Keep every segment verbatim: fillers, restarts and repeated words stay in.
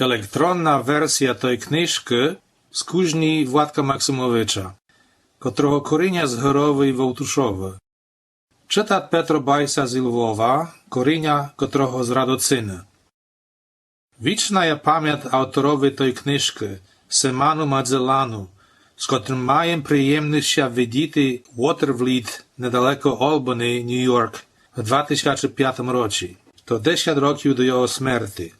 Електронна версія той книжкы з кузні Владка Максимовича, котрого кореня з Гыровы Вовтушовы. Читат Петро Байса зі Львова, кореня котрого з Радоцины. Вічна є памят авторови той книжкы, Семану Мадзеляну, з котрым маєм приємность ся видіти Уотервліт недалеко Олбани, Ню-Йорк, в два тисячы пятым році, то десят років до його смерти.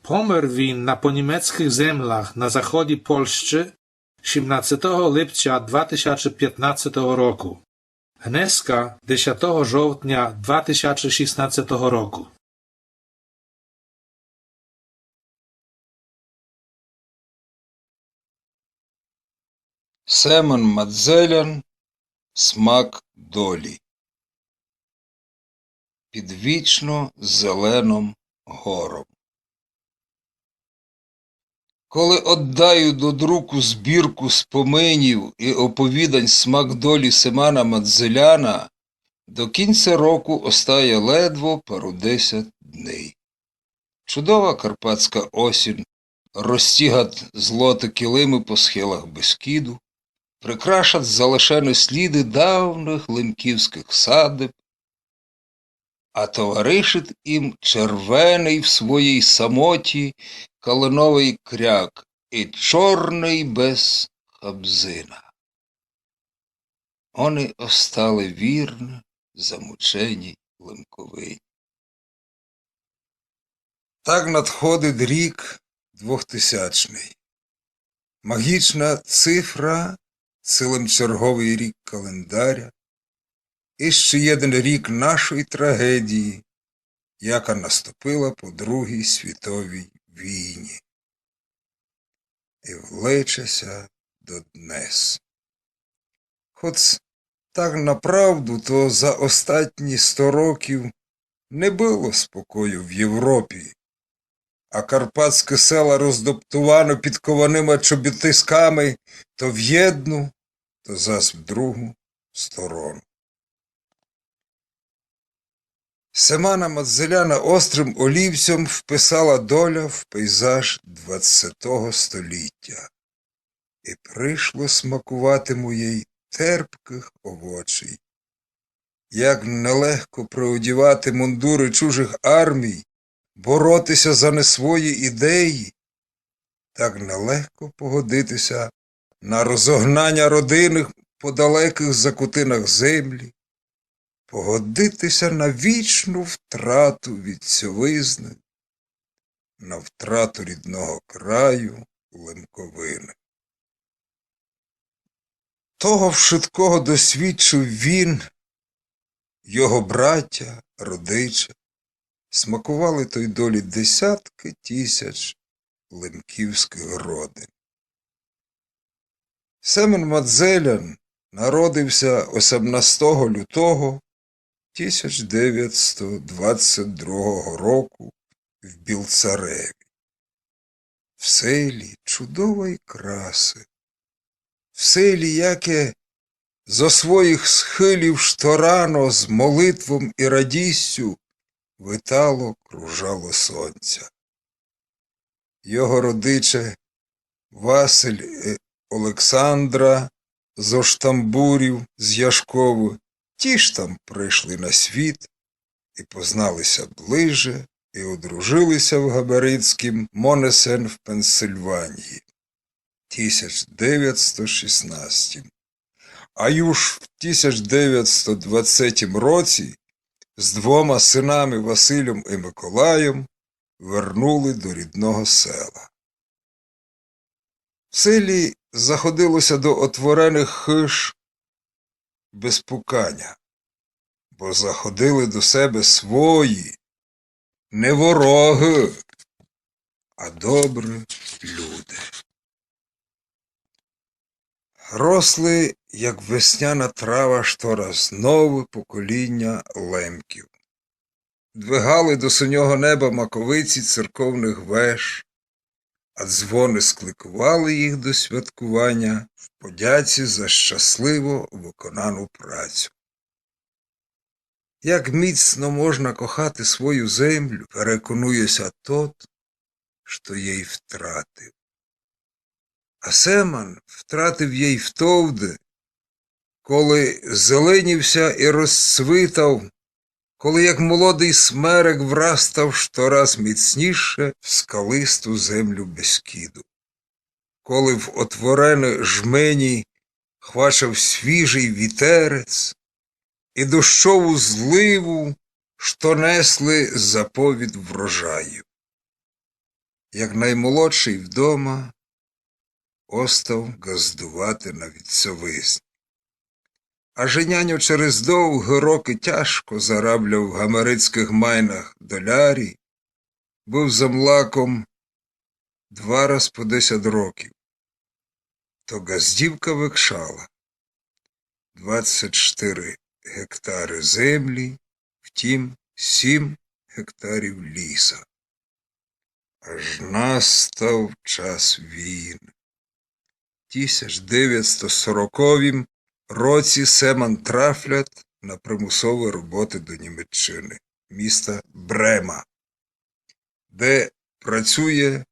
Помер він на понімецькых землях на заході Польщы сімнадцятого липця два тисячы пятнадцятого року. Гнеска, десятого жовтня два тисячы шістнадцятого року. Семен Мадзелян. Смак долі. Під вічно зеленом гором. Коли оддаю до друку збірку споминів і оповідань «Смак долі» Семана Мадзеляна, до кінця року остає ледво пару десят дней. Чудова карпатська осінь розтягат злоты килимы по схилах Бескіду, прикрашат залишены сліды давных лемківськых садеб, а товаришит им червеный в своїй самоті калиновый кряк и чорный без хабзина. Они остали вірны замученій Лемковині. Так надходит рік двохтисячный. Магічна цифра, цілым черговый рік календаря, і ще єден рік нашої трагедії, яка наступила по Другій світовій війні. І влече ся до днес. Хоц так направду, то за остатні сто років не было спокою в Європі, а карпатські села роздоптувано підкованыма чобітисками то в єдну, то зас в другу сторону. Семана Мадзеляна острым олівцьом вписала доля в пейзаж двадцятого століття. І пришло смакувати му єй терпкых овочей. Як нелегко приодівати мундуры чужых армій, бороти ся за не свої ідеї, так нелегко погодити ся на розогнаня родиных по далекых закутинах землі, погодити ся на вічну втрату вітцьовизны, на втрату рідного краю Лемковины. Того вшыткого досвідчив він, його братя, родиче, смакували той долі десяткы тисяч лемківськых родин. Семен Мадзелян народив ся осемнадцятого лютого тисяч девятсто двадцять другого року в Білцареві. В селі чудовой красы, в селі, яке зо своїх схилів шторано з молитвом і радістю витало кружало сонця. Його родиче Василь і Олександра зо Штамбурів з Яшковы тіж там пришли на світ і познали ся ближе і одружилися в Габарицькім Монесен в Пенсильванії тисяч девятсто шістнадцятім. А юж в тисяч девятсто двадцятім році з двома сынами Васильом і Миколаєм вернули до рідного села. В селі заходилося до отвореных хыж без пуканя, бо заходили до себе свої, не ворогы, а добры люди. Росли, як весняна трава, штораз новы поколіня лемків. Двигали до синього неба маковиці церковных веж, а дзвоны скликували їх до святкуваня в подяці за щасливо выконану працю. Як міцно можна кохати свою землю, переконує ся тот, што єй втратив. А Семан втратив єй втовды, коли зеленів ся і розцвитав, коли, як молодый смерек, врастав штораз міцніше в скалисту землю Бескіду, коли в отворены жмені хвачав свіжый вітерец і дощову зливу, што несли заповід врожаю. Як наймолодшый вдома, остав ґаздувати на вітцьовизні. А же няньо через довгы рокы тяжко заробляв в гамерицькых майнах долярі, быв землаком два раз по десять років, то ґаздівка векшала: двадцять штыри гектары землі, в тім сім гектарів ліса. Аж настав час війны. В тисяч девятсто сороковім році Семан трафлят на примусовы роботы до Німеччыны, міста Брема, де працює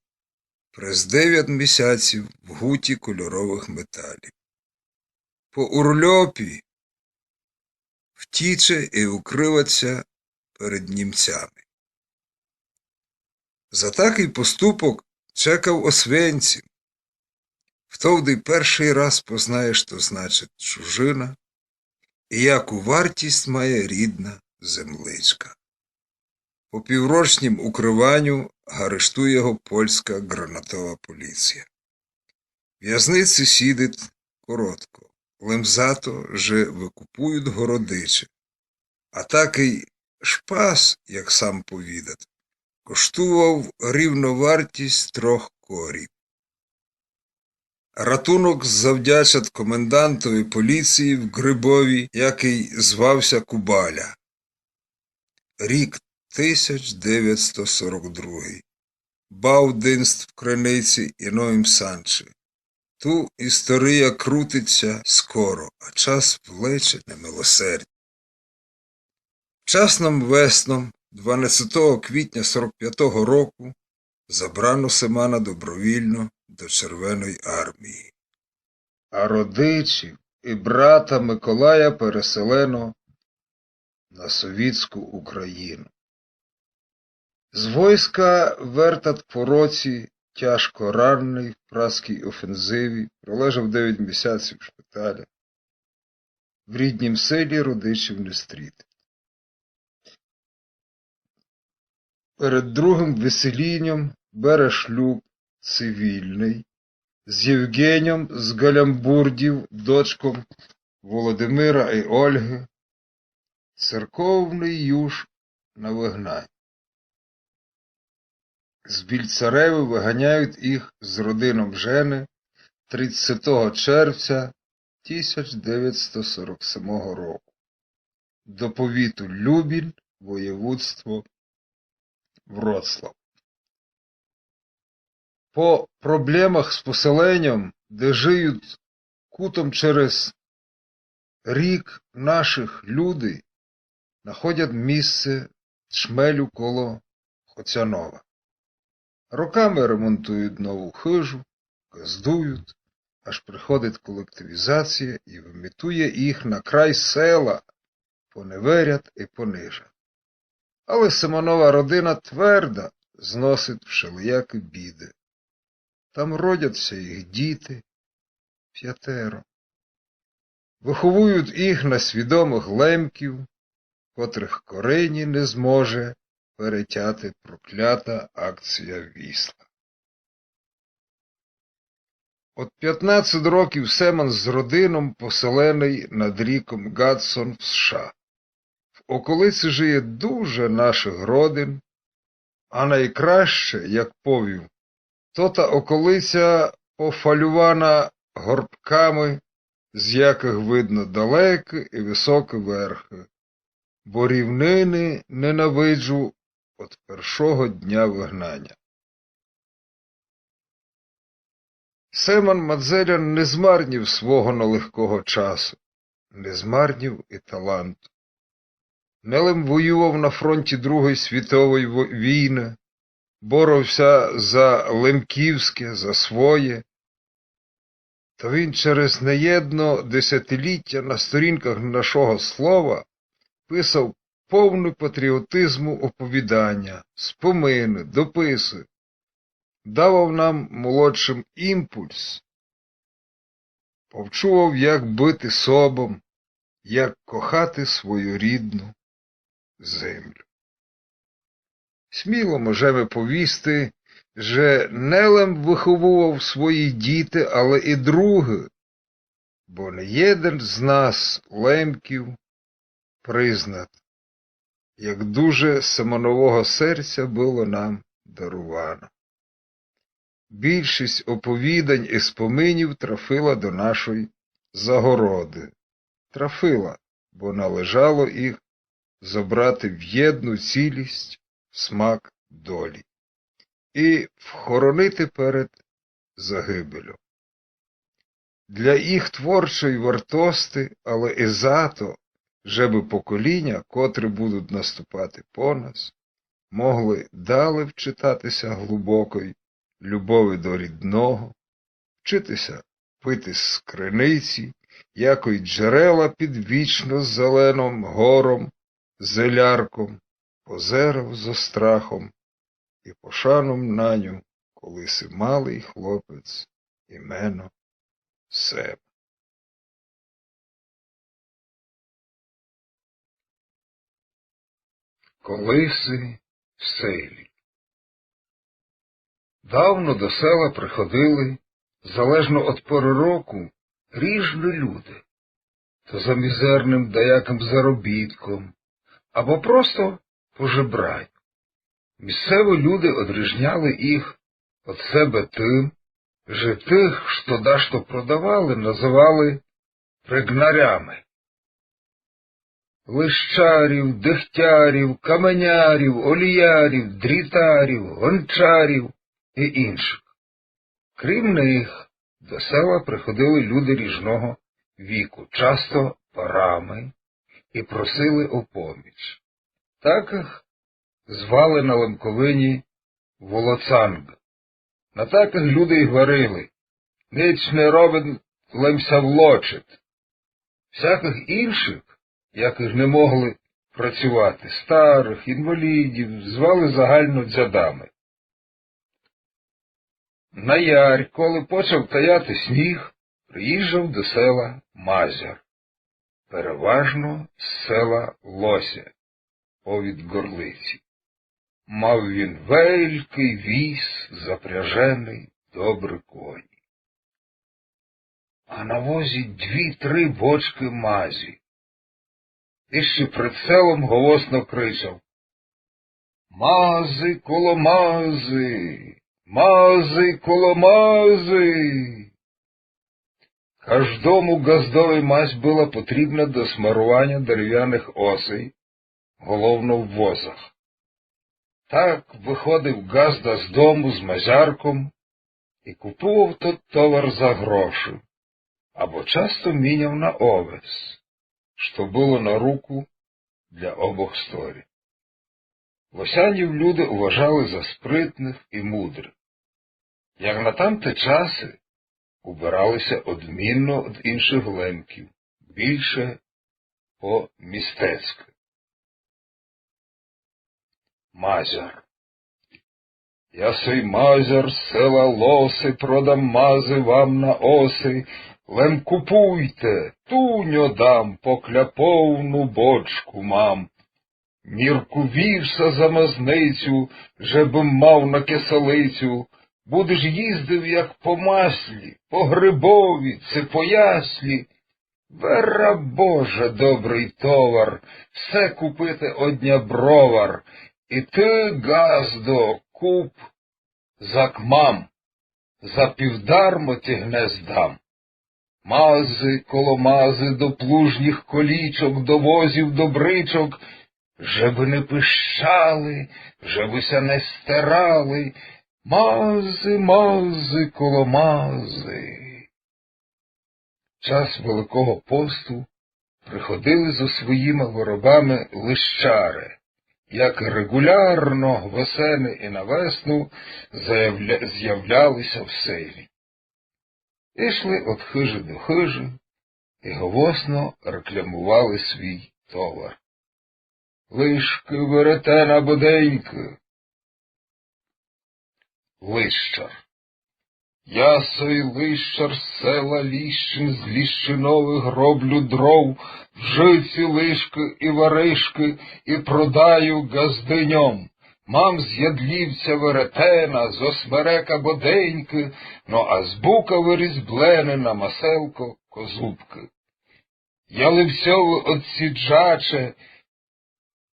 през девять місяців в гуті кольоровых металів. По урльопі втіче і укрывать ся перед німцями. За такый поступок чекав Освенцим. Втовды першый раз познає, што значить чужына і яку вартість має рідна земличка. По піврочнім укрываню арештує го польска ґранатова поліція. В вязниці сідит коротко, лем за то, же выкупуют го родичі. А такый шпас, як сам повідат, коштував рівно вартість трьох корів. Ратунок завдячат комендантови поліції в Грибові, якый звав ся Кубаля. Рік тисяч девятсто сорок другый. Баудинств в Криниці і Новім Санчі. Ту історія крутить ся скоро, а час влече немилосердя. Вчасным весном, дванадцятого квітня сорок пятого року, забрано Семана добровільно до Червеної армії. А родичів і брата Миколая переселено на совітську Україну. З войска вертат по році тяжко раненый в праській офензиві, пролежав девять місяців в шпиталі. В ріднім селі родичів не стрітить. Перед другым выселіньом бере шлюб цивільный з Євгеньом з Галямбурдів, дочком Володимира і Ольгы. Церковный юж на выгнанні. З Більцаревы выганяют їх з родином жены тридцятого червця тисяч девятсто сорок семого року до повіту Любін, воєводство Вроцлав. По проблемах з поселеньом, де жиют кутом через рік нашых люди, находят місце в Чмелю коло Хоцянова. Роками ремонтуют нову хыжу, ґаздуют, аж приходить колективізація і вымітує їх на край села, поневірят і понижат. Але Семанова родина тверда, зносить вшелиякы біды. Там родят ся їх діти, пятеро. Выховуют їх на свідомых лемків, котрых корені не зможе перетяти проклята акція Вісла. Од пятнадцять років Семан з родином поселеный над ріком Ґадсон в С Ш А. В околиці жиє дуже нашых родин, а найкраще, як повів, то та околиця пофалювана горбками, з якых видно далекы і высокы верхы, бо рівнины ненавиджу од першого дня выгнаня. Семан Мадзелян не змарнів свого нелегкого часу, не змарнів і таланту. Нелем воював на фронті Другой світовой во-, війны, боровся за лемківське, за своє, то він через неєдно десятиліття на сторінках нашого слова писав повне патріотизму оповіданя, спомины, дописы, давав нам, молодшым, імпульс, повчував, як быти собом, як кохати свою рідну землю. Сміло можеме повісти, же не лем выховував свої діти, але і другы, бо не єден з нас, лемків, признат, як дуже Семенового серця было нам даровано. Більшість оповідань і споминів трафила до нашої Загороды. Трафила, бо належало їх зобрати в єдну цілість в смак долі і вхоронити перед загибелю. Для їх творчої вартости, але і зато, жебы поколіня, котры будуть наступати по нас, могли далі вчитати ся глубокой любови до рідного, вчити ся пити з криниці, якой джерела під вічно зеленом гором, зелярком, позирав зо страхом і пошаном на ню колиси малый хлопець імено Сема. Колиси в селі. Давно до села приходили, залежно од поры року, ріжні люди, то за мізерным даякым заробітком, або просто по жебраню. Місцеві люди одріжняли їх од себе тым, же тых, што дашто продавали, называли пригнарями. Лищарів, дегтярів, каменярів, оліярів, дрітарів, гончарів і іншых. Крім них, до села приходили люди ріжного віку, часто парами, і просили о поміч. Такых звали на Лемковині волоцанґ. На такых люди й гварили: «Ніч не робить, лем ся влочить». Всякых іншых, якых не могли працювати, старых, інвалідів, звали загально дзядами. На ярь, коли почав таяти сніг, приїжджав до села мазяр. Переважно з села Лося, повід Горлиці. Мав він великый віз, запряженый добрі коні. А на возі дві-три бочкы мазі. І ще пред селом голосно кричав: «Мазы коло мазы! Мазы коло мазы!» Каждому ґаздови мазь была потрібна до смарованя деревяных осей, головно в возах. Так выходив ґазда з дому з мазярком і купував тот товар за гроші, або часто міняв на овес, што было на руку для обох сторін. Лосянів люди уважали за спритных і мудрых. Як на тамты часы, убирали ся одмінно од іншых лемків, більше по-містецькы. Мазяр. Я сей мазяр з села Лоси, продам мазы вам на оси, лем купуйте, туньо дам, покля повну бочку мам. Мірку вівса за мазницю, жебым мав на кисалицю, будеш їздив, як по маслі, по грибові ци по яслі. Вера Божа, добрый товар, все купити одня бровар, і ты, ґаздо, куп, зак мам, за півдармо тягне здам. Мазы коло мазы до плужніх колічок, до возів, до бричок, жебы не пищали, жебы ся не стирали. Мазы, мазы коло мазы. Час Великого посту приходили зо своїма виробами лищари як реґулярно восени і на весну заявля-, зявляли ся в селі. Ішли од хыжы до хыжы і голосно реклямували свій товар. Лишкы, веретена, боденькы. Лищар. Я сой лищар з села Ліщин, з ліщиновых роблю дров, вжиці, лишкы і варишкы, і продаю ґаздыньом. Мам з Ядлівця веретена, зо Смерека боденькы, но а з Бука вырізблены на маселко козубкы. Ялівцьовы одсіджаче,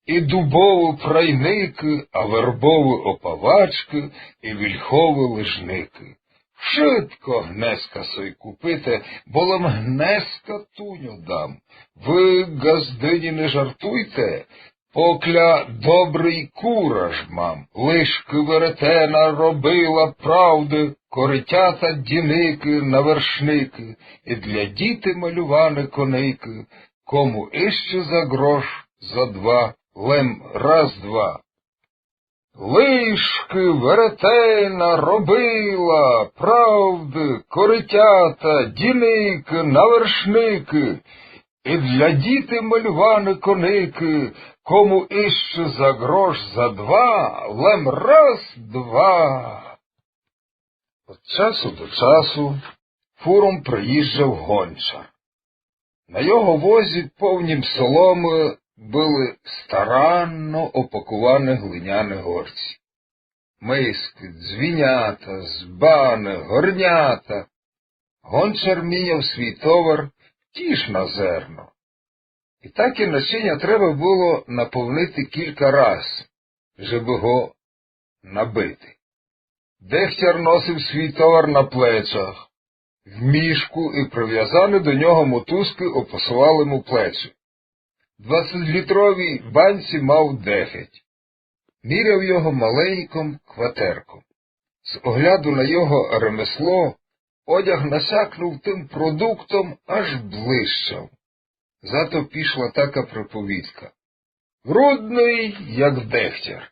і Дубовы прайникы, а Вербовы опавачкы, і Вільховы лыжникы. Вшытко гнеска сой купите, бо лем гнеска туньо дам. Вы, ґаздыні, не жартуйте, покля добрый кураж мам. Лишкы, веретена, робила правды, корытята, діникы, навершникы, і для діти малюваны коникы, кому іщы за грош, за два, лем раз-два. Лишкы, веретена, робила правды, корытята, діникы, навершникы, і для діти малюваны коникы, кому іщы за грош, за два, лем раз-два. Од часу до часу фуром приїжджав гончар. На його возі, повнім соломы, были старанно опакуваны глиняны горці. Мискы, дзвінята, збаны, горнята. Гончар міняв свій товар тіж на зерно. І таке начиня треба было наповнити кілька раз, жебы го набити. Дегтяр носив свій товар на плечах, в мішку, і привязаны до нього мотузкы опасовали му плечі. Двадцятьлітровій банці мав дегеть. Міряв його маленьком кватерком. З огляду на його ремесло, одяг насякнув тым продуктом, аж блищав. Зато пішла така приповідка: Брудный, як дегтяр.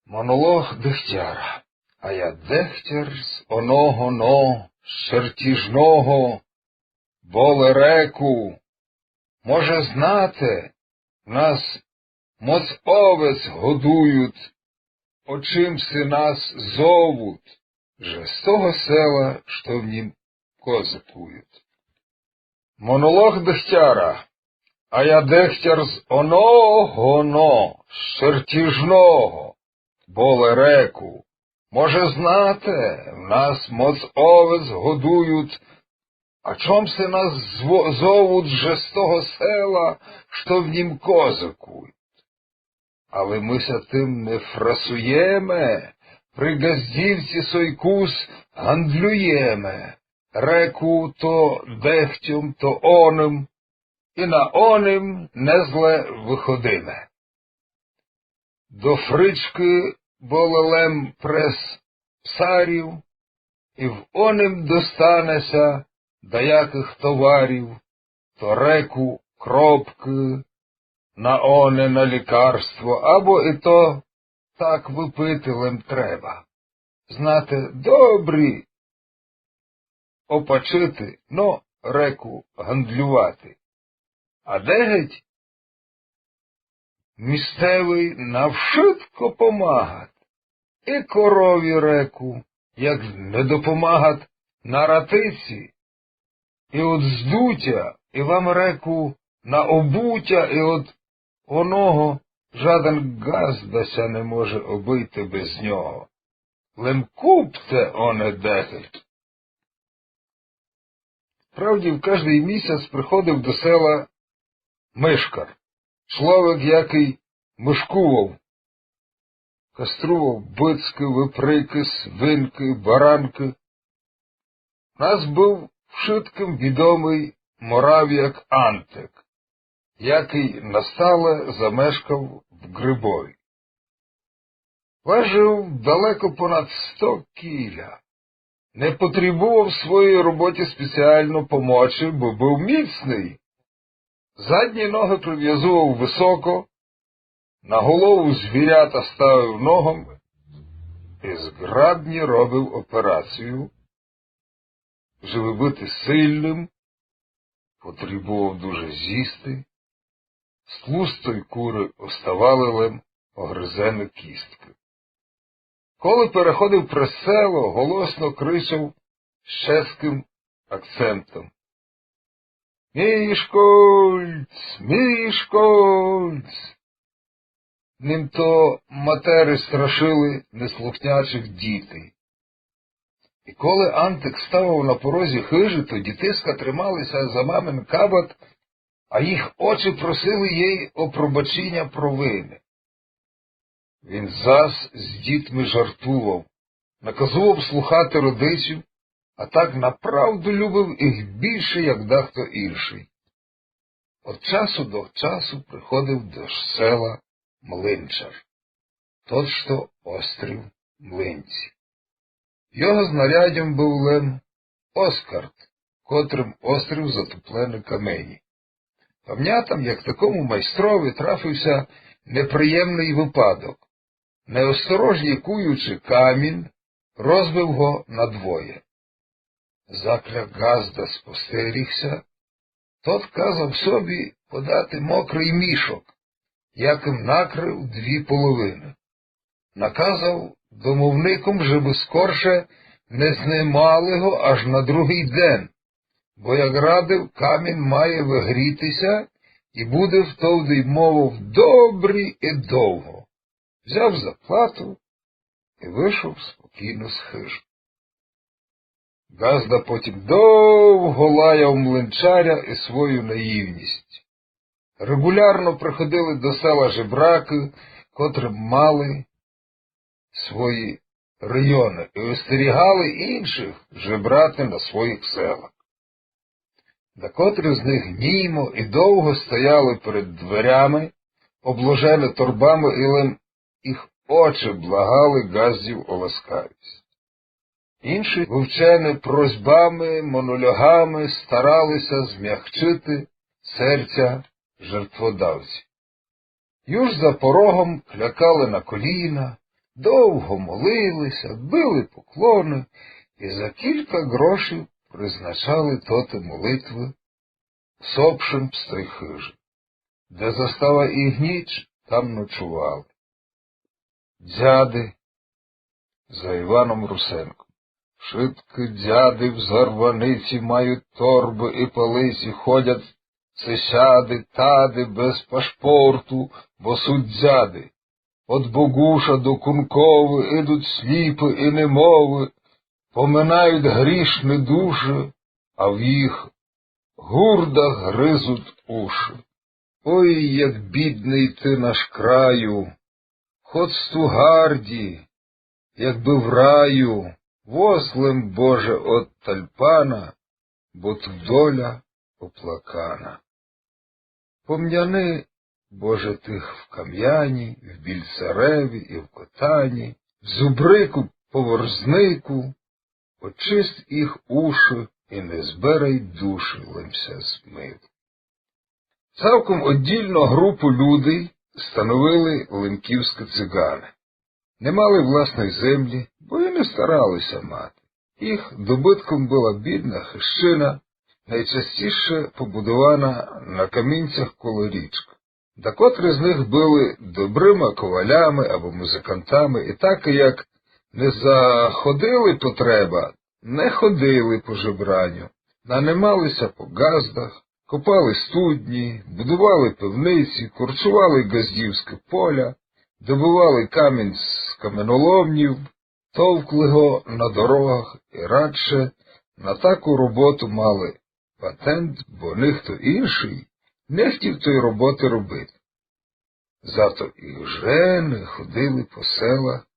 Монолог дегтяра. А я дегтяр з оного, но, з чертіжного, боле реку. Може, знате, в нас моц овец годуют, о чим си нас зовут, же з того села, што в нім козы куют. Монолог дегтяра. А я дегтяр з оного, но, з чертіжного, боле реку. Може, знате, в нас моц овец годуют, а чом си нас зво-, зовут же з того села, што в нім козы куют? Але мы ся тым не фрасуєме, при ґаздівці сой кус гандлюєме, реку то дегтьом, то оным, і на оным не зле выходиме. До фричкы боле лем през псарів, і в оным достане ся даякых товарів, то реку кропкы, на оне на лікарство, або і то так выпити лем треба. Знате, добрі опачити, но реку гандлювати. А дегеть місцевый на вшытко помагат. І корові реку, як не допомагат на ратиці, і од здутя, і вам реку на обутя, і од оного жаден ґазда ся не може обыйти без нього. Лем купте оне дегеть. Правді, в каждый місяць приходив до села мышкар, чловек, якый мышкував, кастрував быцкы, выприкы, свинкы, баранкы. Нас быв вшыткым відомый моравяк Антек, якый настале замешкав в Грибові. Важив далеко понад сто кіля. Не потребував в своїй роботі спеціално помочи, бо быв міцный. Задні ногы привязував высоко, На голову звірята ставив ногом и зґрадні робив операцію, жебы быти сильным, потребовав дуже зїсти, з тлустої куры оставали лем огрызены кісткы. Коли переходив през село, голосно кричав з чеськым акцентом: «Мішкольц! Мішкольц!» Ним то матери страшили неслухнячих дітей. И коли Антик ставав на порозі хыжі, то дітиська тримали ся за мамин кабат, а їх очи просили єй о пробачіня провины. Він зас з дітми жартував, наказував слухати родичів, а так направду любив їх більше, як дехто іншый. Од часу до часу приходив до села млинчар, тот, што острив млинці. Його знаряддям быв лем оскарт, котрым острив затоплены камені. Памнятам, як такому майстрови трафив ся неприємный выпадок. Неосторожні куючи камін, розбив го на двоє. Закля ґазда спостеріг ся, тот казав собі подати мокрый мішок, якым накрыв дві половины. Наказав домовником, жебы скорше не знимали го аж на другый ден, бо, як радив, камін має выгріти ся и буде втовды й мовав добрі и довго. Взяв заплату и вышов спокійно з хыжы. Ґазда потім довго лаяв млинчаря и свою наївність. Реґулярно приходили до села жебракы, котры мали свої районы, и остерігали іншых жебрати на своїх селах. Дакотры з них німо и довго стояли перед дверями, обложены торбами, и лем їх очи благали ґаздів о ласкавість. Інші, вывчены просьбами, монологами, старали ся змягчити серця жертводавців. Юж за порогом клякали на коліна, довго молили ся, били поклоны и за кілька ґрошів призначали тоты молитвы усопшым з той хыжы. Де застала їх ніч, там ночували. Дзяды за Іваном Русенком. Вшыткы дзяды в зарваниці, мають торбы и палиці, ходять сесяды, тады без пашпорту, бо суть дзяды. Од Богуша до Кунковы идуть сліпы и немовы, поминають грішны души, а в їх гурдах гризуть уши. Ой, як бідный ты, наш краю, хоц ту гарді, якбы в раю, воз лем, Боже, од тальпана, бо ту доля оплакана. Помняни, Боже, тых в Камяні, в Більцареві и в Котані, в Зубрику, Поворзнику, очисть їх уши и не збирай души, лем ся змив. Цалком оддільну групу людей становили лемківскы циганы. Не мали власной землі, бо и не старали ся мати. Їх добытком была бідна хыжчына, найчастіше побудована на камінцях коло річкы. Дакотры з них были добрыма ковалями або музыкантами, и так як не заходили потреба, не ходили по жебраню, нанимали ся по ґаздах, копали студні, будовали пивниці, корчували ґаздівскы поля, добывали камінь з каменоломнів, товкли го на дорогах и радше на таку роботу мали патент, бо нихто іншый не хтів той роботы робити. Зато и жены ходили по селах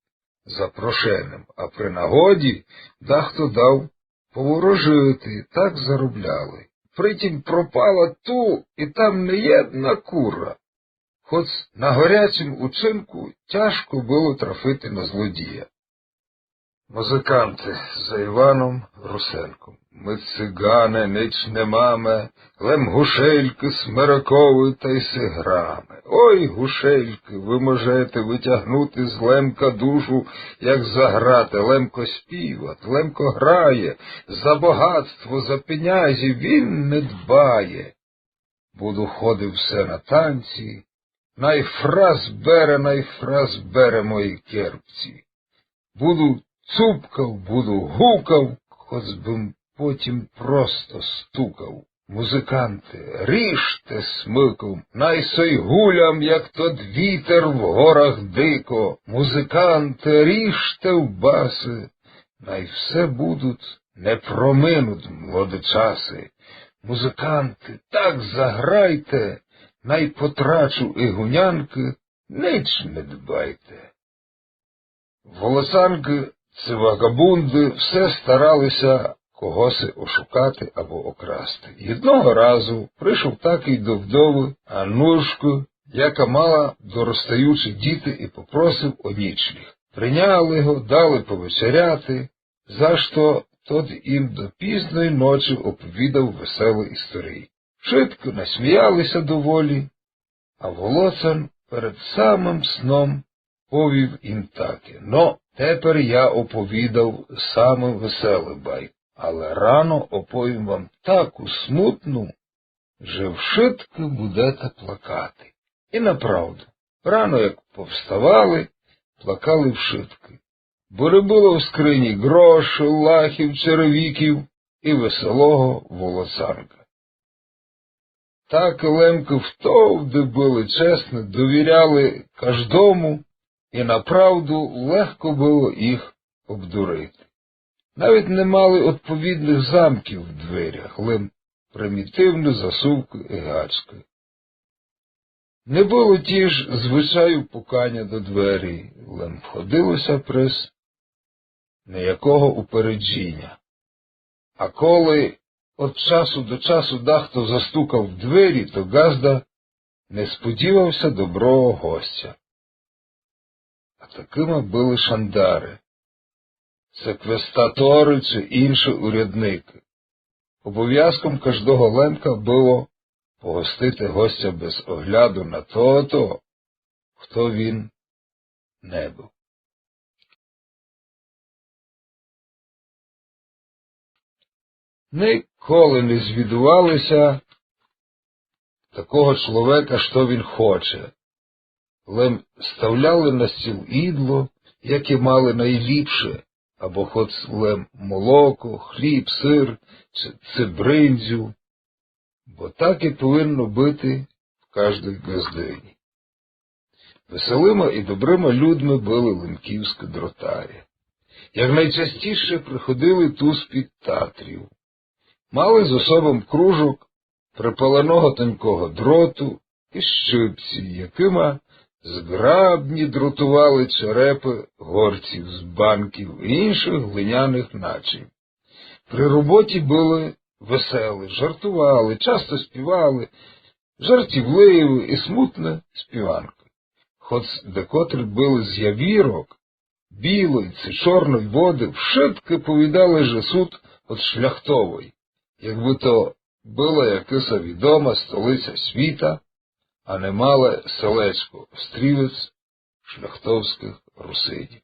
за прошеным, а при нагоді дахто дав поворожити, так заробляли. Притім пропала ту и там не єдна кура, хоц на горячім учинку тяжко было трафити на злодія. Музыканты за Іваном Русенком. Мы, цигане, нич не маме, лем гушелькы смерековы тай сиграме. Ой, гушелькы, вы можете вытягнути з Лемка душу, як заграте. Лемко співат, Лемко грає, за богатство, за пенязі він не дбає. Буду ходив все на танці, най фрас бере, най фрас бере мої керпці. Буду цупкав, буду гукав, хоц бым потім просто стукав. Музыканты, ріжте смыком, най сой гулям, як тот вітер в горах дико. Музыканты, ріжте в басы, най все будут, не проминут млоды часы. Музыканты, так заграйте, най потрачу і гунянкы, нич не дбайте. Волоцанкы, ці вагабунды, все старали ся когоси ошукати або окрасти. Єдного разу пришов такый до вдовы Аннушкы, яка мала доростаючі діти, і попросив о нічліг. Приняли го, дали повечеряти, за што тот ім до пізной ночы оповідав веселы історії. Вшыткы насміяли ся доволі, а Волоцан перед самым сном повів ім таке: Но, тепер я оповідав саму веселу байку, але рано оповім вам таку смутну, же вшыткы будете плакати. І направду, рано як повставали, плакали вшыткы. Бо не было в скрині грошей, лахів, черевіків і веселого волоцанка. Так Лемкы втовды были чесны, довіряли каждому, і направду легко было їх обдурити. Навіть не мали одповідных замків в дверях, лем примітивны засувкы і гачкы. Не было тіж звычаю пуканя до двері, лем входило ся през ниякого упереджіня. А коли од часу до часу дахто застукав в двері, то ґазда не сподівав ся доброго гостя. А такыма были шандары, секвестаторы ци інші урядникы. Обовязком каждого Лемка было погостити гостя без огляду на тото, хто він не быв. Николи не звідували ся такого чловека, што він хоче. Лем ставляли на стіл ідло, яке мали найліпше, або хоц лем молоко, хліб, сыр, ци, ци бриндзю, бо так і повинно быти в каждой ґаздині. Веселыма і добрыма людми были лемківскы дротарі. Як найчастіше приходили ту з-під Татрів. Мали з особом кружок припаленого тонкого дроту і щипці, якыма зґрабні дротували черепы горців з банків і іншых глиняных начинь. При роботі были веселі, жартували, часто співали, жартівливі і смутны співанкы. Хоц декотрі были з явірок, білой ци чорной воды, вшыткы повідали, же сут од Шляхтовой, якбы то была якыса відома столиця світа, а не мале селечко, острівець шляхтовскых русинів.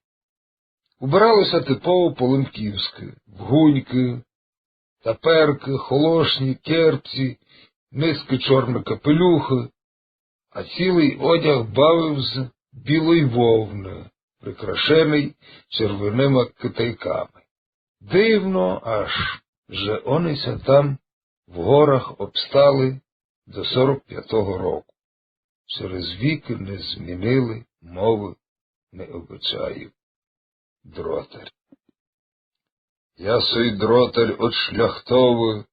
Убирали ся типово по-лемківскы: в гунькы, таперкы, холошні, керпці, низкы чорны капелюхы, а цілый одяг бавив з білой вовны, прикрашеный червоныма китайками. Дивно аж, же они ся там в горах обстали до сорок пятого року. Через вікы не змінили мовы, не обычаїв. Дротарь. Я сой дротарь од Шляхтовы,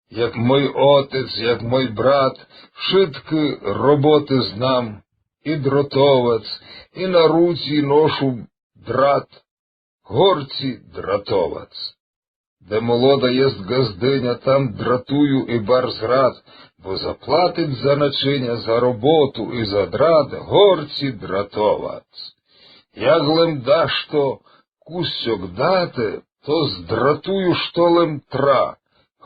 як мой отець, як мой брат, вшыткы роботы знам, і дротовац, і на руці ношу драт, горці дратовац. Де молода єст ґаздыня, там дратую і барз рад, бо заплатит за начиня, за роботу і за драт горці дратовац. Як лем дашто кусцьок дати, то здратую, што лем тра.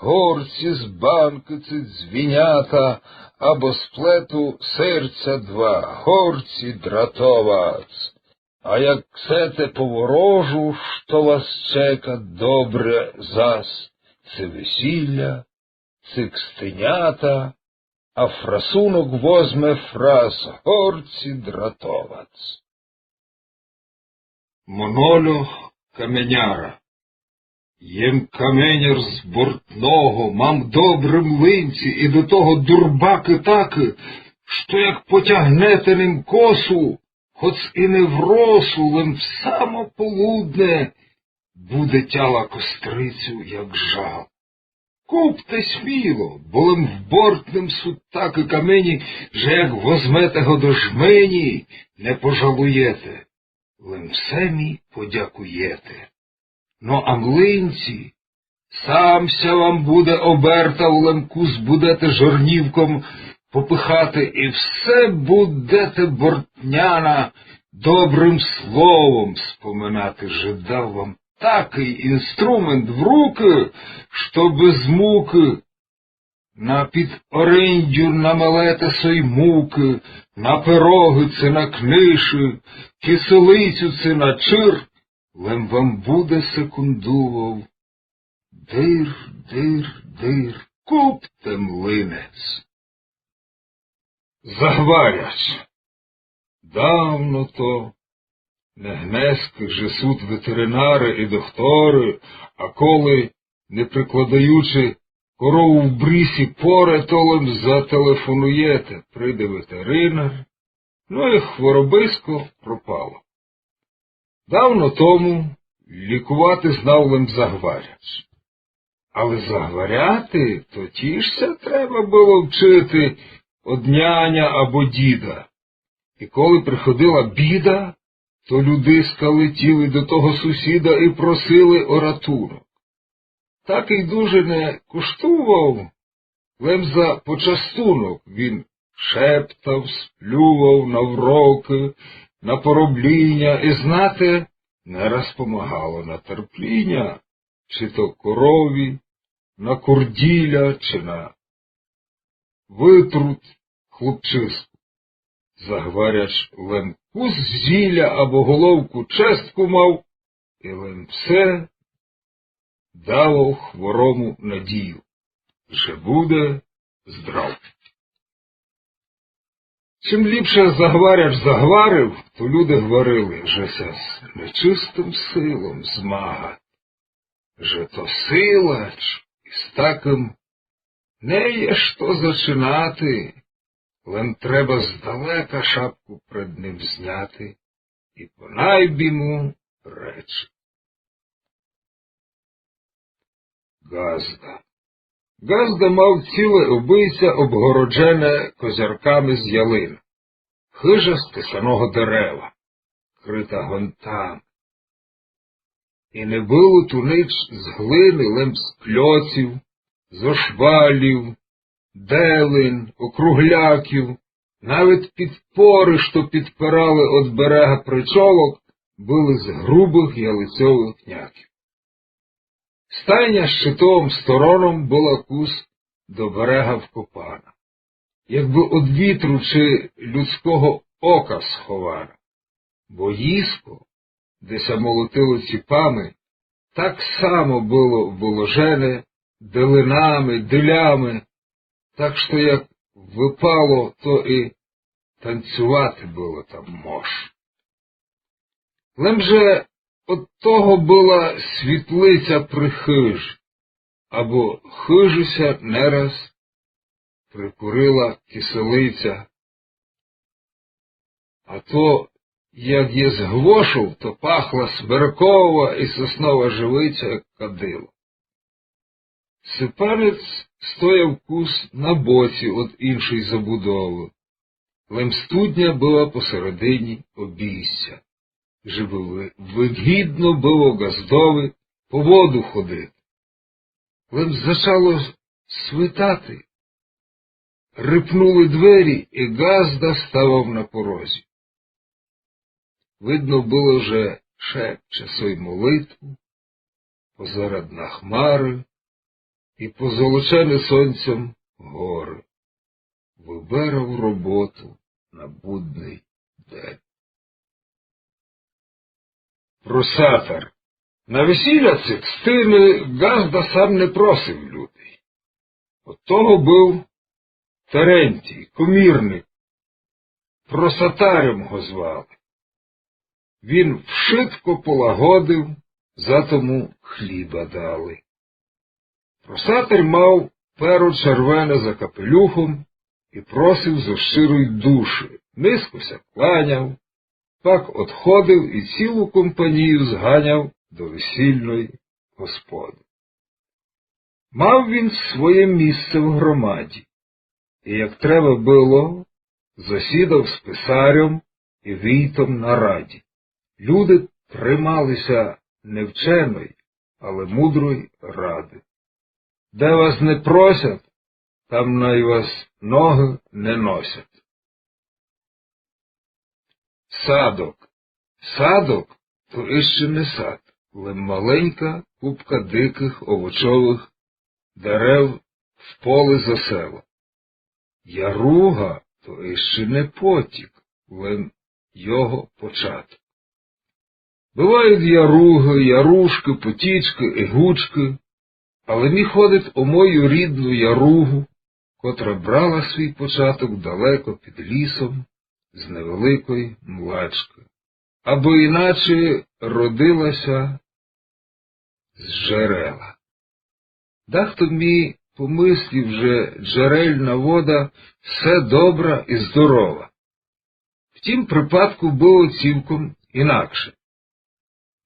Горці з банкы ци дзвінята, або з плету серця два, горці дратовац. А як сцете по ворожу, што вас чека добре зас, ци весіля, ци кстенята, а фрасунок возме фрас, горці дратовац. Монольох каменяра. Єм каменяр з Бортного, мам добры млинці и до того дурбакы такы, што як потягнете ним косу, хоц и не в росу, лем в само полудне буде тяла кострицю, як жал. Купте сміло, бо лем в Бортным суть такы камені, же як возмете го до жмені, не пожалуєте, лем все мі подякуєте. Но а млинці, сам ся вам буде обертав, лем кус будете жорнівком попыхати, и все будете Бортняна добрым словом споминати, же дав вам такый інструмент в рукы, што без мукы на підорендю намелете сой мукы, на пирогы ци на книши, киселицю ци на чир, лем вам буде секундував: дир, дир, дир, купте млинець. Загваряч. Давно то, не гнеска же суть ветеринары и дохторы, а коли, не прикладаючи, корову в брісі поре, то лем зателефонуєте, прийде ветеринар, но и хворобисько пропало. Давно тому лікувати знав лем Загваряч. Але загваряти, то тіж ся треба было вчити од няня або діда. И коли приходила біда, то людиська летіли до того сусіда и просили о ратунок. Такый дуже не коштував, лем за почастунок він шептав, сплював на врокы, на поробліня, и, знате, не раз помагало на терпліня, чи то корові, на курділя, чи на витрут хлопчиську. Загваряч лем кус зіля або головку честку мав, и лем все давав хворому надію, же буде здрав. Чим ліпше Загваряч загварив, то люди гварили, же ся з нечистым силом змагать, же то силач, и з такым не є што зачинати, лем треба здалека шапку пред ним зняти и понайбі му речи. Ґазда. Ґазда мав ціле обыйця обгороджене козярками з ялин, хыжа з тесаного дерева, крыта гонтами. И не было ту нич з глины, лем з кльоців, з ошвалів, делин, округляків, навет підпоры, што підпирали од берега причолок, были з грубых ялицьовых няків. Стайня щитовым стороном была кус до берега вкопана, якбы од вітру чи людського ока схована. Боїско, де ся молотило ціпами, так само было выложене делинами, дилями, так што як выпало, то и танцювати было там мож. Лем же од того была світлиця при хыжі, або хыжу ся не раз прикурила киселиця. А то, як єст гвошов, то пахла смеркова и соснова живиця, як кадило. Сипанець стояв кус на боці од іншої забудовы. Лем студня была посередині обійстя, жебы вы-, выгідно было ґаздови по воду ходити. Лем зачало свитати, рипнули двері, и ґазда ставав на порозі. Видно было, же шепче сой молитву, озерена хмары и позолочены сонцьом горы. Выбирав роботу на будный день. Просатар. На весіля ци хстины ґазда сам не просив людей. Од того быв Терентій, комірник, просатарем го звали. Він вшытко полагодив, зато му хліба дали. Просатар мав перо червене за капелюхом и просив зо щирой души, низко ся кланяв, пак одходив и цілу компанію зганяв до весільной господы. Мав він своє місце в громаді, и, як треба было, засідав з писарьом и війтом на раді. Люди тримали ся не вченой, але мудрой рады. Де вас не просять, там най вас ноги не носять. Садок. Садок то іщи не сад, лем маленька купка дикых овочовых дерев в полі за селом. Яруга то іщи не потік, лем його початок. Бывають яругы, ярушкы, потічкы и гучкы, але мі ходить о мою рідну яругу, котра брала свій початок далеко під лісом з невеликой млачкы, або іначе родила ся з джерела. Дахто мі помыслів, же джерельна вода все добра и здорова. В тім припадку было цілком інакше.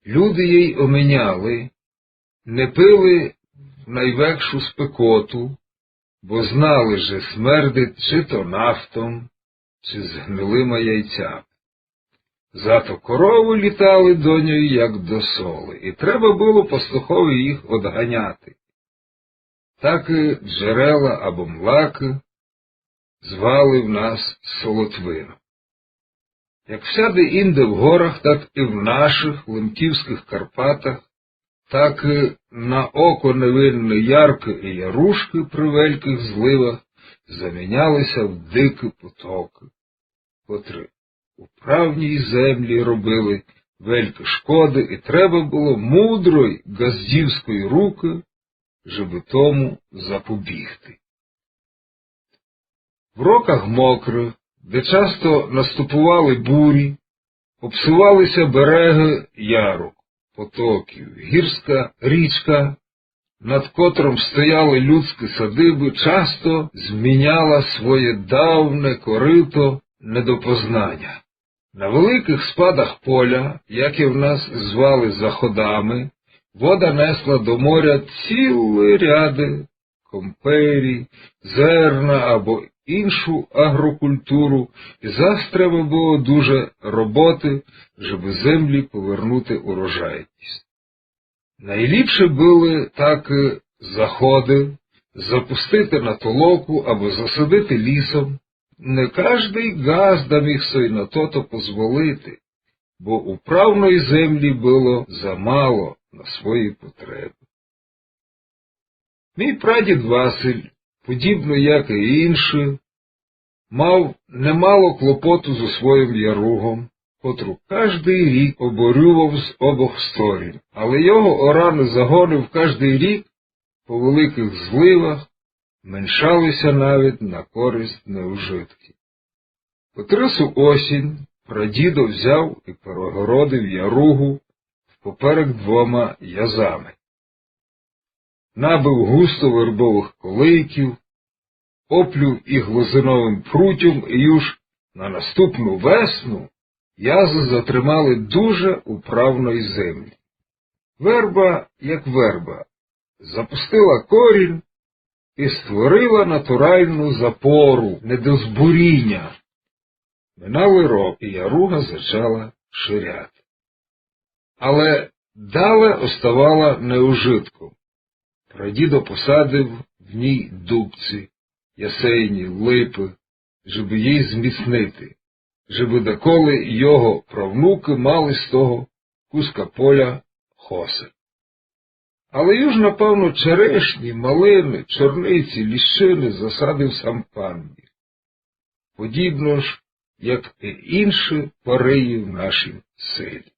Люди єй оминяли, не пили в найвекшу спекоту, бо знали, же смердить чи то нафтом, чи згнилыма яйцями. Зато коровы літали до ньой, як до соли, и треба было пастухови їх одганяти. Так и джерела або млакы звали в нас Солотвином. Як всяде инде в горах, так и в нашых лемківскых Карпатах, так и на око невидны яркы и ярушкы при велькых зливах заміняли ся в дикы потокы, котры управній землі робили велькы шкоды, и треба было мудрой ґаздівской рукы, жебы тому запобігти. В роках мокрых, де часто наступували бурі, обсували ся берегы ярук, потоків, гірска річка, над котром стояли людскы садыбы, часто зміняла своє давне корыто не до познаня. На великых спадах поля, яке в нас звали заходами, вода несла до моря цілы ряды компері, зерна або іншу агрокультуру, и зас треба было дуже роботы, жебы землі повернути урожайність. Найліпше были такы заходы запустити на толоку або засадити лісом. Не каждый ґазда міг собі на тото позволити, бо управной землі было замало на свої потребы. Мій прадід Василь, подібно як и інші, мав немало клопоту зо своїм яругом, котру каждый рік оборював з обох сторін, але його ораны загоны в каждый рік по великых зливах меншали ся навіть на користь неужитків. Котрысу осінь прадідо взяв и перегородив яругу впоперек двома язами. Набив густо вербовых коликів, оплюв їх лозиновым прутьом, и юж на наступну весну язы затримали дуже управной землі. Верба, як верба, запустила корінь и створила натуралну запору, не до збуріня. Минали рокы, и яруга зачала ширяти. Але дале оставала неужитком. Прадідо посадив в ній дубці, ясені, липы, жебы їй зміцнити, жебы даколи його правнукы мали з того куска поля хосы. Але юж, напевно, черешні, малины, чорниці, ліщины засадив сам пан Біг. Подібно ж, як і інші париї в нашім селі.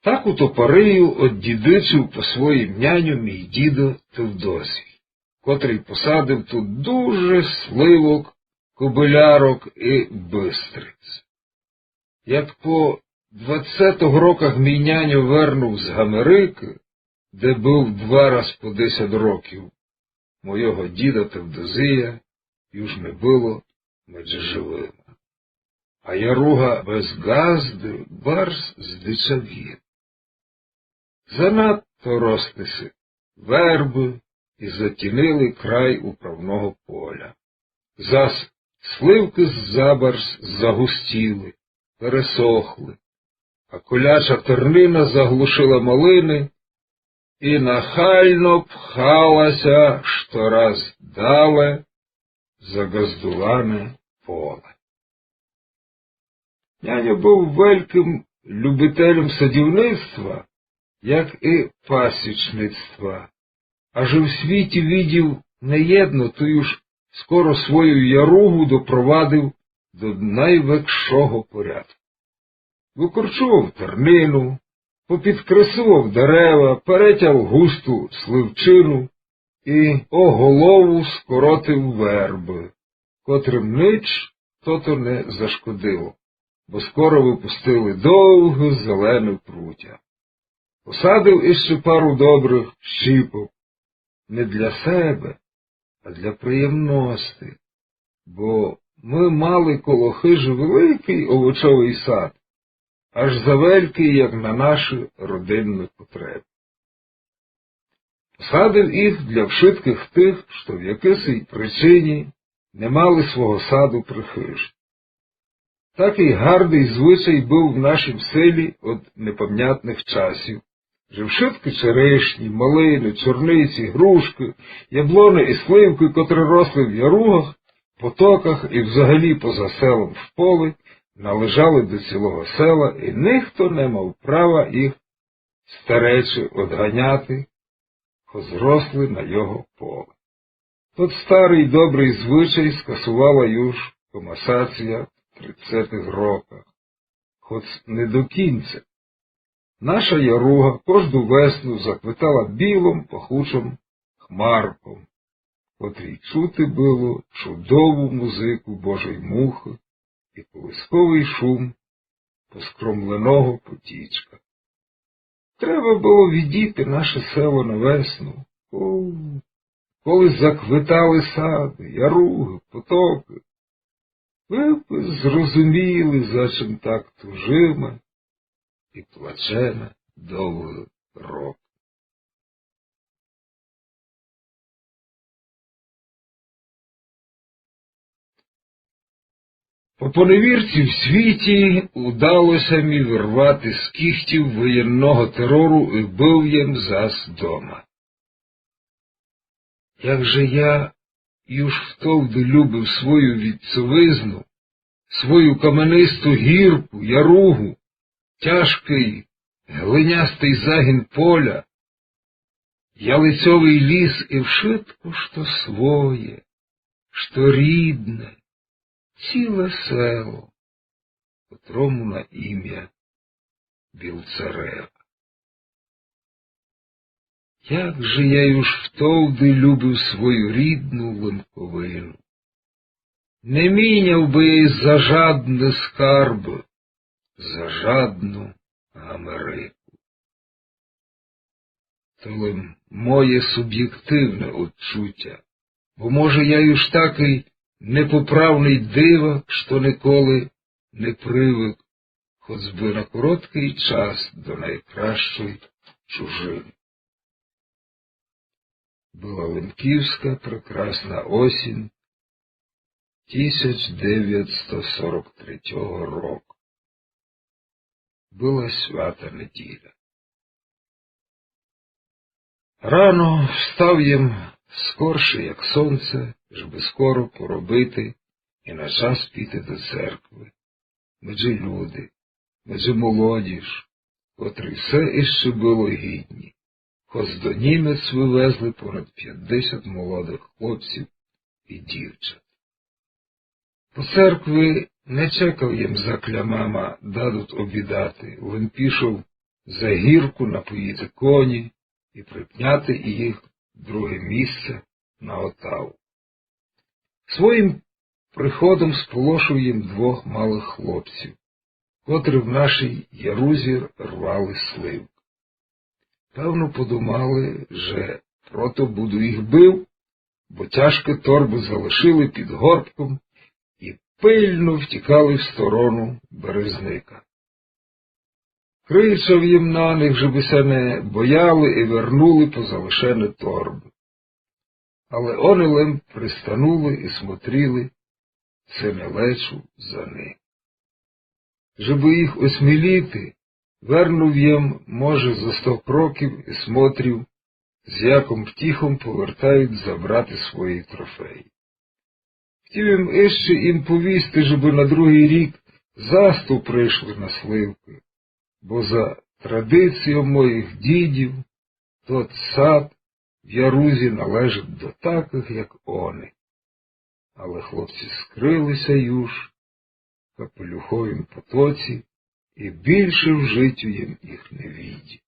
Таку-то парию оддідичив по своїм няню мій дідо Тевдосій, котрий посадив тут дуже сливок, кобилярок і бистриць. Як по двадцятых роках мій няню вернув з Гамерикы, де быв два раз по десять років, мойого діда Тевдозія юж не было меджи живыма. А яруга без ґазды барз здичавіла. Занадто росли ся вербы і затінили край управного поля. Зас сливкы забарз загустіли, пересохли, а коляча тернина заглушила малины і нахально пхала ся штораз дале за ґаздуване поле. Няньо быв великым любителем садівництва, як і пасічництва, аже в світі видів не єдно, ту юж скоро свою яругу допровадив до найвекшого порядку. Выкорчував тернину, попідкресував дерева, перетяв густу сливчину і о голову скоротив вербы, котрым нич тото не зашкодило, бо скоро выпустили довге зелене прутя. Посадив іщи пару добрых щіпок не для себе, а для приємности, бо мы мали коло хыжы великый овочовый сад, аж завеликый, як на нашы родинны потребы. Посадив їх для вшыткых тых, што в якысий причині не мали свого саду при хыжі. Такый гарный звычай быв в нашім селі од непамнятных часів, же вшыткы черешні, малины, чорниці, грушкы, яблоны і сливкы, котры росли в яругах, потоках і взагалі поза селом в полі, належали до цілого села, і нихто не мав права їх старечы одганяти, хоц росли на його поле. Тот старый добрый звычай скасувала юж комасація в тридцятых роках, хоц не до кінця. Наша яруга кожду весну заквитала білым пахучым хмарком, котрій чути было чудову музыку божой мухы і колисковый шум поскромленого потічка. Треба было видіти наше село на весну. О, коли заквитали сады, яругы, потокы, вы бы зрозуміли, за чим так тужиме і плачеме довгы рокы. По поневірці в світі удало ся мі вырвати з кіхтів воєнного терору і быв єм зас дома. Як же я юж втовды любив свою вітцевизну, свою каменисту гірку, яругу, тяжкый глинястый загін поля, ялицьовый ліс і вшытко, што своє, што рідне, ціле село, котрому на імя Білцерева. Як же я юж втовды любив свою рідну Лемковину! Не міняв бы я й за жадны скарб, за жадну Америку. То лем моє субєктивне одчутя, бо, може, я юж такый непоправный дивак, што николи не привык, хоц бы на короткый час, до найкращой чужины. Была лемківска прекрасна осінь тисяч девятсто сорок третього року. Была свята неділя. Рано встав єм скорше, як сонце, жебы скоро поробити і на час піти до церквы, меджи люди, меджи молодіж, котрій все іщи было гідні. хоц до Німец вывезли понад пятдесят молодых хлопців і дівчат. По церкви не чекав єм, закля ма дадут обідати, лем пішов за гірку напоїти коні і припняти їх друге місце на отаву. Своїм приходом сполошив єм двох малых хлопців, котры в нашій ярузі рвали сливкы. Певно, подумали, же прото буду їх бив, бо тяжкы торбы залишили під горбком і пильно втікали в сторону березника. Кричав єм на них, жебы ся не бояли і вернули позалишены торбы. Але они лем пристанули і смотріли, ци не лечу за них. Жебы їх осміліти, вернув єм, може, за сто кроків і смотрів, з яком втіхом повертають забрати свої трофеї. Хотів єм іщи їм повісти, жебы на другый рік засту пришли на сливкы, бо за традиційом моїх дідів тот сад в ярузі належить до такых, як они. Але хлопці скрыли ся юж в Капелюховім потоці, і більше в житю єм їх не видів.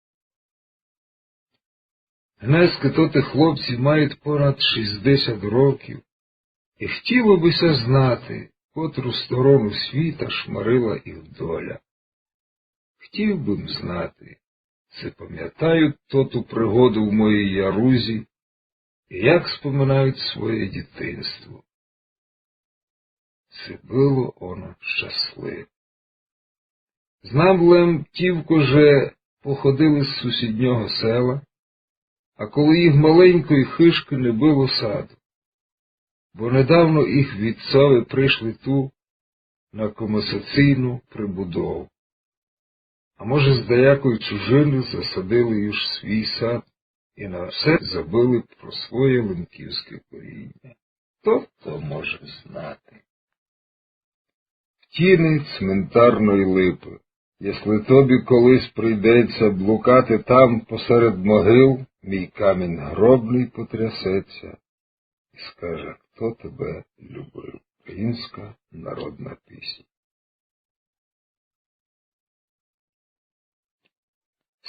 Гнеска тоты хлопці мають понад шістдесят років, і хотіло бы ся знати, котру сторону світа шмарила їх доля. Хотів бы м знати, ци памятають тоту пригоду в моїй ярузі і як споминають своє дітинство. Ци было оно щасливе. Знам лем тілько, же походили з сусіднього села, а коло їх маленької хышкы не было саду, бо недавно їх вітцови пришли ту на комасаційну прибудову. А може, з даякої чужины засадили юж свій сад і на все забыли про своє лемківське коріння. Хто то може знати? В тіни цментарної липы, єсли тобі колись прийдеться блукати там посеред могил, мій камінь гробний потрясеться і скаже: «Хто тебе любив?» Українська народна пісня.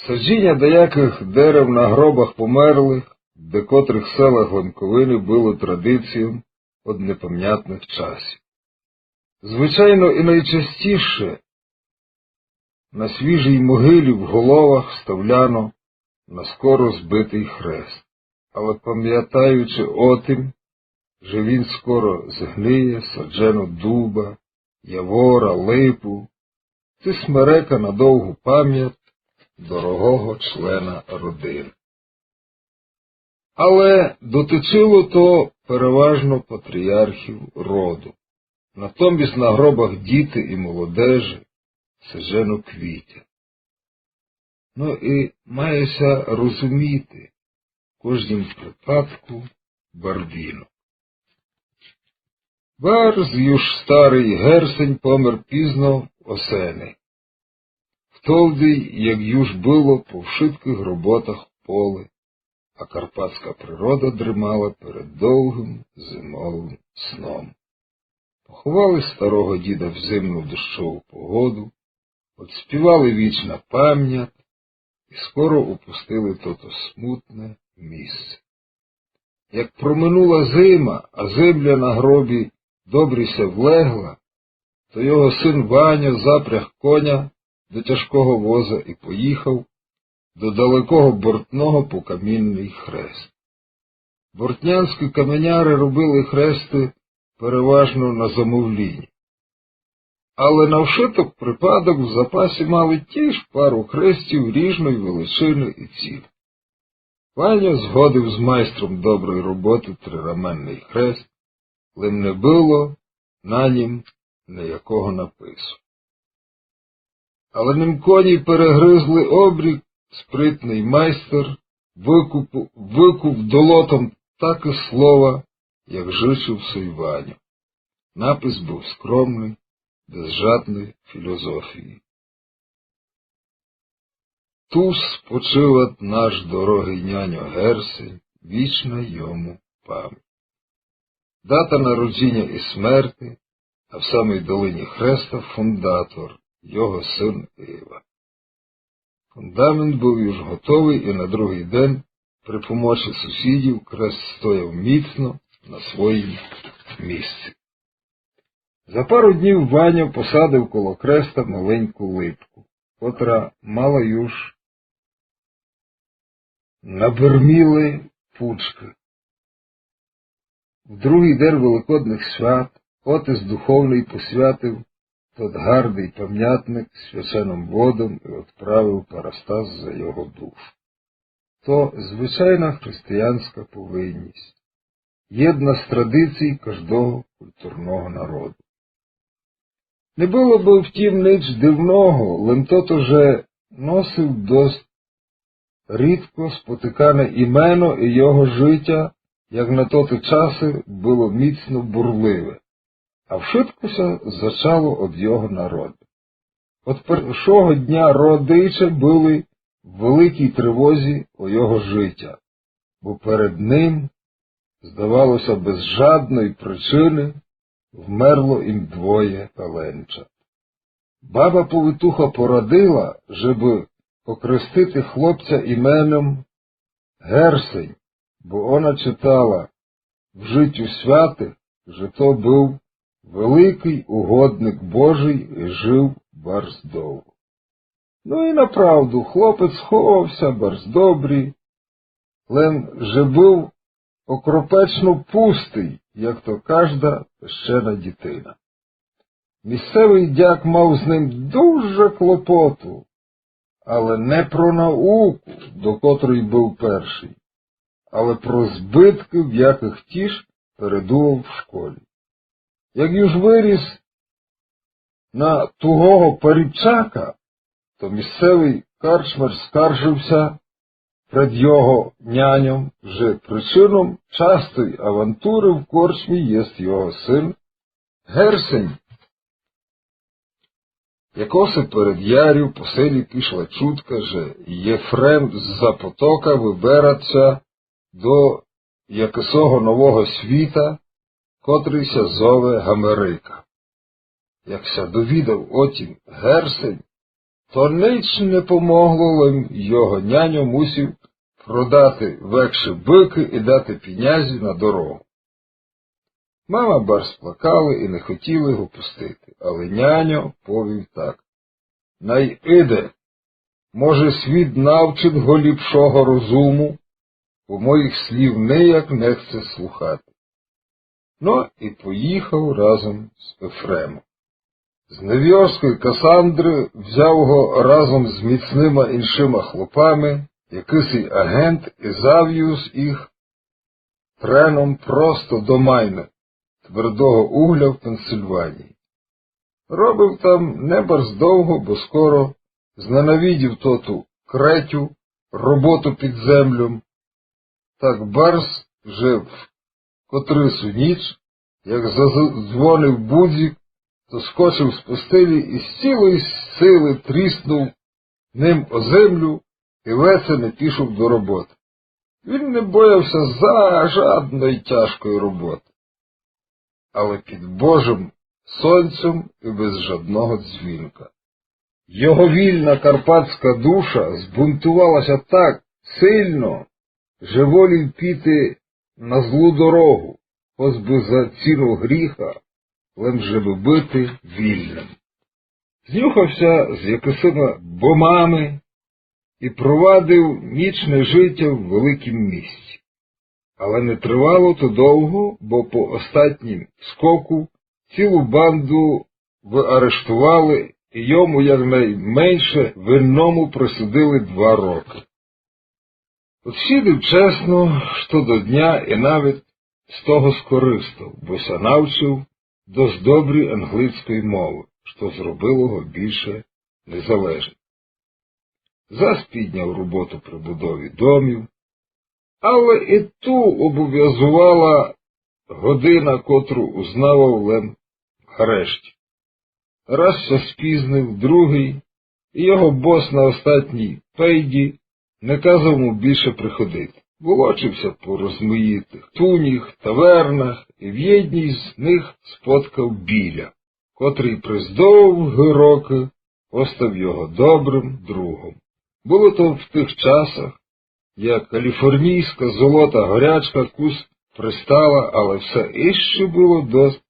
Саджіня даякых дерев на гробах померлых в декотрых селах Лемковины было традицієм од непамятных часів. Звичайно, і найчастіше на свіжій могилі в головах вставляно наскоро збитый хрест. Але памятаючи о тым, же він скоро згниє, саджено дуба, явора, липу, ци смерека на довгу память дорогого члена родины. Але дотичило то переважно патріархів роду. Натомість на гробах діти і молодежи саджено квітя. Ну і має ся розуміти в кожнім припадку барвінок. Барз юж старый Герсень помер пізно осени. Втовдий, як юж было по вшыткых роботах в поле, а карпатська природа дримала перед довгым зимовым сном. Поховали старого діда в зимну дощову погоду, одспівали «Вічна память» і скоро опустили тото смутне місце. Як проминула зима, а земля на гробі добрі ся влегла, то його син Ваня запряг коня до тяжкого воза і поїхав до далекого Бортного по камінный хрест. Бортнянські каменяры робили хресты переважно на замовліня. Але на вшыток припадок в запасі мали тіж пару хрестів ріжної величины і ціны. Ваня згодив з майстром доброї роботы трираменный хрест, лем не было на нім ниякого напису. Але ним коні перегризли обрік, спритный майстер выкупу-, выкув долотом таке слово, як жычыв сой Ваня. Напис быв скромный, без жадної філозофії. Ту спочиват наш дорогый няньо Герсень, вічна йому память. Дата народжіня і смерти, а в самій долині хреста фундатор, його син Ива. Фундамент быв уж готовый, і на другый день при помочи сусідів крест стояв міцно на своїм місці. За пару днів Ваня посадив коло креста маленьку липку, котра мала уж набермілі пучкы. В другый день великодных свят отець духовный посвятив тот гардый памятник свяченым водом і отправив парастас за його душу. То звичайна християнська повинність, єдна з традицій каждого культурного народу. Не было бы в тім нич дивного, лем тото, же носив дост рідко спотикане імено і його житя, як на тоты часы, было міцно бурливе, а вшытко ся зачало од його народа. Од першого дня родиче были в великій тривозі о його житя, бо перед ним, здавало ся, без жадної причины вмерло им двоє пеленчат. Баба повитуха порадила, жебы окрестити хлопця іменом Герсень, бо она читала в житю святых, же то быв великый угодник Божий і жив барз довго. Ну і направду, хлопець ховав ся барз добрі, лем же быв окропечно пустый, як то кажда пещена дітина. Місцевый дяк мав з ним дуже клопоту, але не про науку, до котрої быв першый, але про збыткы, в якых тіж передував в школі. Як уж виріс на тугого парібчака, то місцевый карчмар скаржив ся пред його няньом, же причином частої авантуры в корчмі єст його син Герсень. Якоси перед ярю по селі пішла чутка, же Єфрем з-за потока выберат ся до якысого нового світа, котрый ся зове Гамерика. Як ся довідав о тім Герсень, то нич не помогло, лем його няньо мусив продати векші быкы і дати пінязі на дорогу. Мама барз плакала і не хотіла го пустити, але няньо повів так: «Най іде, може, світ навчить го ліпшого розуму, бо моїх слів нияк не хце слухати». Но і поїхав разом з Ефремом. З невьорської Касандры взяв го разом з міцныма іншыма хлопами якысий агент і завюз їх треном просто до Майна, твердого угля в Пенсильванії. Робив там не барз довго, бо скоро зненавидів тоту кретю роботу під землю. Так барз же в котрысу ніч, як задзвонив будзік, то скочив з постелі і з цілої силы тріснув ним о землю і ледь ся не пішов до роботы. Він не бояв ся за жадної тяжкої роботы, але під Божым сонцем і без жадного дзвінка. Його вільна карпатська душа збунтувала ся так сильно, же волів піти на злу дорогу, хоц бы за ціну гріха, лем же бы быти вільным. Знюхав ся з якысыма бомами і провадив нічне житя в великім місті. Але не тривало то довго, бо по остатнім скоку цілу банду виарештували і йому якнайменше винному присудили два рокы. Отсідив чесно, што до дня, і навіть з того скористав, бо ся навчив дост добрі англицької мовы, што зробило го більше незалежным. Зас підняв роботу при будові домів, але і ту обов'язувала година, котру узнавав лем врешті. Раз ся спізнив, другый, і його бос на остатній пейді не казав му більше приходити. Волочив ся по розмаїтых тунях, тавернах і в єдній з них споткав Біля, котрый през довгы рокы остав його добрым другом. Было то в тых часах, як каліфорнійска золота горячка кус пристала, але всьо іщи было дост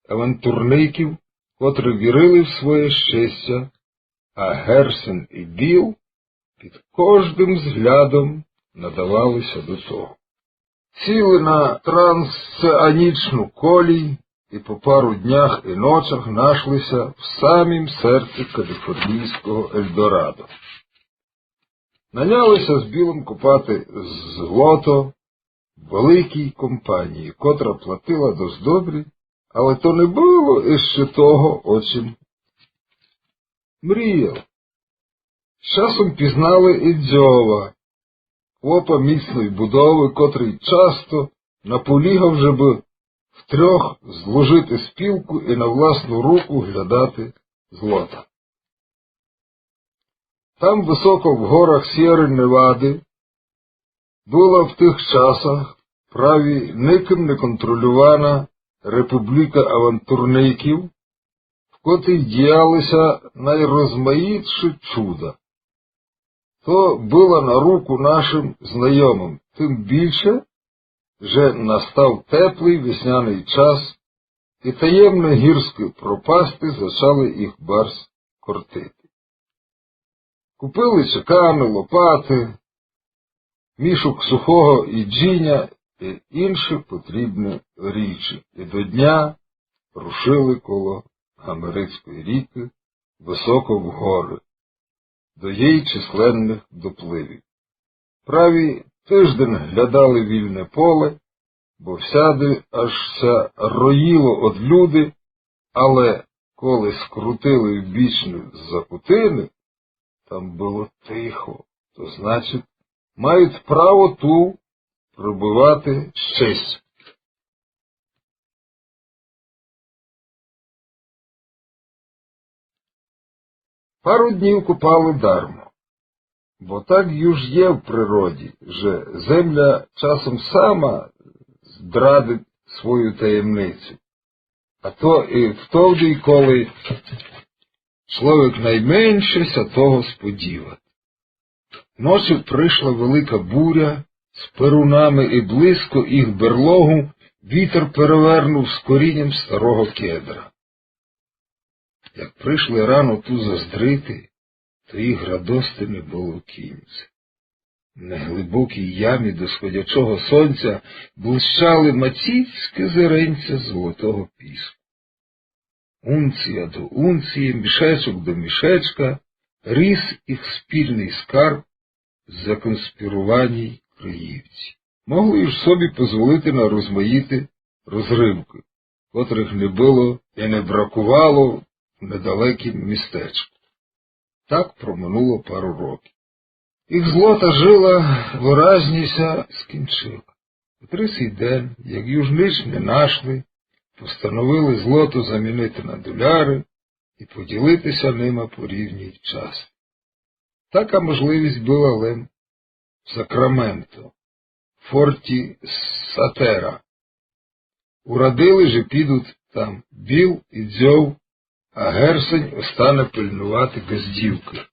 авантурників, котры вірили в своє щестя, а Герсен і Біл під кождым взглядом надавали ся до того. Сіли на трансоанічну колій і по пару днях і ночах нашли ся в самім серци каліфорнійского Ельдорадо. Наняли ся з Білом копати злото великій компанії, котра платила дост добрі, але то не было іщи того, о чим мріяв. З часом пізнали і Дзьова, хлопа міцной будовы, котрый часто наполігав, жебы втрьох зложити спілку і на власну руку глядати злота. Там высоко в горах Сєры Невады была в тых часах праві никым не контролювана републіка авантурників, в котрій діяли ся найрозмаїтші чуда. То было на руку нашым знайомым, тым більше, же настав теплый весняный час, і таємны гірскы пропасти зачали їх барз кортити. Купили чеканы, лопаты, мішок сухого іджіня і інші потрібні річі, і до дня рушили коло Гамерицької рікы высоко в горы, до їй численных допливів. Праві тыждень глядали вільне поле, бо всяды аж ся роїло од люди, але коли скрутили в бічны закутины, там было тихо, то значить, мають право ту пробывати щось. Пару днів копали дармо, бо так юж є в природі, же земля часом сама здрадить свою таємницю, а то і втовдий, коли чловек найменше ся того сподівать. Ночі пришла велика буря з перунами, і близько їх берлогу вітер перевернув з корінням старого кедра. Як пришли рано ту заздрити, то їх радости не было кінця. В неглибокій ямі до сходячого сонця блищали маціцькі зеренця золотого піску. Унція до унції, мішечок до мішечка ріс їх спільный скарб в законспірованій Криївці. Могли ж собі позволити на розмаїті розривкы, котрых не было і не бракувало в недалекім містечку. Так проминуло пару років. Їх злота жила выразні ся скінчила. У трицятый день, як юж нич не нашли, постановили злото замінити на доляры і поділити ся нима по рівній части. Така можливість была лем в Сакраменто, форті Сатера. Урадили, же підуть там Біл і Дзьов, а Герсень остане пильнувати ґаздівкы.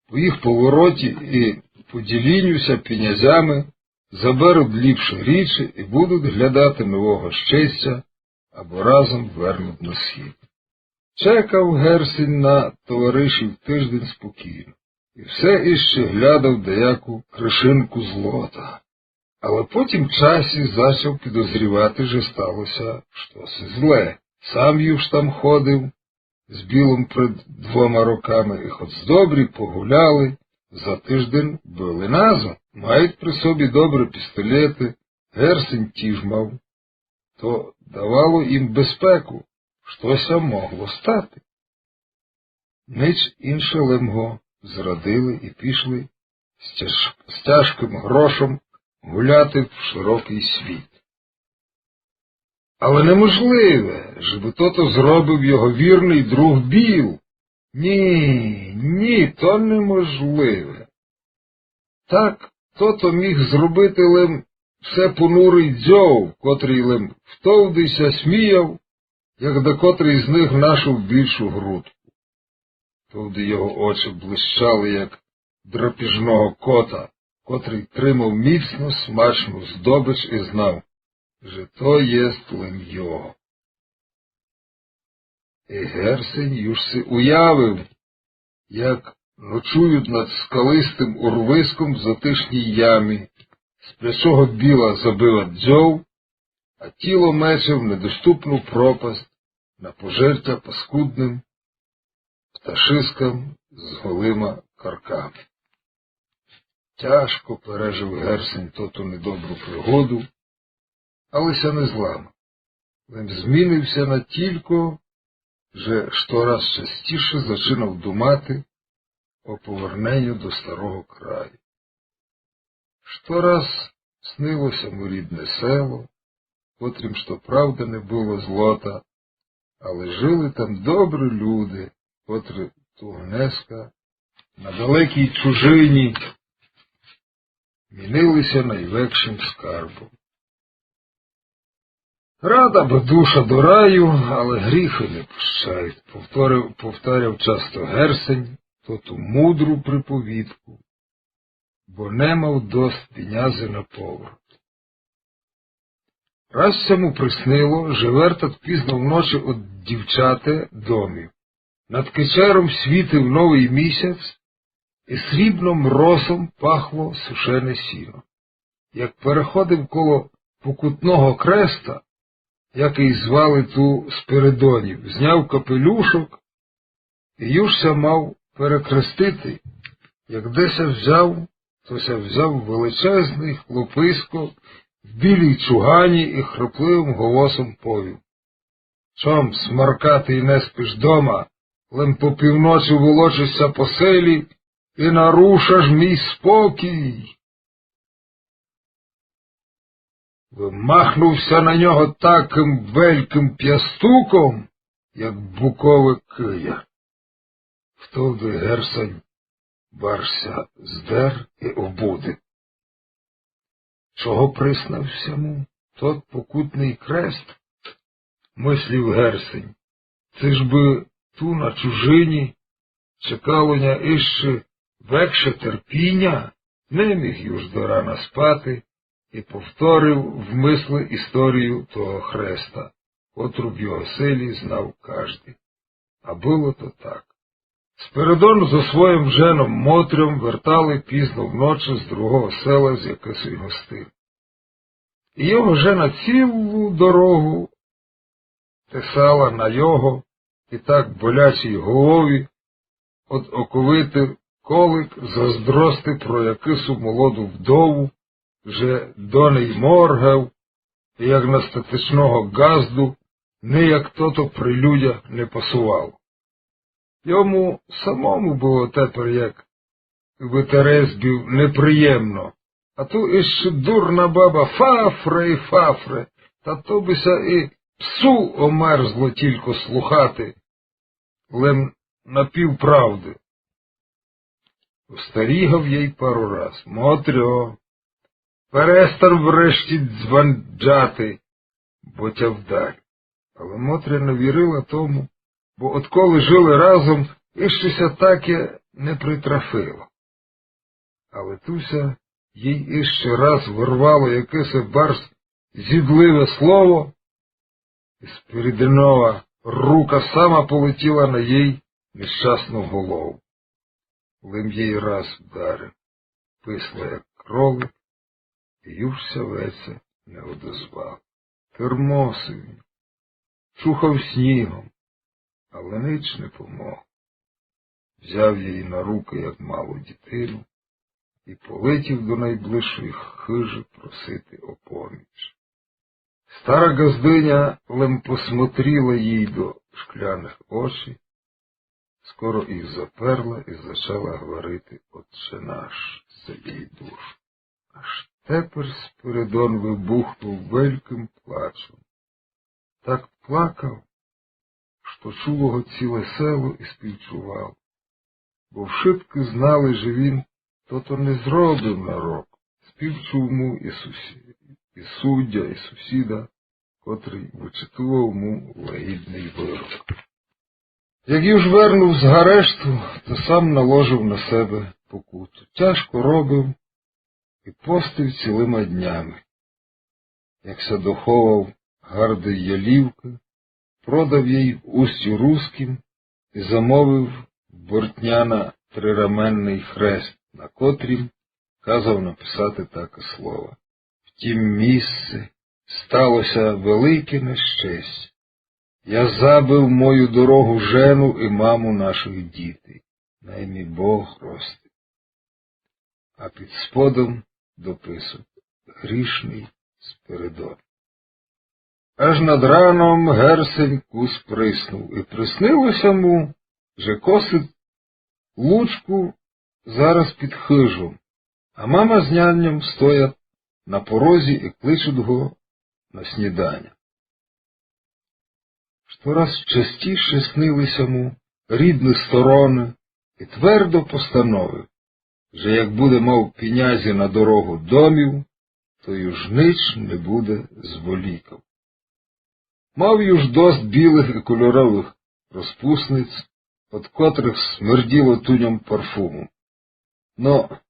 По їх повороті і по діліню ся пінязями заберуть ліпші річі і будуть глядати нового щестя або разом вернуть на схід. Чекав Герсень на товаришів тыждень спокійно і все іщи глядав даяку кришинку злота. Але потім часі зачав підозрівати, же стало ся штось зле. Сам юж там ходив з Білом пред двома роками, і хоц добрі погуляли, за тыждень были назад. Мають при собі добрі пістолеты, Герсень тіж мав. То давало їм безпеку, што ся могло стати. Нич інше, лем го зрадили і пішли з тяж-, з тяжкым грошом гуляти в широкый світ. Але неможливе, жебы тото зробив його вірный друг Біл. Ні, ні, то неможливе. Так, тото міг зробити лем все понурый дзьов, котрый лем втовды ся сміяв, як декотрый з них нашов більшу грудку. Товды його очи блищали, як драпіжного кота, котрый тримав міцно смачну здобич і знав, же то єст лем його. І Герсень юж си уявив, як ночують над скалистым урвиском в затишній ямі, сплячого біла забива дзьов, а тіло мече в недоступну пропасть на пожертя паскудным пташискам з голыма карками. Тяжко пережив Герсень тоту недобру пригоду, але ся не зламав. Лем змінив ся натілько, же штораз частіше зачинав думати о поверненю до старого краю. Штораз снило ся му рідне село, котрым, што правда, не было злота, але жили там добрі люди, котрі ту гнеска на далекій чужині мінили ся найвекшым скарбом. Рада бы душа до раю, але гріхы не пущають, повторив, повторяв часто Герсень тоту мудру приповідку, бо не мав дост пінязы на поворот. Раз ся му приснило, же вертат пізно вночи од дівчате домів. Над кечером світив новый місяць, і срібном росом пахло сушене сіно. Як переходив коло Покутного креста, якый звали ту Спиридонів, зняв капелюшок і юж ся мав перекрестити, як де ся взяв, то ся взяв величезный хлописько в білій чугані і храпливым голосом повів: «Чом, смаркатый, не спиш дома, лем по півночи волочиш ся по селі і нарушаш мій спокій?» Вымахнув ся на нього такым велькым пястуком, як букове кыя. Втовды Герсень барз ся здер і обудив. Чого приснив ся му тот Покутный крест? Мыслив Герсень. Ци ж бы ту на чужині чекало ня іщи векше терпіня? Не міг юж до рана спати і повторив в мысли історію того хреста, котру в його селі знав каждый. А было то так. Спиридон зо своїм женом Мотрьом вертали пізно вночи з другого села, з якых ся гостив. І його жена цілу дорогу тесала на його і так болячій голові од оковити колик заздрости про якысу молоду вдову, же до ней моргав, і як на статечного ґазду, ніяк тото при людях не пасовало. Йому самому было тепер, як витерезбів, неприємно. А ту іщи дурна баба фафре і фафре, та то бы ся і псу омерзло тілько слухати, лем напівправды. Остерігав єй пару раз: «Мотрьо, перестань врешті дзванджати, бо тя вдарю». Але Мотря не вірила тому, бо одколи жили разом, іщи ся таке не притрафило. Але ту ся єй іщи раз вырвало якесе барз зідливе слово, і Спиридонова рука сама полетіла на єй нещасну голову. Лем єй раз вдарив, писла як кролик, і юж ся веце не одозвав. Термосив ю, чухав снігом, але нич не помогло. Взяв єй на рукы, як малу дітину, і полетів до найближшої хыжі просити о поміч. Стара ґаздыня лем посмотріла єй до шкляных очей, скоро їх заперла і зачала гварити: «Отче наш, за єй душу». Аж тепер Спиридон выбухнув велькым плачом. Так плакав, почуло го ціле село і співчувало. Бо вшыткы знали, же він тото не зробив на рок. Співчув му і сусі-, і суддя, і сусіда, котрый вычитував му лагідный вырок. Як юж вернув з гарешту, то сам наложив на себе покуту. Тяжко робив і постив цілыма днями. Як ся доховав гардой ялівкы, продав єй в Устю Рускім і замовив в Бортняна трираменный хрест, на котрім казав написати таке слово: В тім місци стало ся велике нещестя. Я забыв мою дорогу жену і маму нашых дітей. Най мі Бог простить. А під сподом дописує: Грішный Спиридон. Аж над раном Герсень кус приснув, і приснило ся му, же косить лучку зараз під хыжом, а мама з няньом стоять на порозі і кличуть го на сніданя. Штораз частіше снили ся му рідны стороны, і твердо постановив, же як буде мав пінязі на дорогу домів, то юж нич не буде зволікав. Мав юж дост білых і кольоровых розпусниць, од котрых смерділо туньом парфумом. Но,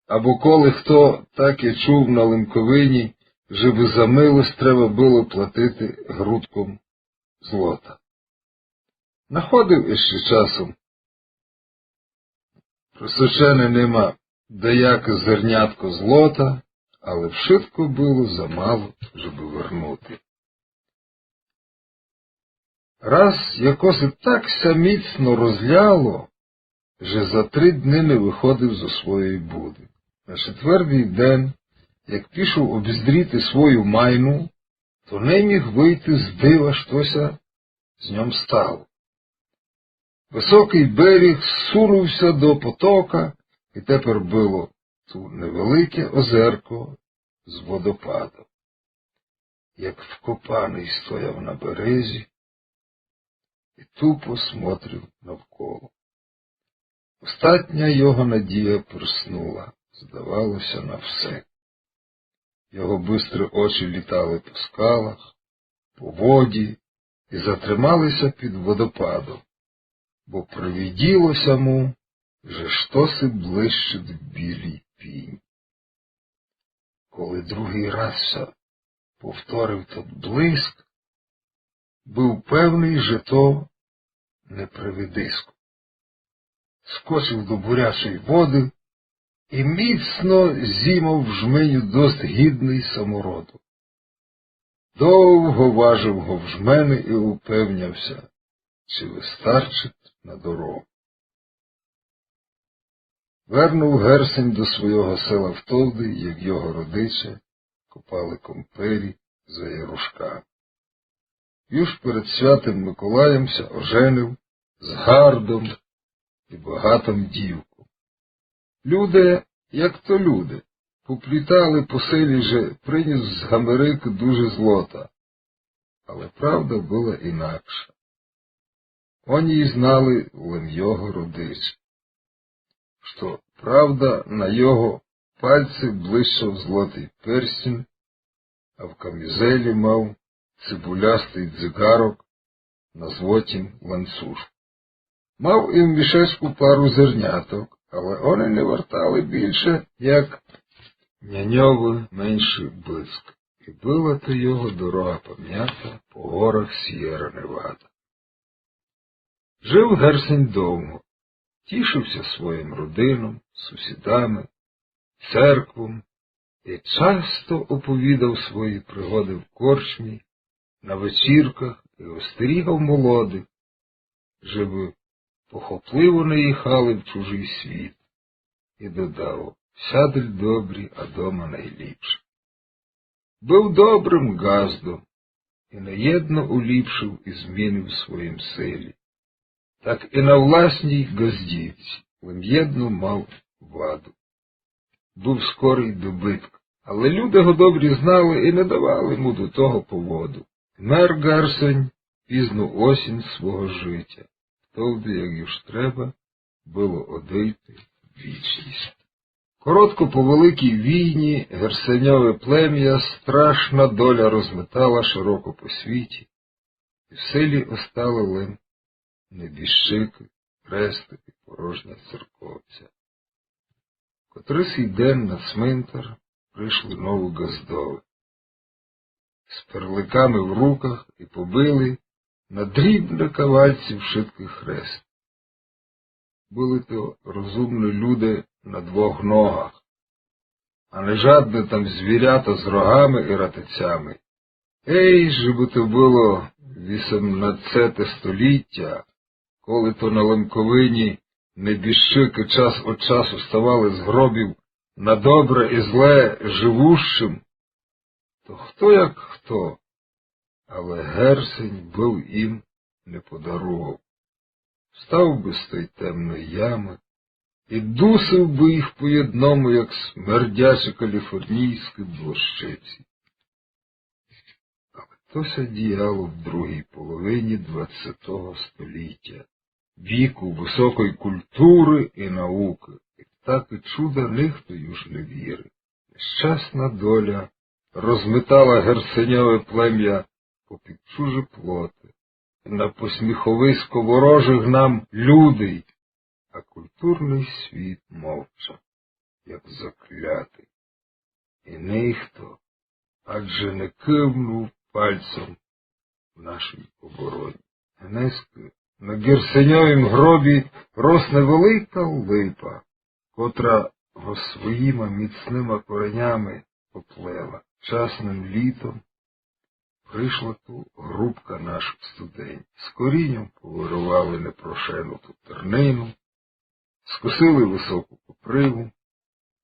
або коли хто таке чув на Лемковині, же бы за милость треба было платити грудком злота. Находив іщи часом просочене нима даяке зернятко злота, але вшытко было замало, жебы вернути. Раз якоси так ся міцно розляло, же за три дни не выходив зо своєї буды. На четвертый день, як пішов обіздріти свою майну, то не міг выйти з дива, што ся з ньом стало. Высокый беріг сунув ся до потока, і тепер было ту невелике озерко з водопадом. Як вкопаный стояв на березі і тупо смотрив навколо. Остатня його надія приснула, здавало ся, на все. Його быстры очі літали по скалах, по воді і затримали ся під водопадом, бо привиділо ся му, же штоси блищить в білій піні. Коли другый раз ся повторив тот блиск, быв певный, же то не привидисько. Скочив до бурячої воды і міцно зімав в жменю дост гідный самородок. Довго важив го в жмени і упевняв ся, чи вистарчить на дорогу. Вернув Герсень до свого села втовды, як його родиче копали компері за Ярушками. Юж перед святым Миколаєм ся оженив з гардом і богатом дівком. Люди, як то люди, поплітали по селі, же принюс з Америкы дуже злота. Але правда была інакша. Они ї знали лем його родичі. Што правда, на його пальци блищав злотый перстень, а в камізелі мав цибулястый дзигарок на злотім ланцюжку. Мав і в мішечку пару зерняток, але они не вартали більше, як няньовый меншый блиск. І была то його дорога памята по горах Сієра Невада. Жив Герсень довго, тішив ся своїм родином, сусідами, церквом і часто оповідав свої пригоды в корчмі, на вечірках і остерігав молодых, жебы похопливо не їхали в чужый світ, і додав: «Всядель добрі, а дома найліпше». Быв добрым ґаздом і неєдно уліпшив і змінив в своїм селі. Так і на власній ґаздівці лем єдну мав ваду. Быв скорый до битку, але люди го добрі знали і не давали му до того поводу. Мер Герсень пізну осінь свого житя, товды, як юж треба было одыйти в вічність. Коротко по Великій війні Герсеньове племя страшна доля розметала широко по світі, і в селі остали лем небіжчикы, хрестик і порожня церковця. Котрийсь день на цминтар пришли новы ґаздовы з перликами в руках і побили на дрібны кавальці вшыткый хрест. Были то розумны люде на двох ногах, а не жадны там звірята з рогами і ратицями. Ей, же бы то было вісемнадцете століття, коли то на Лемковині небіжчикы час од часу ставали з гробів на добре і зле живущым, то хто як хто, але Герсень был їм не подарував. Встав бы з той темной ямы і дусив бы їх по єдному, як смердячі каліфорнійські блощиці. Але то ся діяло в другій половині двадцятого століття, віку высокой культуры і наукы, і в такы чуда нихто юж не вірив. Нещасна доля розметала Герсеньове племя попід чужы плоты, на посміховисько ворожых нам людей, а культурный світ мовчав, як заклятый. І нихто адже не кивнув пальцем в нашій обороні. Гнеськы на Герсеньовім гробі росне велика липа, котра го своїма міцныма коренями поплела. Часным літом пришла ту групка нашых студентів. З коріньом повырывали непрошену ту тернину, скосили высоку коприву,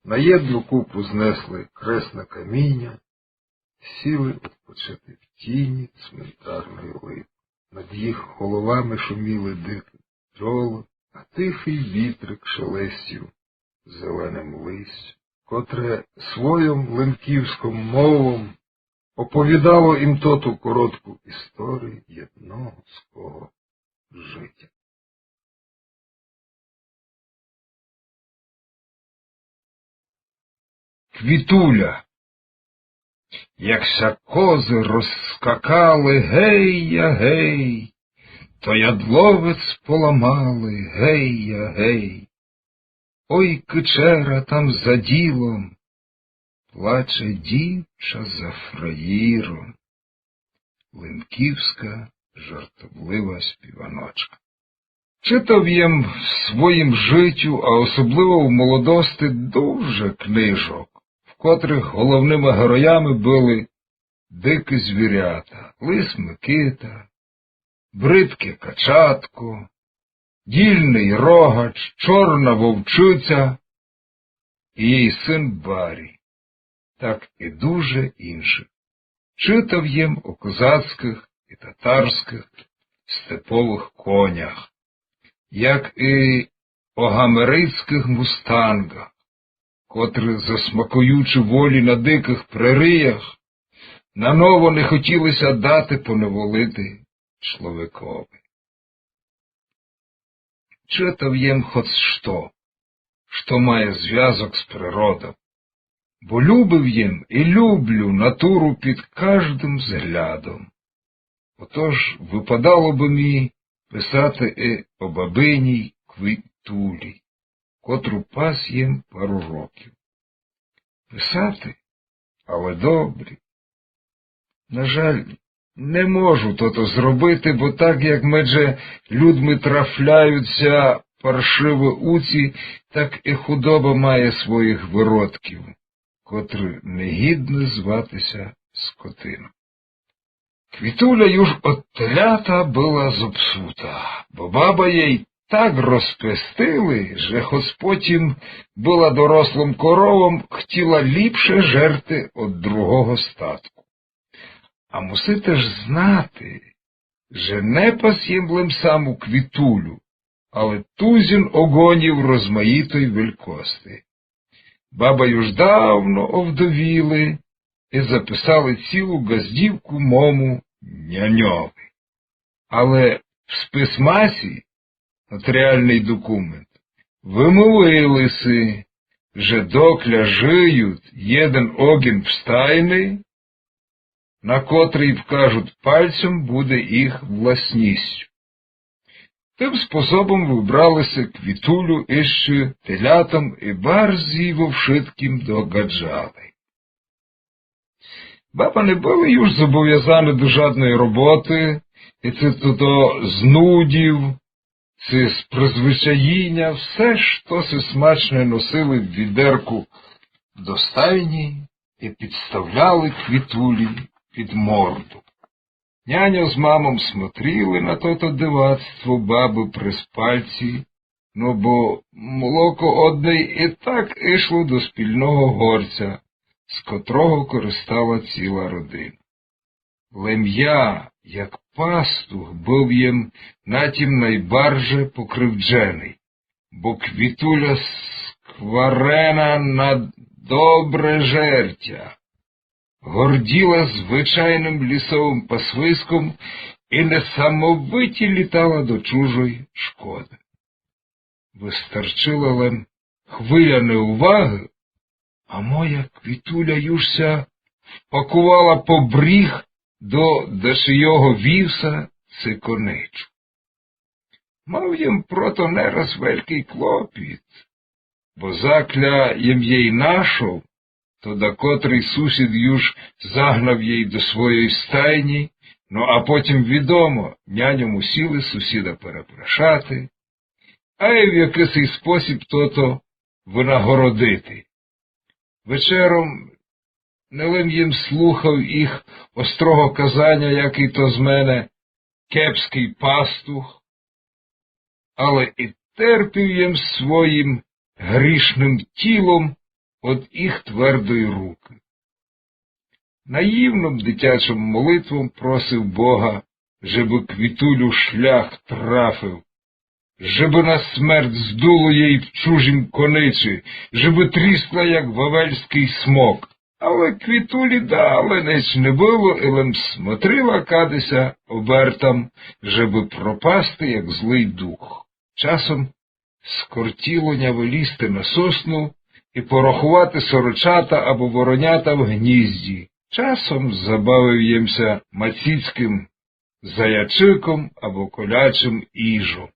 на єдну купу знесли кресне каміня, сіли одпочити в тіні цминтарної липы. Над їх головами шуміли дикы бджолы, а тихый вітрик шелестів зеленым листям, котре своїм лемківськым мовом оповідало їм тоту коротку історію єдного свого житя. Квітуля. Як ся козы розскакали, гей-я, гей, то ядловець поламали, гей-я, гей. Ой, кычера там за ділом, плаче дівча за фраїром. Лемківська жартовлива співаночка. Читав єм в своїм житю, а особливо в молодости, дуже книжок, в котрых головныма героями были дикы звірята: лис Микита, бридке качатко, дільный рогач, чорна вовчиця і її син Барі, так і дуже іншых. Читав єм о козацькых і татарськых степовых конях, як і о гамерицькых мустангах, котры, засмакуючи волі на дикых прериях, наново не хотіли ся дати поневолити чловекови. Читав єм хоц што, што має звязок з природом, бо любив єм і люблю натуру під каждым взглядом. Отож выпадало бы мі писати і о бабиній Квітулі, котру пас єм пару років. Писати, але добрі. На жаль, не можу тото зробити, бо так як медже людми трафляються паршивы уці, так і худоба має своїх выродків, котры не гідны звати ся скотина. Квітуля юж од телята была зопсута, бо баба єй так розпестили, же хоц потім была дорослым коровом, хтіла ліпше жерти од другого статку. А мусите ж знати, же не пас єм лем саму Квітулю, але тузін огонів розмаїтой велькости. Баба юж давно овдовіли і записали цілу ґаздівку мому няньови. Але в списмасі, нотаріалный документ, вымовили си, же докля жыют єден огін в стайни, на котрый вкажут пальцьом, буде їх власністю. Тым способом выбрали си Квітулю іщы телятом і барз їй во вшыткім догаджали. Баба не были юж зобовязаны до жадної роботы, і ци то, то з нудів, ци з призвычаїня, все, што си смачне, носили в відерку до стайні і підставляли Квітулі під морду. Няньо з мамом смотріли на тото дивацтво бабы през пальці, но бо молоко од ней і так ішло до спільного горця, з котрого користала ціла родина. Лем я, як пастух, быв єм на тім найбарже покривдженый, бо Квітуля скварена на добре жертя горділа звычайным лісовым пасвыском і несамовиті літала до чужой шкоды. Выстарчыла лем хвиля неувагы, а моя Квітуля юж ся впакувала по бріг до дашийого вівса ци коничу. Мав єм прото не раз велькый клопіт, бо закля єм єй нашов, то дакотрый сусід юж загнав єй до своєй стайні, но а потім, відомо, няньо мусіли сусіда перепрошати, а й в якысий спосіб тото вынагородити. Вечером не лем єм слухав їх острого казаня, якый то з мене кепскый пастух, але і терпів єм своїм грішным тілом од їх твердої рукы. Наївным дитячым молитвом просив Бога, жебы Квітулю шлях трафив, жебы на смерть здуло єй в чужім коничі, жебы тріскла, як вавельскый смок. Але Квітулі дале нич не было, і лем смотрила кадися обертам, жебы пропасти, як злый дух. Часом скортіло ня вылізти на сосну і пораховати сорочата або воронята в гнізді. Часом забавив єм ся мацїцькым заячыком або колячым іжом.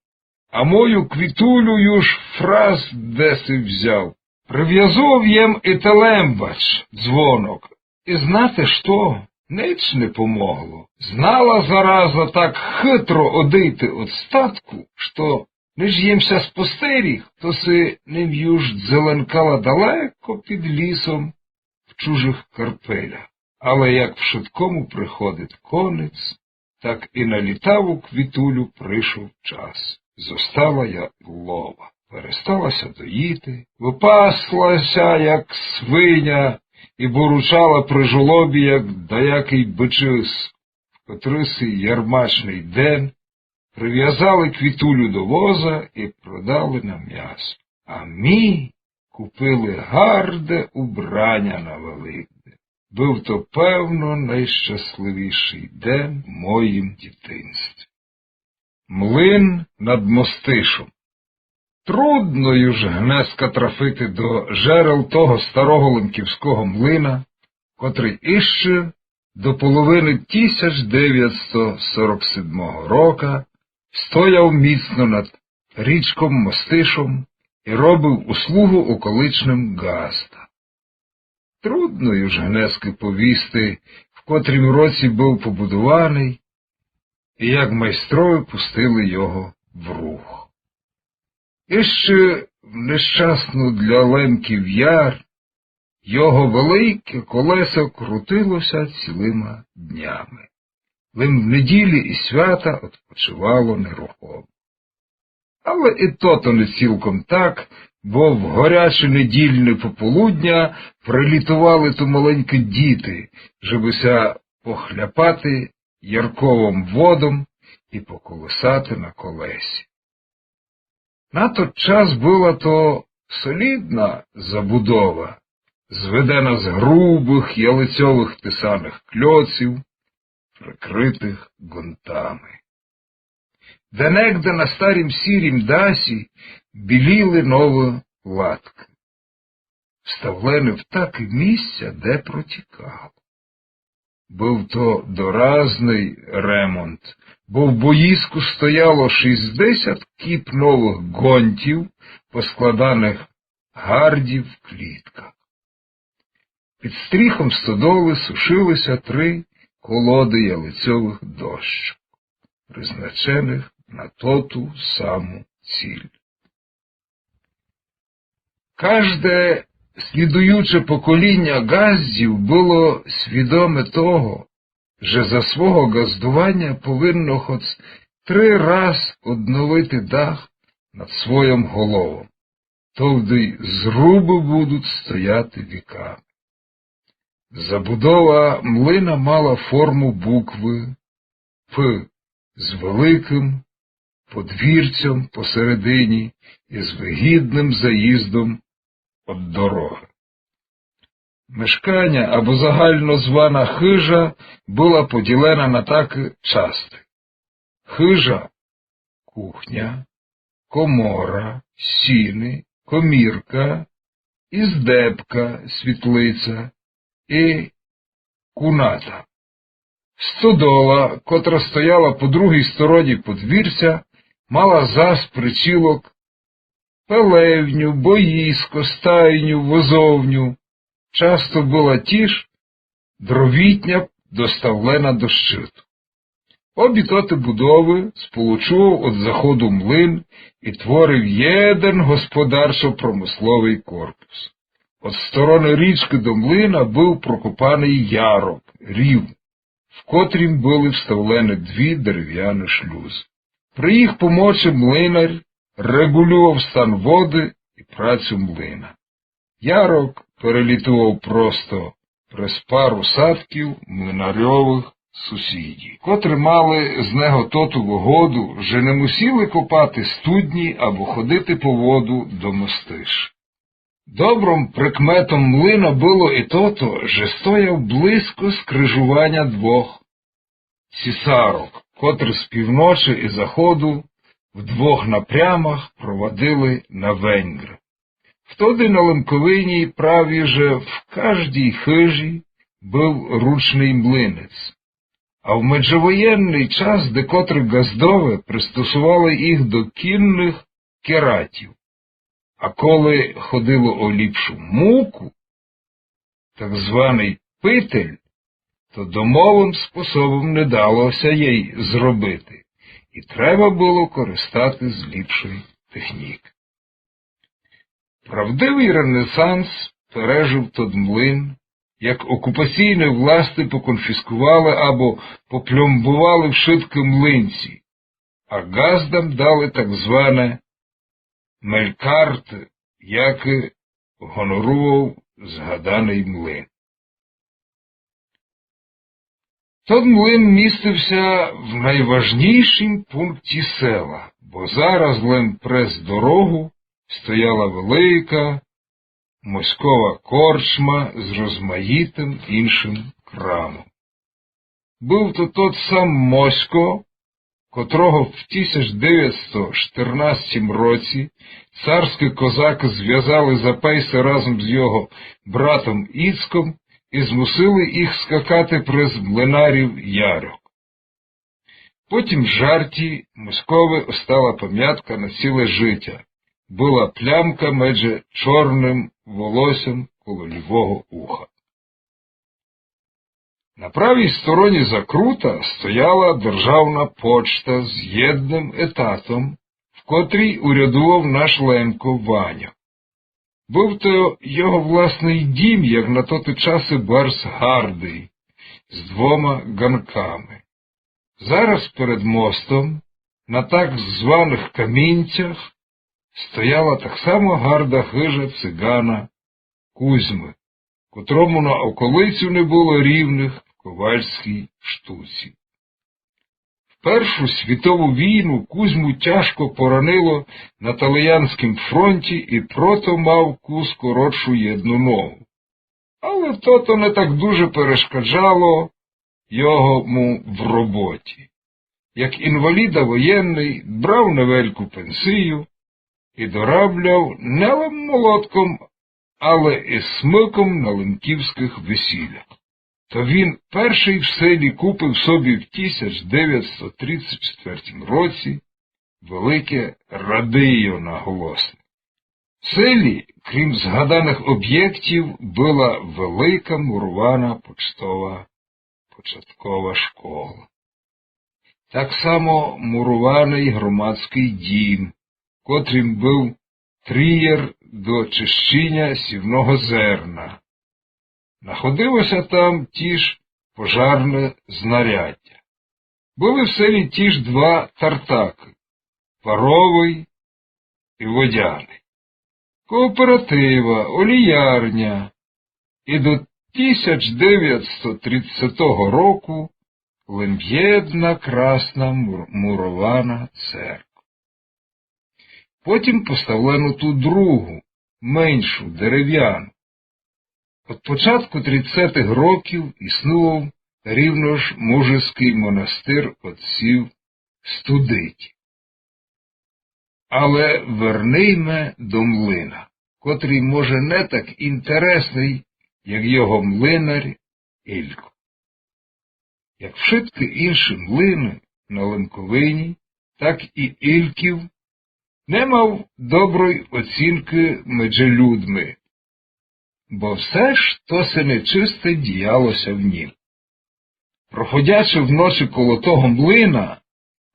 А мою Квітулю юж фрас деси взяв. Привязав єм і телембач, дзвонок. І знате што? Нич не помогло. Знала зараза так хитро одыйти од статку, што ниж єм ся спостеріг, то си ним юж дзеленкала далеко під лісом в чужых карпелях. Але як вшыткому приходить конець, так і на літаву Квітулю пришов час. Зостала я лома. Перестала ся доїти, выпасла ся, як свиня, і буручала при жолобі, як даякый бичыс. В котрысь ярмачный ден привязали Квітулю до воза і продали на мясо. А ми купили гарде убраня на Великден. Быв то, певно, найщасливішый ден в моїм дітинстві. Млин над Мостишом. Трудно юж гнеска трафити до жерел того старого лемківского млина, котрый іщы до половины тисяч девятсто сорок седьмого рока стояв міцно над річком Мостишом і робив услугу околичным ґазда. Трудно юж гнески повісти, в котрім році быв побудованый і як майстрови пустили його в рух. Іщы в нещасну для лемків ярь його велике колесо крутило ся цілыма днями. Лим в неділі і свята одпочивало нерухомо. Але і тото не цілком так, бо в горяче недільне пополудня прилітовали то маленькі діти, жебы ся похляпати ярковым водом і поколесати на колесі. На тот час была то солідна забудова, зведена з грубых ялицьовых тесаных кльоців, прикрытых ґунтами. Де-негде на старім сірім дасі біліли новы латкы, вставлены в такы місця, де протікало. Быв то доразный ремонт, бо в боїску стояло шістдесят кіп новых ґонтів, поскладаных гардів в клітках. Під стріхом стодолы сушили ся три колоды ялицьовых дощок, призначеных на тоту саму ціль. Кажде слідуюче поколіня ґаздів было свідоме того, же за свого ґаздуваня повинно хоц три раз одновити дах над своїм головом. Товды зрубы будуть стояти віками. Забудова млина мала форму буквы П з великым подвірцьом посередині і з выгідным заїздом од дорогы. Мешканя, або загально звана хыжа, была поділена на такы часты: хыжа, кухня, комора, сіни, комірка, іздебка, світлиця і куната. Стодола, котра стояла по другій стороні подвірця, мала зас причілок пелевню, боїско, стайню, возовню. Часто была тіж дровітня доставлена до щыту. Обі тоты будовы сполучував од заходу млин і творив єден господарчо-промысловый корпус. Од стороны річкы до млина быв прокопаный ярок, рів, в котрім были вставлены дві деревяны шлюзы. При їх помочи млинар регулював стан воды і працю млина. Ярок перелітував просто през пару садків млинарьовых сусідів, котры мали з него тоту выгоду, же не мусили копати студні або ходити по воду до мостищ. Добрым прикметом млина было і тото, же стояв близько скрижуваня двох цісарок, котры з півночы і заходу в двох напрямах провадили на Венґры. Втоды на Лемковині праві же в каждій хыжі быв ручный млинець, а в меджевоєнный час декотры ґаздове пристосували їх до кінных кератів. А коли ходило о ліпшу муку, так званый питель, то домовым способом не дало ся єй зробити, і треба было користати з ліпшої технікы. Правдивый ренесанс пережив тот млин, як окупаційны власти поконфіскували або попльомбували вшыткы млинці, а ґаздам дали так зване мелькарты, якы гонорував згаданый млин. Тот млин містив ся в найважнійшім пункті села, бо зараз лем през дорогу стояла велика моськова корчма з розмаїтым іншым крамом. Быв то тот сам Мосько, котрого в тисяч девятсто штырнадцятім році царські козакы звязали за пейсы разом з його братом Іцком і змусили їх скакати през млинарів ярок. По тім жарті Моськови остала памятка на ціле житя. Была плямка медже чорным волосям коло лівого уха. На правій стороні закрута стояла державна почта з єдным етатом, в котрій урядував наш Лемко Ваня. Быв то його власный дім, як на тоты часы барз гардый, з двома ґанками. Зараз перед мостом, на так званых камінцях, стояла так само гарда хыжа цигана Кузьмы, котрому на околицю не было рівных в ковальській штуці. В Першу світову війну Кузьму тяжко поранило на таліянськім фронті, і прото мав кус коротшу єдну ногу. Але тото не так дуже перешкаджало йому в роботі. як інваліда воєнный, брав невельку пенсію і доробляв не лем молотком, але і смыком на лемківскых весілях. То він першый в селі купив собі в тисяч девятсто тридцять четвертім році велике радіо наголосне. В селі, крім згаданых обєктів, была велика мурована почтова початкова школа. Так само мурованый громадськый дім, котрым быв трієр до чищіня сівного зерна. Находило ся там тіж пожарне знаряддя. Были в селі тіж два тартакы, паровый і водяный. Кооператива, оліярня і до тисяч девятсто тридцятого року лем єдна красна мур-, мурована церква. Потім поставлено ту другу, меншу, деревяну. Од початку тридцятых років існував рівно ж мужицькый монастир отців Студитів. Але вернийме до млина, котрый, може, не так інтересный, як його млинар Ілько. Як вшыткы інші млины на Лемковині, так і Ільків не мав доброй оцінкы меджи людми, бо все ж то се нечисте діяло ся в нім. Проходячи вночи коло того млина,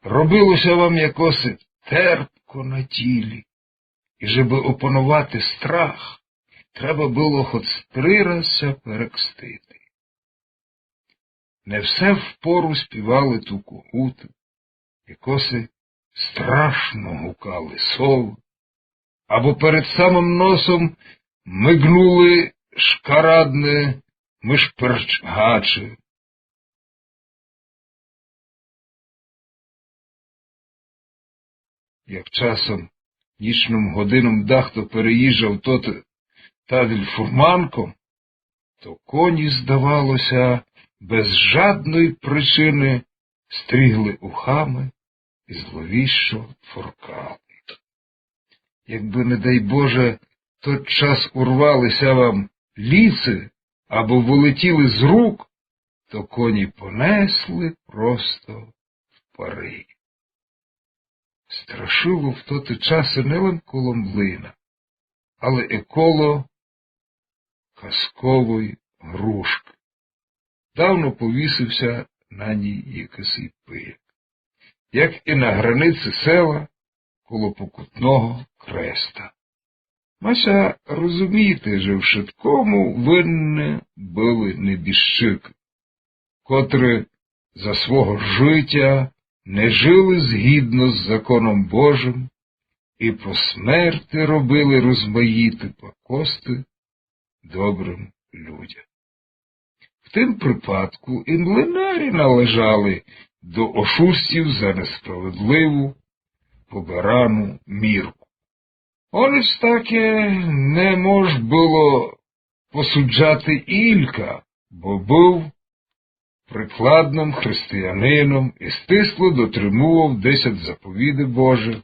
робило ся вам якоси терпко на тілі, і жебы опанувати страх, треба было хоц три раз ся перекстити. Не все впору співали ту когуту, якоси страшно гукали совы, або перед самым носом мигнули шкарадны мышперчгачы. Як часом нічным годином дахто переїжджав тоты тадыль фурманком, то коні, здавало ся, без жадной причины стрігли ухами і зловіщо форкали. Якбы, не дай Боже, тот час урвали ся вам ліцы або вылетіли з рук, то коні понесли просто в пари. Страшило в тоты часы не лем коло млина, але і коло казковой грушкы. Давно повісив ся на ній якысий пияк. Як і на границі села, коло Покутного креста. Ма ся розуміти, же вшыткому винны были небіжчыкы, котры за свого жытя не жыли згідно з законом Божым і по смерти робили розмаїты пакосты добрым людям. В тым припадку і млинарі належали до ошустів за несправедливу побирану мірку. Онич таки не мож было посуджати Ілька, бо быв прикладным християнином і стисло дотримував десять заповідей Божых,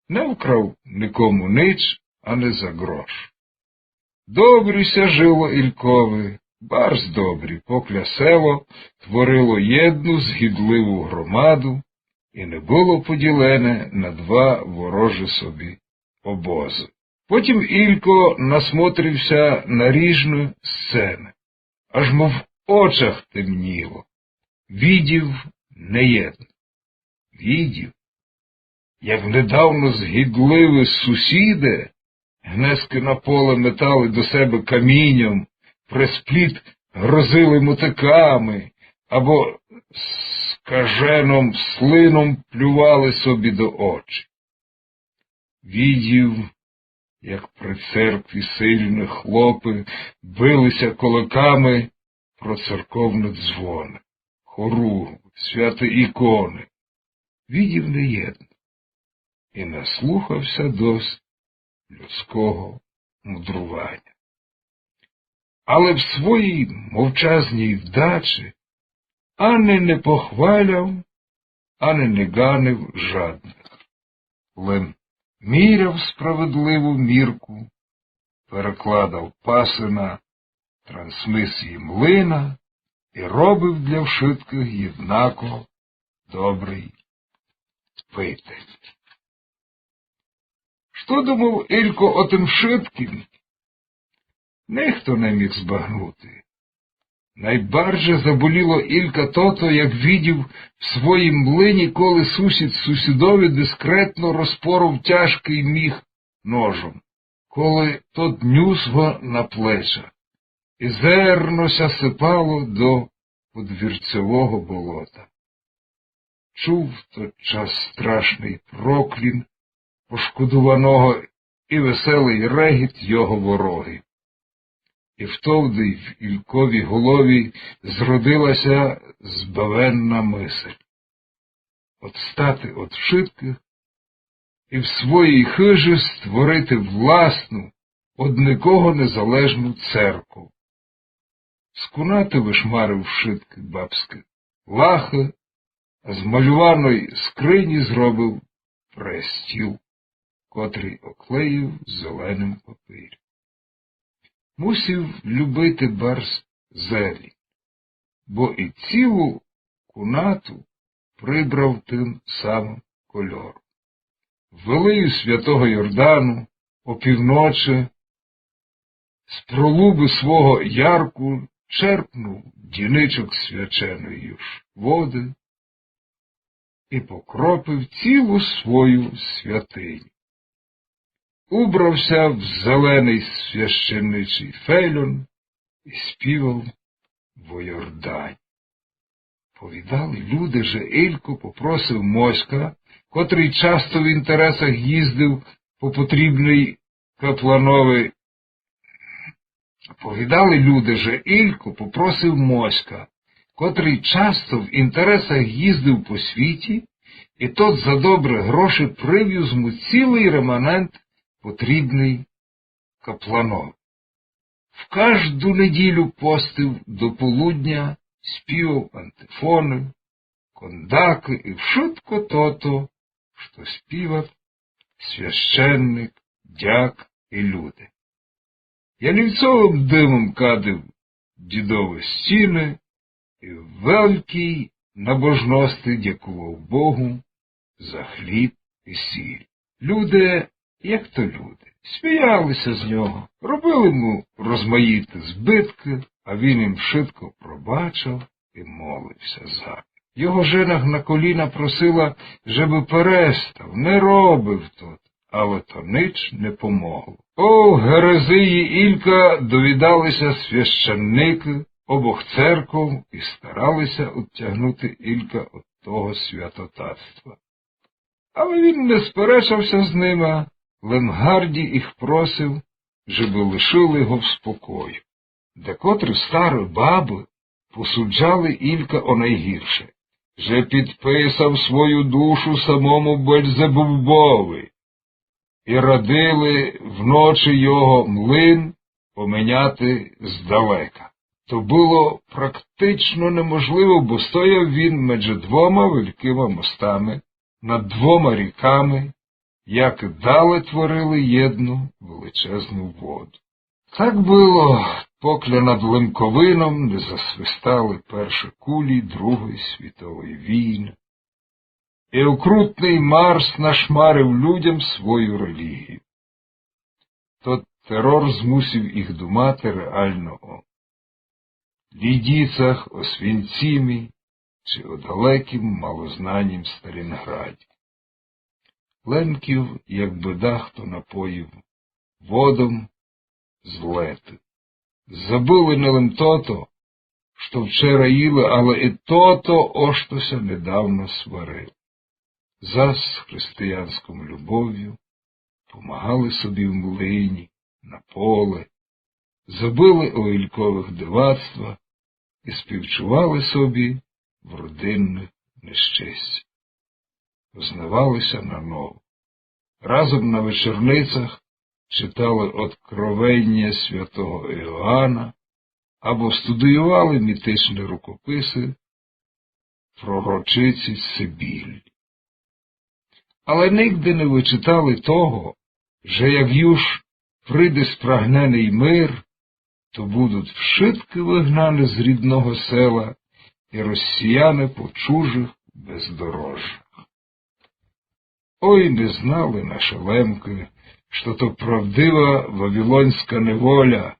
не вкрав никому нич, ани за грош. Добрі ся жило Ількови, барз добрі, покля село творило єдну згідливу громаду і не было поділене на два ворожі собі обозы. Потім Ілько насмотрив ся на ріжны сцены, аж му в очах темніло. Видів не єдно. Видів, як недавно згідливі сусіды гнескы на поле метали до себе каміньом, през пліт грозили мотыками або скаженом слином плювали собі до очі. Видів, як при церкві сильны хлопы били ся кулаками про церковны дзвоны, хоругвы, святы іконы. Видів не єдно і наслухав ся дост людського мудруваня. Але в своїй мовчазній вдачі ани не похваляв, ани не ганив жадных. Лем міряв справедливу мірку, перекладав пасы на трансмісії млина и робив для вшыткых єднако добрый питель. Што думав Ілько о тым вшыткым, нихто не міг збагнути. Найбарже заболіло Ілька тото, як видів в своїм млині, коли сусід сусідови дискретно розпоров тяжкый міх ножом, коли тот нюс го на плеча, и зерно ся сыпало до подвірцьового болота. Чув тот час страшный проклін пошкодуваного и веселый регіт його ворогів. И втовды в Ільковій голові зродила ся збавенна мысль: одстати од вшыткых и в своїй хыжі створити власну, од никого незалежну церков. З кунаты вышмарив вшыткы бабскы лахы, а з малюваной скрині зробив престіл, котрый оклеїв зеленым папиром. Мусив любити барз зелень, бо и цілу кунату прибрав тым самым кольором. В вилию святого Йордану опівночи з пролубы свого ярку черпнув діничок свяченої ж воды и покропив цілу свою святиню. Убрав ся в зеленый священничий фельон и співав во Йордані. Повідали люди, же Ілько попросив Моська, котрый часто в інтересах їздив по потрібный капланови. Повідали люди, же Ілько попросив Моська, котрый часто в інтересах їздив по світі, и тот за добры гроші привіз му цілый реманент потрібный капланови. В кажду неділю постив до полудня, співав антифоны, кондакы и вшытко тото, што співат священник, дяк и люди. Ялівцьовым дымом кадив дідовы стіны и в велькій набожности дякував Богу за хліб и сіль. Люди, як то люди, сміяли ся з нього, робили му розмаїты збыткы, а він им вшытко пробачав и молив ся за них. Його жена на коліна просила, жебы перестав, не робив тот, але то нич не помогло. О герезиї Ілька довідали ся священникы обох церков и старали ся одтягнути Ілька од того святотатства. Але він не сперечав ся з нима, лем гарді їх просив, жебы лишили го в спокою. Декотры стары бабы посуджали Ілька о найгірше, же підписав свою душу самому Бельзебубови, и радили вночи його млин поминяти здалека. То было практично неможливо, бо стояв він медже двома велькыма мостами, над двома ріками, як дале творили єдну величезну воду. Так было, покля над Лемковином не засвистали перші кулі Другої світової війны, и окрутный Марс нашмарив людям свою релігію. Тот терор змусив їх думати реално о Лідійцях, о Свінцімі чи о далекім, малознанім Сталінграді. Лемків, якбы дахто напоїв водом з Леты. Забыли не лем тото, што вчера їли, але и тото, о што ся недавно сварили. Зас з християнськом любовю помагали собі в млині, на поле, забыли о Ільковых дивацтвах и співчували собі в родинных нещестях. Познавали ся наново. Разом на вечорницях читали Откровення святого Іоанна або студіювали мітичні рукописи пророчиці Сибіль. Але нигде не вычитали того, же як юж приде спрагненый мир, то будуть вшыткы выгнаны з рідного села і розсіяны по чужых бездорожжах. Ой, не знали наші лемкы, што то правдива вавилонська неволя.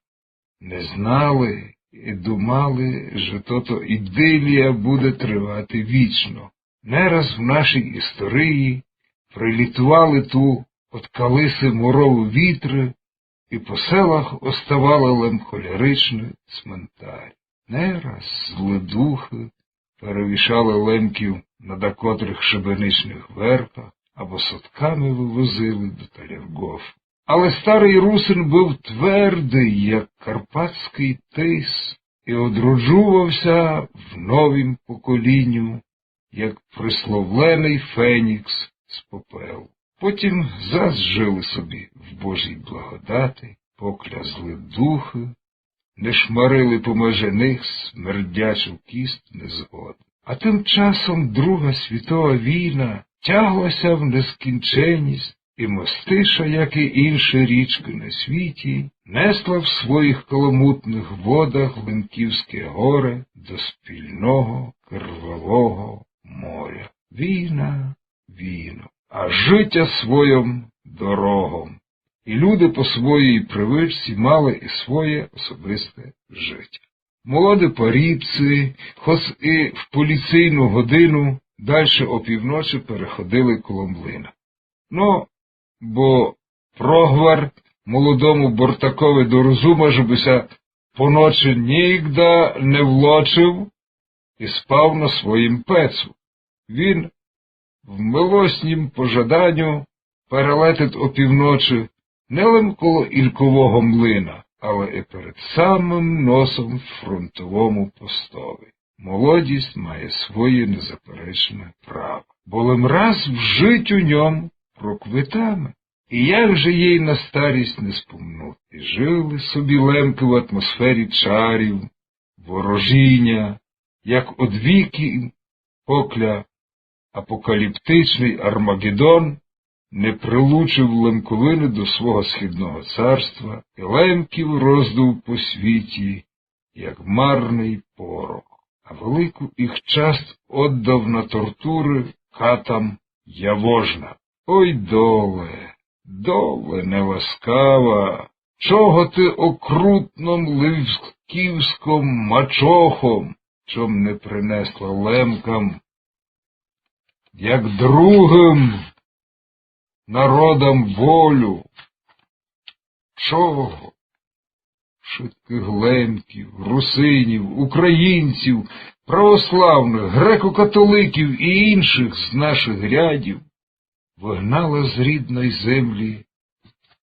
Не знали і думали, же тото ідилія буде тривати вічно. Не раз в нашій історії прилітували ту од калиси моровы вітры, і по селах оставали лем коляричны цментарі. Не раз злы духы перевішали лемків на дакотрых шибеничных верпах або сотками вывозили до Талергофу. Але старый русин быв твердый, як карпатськый тис, і одроджував ся в новім поколіню, як приславленый фенікс з попелу. Потім зас жили собі в Божій благодати, покля злы духы не шмарили помеже них смердячу кіст незгоды. А тым часом Друга світова війна тягла ся в нескінченість, і Мостиша, як і інші річкы на світі, несла в своїх каламутных водах Лемківське горе до спільного кривавого моря. Війна, війна, а житя своїм дорогом. І люди по своїй привычці мали і своє особисте житя. Молоды парібці, хоц і в поліційну годину, дальше опівночи переходили коло млина. Но, бо прогвар молодому бортакови до розума, жебы ся поночи нигда не влочив і спав на своїм пецу. Він в милоснім пожаданю перелетить опівночи не лем коло Ількового млина, але і перед самым носом фронтовому постови. Молодість має своє незаперечне право, бо лем раз в житю ньом проквитаме. І як же їй на старість не спомнути? І жили собі лемкы в атмосфері чарів, ворожіня, як од віків, покля апокаліптичный Армагеддон не прилучив Лемковины до свого східного царства і лемків роздув по світі, як марный порох, а велику їх част оддав на тортуры катам Явожна. Ой, доле, доле, неласкава, чого ты окрутном лемківськом мачохом, чом не принесла лемкам, як другым народам волю? Чого? Вшыткых лемків, русинів, українців, православных, греко-католиків і іншых з нашых рядів выгнала з рідной землі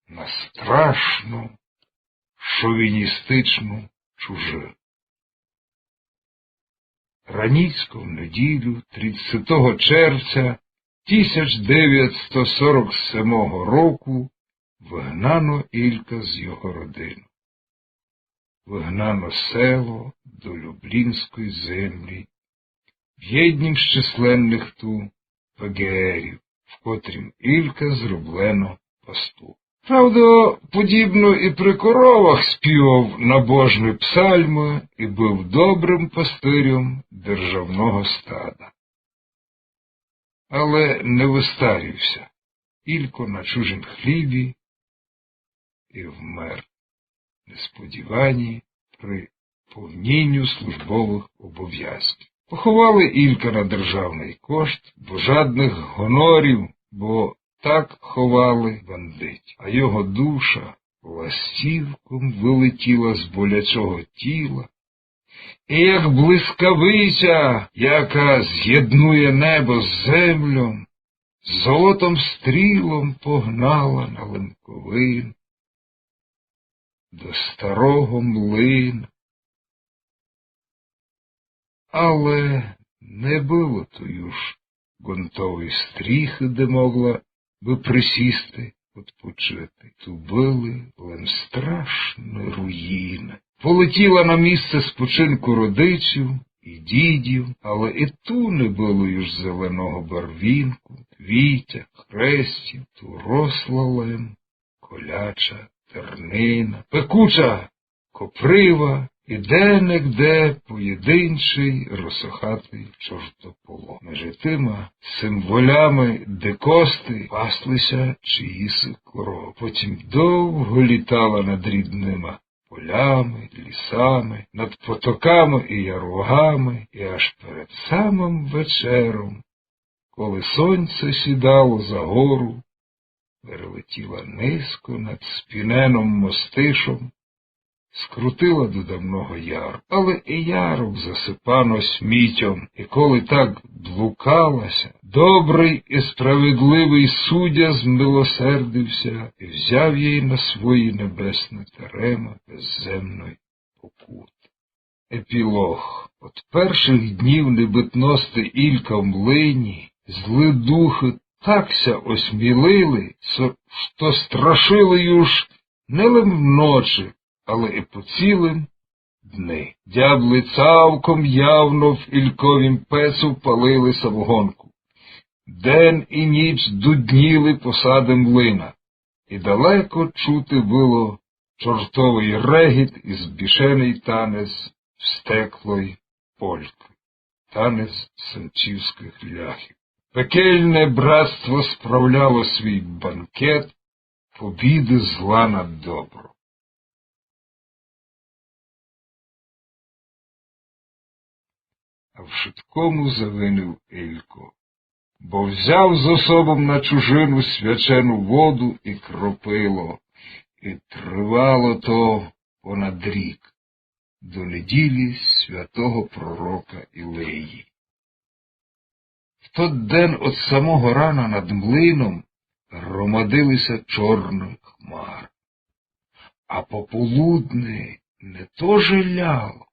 на страшну шовіністичну чужину. Раніцько в неділю, тридцятого червця тисяч девятсто сорок семого року, выгнано Ілька з його родину. Выгнано село до Люблінської землі в єднім з численных ту ПГРів, в котрім Ілька зроблено пастух. Правда, подібно і при коровах співав набожны псальмы і быв добрым пастырьом державного стада. Але не выстарів ся Ілько на чужім хлібі і вмер несподівані при повніню службовых обовязків. Поховали Ілька на державный кошт, бо жадных гонорів, бо так ховали бандитів. А його душа ластівком вылетіла з болячого тіла, і як блискавиця, яка зєднує небо з землём, золотым стрілом погнала на Лемковину до старого млина. Але не было ту юж ґунтовой стріхы, де могла бы присісти, одпочити. Ту были лем страшны руїны. Полетіла на місце спочинку родичів і дідів, але і ту не было юж зеленого барвінку, вітя, хрестів, ту росла лем коляча, тернина, пекуча коприва і де-не-де поєдинчый росохатый чортополох. Межи тыма символями дикости пасли ся чиїси коровы. Потім довго літала над рідныма полями, лісами, над потоками і яругами, і аж перед самым вечером, коли сонце сідало за гору, перелетіла низько над спіненом мостишом, скрутила до давного яру. Але і ярок засыпано смітьом, і коли так блукала ся, добрый і справедливый суддя змилосердив ся і взяв єй на свої небесні терема безземной покуты. Епілог. Од першых днів небытности Ілька в млині злы духы так ся осмілили, со-, што страшили юж не лем вночи, але і по цілым дни. Дяблы цалком явно в Ільковім пецу палили самогонку. Ден і ніч дудніли посады млина. І далеко чути было чортовый регіт і збішеный танець встеклой полькы, танець санчівскых ляхів. Пекельне братство справляло свій банкет побіды зла над добром. А вшыткому завинив Ілько, бо взяв з особом на чужину свячену воду і кропило, і тривало то понад рік, до неділі святого пророка Ілеї. В тот ден од самого рана над млином громадили ся чорны хмары. А пополудни не то же ляло,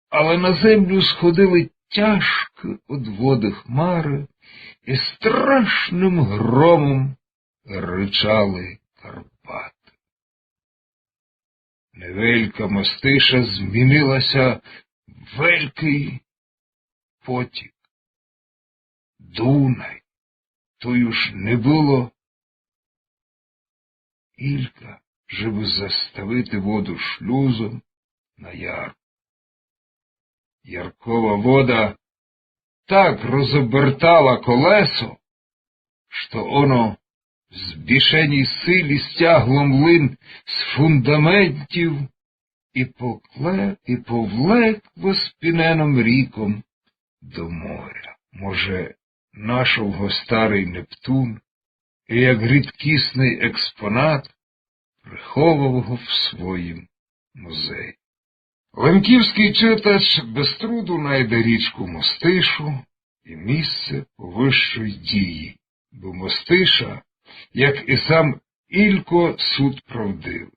але на землю сходили тяжкы од воды хмары і страшным громом рычали Карпаты. Невелька мостиша змінила ся в великый потік. Дунай, то юж не было Ілька, жебы заставити воду шлюзом на ярку. Яркова вода так розобертала колесо, што оно в збішеній силі стягло млин з фундаментів і покле-, і повлекло спіненом ріком до моря. Може, нашов го старый Нептун і як рідкісный експонат приховав го в своїм музеї. Лемківскый читач без труду найде річку Мостишу і місце повышшої дії, бо Мостиша, як і сам Ілько, суд правдивый.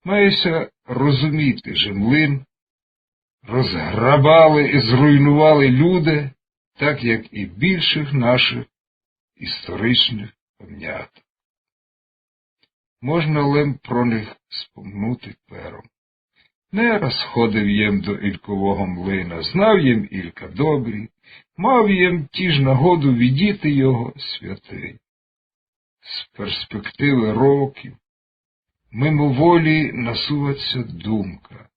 Має ся розуміти, же млин розграбали і зруйнували люди, так як і більшых нашых історичных памняток. Можна лем про них спомнути пером. Не раз ходив єм до Ількового млина, знав єм Ілька добрі, мав єм тіж нагоду видіти його святый. З перспективы років мимоволі насувать ся думка,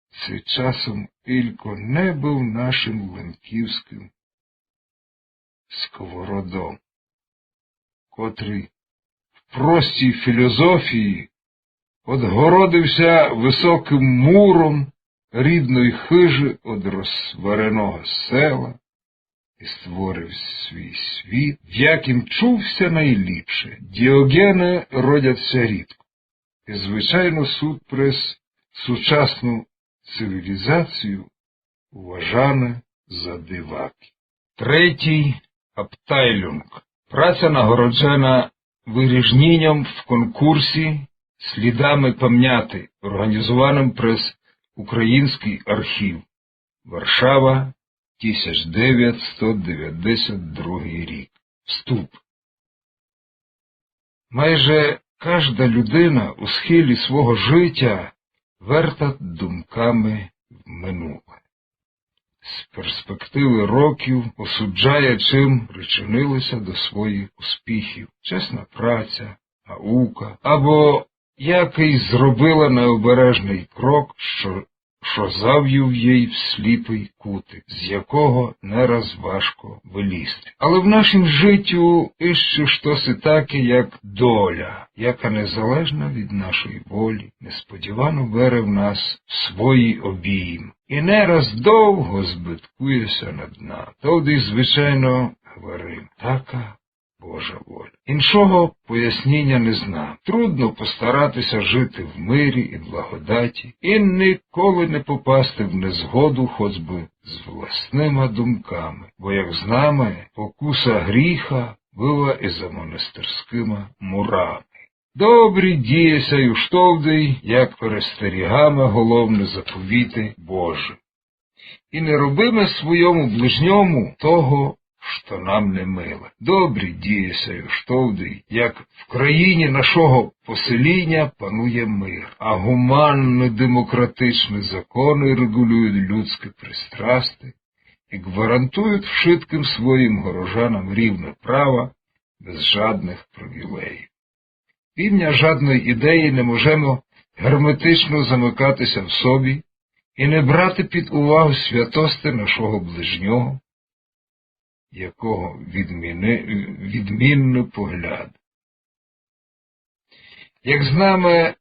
ци часом Ілько не быв нашым лемківскым сковородом, котрый в простій філозофії одгородив ся высокым муром рідной хыжы од розсвареного села і створив свій світ, в якім чув ся найліпше. Діоґены родять ся рідко. І, звичайно, суд през сучасну цивілізацію уважаны за диваки. Третій Абтайлюнґ. Праця нагороджена виріжніньом в конкурсі «Слідами памняти», організованым през Українськый архів. Варшава, тисяч девятсот девятдесят другый рік. Вступ. Майже кажда людина у схилі свого житя вертат думками в минуле. перспективы років осуджає, чим причинили ся до своїх успіхів: чесна праця, наука, або як ись зробила необережный крок, што, што завів єй в сліпый кутик, з якого не раз важко вылізти. Але в нашім житю іщи штоси таке, як доля, яка незалежна від нашої волі, несподівано бере в нас свої обіймы. І не раз довго збиткує ся над нами. Тогды, звичайно, говорим: така Божа воля. Іншого поясніння не знам. Трудно постарати ся жити в мирі і благодаті і ніколи не попасти в незгоду хоц бы з власныма думками, бо, як знаме, покуса гріха была і за монастырськыма мурами. Добрі діє ся юж товды, як перестерігаме головны заповіты Божы і не робиме свойому ближньому того, што нам не миле. Добрі діє ся юж товды, як в країні нашого поселіня панує мир, а гуманны демократичны законы реґулюють людські пристрасти і ґварантують вшыткым своїм горожанам рівны права без жадных привілеїв. В імня жадної ідеї не можемо герметично замыкати ся в собі і не брати під увагу святости нашого ближнього, якого відміни-, відмінны погляды. Як знаме,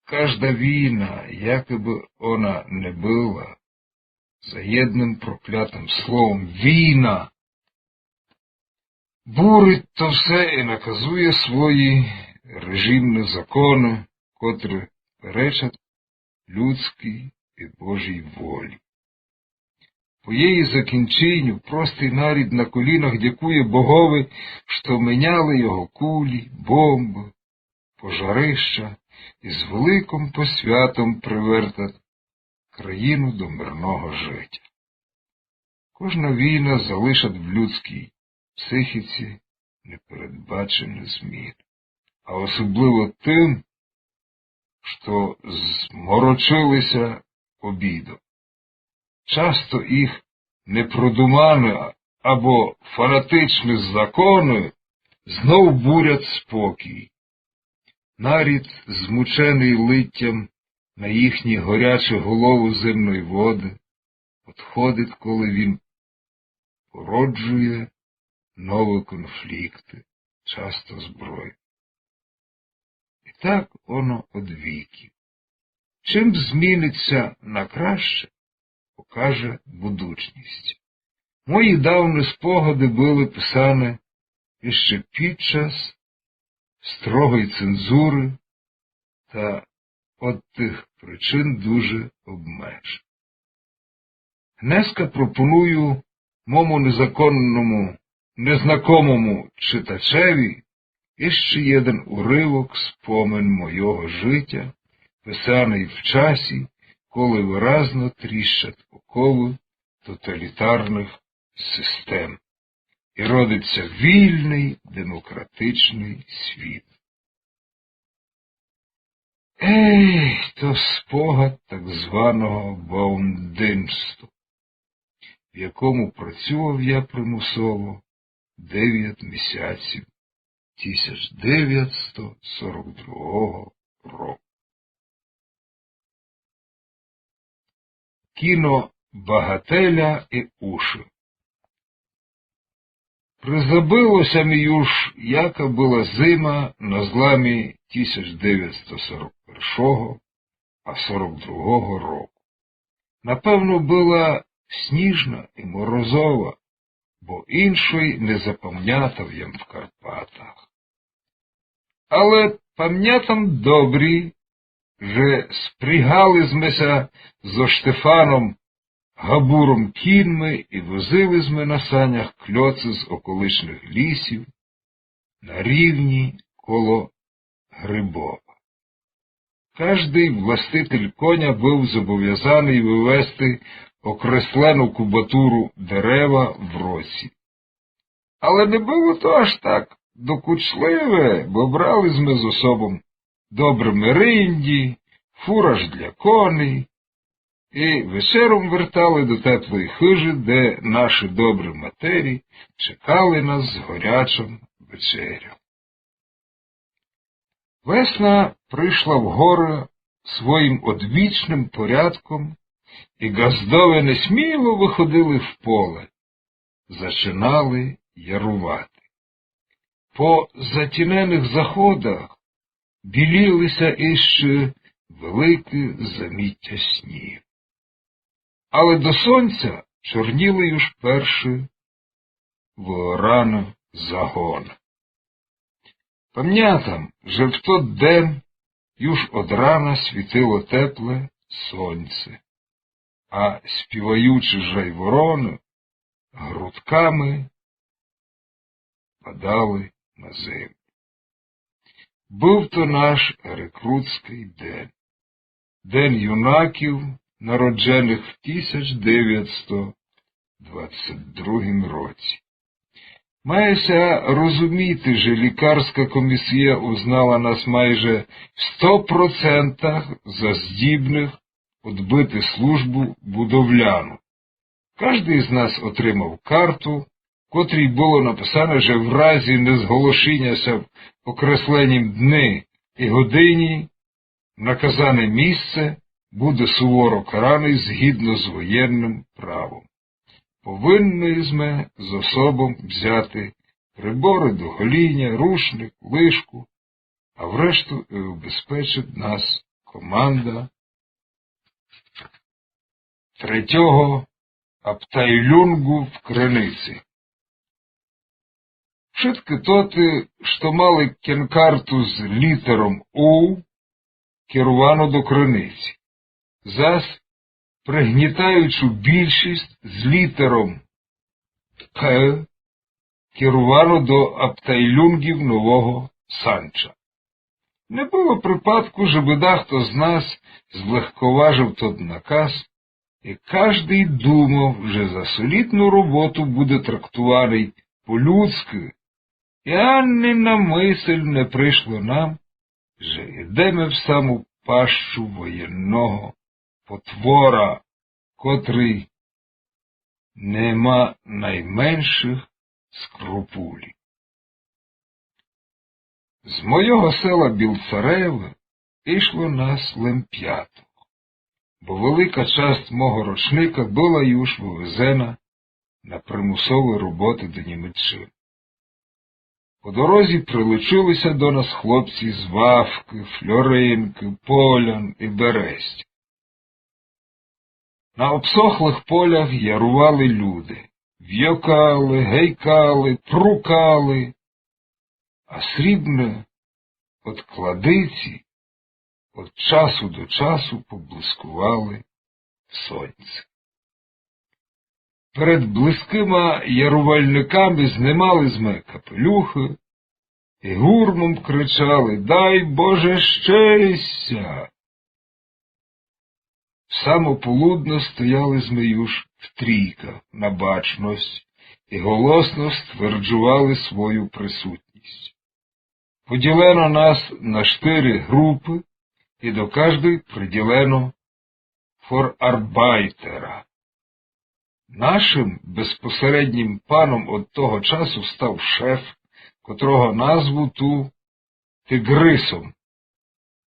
кажда війна, яка бы она не была, за єдным проклятым словом війна, бурить то все і наказує свої режимны законы, котрі перечать людській і Божій волі. По її закінченню простый нарід на колінах дякує Богови, што міняли його кулі, бомбы, пожарища і з великым посвятом привертать країну до мирного житя. Кожна війна залишать в людській психіці непередбачені зміны, а особливо тым, што зморочили ся обідом. Часто їх непродуманы або фанатичны законы знов бурять спокій. Нарід, змученый литям на їхні горячі головы зимної воды, одходить, коли він породжує нові конфлікты, часто збройні. І так оно од віків. Чим змінить ся на краще, покаже будучность. Мої давні спогады были писаны іщи під час строгої цензуры та од тых причин дуже обмежені. Днеска пропоную мому незаконному, незнакомому читачеві іщи єден уривок спомин мойого житя, писаный в часі, коли выразно тріщать оковы тоталітарных систем і родить ся вільный демократичный світ. Ей, то спогад так званого баундинства, в якому працював я примусово девять місяців тисяч девятсто сорок другого року. Кіно «Багателя і уши». Призабыло ся мі юж, яка была зима на зламі тисяч девятсто сорок першого а сорок другого року. Напевно, была сніжна і морозова, бо іншої не запамнятав єм в Карпатах. Але памнятам добрі, же спрягали зме ся зо Штефаном Габуром кіньми і возили зме на санях кльоцы з околичных лісів на рівні коло Грибова. Каждый властитель коня быв зобовязаный вывезти окреслену кубатуру дерева в році. Але не было то аж так докучливе, бо брали зме з собом добре меринді, фураж для коней, и вечером вертали до теплої хыжі, де наші добрі матері чекали нас з горячом вечерю. Весна пришла в горы своїм одвічным порядком, и ґаздове несміло выходили в поле, зачинали ярувати. По затіненых заходах біліли ся іщы великі заміття снів. Але до сонця чорніли юж перші виорані загоны. Памнятам, же в тот ден юж од рана світило тепле сонце, а співаючі жайвороны грудками падали на землю. Быв то наш рекрутськый ден, ден юнаків, народженых в тисяч девятсто двадцять другім році. Має ся розуміти, же лікарська комісія узнала нас майже в сто процентах за здібных одбыти службу будовляну. Каждый з нас отримав карту, котрій было написане, же в разі незголошіня ся в окресленім дни и годині наказане місце буде суворо караный згідно з воєнным правом. Повинні зме з особом взяти приборы до голіня, рушник, лыжку, а врешту и убезпечить нас команда третього аптайлюнгу в Криниці. Вшыткы тоты, што мали кенкарту з літером У, керувано до Криниці. Зас пригнітаючу більшість з літером П керувано до аптайлюнгів Нового Санча. Не было припадку, же бы дахто з нас злегковажив тот наказ, и каждый думав, же за солідну роботу буде трактуваный по-людськы, и анні на мысль не пришло нам, же йдеме в саму пащу воєнного потвора, котрый не ма найменшых скрупулів. З мойого села Білцареве ишло нас лем пятох, бо велика част мого рочника была юж вывезена на примусові роботы до Німеччины. По дорозі прилучили ся до нас хлопці з Вавкы, Фльоринкы, Полян и Берест. На обсохлых полях ярували люди, вйокали, гейкали, прукали, а срібны одкладиці од часу до часу поблискували в сонці. Перед близькыма ярувальниками знимали зме капелюхы и гурмом кричали: «Дай Боже щастя!» В само полудне стояли зме юж в трійках на бачность и голосно стверджували свою присутность. Поділено нас на штыри групы и до каждой приділено форарбайтера. Нашым безпосереднім паном од того часу став шеф, котрого назву ту Тигрисом.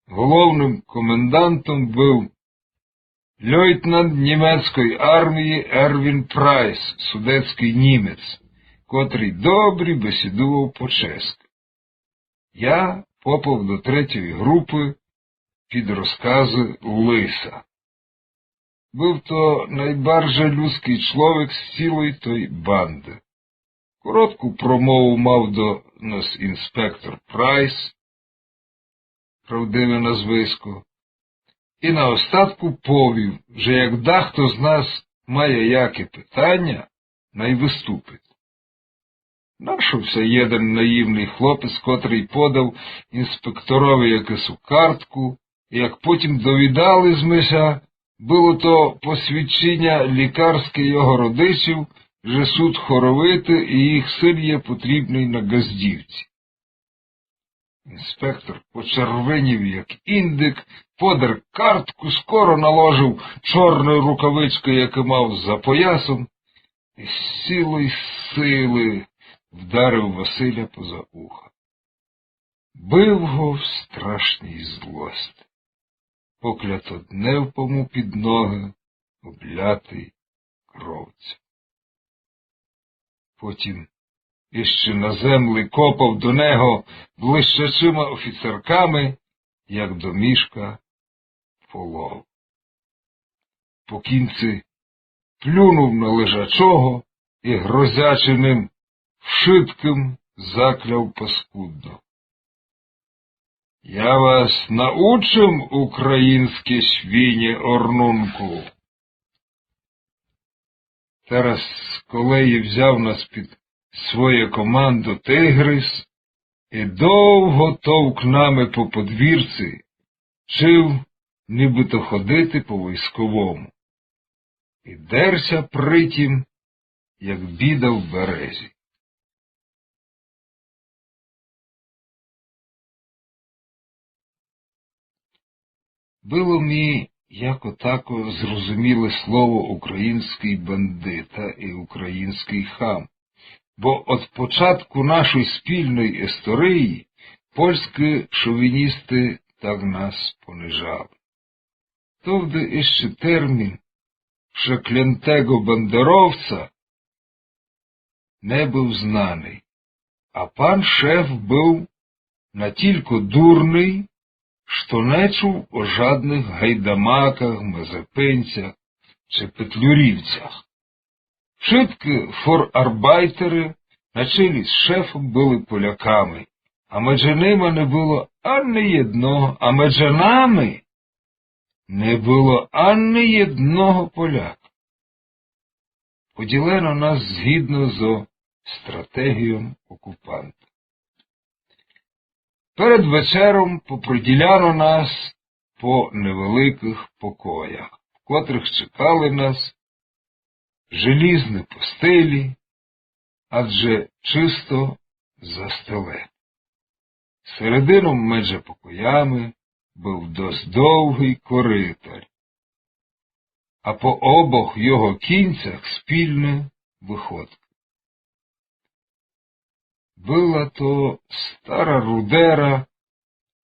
Головным комендантом быв лейтенант німецької армії Ервін Прайс, судетськый німець, котрый добрі бесідував по-чеськы. Я попав до третьої групы під розказы Лиса. Быв то найбарже людськый чловек з цілой той банды. Коротку промову мав до нас інспектор Прайс, правдиве назвиско, и на остатку повів, же як дахто з нас має яке питаня, най выступить. Нашов ся єден наївный хлопець, котрый подав інспекторови якысу картку, и як потім довідали зме ся, было то посвідчіня лікарське його родичів, же сут хоровиты и їх сын є потрібный на ґаздівці. Інспектор почервенів, як індик, подер картку, скоро наложив чорны рукавичкы, якы мав за поясом, і з цілой силы вдарив Василя поза уха. Бив го в страшній злости, поклято дневпа му під ноги, облятый кровцю. Потім іщи на земли копав до него блищачыма офіцерками, як до мішка полов. По кінци плюнув на лежачого і, грозячи ним вшыткым, закляв паскудно: «Я вас научым, українські свині, орнунку!» Тераз з колеї взяв нас під своє командо тигрис і довго товк нами по подвірци, вчив, нібыто ходити по войсковому. І дерся притім, як біда в березі. Было мі яко тако зрозуміле слово українськый бандита і українськый хам, бо од початку нашой спільной історії польські шовіністы так нас понижали. Товды іщи термін «преклятого бандеровця» не быв знаный, а пан шеф быв натілько дурный, што не чув о жадных гайдамаках, мазепинцях чи петлюрівцях. Вшыткы форарбайтеры на чылі з шефом были поляками, а меджи нима не было ани єдного, а меджи нами не было ани єдного поляка. Поділено нас згідно зо стратегійом окупанта. Перед вечером поприділяно нас по невеликых покоях, в котрых чекали нас желізны постелі, адже чисто застелені. Середином меджи покоями быв досить довгый коритар, а по обох його кінцях спільна выходка. Была то стара рудера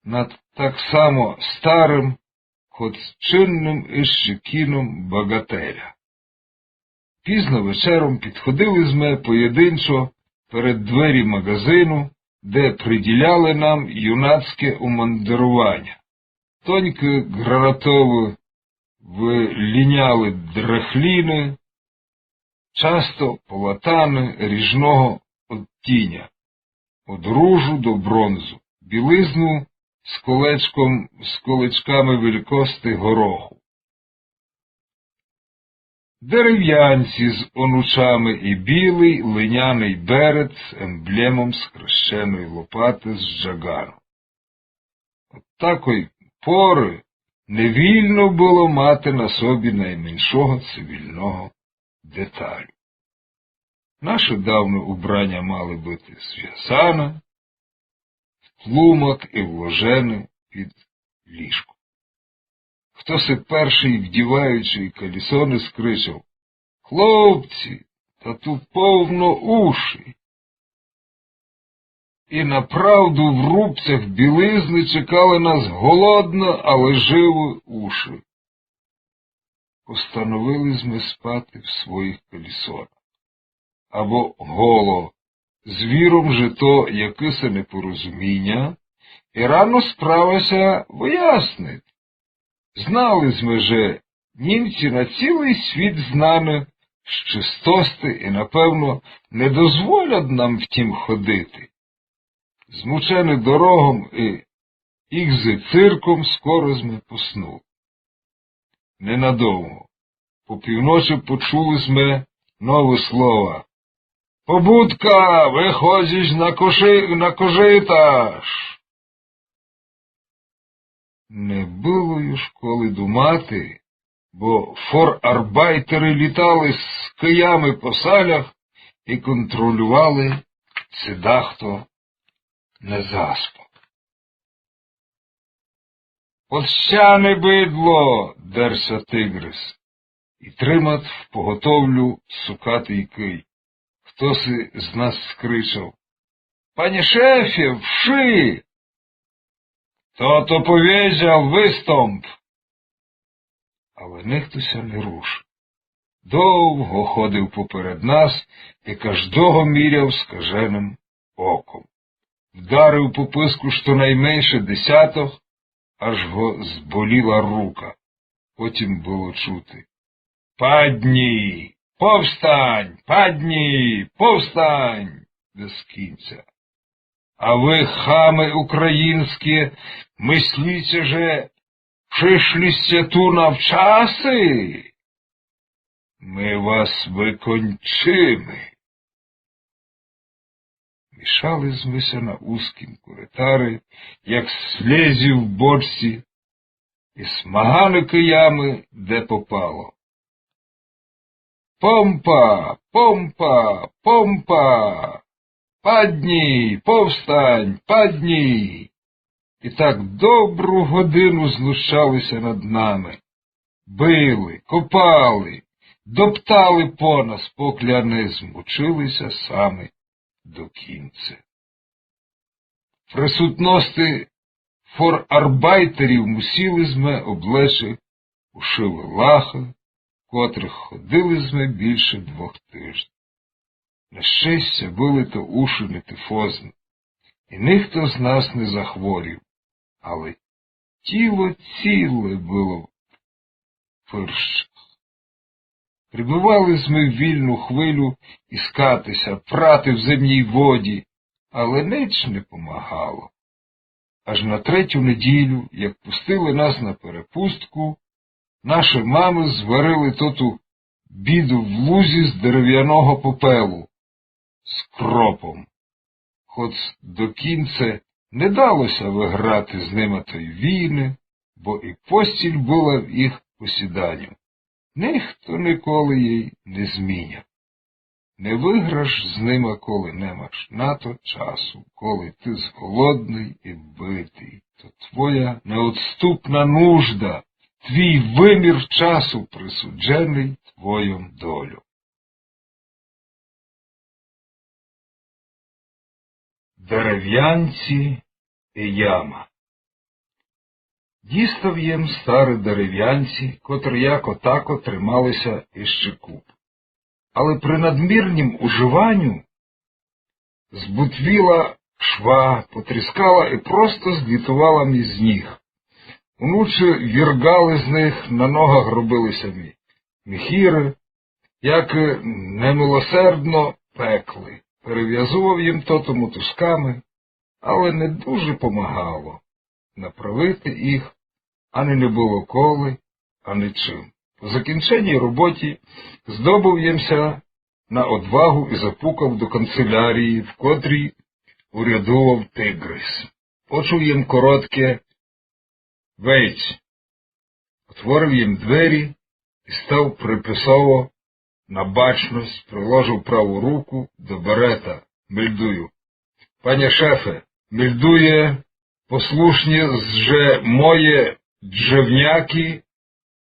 над так само старым, хоц чинным іщи кіном Багателя. Пізно вечером підходили зме поєдинчо перед двері магазину, де приділяли нам юнацьке умандерованя. Тонькі гранатові выліняли дрехліны, часто полатаны ріжного одтіня, од ружу до бронзу, білизну з колечком, з колечками великости гороху. Деревянці з онучами і білый линяный берет з емблемом схрещеної лопаты з джаганом. Од такой поры не вільно было мати на собі найменшого цивільного деталю. Наше давне убраня мали быти звязане в тлумак і вложене під ліжко. Хто си першый, вдіваючи калісоны, скричав: «Хлопці, та ту повно уші!» І направду в рубцях білизны чекали нас голодні, але живі уші. Постановили зме спати в своїх калісонах. Або голо, з віром же то якысь непорозуміня, і рано справа ся выяснить. Знали зме, же німці на цілый світ знаны з чистости і, напевно, не дозволять нам в тім ходити. Змучены дорогом і ікзы-цирком, скоро зме поснули. Ненадовго. По півночи почули зме нові слова: «Побудка, выходзіш на коши-, на кожиташ!» Не было юж коли думати, бо форарбайтеры літали з киями по салях і контролювали, ци дахто не заспав. Отщане, бидло! — дерся Тигрис. И тримат впоготовлю сукатый кый. Хтоси з нас скричав: «Пане шефе, вши!» «Тото повідав, выстомп!» Але нихто ся не рушив. Довго ходив поперед нас и каждого міряв скаженым оком. Вдарив по писку щонайменше десяток, аж го зболіла рука. Потім было чути: «Падні! Повстань! Падні! Повстань!» Без кінця. «А вы, хамы украинские, мыслите, же пришли сте ту навчати? Мы вас выкончиме!» Мішали зме ся на узкім коритарі, як слезі в бочці, и смаганы киями, де попало. «Помпа! Помпа! Помпа! Падні! Повстань! Падні!» И так добру годину знущали ся над нами. Били, копали, доптали по нас, покля не змучили ся сами до кінця. В присутности форарбайтерів мусіли зме облечи ушивы лахы, в котрых ходили зме більше двох тыжнів. На щестя, были то уши не тифозны, и нихто з нас не захворів, але тіло ціле было в пырщах. Прибывали зме в вільну хвилю искати ся, прати в зимній воді, але нич не помагало. Аж на третю неділю, як пустили нас на перепустку, наші мамы зварили тоту біду в лузі з деревяного попелу з кропом. Хоц до кінця не дало ся выграти з нима той війны, бо и постіль была в їх посіданю. Нихто николи їй не зміняв. Не выграш з нима, коли немаш на то часу, коли ты зголодный и вбитый, то твоя неотступна нужда, твій вымір часу присудженый твойом долю. Деревянці и яма. Дістав єм стары деревянці, котры яко тако тримали ся іщи куп. Але при надмірнім уживаню збутвіла шва, потріскала и просто злітовала ми з ніг. Унучы вірґали з них, на ногах робили ся ми міхіры, як немилосердно пекли. Перевязував їм тото мотузками, але не дуже помагало. Направити їх ани не было коли, ани чим. По закінченій роботі здобув єм ся на одвагу и запукав до канцелярії, в котрій урядував Тигрис. Почув єм коротке «Вейдь». Отворив їм двері и став приписово на бачность, приложив праву руку до берета. Мельдую: «Пане шефе, мельдує послушні, же моє джевнякі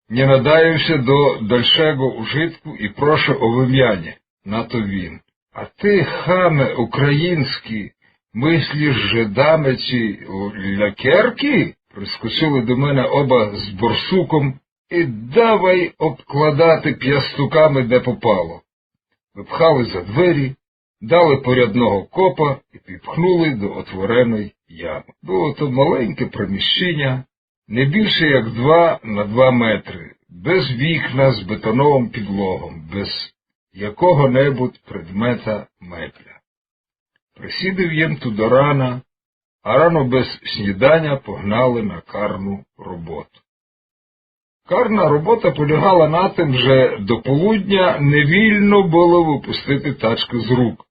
не надаються до дальшого ужитку и прошу о вымяні». На то він: «А ты, хаме українськый, мыслиш, же даме ці лякеркі?» Прискочили до мене оба з борсуком и давай обкладати пястуками, де попало. Выпхали за двері, дали порядного копа и підпхнули до отвореної ямы. Было то маленьке приміщіня, не більше як два на два метры, без вікна, з бетоновым підлогом, без якого-небудь предмета, мебля. Присідав єм ту до рана, а рано без сніданя погнали на карну роботу. Карна робота полягала на тым, же до полудня не вільно было выпустити тачкы з рук,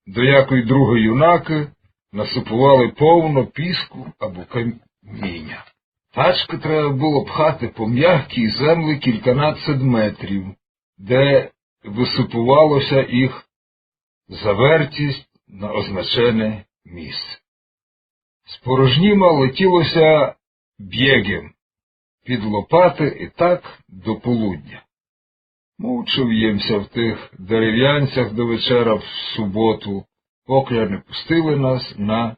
до якої другой юнакы насыпували повно піску або каміня. Тачкы треба было пхати по мягкій землі кільканадцять метрів, де высыпувало ся їх завертість на означене місце. З порожніма летіло ся бєґом під лопаты и так до полудня. Мучив єм ся в тых деревянцях до вечера в суботу, покля не пустили нас на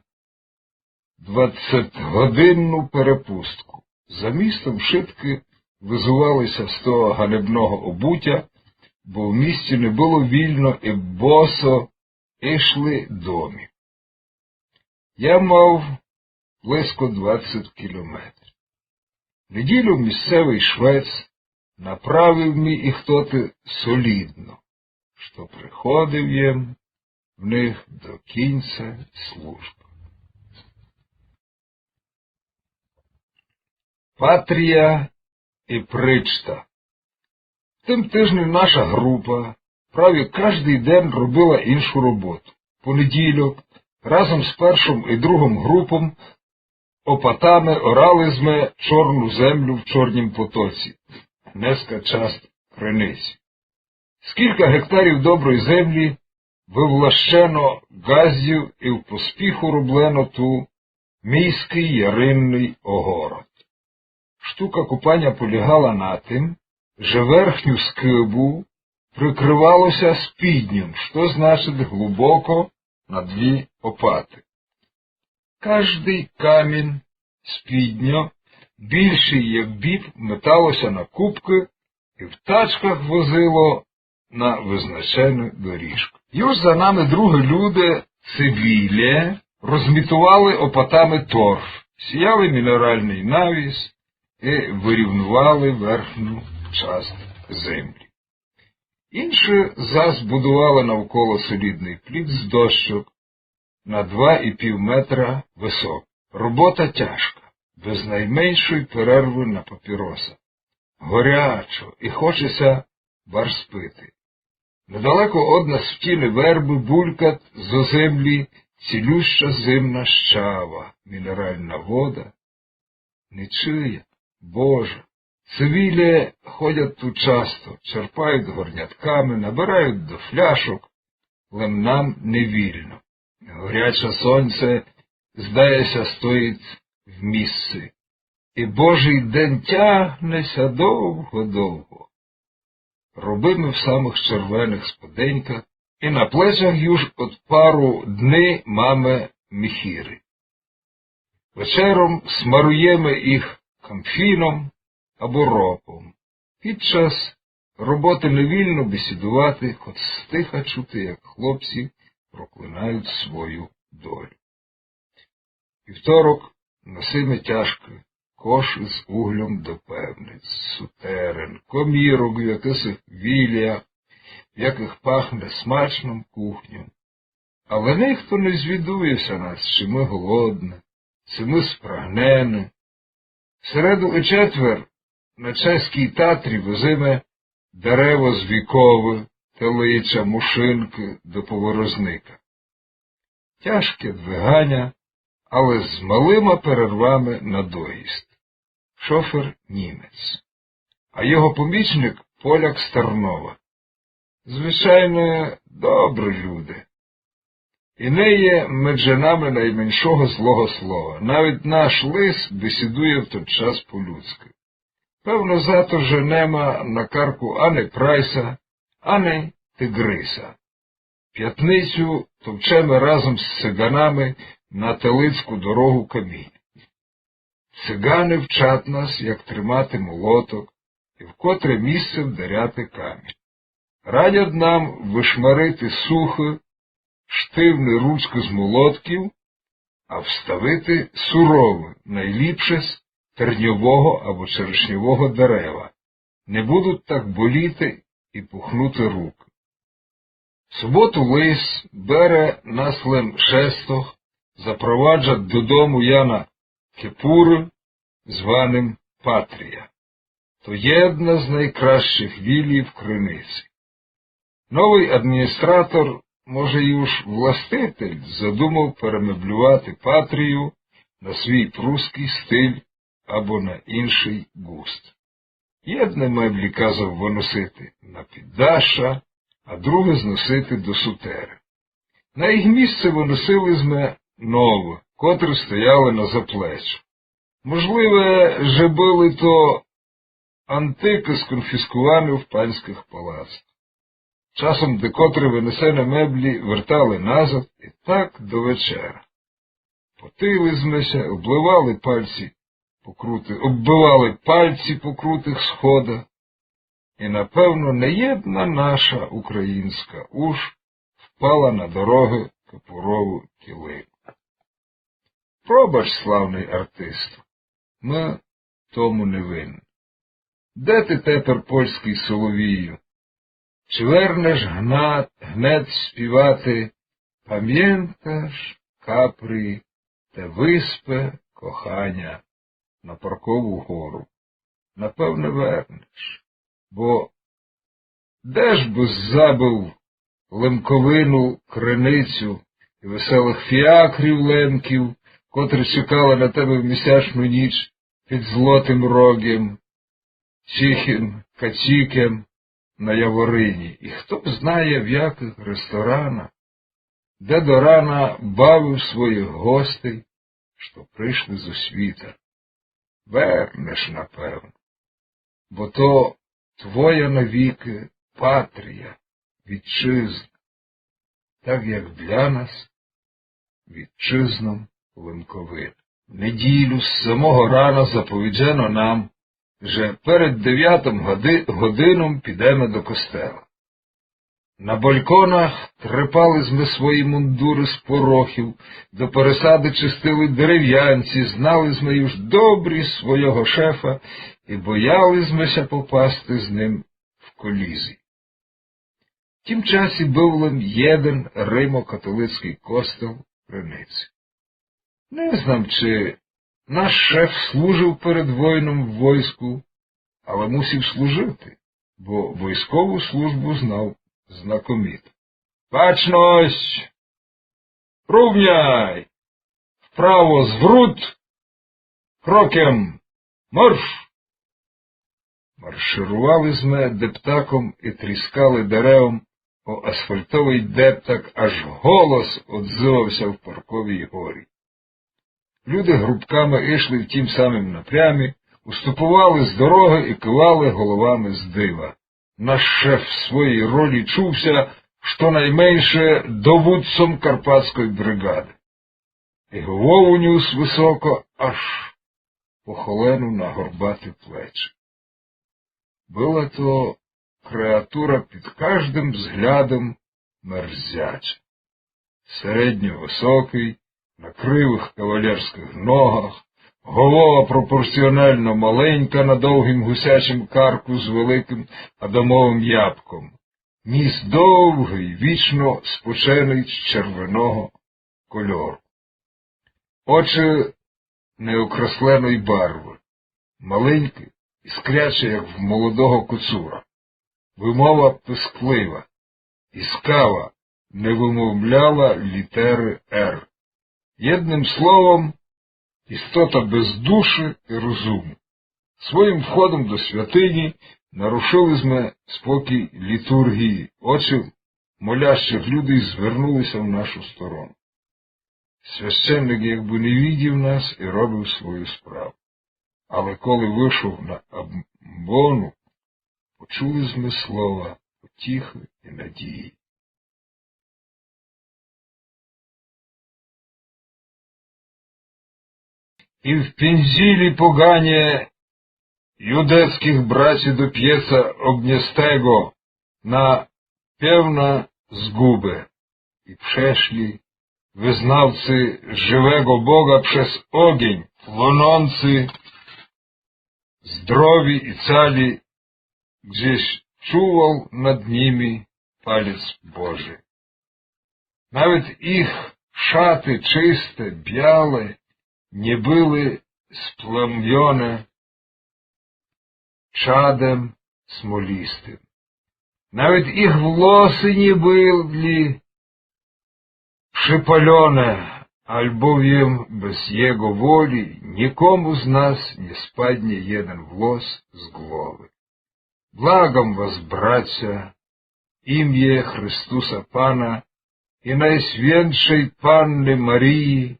двадцятьгодинну перепустку. За містом вшыткы визували ся з того ганебного обутя, бо в місті не было вільно и босо ишли домів. Я мав близько двадцять кілометрів. Неділю місцевый швець направив мі їх тоты солідно, што приходив єм в них до кінця службы. Патрія и причта. В тым тыжню наша ґрупа праві каждый ден робила іншу роботу. Понеділок разом з першом и другом ґрупом опатами орали зме чорну землю в Чорнім потоці, днеска част Криниці. Скілька гектарів доброї землі вывлащено ґаздів и в поспіху роблено ту міськый яринный огород. Штука копаня полягала на тым, же верхню скыбу прикрывало ся спідньом, што значить глубоко на дві опаты. Каждый камінь спідньо, більшый як біб, метало ся на купкы и в тачках возило на визначену доріжку. Юж за нами другі люде цивілі розмітували опатами торф, сіяли мінералный навіс и вырівнували верхню част землі. Інші зас будували навколо солідный пліт з дощок на два и пів метра высок. Робота тяжка, без найменшої перервы на папіроса. Горячо и хоче ся барз пити. Недалеко од нас в тіни вербы булькат зо землі цілюща зимна щава, мінерална вода. Нечия, Божа. Цивілі ходять ту часто, черпають горнятками, набирають до фляшок, лем нам не вільно. Горяче сонце, здає ся, стоїть в місці. И Божий день тягне ся довго-довго. Робиме в самых червеных споденьках, и на плечах юж од пару дни маме міхіры. Вечером смаруєме їх камфіном або ропом. Під час роботы не вільно бесідувати, хоц стиха чути, як хлопці проклинають свою долю. Вівторок носиме тяжкы коши з углем до певниць, сутерен, комірок, в якых віліях, в якых пахне смачном кухньом. Але нихто не звідує ся нас, ци мы голодны, ци мы спрагнены. В середу и четвер на Чеській Татрі возиме дерево з Віковы, Телича, Мушинкы до Поворозника. Тяжке двиганя, але з малыма перервами на доїзд. Шофер німець, а його помічник поляк з Тарнова. Звичайно, добрі люди. И не є медже нами найменшого злого слова. Навіть наш лис бесідує в тот час по-людськы. Певно, зато, же нема на карку ани прайса, ани тигриса. Пятницю товчеме разом з циганами на Телицьку дорогу камінь. Циганы вчать нас, як тримати молоток и в котре місце вдаряти камінь. Радять нам вышмарити сухы, штивны ручкы з молотків, а вставити суровы, найліпше з терньового або черешньового дерева. Не будуть так боліти и пухнути рукы. В суботу лис бере нас лем шестох, запроваджать додому Яна Кепуры, званым Патрія. То єдна з найкращых вілій в Криниці. Новый адміністратор, може, юж властитель, задумав перемеблювати Патрію на свій прусськый стиль або на іншый ґуст. Єдны меблі казав выносити на піддаша, а другы зносити до сутеры. На їх місце выносили зме новы, котры стояли на заплечу. Можливе, же были то антикы, сконфіскуваны в панськых палацах. Часом декотры вынесены меблі вертали назад, і так до вечера. Потили зме ся, обливали пальці по крути-, оббивали пальці по крутых сходах, і, напевно, не єдна наша українська уш впала на дорогы капурову килину. Пробач, славный артист, мы тому не винны. Де ты тепер, польськый соловію? Чи вернеш гна-, гнет співати: «Памняташ, Капрі, те выспе коханя на Паркову гору»? Напевне, вернеш. Бо де ж бы забыв Лемковину, Криницю і веселых фіакрів лемків, котрі чекали на тебе в місячну ніч під Злотым Рогом, Тихым Каціком на Яворині. І хто б знає, в якых ресторанах, де до рана бавив своїх гостей, што пришли зо світа. Вернеш, напевно, бо то твоя навікы патрія, вітчизна, так як для нас вітчизнов Лемковина. В неділю з самого рана заповіджено нам, же перед девятом годи-, годином підеме до костела. На бальконах трепали зме свої мундуры з порохів, до пересады чистили деревянці, знали зме юж добрі свойого шефа і бояли зме ся попасти з ним в колізі. В тім часі быв лем єден римокатолицькый костел в Криниці. Не знам, чи наш шеф служив перед войном в войску, але мусив служити, бо войскову службу знав знакоміто. Бачность! Рувняй! Вправо зврут! Кроком! Марш! Марширували зме дептаком і тріскали деревом о асфальтовый дептак, аж голос одзывав ся в Парковій горі. Люди групками ішли в тім самім напрямі, уступували з дорогы і кивали головами з дива. Наш шеф в своїй ролі чув ся штонайменше довудцом карпатської бригады. І голову нюс высоко, аж по холену на горбаты плечі. Была то креатура під каждым взглядом мерзяча. Середньо высокый, на кривых кавалерськых ногах, голова пропорціонално маленька на довгім гусячім карку з великым адамовым ябком. Ніс довгый, вічно споченый, червеного кольору. Очі неокресленої барвы, маленькі, іскрячі, як в молодого коцура. Вымова писклива, іскава, не вымовляла літеры «Р». Єдным словом, істота без душі і розуму. Своїм входом до святині нарушили зме спокій літургії. Очі молящых людей звернули ся в нашу сторону. Священник якбы не видів нас і робив свою справу. Але коли вышов на амбону, почули зме слова утіхы і надії. І в пінзілі погане юдецкых браці до пєца огністого на певна згубе. І пшешлі вызнавці живого Бога през огень, плононці здрові і цалі, ґдесь чувал над німи палец Божий. Навет іх шаты чысте, бяле, не были спламнёне чадом смолістым. Навет іх волосы не были прыпалёне, альбовім без Його волі нікому з нас не спадне єден волос з ґловы. Благам вас, братя, імя Христуса Пана і Найсвятшей Панны Марії,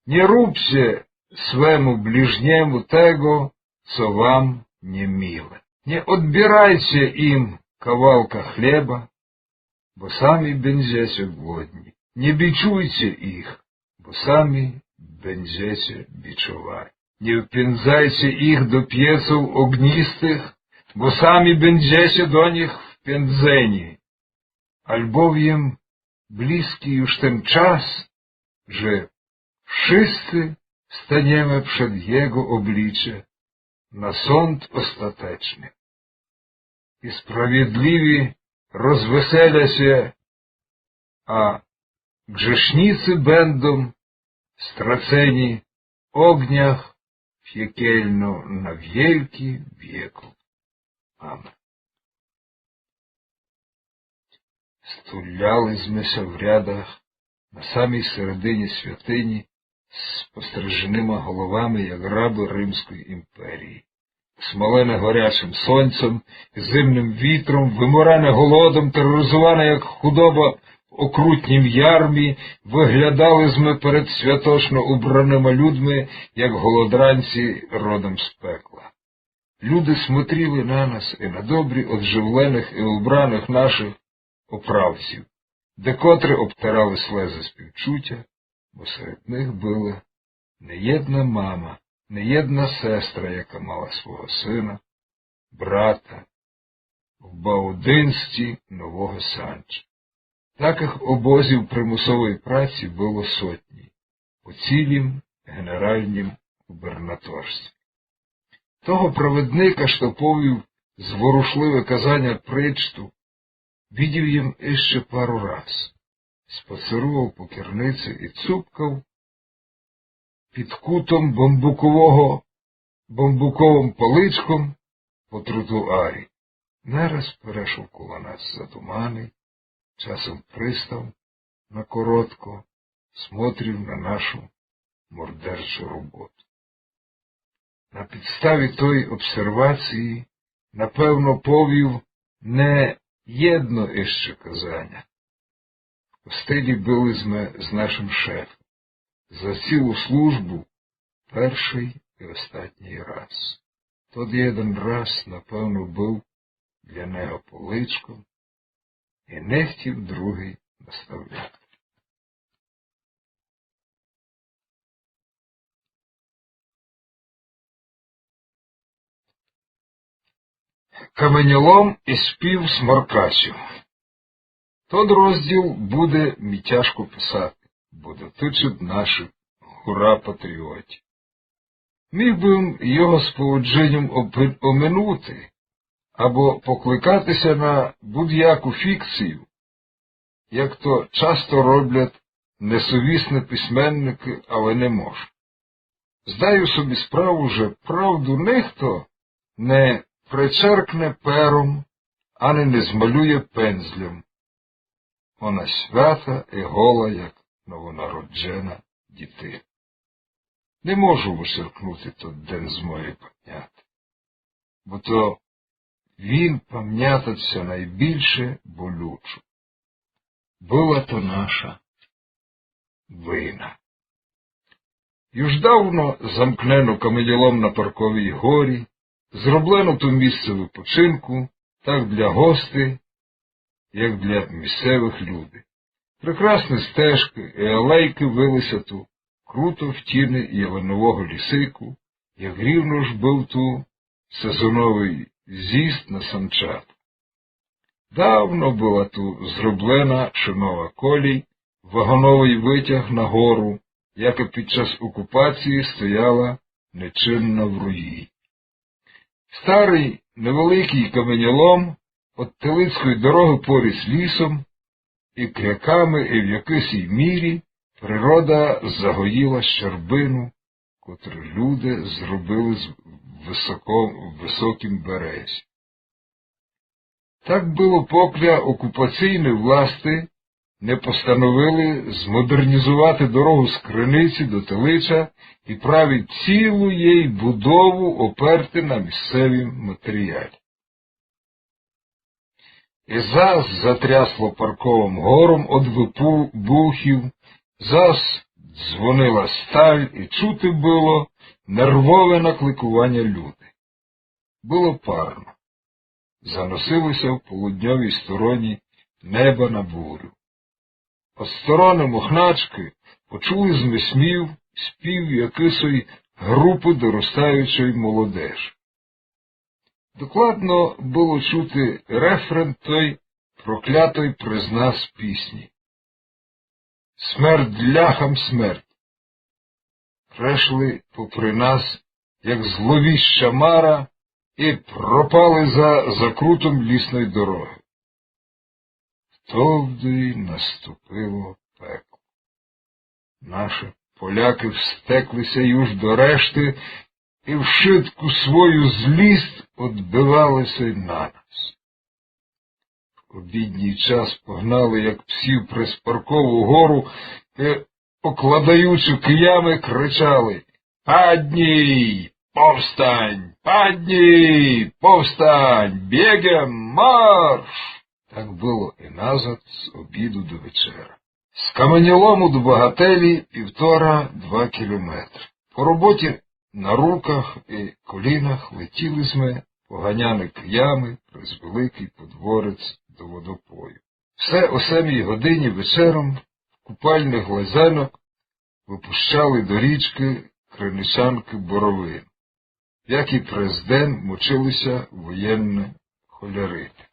не рубце swemu bliźniemu tego, co wam niemile. Nie odbiérajcie im kawałka chleba, bo sami będziecie głodni. Nie biczujcie ich, bo sami będziecie biczowani. Nie wpędzajcie ich do pieców ognistych, bo sami będziecie do nich wpędzeni. Albowiem bliski już ten czas, że wszyscy staniemy przed Jego oblicze na sąd ostateczny. I sprawiedliwi rozwesela się, a grzesznicy będą straceni w ogniach piekielno na wieki wieków. Amen. Стуляли зме ся в рядах на самій середині святині з постриженими головами, як рабы Римської імперії. Смолене горячим сонцем і зимним вітром, выморене голодом, тероризоване, як худоба в окрутнім ярмі, выглядали зме перед святочно убраныма людми, як голодранці родом з пекла. Люди смотріли на нас і на добрі одживленых і убраных нашых оправців, декотры обтирали слезы співчутя, бо серед них была не єдна мама, не єдна сестра, яка мала свого сына, брата в баудинстві Нового Санча. Такых обозів примусової праці было сотні по цілім генеральнім губернаторстві. Того провідника, што повів зворушливе казаня причту, видів єм іщи пару раз. Спацерував по керниці і цупкав під кутом бамбукового, бамбуковым паличком по тротуарі. Нараз перешов коло нас задуманый, часом пристав на коротко, смотрів на нашу мордерчу роботу. На підставі тої обсервації, напевно, повів не єдно іщи казаня. В костелі были зме з нашым шефом за цілу службу першый і остатній раз. Тот єден раз, напевно, быв для него поличком і не хтів другый наставляти. Каменьолом і спів сморкачів. Тот розділ буде мі тяжко писати, бо дотычыт нашых гура-патріотів. Міг бы м його з поводженьом опи-, оминути або покликати ся на будь-яку фікцію, як то часто роблять несовісні письменникы, але не можу. Здаю собі справу, же правду нихто не причеркне пером, ани не змалює пензлем. Она свята і гола, як новонароджена дітина. Не можу вычеркнути тот ден з моєї памняти, бо то він памнятать ся найбільше болючо. Была то наша вина. Юж давно замкнено каменьолом на Парковій горі, зроблено то місце выпочинку, так для гостей, як для місцевых люди. Прекрасні стежкы і алейкы вили ся ту круто в тіни ялинового лісику, як рівно ж быв ту сезоновый зїзд на санчату. Давно была ту зроблена шинова колій, вагоновый вытяг на гору, яка під час окупації стояла нечинна в руїні. Старый невеликый каменьолом од Телицької дорогы поріс лісом, і кряками, і в якыйсь мірі природа загоїла щербину, котру люди зробили з высоко-, высокім березі. Так было, покля окупаційні власти не постановили змодернізовати дорогу з Криниці до Телича і править цілу єй будову оперти на місцевім матеріалі. І зас затрясло Парковым гором од выбухів, зас дзвонила сталь, і чути было нервове накликуваня люди. Было парно. Заносило ся в полудньовій стороні неба на бурю. Од стороны Мохначкы почули зме смів, спів якысой групы доростаючой молодежы. Докладно было чути рефрен той проклятой през нас пісні: «Смерть ляхам, смерть!» Прешли попри нас, як зловіща мара, і пропали за закрутом лісной дорогы. Товды наступило пекло. Наші полякы встекли ся юж до решты і вшытку свою злість одбивали ся й на нас. В обідній час погнали, як псів, през Паркову гору і, окладаючи киями, кричали: «Падній! Повстань! Падній! Повстань! Бєгом! Марш!» Так было і назад з обіду до вечера. З Каменелому до Богателі півтора-два кілометры. По роботі на руках і колінах летіли зме, поганяны киями, през великый подворець до водопою. Все о семій годині вечером в купальных лазенок выпущали до річкы криничанкы Боровину, як і през ден мочили ся воєнны холяритик.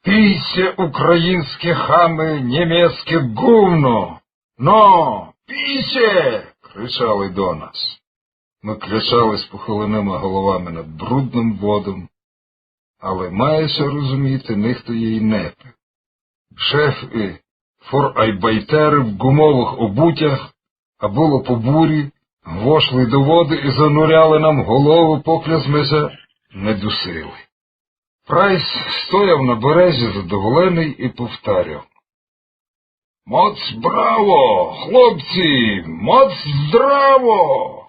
«Пійте, українські хамы, німецьке гувно! Но, пійте!» кричали до нас. Мы клячали з похылыныма головами над брудным водом, але, має ся розуміти, нихто її не пив. Шеф і форайбайтеры в гумовых обутях а было по бурі, гвошли до воды і зануряли нам головы, покля зме ся не дусили. Прайс стояв на березі задоволеный і повтаряв: «Моц браво, хлопці, моц здраво!»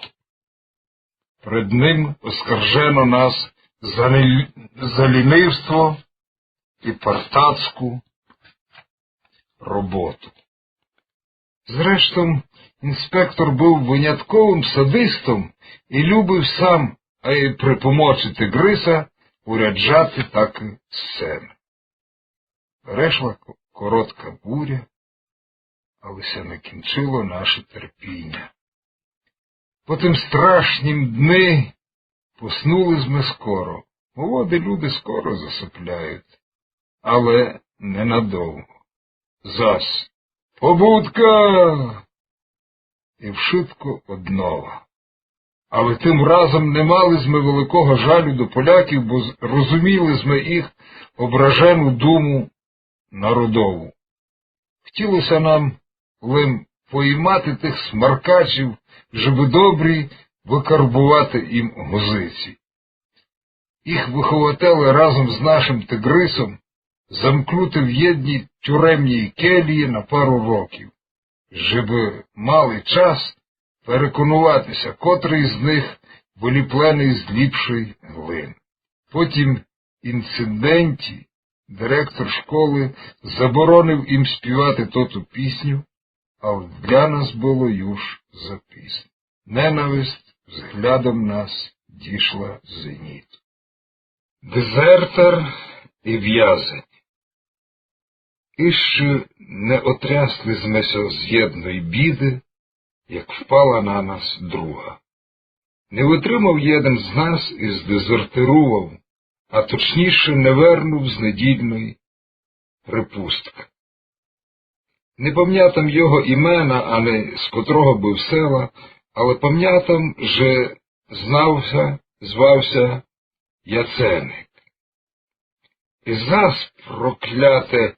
Пред ним оскаржено нас за нель-, за лінивство і партацку роботу. Зрештом, інспектор быв винятковым садистом і любив сам, а й при помочи тигриса, уряджати такі сцены. Перешла ко-, коротка буря, але се не кінчило наше терпіня. По тым страшнім дни поснули зме скоро. Молоді люди скоро засыпляють, але ненадовго. Зась: «Побудка!» І вшытко однова. Але тым разом не мали зме великого жалю до поляків, бо з-, розуміли зме їх ображену думу народову. Хотіло ся нам лем поімати тых смаркачів, жебы добрі выкарбувати їм гузиці. Їх выхователе разом з нашым тигрисом замкнути в єдній тюремній келії на пару років, жебы мали час переконувати ся, котрый з них выліпленый з ліпшой глины. По тім інциденті директор школы заборонив їм співати тоту пісню, але для нас было юж запізно. Ненависть взглядом нас дішла зеніту. Дезертор і вязень. Іщы не отрясли зме ся з єдной біды, як впала на нас друга. Не вытримав єден з нас і здезертирував, а точніше не вернув з недільной припусткы. Не памнятам його імена, ани з котрого быв села, але памнятам, же знав ся, звав ся Яценик. І зас прокляте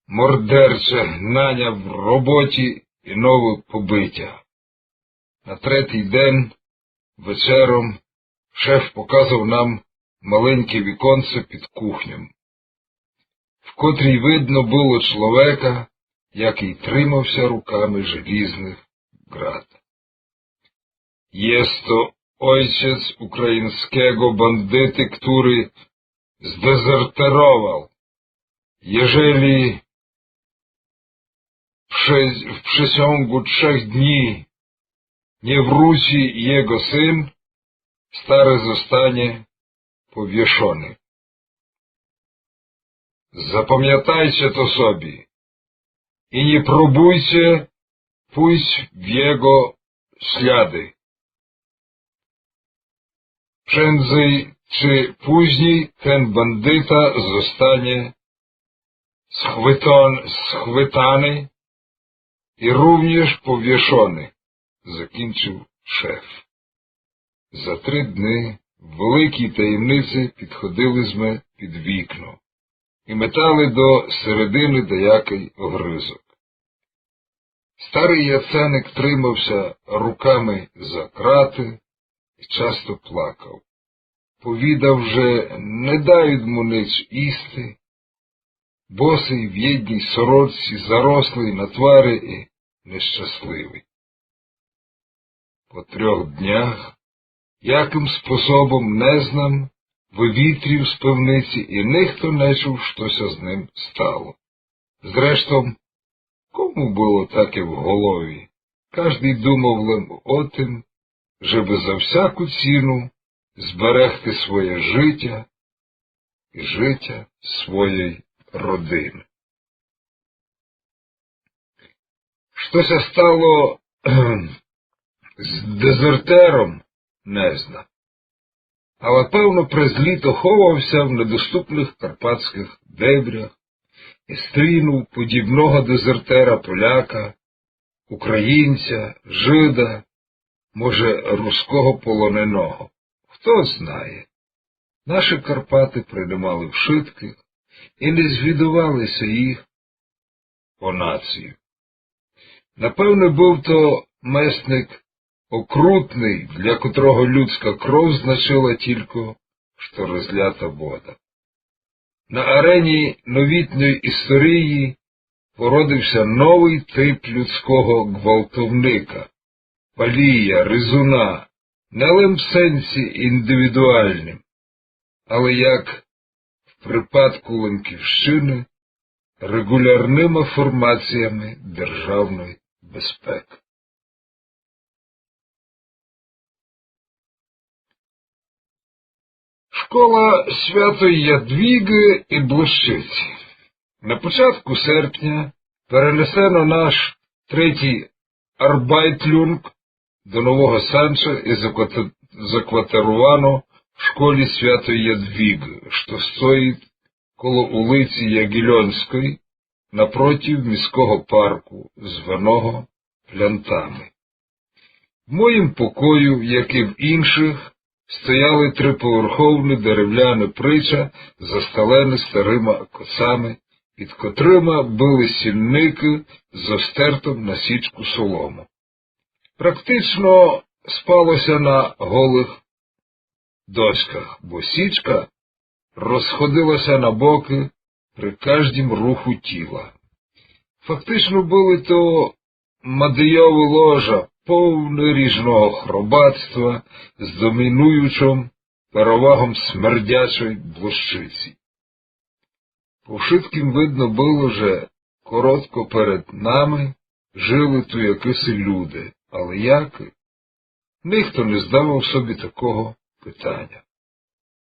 мордерче гнаня в роботі і новы побитя. На третій ден вечером шеф показав нам маленьке віконце під кухньом, в котрій видно было чловека, якый тримав ся руками желізных ґрат. Єст то ойцец україньского бандиты, который здезертировал. Єжели през-, в пресьонґу трьох днї нє вруці єго син, старий зостане повєшоный. Запамятайте то собі і нє пробуйте пуйсц в єго сляды. Пренджей ци пузнєй тен бандита зостане схвитан-, схвитаный і рувнєж повєшоный, закінчив шеф. За три дни в великій таємниці підходили зме під вікно і метали до середины даякый огрызок. Старый Яценик тримав ся руками за краты і часто плакав. Повідав, же не дають му ниц їсти, босый в єдній сорочці, зарослый на тварі і нещасливый. По трьох днях, якым способом, не знам, вывітрів з пивниці, і нихто не чув, што ся з ним стало. Зрештом, кому было таке в голові? Каждый думав лем о тым, жебы за всяку ціну зберегти своє житя і житя своєй родины. Што ся стало з дезертером, не знам. Але, певно, през літо ховав ся в недоступных карпатськых дебрях і стрінув подібного дезертера поляка, українця, жида, може, руского полоненого. Хто знає? Наші Карпаты приймали вшыткых і не звідували ся їх о націю. Напевне, быв то месник окрутный, для котрого людська кров значила тілько, што розлята вода. На арені новітньої історії породив ся новый тип людського ґвалтовника, палія, різуна, не лем в сенсі індивідуальным, але, як в припадку Лемківщины, реґулярныма формаціями державной безпекы. Школа святої Ядвіґы і Блощиці. На початку серпня перенесено наш третій Арбайтлюнґ до Нового Сенча і заквати-, закватеровано в школі святої Ядвіґы, што стоїть коло улиці Ягільонської, напротив міського парку, званого Плянтами. В моїм покою, як і в іншых, стояли триповерховні деревляні прича, застелені старыма косами, під котрыма были сінникы зо стертом на січку солому. Практично спало ся на голых доськах, бо січка розходила ся на бокы при каждім руху тіла. Фактично были то мадийовы ложа, повны ріжного хробацтва з домінуючом перевагом смердячой блощиці. По вшыткім видно было, же коротко перед нами жыли ту якысы люде, але якы? Нихто не здавав собі такого питаня.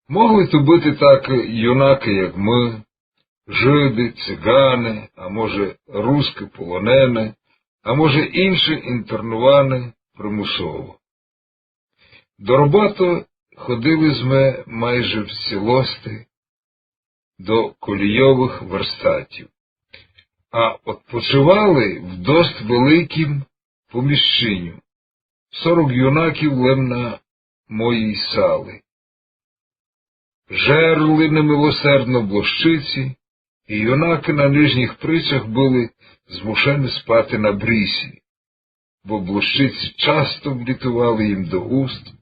Могли ту быти так юнакы, як мы, жыды, циганы, а може, рускы полонены, а може, інші інтернуваны примусово. До роботы ходили зме майже в цілости до колійовых верстатів, а одпочивали в дост великім поміщеню. Сорок юнаків лем на моїй сали. Жерли немилосердно блощиці, і юнакы на нижніх причах были змушены спати на брісі, бо блощиці часто влітували їм до уст,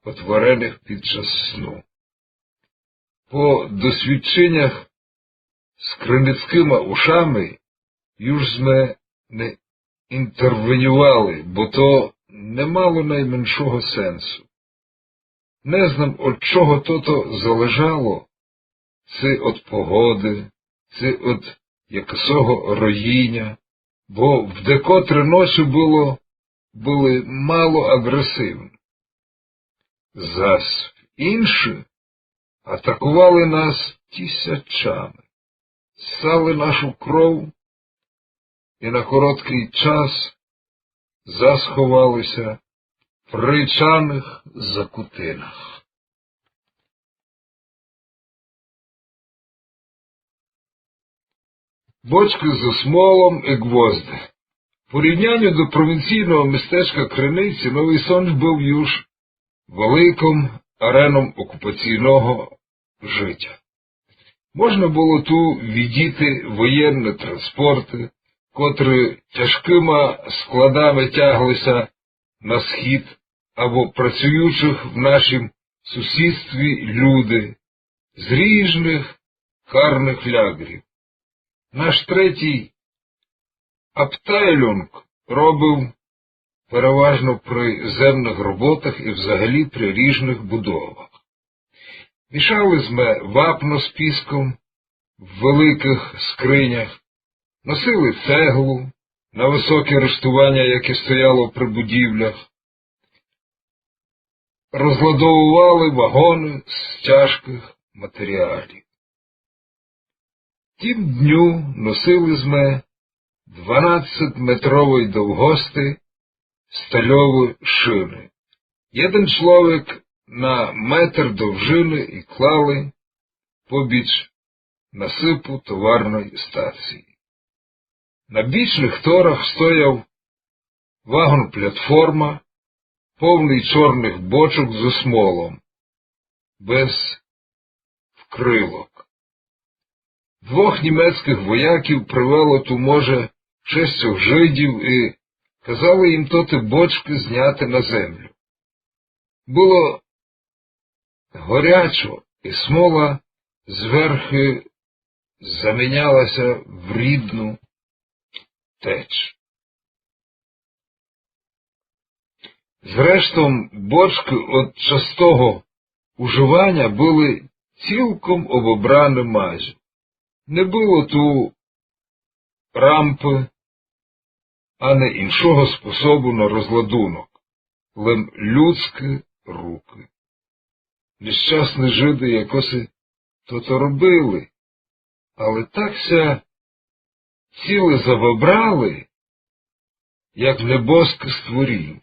отвореных під час сну. По досвідченях з криницькыма ушами юж зме не інтервенювали, бо то не мало найменшого сенсу. Не знам, од чого тото залежало, ци од погоды, ци од якысого роїня, бо в декотры ночы было, были мало агресивны. Зась иншы атакували нас тисячами, ссали нашу кров и на короткый час заховали ся в речаных закутинах. Бочкы зо смолом и гвозды. В порівняню до провінційного містечка Криниці Новый Сонч быв юж великом ареном окупаційного житя. Можна было ту видіти воєнны транспорты, котры тяжкыма складами тягли ся на схід, або працюючых в нашім сусідстві люди з ріжных карных лягрів. Наш третій Абтайлюнґ робив переважно при земных роботах и взагалі при ріжных будовах. Мішали зме вапно з піском в великых скринях, носили цеглу на высоке риштуваня, яке стояло при будівлях, розладовували вагоны з тяжкых матеріалів. Тім дню носили зме дванадцятьметровой довгости стальовы шыны. Єден чловек на метр довжыны и клали побіч насыпу товарной стації. На бічных торах стояв вагон-плятформа, повный чорных бочок зо смолом, без вкрылок. Двох німецькых вояків привело ту, може, шестьох жидів и казали їм тоты бочкы зняти на землю. Было горячо, и смола зверхы заміняла ся в рідну теч. Зрештом, бочкы од частого уживаня были цілком обобраны мазю. Не было ту рампы, ани іншого способу на розладунок, лем людскы рукы. Нещасны жиды якоси тото робили, але так ся ціле забобрали, як небоскы створіня.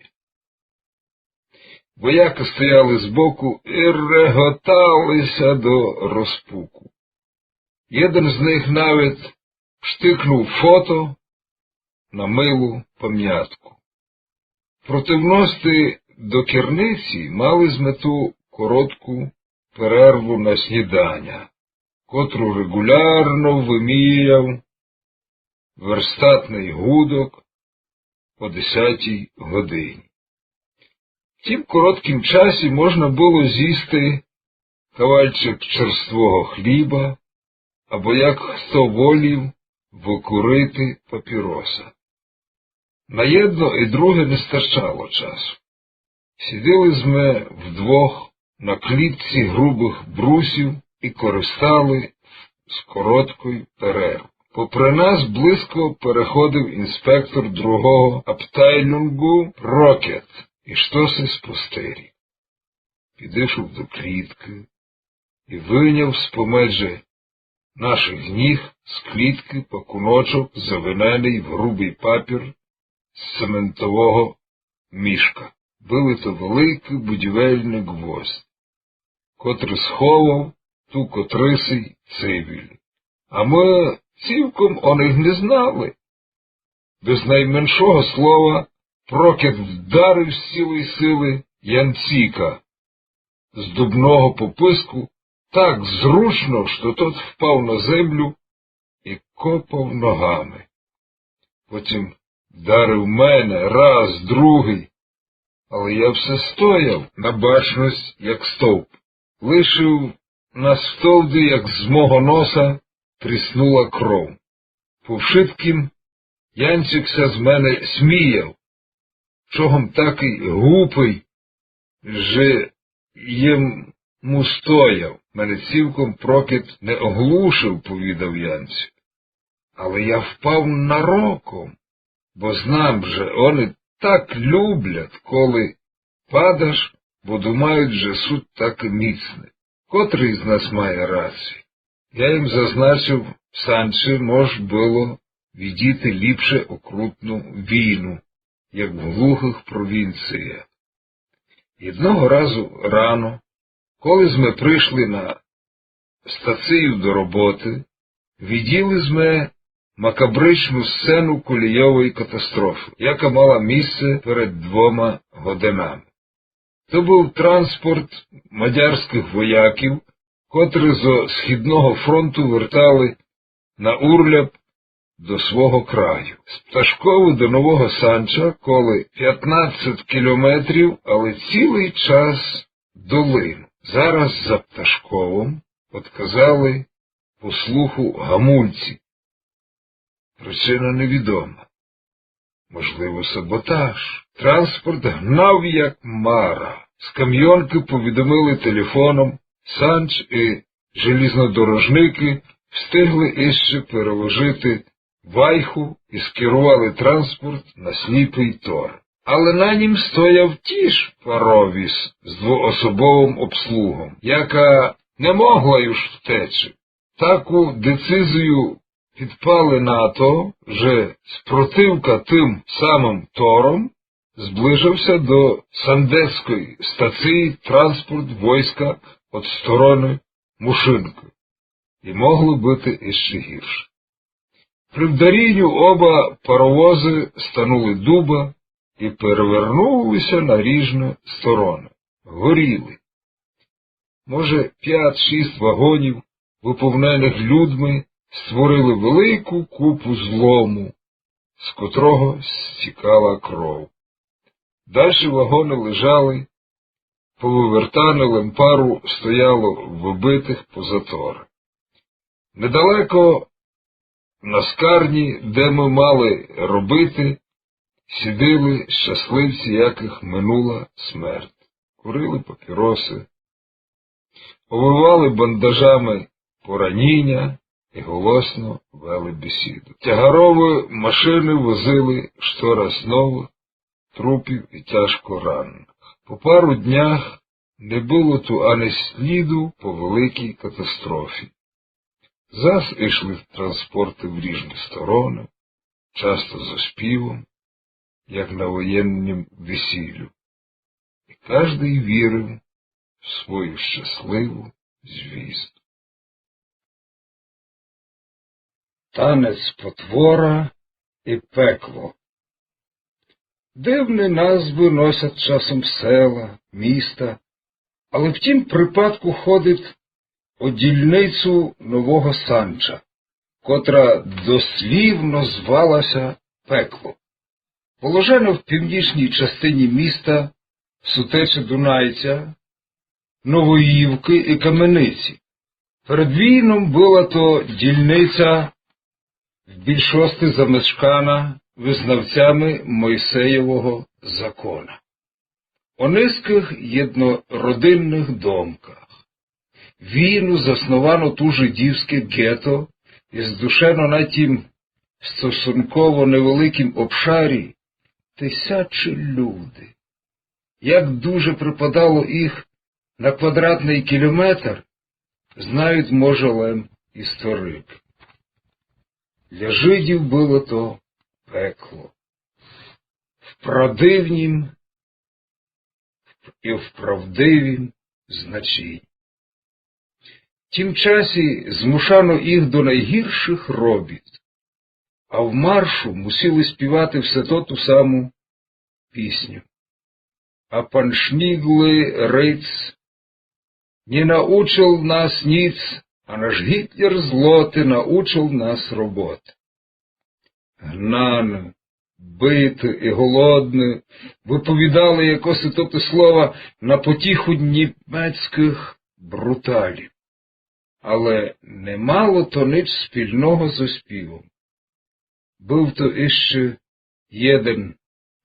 Воякы стояли збоку и реготали ся до розпуку. Єден з них навет штыкнув фото на милу памятку. Противности до Керниці мали зме ту коротку перерву на сніданя, котру реґулярно выміяв верстатный гудок о десятій годині. В тім короткім часі можна было зїсти кавальчик черствого хліба, або, як хто волів, выкурити папіроса. На єдно и друге не старчало часу. Сідили зме вдвох на клітці грубых брусів и користали з короткой перервы. Попри нас близько переходив інспектор другого абтайлюнґу Прокет и штоси спостеріг. Підышов до кліткы и выняв з-помеджи нашых ніг з кліткы пакуночок, завиненый в грубый папір з цементового мішка. Были то великі будівельні гвозді, котрі сховав ту котрисий цивіль. А мы цілком о них не знали. Без найменшого слова Прокет вдарив з цілой силы Янціка з дубного пописку так зручно, што тот впав на землю и копав ногами. Потім вдарив мене раз, другый, але я все стояв на бачность, як стовп. Лишив нас втовды, як з мого носа тріснула кров. По вшыткім Янцик ся з мене сміяв, чого м такый гупый, же єм му стояв. Мене цілком Прокет не оглушив, повідав Янцик. Але я впав нароком. бо знам, же они так люблят, коли падаш, бо думают, же сут такы міцны. Котрый з нас має рацію? Я їм зазначив, в Санчі мож было видіти ліпше окрутну війну, як в глухых провінціях. Єдного разу рано, коли зме пришли на стацію до роботы, виділи зме макабричну сцену колійовой катастрофы, яка мала місце перед двома годинами. То быв транспорт мадярськых вояків, котры зо Східного фронту вертали на урляб до свого краю. З Пташковы до Нового Санча коли пятнадцять кілометрів, але цілый час долину. Зараз за Пташковом одказали послуху гамульці. Причина невідома. Можливо, саботаж. Транспорт гнав, як мара. З Камйонкы повідомили телефоном, Санч і желізнодорожникы встигли іщи переложити вайху і скерували транспорт на Сліпый тор. Але на нім стояв тіж паровіз з двоособовым обслугом, яка не могла юж втечи. Таку децизію підпали на то, же спротивка тым самым тором зближив ся до Сандецькой стації транспорт войска од стороны Мушынкы. І могло быти іщи гірше. При вдаріню оба паровозы станули дуба і перевернули ся на ріжны стороны. Горіли. Може, пять-шість вагонів, выповненых людми, створили велику купу злому, з котрого стікала кров. Дальше вагоны лежали, повывертане, лем пару стояло выбитых по заторы. Недалеко на скарні, де мы мали робити, сиділи щасливці, якых минула смерть. Курили папіросы, обвивали бандажами пораніня і голосно вели бесіду. Тягаровы машины возили штораз новых трупів і тяжко раненых. По пару днях не было ту ани сліду по великій катастрофі. Зас ішли транспорты в ріжны стороны, часто зо співом, як на воєннім весілю. І каждый вірив в свою щасливу звісту. Танець потвора і пекло. Дивны назвы носять часом села, міста, але в тім припадку ходить о дільницю Нового Санча, котра дослівно звала ся Пекло. Положена в північній частині міста, в сутечи Дунайця, Новоївкы і Камениці. Перед війном была то дільниця в більшости замешкана вызнавцями Мойсеєвого закона. О низкых єднородинных домках. Війну засновано ту жидівське ґето і здушено на тім стосунково невеликім обшарі тисячы люди. Як дуже припадало їх на квадратный кілометр, знають, може, лем історикы. Для жидів было то пекло. В правдивнім і в правдивім значенні. В тім часі змушано їх до найгіршых робіт, а в маршу мусили співати все тоту саму пісню. А пан Шніґлы Риц не научыл нас ніц, а наш Гітлер злоты научыл нас роботы. Гнаны, биты і голодны выповідали якоси тоты слова на потіху німецькых бруталів. Але не мало то нич спільного зо співом. Быв то іщи єден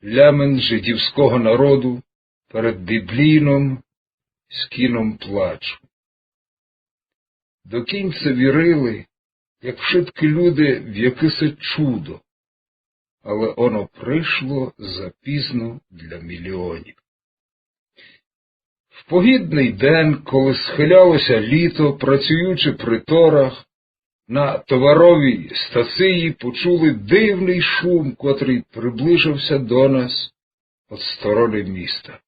лямент жидівського народу перед біблійным скіном плачу. До кінця вірили, як вшыткы люди, в якысе чудо. але оно пришло запізно для міліонів. В погідный ден, коли схиляло ся літо, працюючи при торах, на товаровій стації почули дивный шум, котрый приближав ся до нас од стороны міста.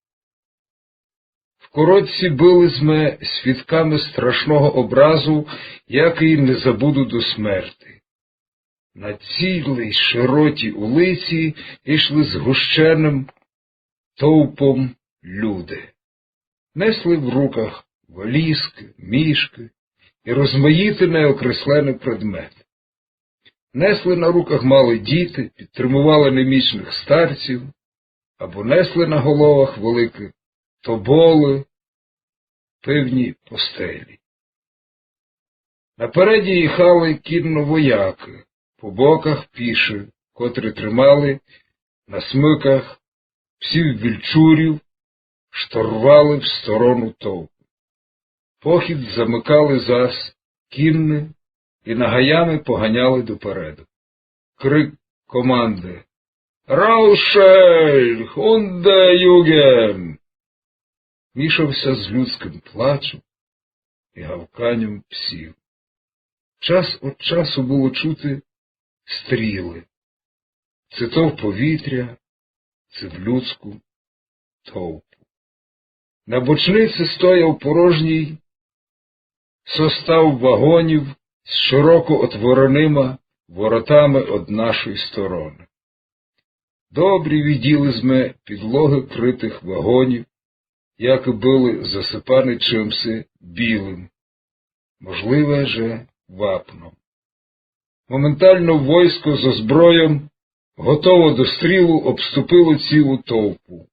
В коротці были зме свідками страшного образу, якый не забуду до смерти. На цілій широтій улиці йшли згущеным товпом люди. Несли в руках валізкы, мішкы і розмаїты неокреслены предметы. Несли на руках малы діти, підтримували немічных старців або несли на головах великі тоболы, певні постелі. Напереді їхали кінно воякы, по боках піші, котрі тримали на смыках псів-вільчурів, што рвали в сторону товпу. Похід замыкали зас кінны і нагаями поганяли допереду. Крик команды «Rausschelch und der Jugend!» мішав ся з людськым плачом і гавканьом псів. Час од часу было чути стрілы. Ци то в повітря, ци в людську товпу. На бочниці стояв порожній состав вагонів з широко отворенима воротами од нашої стороны. Добрі виділи зме підлогы крытых вагонів, якы были засыпаны чымси білым, можливе же вапном. Моментално войско зо збройом, готово до стрілу, обступило цілу товпу.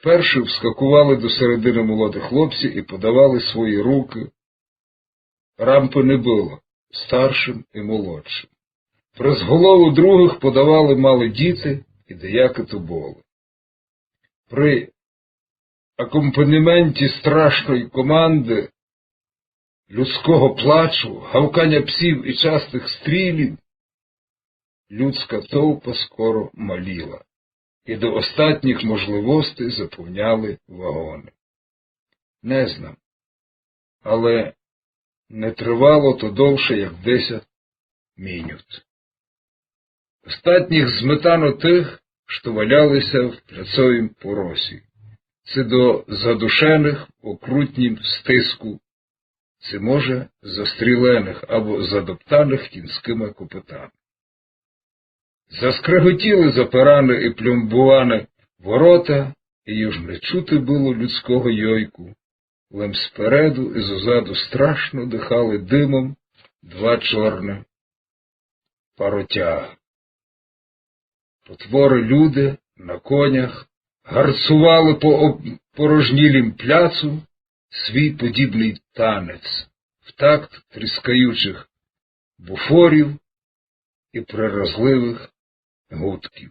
Перші вскакували до середины молоді хлопці і подавали свої рукы. Рампы не было старшым і молодшым. През голову другых подавали малы діти і деякы тоболы. При акомпанементі страшної команды, людського плачу, гавканя псів і частых стрілів, людська товпа скоро маліла, і до остатніх можливостей заповняли вагоны. Не знам, але не тривало то довше, як десять минут. Остатніх зметано тых, што валяли ся в пляцовім поросі, ци до задушеных в окрутнім стиску, ци, може, застріленых або задоптаных кінськыма копытами. Заскреготіли запираны і пльомбуваны ворота, і юж не чути было людського йойку, лем спереду і зозаду страшно дыхали дымом два чорны паротягы. Потворы люди на конях гарцували по об-, порожнілім пляцу свій подібный танець в такт тріскаючых буфорів і приразливых гудків.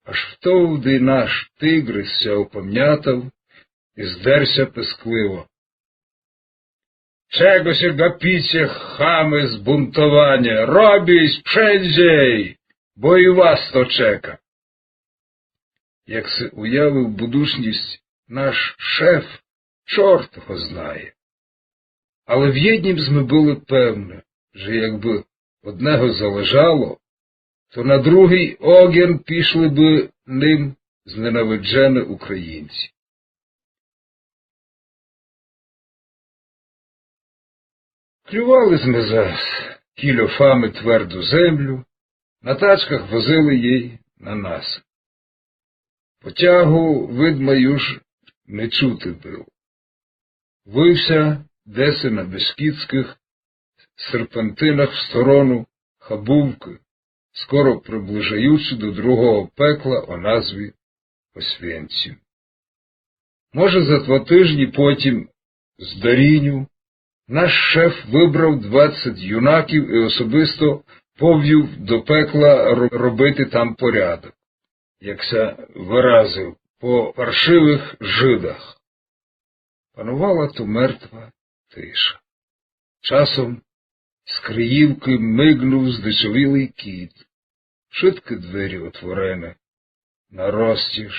Аж втовды наш тигрис ся опамнятав і здер ся пискливо: «Czego się gapicie, chamy zbuntowane? Robić prędzej, bo i was to czeka!» Як си уявив будучність наш шеф, чорт го знає. Але в єднім зме были певны, же якбы од него залежало, то на другый огин пішли бы ним зненавиджены українці. Клювали зме зас кільофами тверду землю, на тачках возили єй на нас. Потягу, видма, юж не чути было. Вив ся деси на бескідськых серпантинах в сторону Хабувкы, скоро приближаючи до другого пекла о назві Освенцим. Може, за два тыжні потім з Даріню наш шеф выбрав двадцять юнаків і особисто повів до пекла ро-, робити там порядок, як ся выразив, по паршивых жидах. Панувала ту мертва тиша. Часом з Криївкы мигнув здичавілый кіт. Вшыткы двері отворены нарозтіж,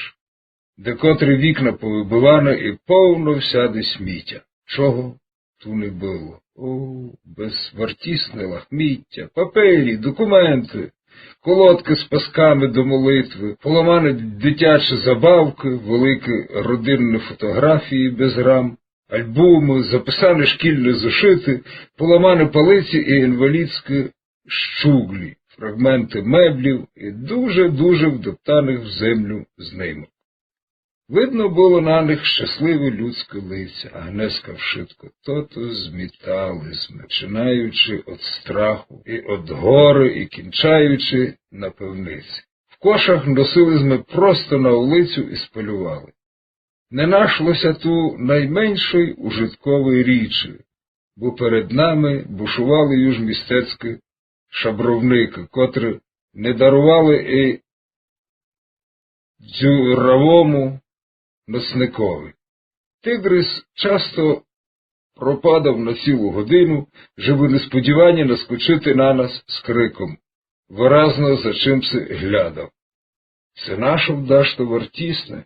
декотры вікна повыбиваны і повно всяды смітя. Чого ту не было. О, безвартісне лахміття, папері, документы, колодкы з пасками до молитвы, поламаны дитячі забавкы, великі родинні фотографії без рам, альбомы, записаны шкільні зошиты, поламаны палиці і інвалідські щуглі, фрагменты меблів і дуже-дуже вдоптаных в землю знимок. Видно было на них щасливі людські лиця, а гнеска вшытко тото змітали зме, починаючи од страху і од горы і кінчаючи на пивниці. В кошах носили зме просто на улицю і спалювали. Не нашло ся ту найменшой ужитковой річы, бо перед нами бушували юж містецькі шабровникы, котры не дарували і дзюравому носникови. Тигрис часто пропадав на цілу годину, жебы несподівані наскочити на нас з криком. Выразно за чимси глядав. Се нашов дашто вартісне?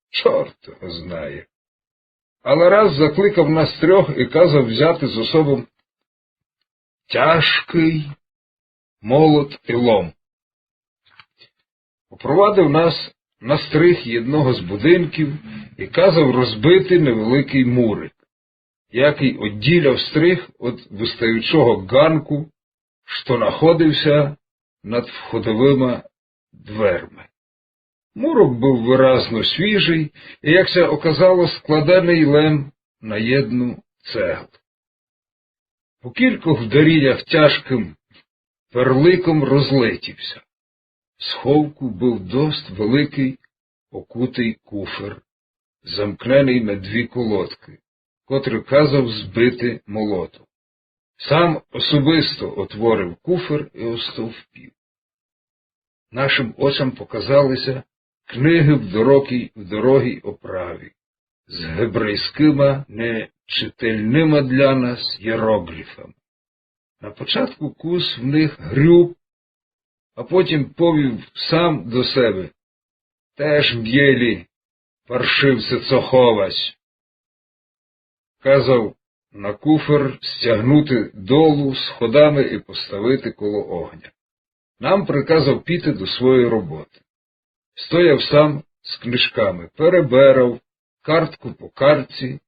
Чорт го знає. Але раз закликав нас трьох і казав взяти з собом тяжкый молот і лом. Попровадив нас на стрих єдного з будинків і казав розбити невеликый мурик, якый одділяв стрих од выстаючого ґанку, што находив ся над входовыма дверми. Мурок быв выразно свіжый і, як ся оказало, складеный лем на єдну цеглу. По кількох вдаріннях тяжкым перликом розлетів ся. В сховку быв дост великый окутый куфер, замкненый на дві колодкы, котры казав збити молотом. Сам особисто отворив куфер і остовпів. Нашым очам показали ся книгы в дорогій, в дорогій оправі, з гебрейськыма нечительныма для нас єрогліфами. На початку кус в них грюб, а потім повів сам до себе: «Теж мєлі, паршивце, цо ховась». Казав на куфер стягнути долу сходами і поставити коло огня. Нам приказав піти до своєї роботи. Стояв сам з книжками, переберав картку по картці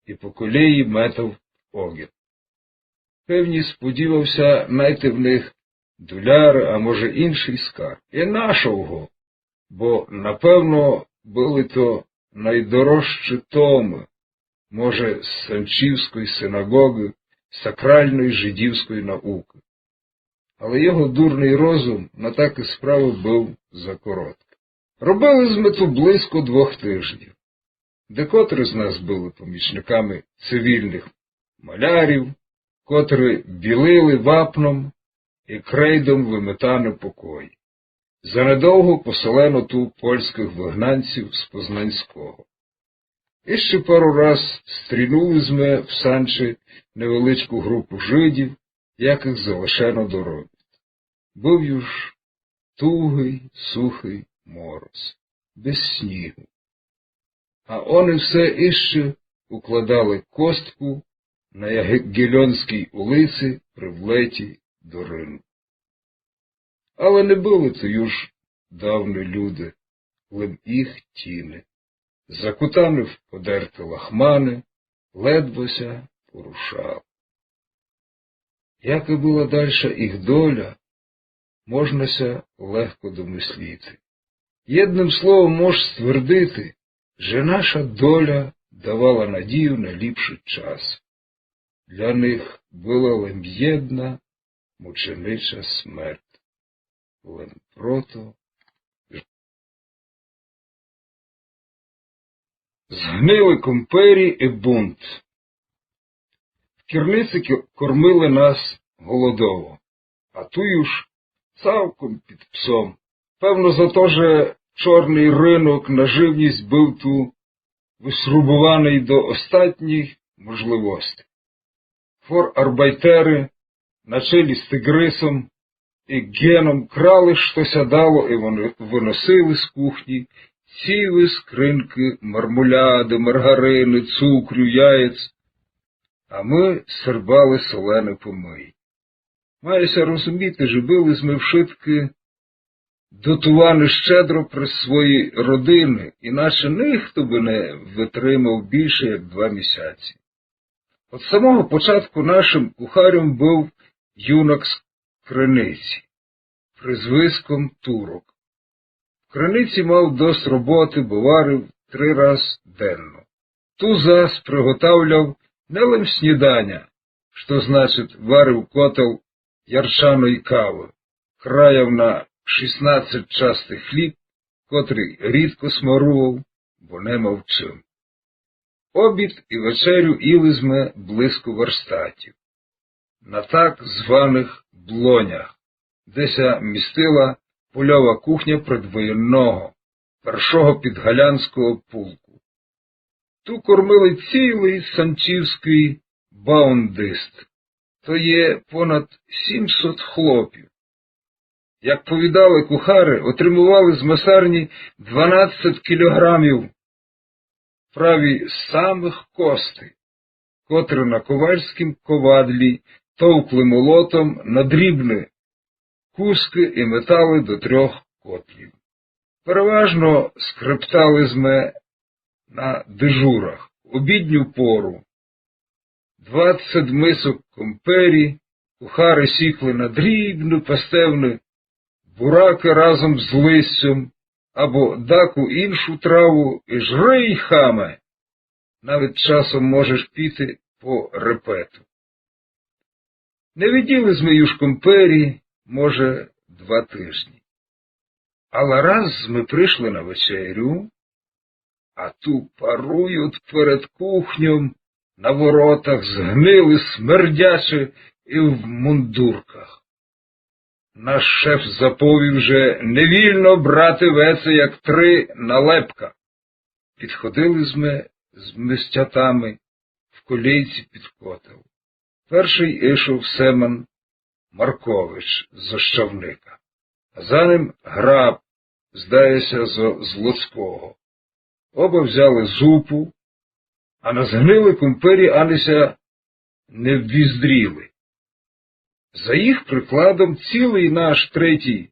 і по колії метав огір. Певні сподівав ся найти в них доляр, а може, іншый скарб. І нашов го, бо, напевно, были то найдорожчі томы, може, з Санчівської синагоги, сакральної жидівської наукы. Але його дурный розум на такі справы быв закороткый. Робили зме ту близько двох тыжнів. Декотрі з нас были помічниками цивільных малярів, котрі білили вапном і крейдом вымітаны покої. Занедовго поселено ту польськых выгнанців з Познанського. Іщи пару раз стрінули зме в Санчі невеличку групу жидів, якых залишено до робіт. Быв юж тугый, сухый мороз, без снігу. А они все іщи укладали костку на Ягельонській улици при влеті до рынку. Але не были то юж давні люди, лем їх тіни, закутаны в подерті лахманы, ледво ся порушали. Яка была дальша їх доля, можна ся легко домысліти. Єдным словом мож ствердити, же наша доля давала надію на ліпшый час. Для них была лем єдна мученича смерть. Лем прото згнили компері і бунт. В Кірниці кі-, кормили нас голодово, а ту юж цалком під псом. Певно, за то, же чорный рынок на живність быв ту высрубуваный до остатніх можливостей. Форарбайтеры на чолі з Тигрисом и ґеном крали, што ся дало, и вони выносили з кухні цілі скринкы мармуляды, маргарины, цукру, яєць. А мы сербали солены помый. Має ся розуміти, же были зме вшыткы дотуваны щедро през свої родины, іначе нихто бы не вытримав більше, як два місяці. Од самого початку нашым кухарьом быв юнак з Криниці, призвиском Турок. В Криниці мав дост роботы, бо варив три раз денно. Ту зас приготавляв не лем сніданя, што значить варив котел ярчаної кавы, краяв на шістнадцять частых хліб, котрый рідко смарував, бо не мав чым. Обід и вечерю їли зме близько верстатів, на так званых блонях, де ся містила польова кухня предвоєнного, першого підгалянського полку. Ту кормили цілый санчівськый баундист, то є понад сімсот хлопів. Як повідали кухары, отримували з месарні дванадцять кілограмів праві самых кости, котры на ковальськім ковадлі товкли молотом на дрібны кускы и метали до трьох котлів. Переважно скрептали зме на дежурах. В обідню пору двадцять мисок компері кухары сікли на дрібны пастевны буракы разом з листьом або даку іншу траву и жри й, хаме, навіть часом можеш піти по репету. Не виділи зме юж компері, може, два тыжні. Але раз зме пришли на вечерю, а ту парують перед кухньом на воротах, згнили, смердячі и в мундурках. Наш шеф заповів, же не вільно брати веце, як три налепка. Підходили зме з мистятами в колейці під котел. Першый ішов Семен Маркович з Ощавника, а за ним Граб, здає ся, зо Злоцького. Оба взяли зупу, а на згнилы компері ани ся не ввіздріли. За їх прикладом цілый наш третій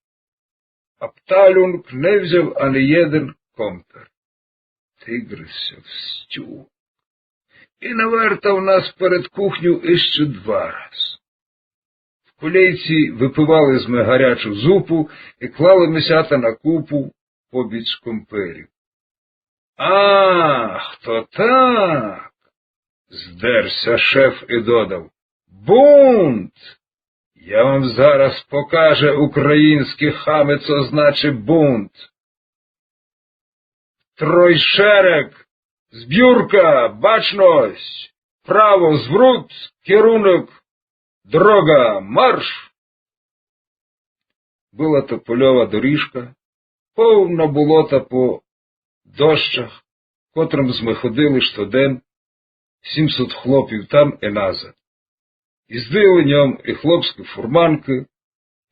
апталюнг не взяв ани єден компер. Тигр ся встюг и навертав нас перед кухню іщи два раз. В колейці выпивали зме гарячу зупу и клали мисята на купу побіч комперів. Ах, то так! Здер ся шеф и додав: Бунт! Я вам зараз покаже, українські хамы, цо значить бунт. Трой шерег, збюрка, бачность, право, зврут, керунок, дрога, марш! Была то польова доріжка, повна болота по дощах, котрым зме ходили штоден сімсот хлопів там и назад. Іздили ньом и хлопські фурманкы,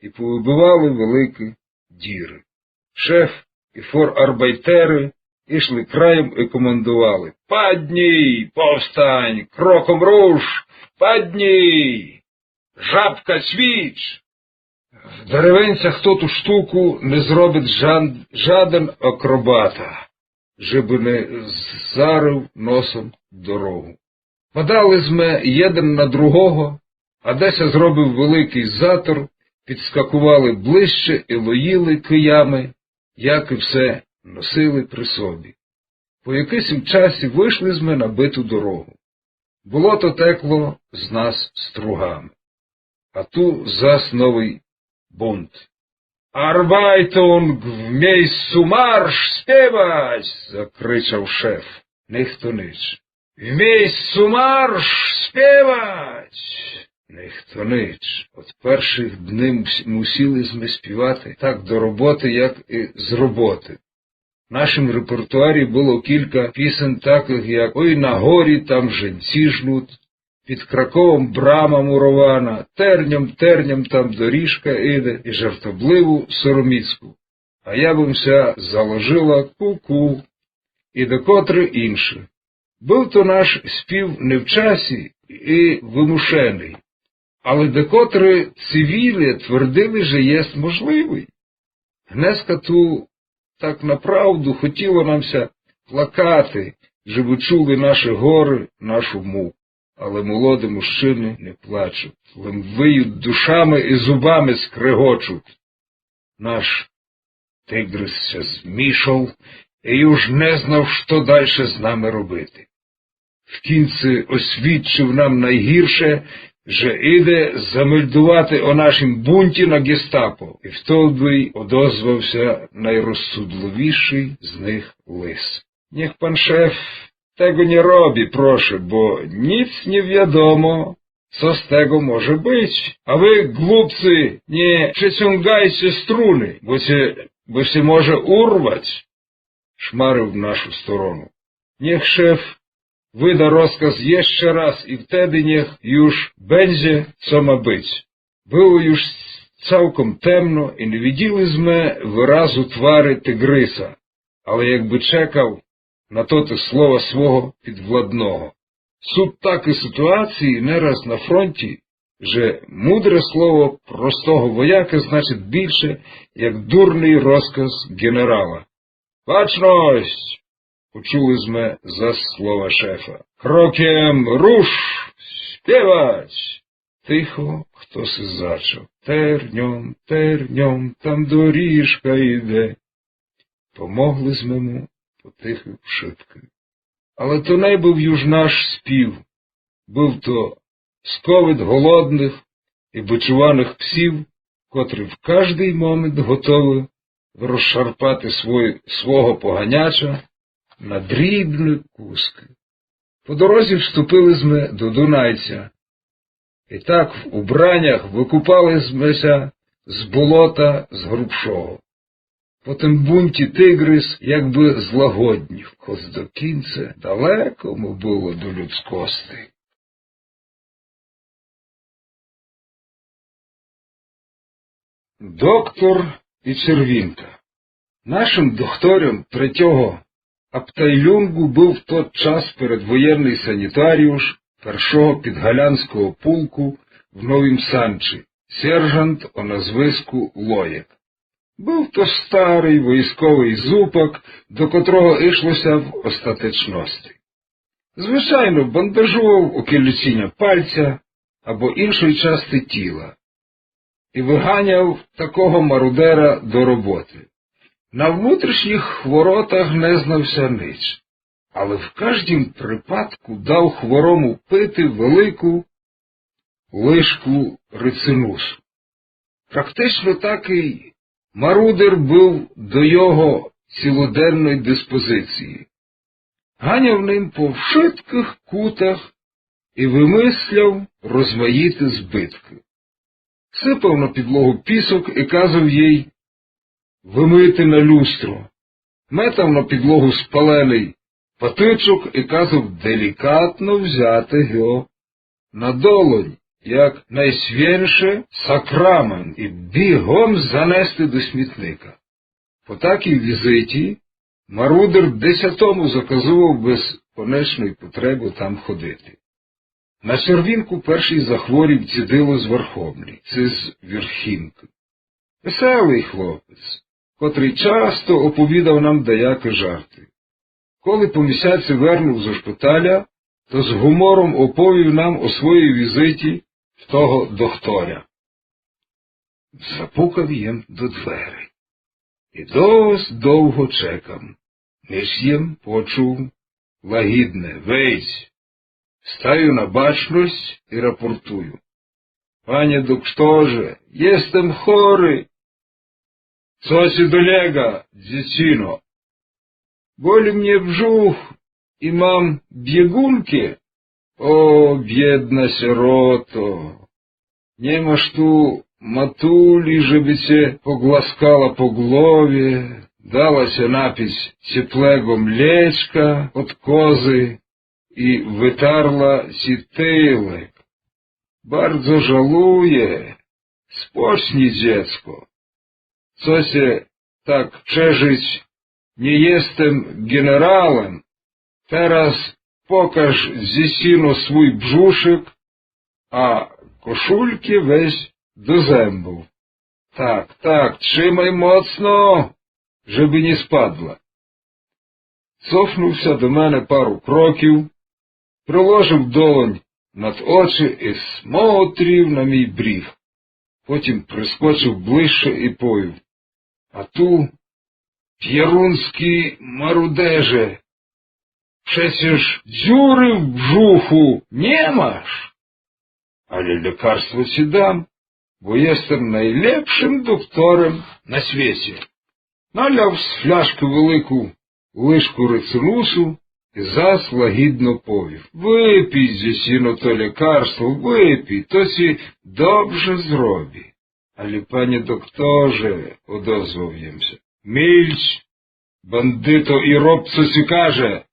и повыбивали великі діры. Шеф и форарбайтеры ішли краєм и командували: Падній, повстань, кроком руш, падній, жабка, свіч! В деревенцях тоту штуку не зробить жан-, жаден акробата, жебы не зарыв носом дорогу. Падали зме єден на другого, а де ся зробив великый затор, підскакували ближче и лоїли киями, як и все носили при собі. По якысим часі вышли зме на биту дорогу. Болото текло з нас стругами. А ту зас новый бунт. Арбайтунг, в мейсцу марш, співать! Закричав шеф. Нихто нич. В мейсцу марш, співать! Нихто нич. Од першых днів мус-, мусіли зме співати так до роботы, як и з роботы. В нашім репертуарі было кілька пісень такых, як Ой на горі там женці жнут, під Краковом брама мурована, терньом, терньом там доріжка іде, і жартобливу сороміцьку. А я бым ся заложила ку-ку, і декотры інше. Быв то наш спів не в часі і вымушеный, але декотры цивілі твердили, же єст можливый. Гнеска ту так направду хотіло нам ся плакати, жебы чули наші горы, нашу муку. Але молоді мужчины не плачуть, лем выють душами і зубами скрегочуть. Наш тигрис ся змішав і уж не знав, што дальше з нами робити. В кінци освідчив нам найгірше, же іде замельдувати о нашім бунті на ґестапо. І втовды одозвав ся найрозсудливішый з них лис: Нєх пан шеф того нє робі, прошу, бо ніц нє вядомо, цо з того може быть. А вы, глупці, нє прицьонгайте струны, бо ся, бо ся може урвать. Шмарив в нашу сторону. Нєх шеф выда розказ єще раз, і втеды нєх юж бенде, цо ма быть. Было юж цалком темно, і не виділи зме выразу твары тигриса, але якбы чекав на тоты слова свого підвладного. Суть такы ситуації не раз на фронті, же мудре слово простого воякы значить більше, як дурный розказ ґенерала. Бачность! Почули зме зас слова шефа. Кроком руш! Співать! Тихо хтоси зачав: Терньом, терньом, там доріжка іде. Помогли зме му потихы вшыткы. Але то не быв юж наш спів. Быв то сковыт голодных і бичуваных псів, котрі в каждый момент готовы розшарпати свой, свого поганяча на дрібны кускы. По дорозі вступили зме до Дунайця. І так в убранях выкупали зме ся з болота з грубшого. По тым бунті тигрис якбы злагоднів, хоц до кінця далеко му было до людскости. Доктор і червінка. Нашым дохторьом третього аптайлюнгу быв в тот час передвоєнный санітаріуш першого підгалянського пулку в Новім Санчі, сержант о назвиску Лоєк. Быв то старый войсковый зупак, до котрого ишло ся в остатечности. Звичайно, бандажував окаліченя пальця або іншої части тіла і выганяв такого марудера до роботы. На внутрішніх хворотах не знав ся нич, але в каждім припадку дав хворому пити велику лыжку рицинусу. Практично такый марудер быв до його цілоденної диспозиції. Ганяв ним по вшыткых кутах і вымысляв розмаїты збыткы. Сыпав на підлогу пісок і казав єй вымыти на люстру. Метав на підлогу спаленый патычок і казав делікатно взяти го на долонь, як найсвятше сакрамент, і бігом занести до смітника. По такій візиті марудер десятому заказував без конечної потребы там ходити. На червінку першый захворів цідило з Верховни, ци з Верхівкы. Веселый хлопець, котрый часто оповідав нам даякі жарты. Коли по місяці вернув зо шпиталя, то з гумором оповів нам о своїй візиті в того дохторя. Запукав єм до дверей. І досить довго чекам. Ниш єм почув лагідне: «Вейдь!» Стаю на бачность і рапортую: «Пане докторе, єстем хорый!» «Цо ці долега, дзецыно?» «Болі мє бжух і мам бєґункы». «О, бєдна сирото! Нє маш ту матулі, жебы цє погласкала по ґлові, дала цє напіць цеплего млечка од козы?» і вытарла сі тылек. Бардзо жалує. Спочні, дзецко. Цо сє так чежыц: не єстем ґенералем. Тераз покаж дзисино свуй бжушык, а кошулькы весь до зембув. Так, так, тримай моцно, жебы не спадла. Цофнув ся до мене пару кроків, приложив долонь над очи і смотрів на мій бріг. Потім прискочив ближче і повів: А ту, пєрунські марудеже, Прецеж дзюры в бжуху не маш, але лекарство ци дам, бо єстем найлепшым доктором на світі. Наляв з фляшкы велику лыжку рецинусу і зас лагідно повів: Выпій, дзисино, то лекарство, выпій, то ци добре зробі. Але, пане докторе, одозвав єм ся, мілч, бандито, і роб, цо ци каже.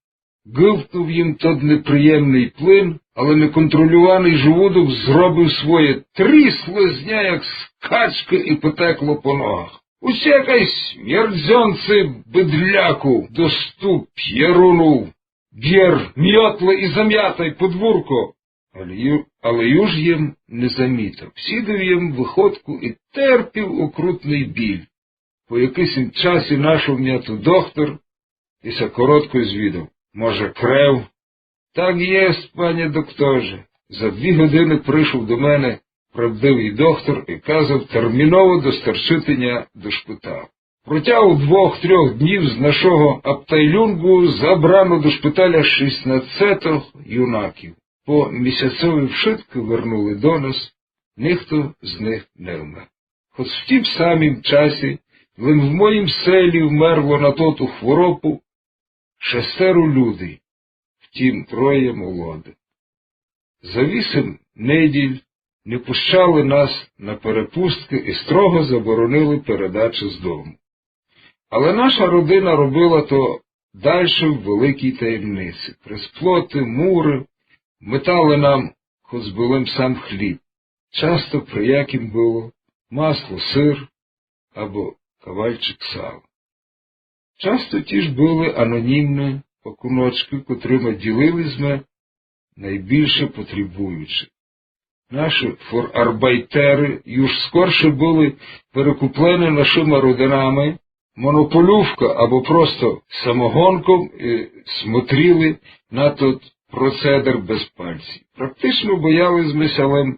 Гывкнув єм тот неприємный плин, але неконтролюваный жолудок зробив своє: трісло з ня, як скачка, і потекло по ногах. Утекай, смердзонце, быдляку, досту, пєруну, бєр, мьотла і замятай подвурко. Але ю-, але юж єм не замітав. Сідав єм выходку і терпів окрутный біль. По якысим часі нашов ня ту доктор і ся коротко звідав: Може, крев? Так єст, пане докторе. За дві годины пришов до мене правдивый доктор і казав терміново достарчыти ня до шпиталу. Протягом двох-трьох днів з нашого аптайлюнгу забрано до шпиталя шістнадцятьох юнаків. По місяцьови вшыткы вернули до нас, нихто з них не вмер. Хоц в тім самім часі лем в моїм селі вмерло на тоту хворобу шестеро людей, в тім троє молодых. За вісем неділь не пущали нас на перепусткы і строго заборонили передачу з дому. Але наша родина робила то дальше в великій таємниці. Крізь плоты, муры метали нам хоц бы лем сам хліб. Часто при якім было масло, сыр або кавальчик сала. Часто тіж были анонімны пакуночкы, котрыма ділили зме найбільше потребуючых. Нашы форарбайтеры юж скорше были перекуплены нашыма родинами, монополювка або просто самогонком, і смотріли на тот процедер без пальців. Практично бояли зме ся лем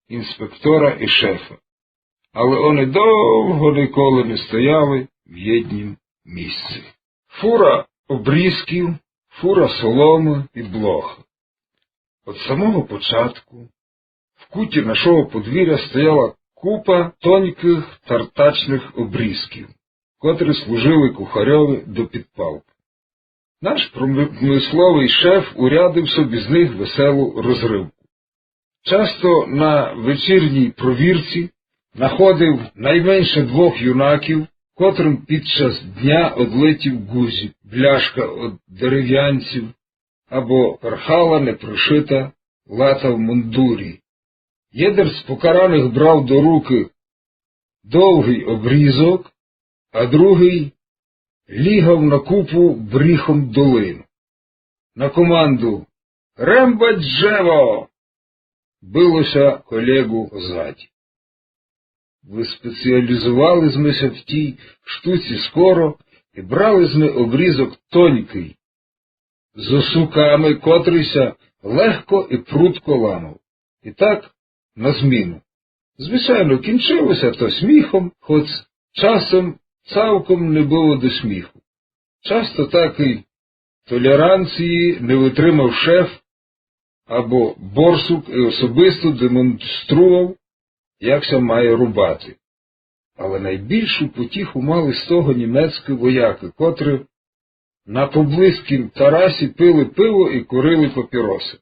інспектора і шефа. Але они довго николи не стояли в єднім місці. Фура обрізків, фура соломы і блоха. Од самого початку в куті нашого подвіря стояла купа тонькых тартачных обрізків, котрі служили кухарьови до підпалкы. Наш промисловый шеф урядив собі з них веселу розривку. Часто на вечірній провірці находив найменше двох юнаків, котрым під час дня одлетів ґузик, бляшка од деревянців або перхала непрошыта лата в мундурі. Єден з покараных брав до рукы довгый обрізок, а другый лігав на купу бріхом долину. На команду «Рембать древо!» било ся колеґу озаді. Выспеціалізовали зме ся в тій штуці скоро і брали зме обрізок тонькый, з осуками, котрый ся легко і прудко ламав. І так на зміну. Звичайно, кінчило ся то сміхом, хоц часом цалком не было до сміху. Часто такой толеранції не вытримав шеф або борсук і особисто демонстрував, як ся має рубати. Але найбільшу потіху мали з того німецькі воякы, котрі на поблизькім тарасі пили пиво і курили папіросы.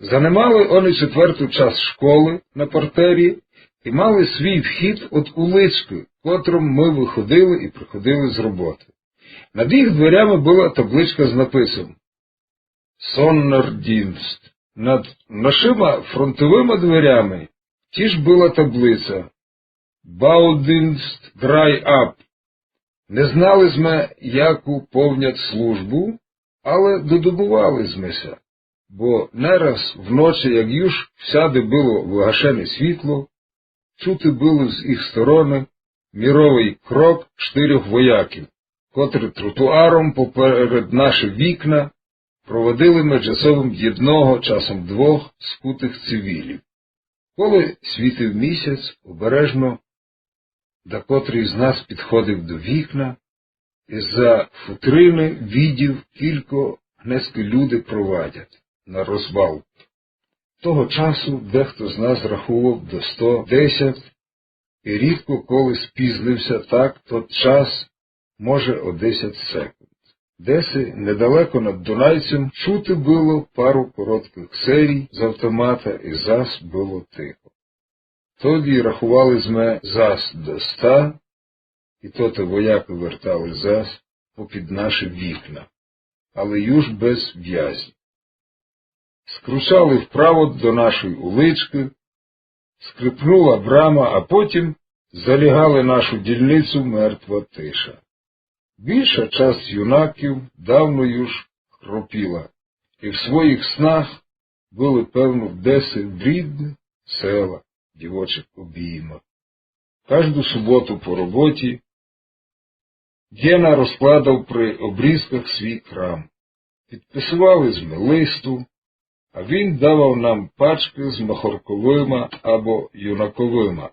Занимали они четверту часть школы на партері і мали свій вхід од уличкы, котром мы выходили і приходили з роботы. Над їх дверями была табличка з написом: Sonderdienst. Над нашыма фронтовыма дверями тіж была таблиця Baudienst drei ab. Не знали зме, яку повнять службу, але додумували зме ся, бо не раз вночи, як юж всяды было вигашене світло, чути было з їх стороны міровый крок штырьох вояків, котры тротуаром поперед наші вікна проводили меджасобом єдного, часом двох скутых цивілів. Коли світив місяць, обережно дакотрый з нас підходив до вікна і за футрины видів, кілько гнеськы люди провадять на розвалку. Того часу дехто з нас рахував до сто десять і рідко коли спізнив ся так тот час, може, о десять секунд. Деси недалеко над Дунайцем чути было пару короткых серій з автомата і зас было тихо. Тоді рахували зме зас до ста, і тоты воякы вертали зас попід наші вікна, але юж без вязні. Скручали вправо до нашої уличкы, скрипнула брама, а потім залягали нашу дільницю мертва тиша. Більша част юнаків давно юж хропіла, і в своїх снах были, певно, деси в рідных селах, дівочых обіймах. Кажду суботу по роботі Ґена розкладав при обрізках свій крам. Підписували зме листу, а він давав нам пачкы з махорковыма або юнаковыма.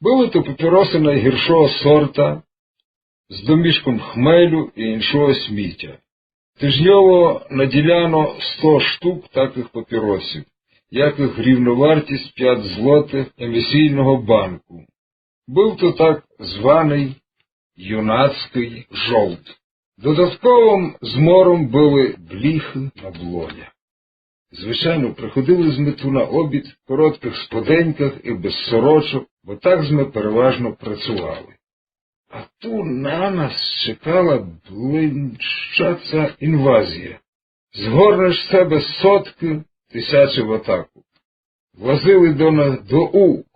Были то папіросы найгіршого сорта, з домішком хмелю і іншого сміття. Тижньово наділяно сто штук такых папіросів, якых рівновартість пять злотых емісійного банку. Быв то так званый юнацькый жолт. Додатковым змором были бліхы на блоня. Звичайно, приходили зме ту на обід в короткых споденьках і без сорочок, бо так зме переважно працували. А ту на нас чекала блинщаця інвазія. Згорнеш з себе соткы, тисячы в атаку. Влазили до нас до ух,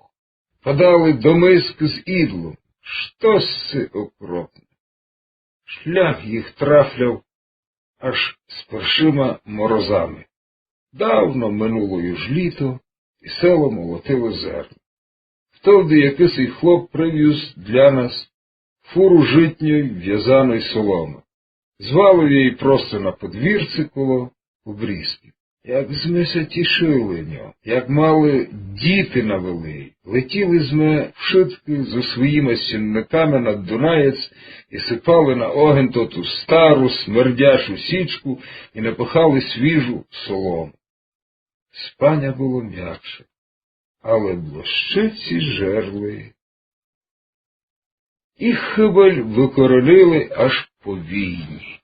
падали до мискы з ідлом. Штось се окропне. Шлях їх трафляв аж з першыма морозами. Давно минуло юж літо, і село молотило зерно. Втовды якысий хлоп привюз для нас фуру житньой вязаной соломы. Звалив її просто на подвірці коло обрізків. Як зме ся тішили ньо, як малы діти на велиї. Летіли зме вшыткы зо своїма сінниками над Дунаєць і сыпали на огень тоту стару смердячу січку і напыхали свіжу солому. Спаня было мякше, але блощиці жерли. Їх хыбаль выкоренили аж по війні.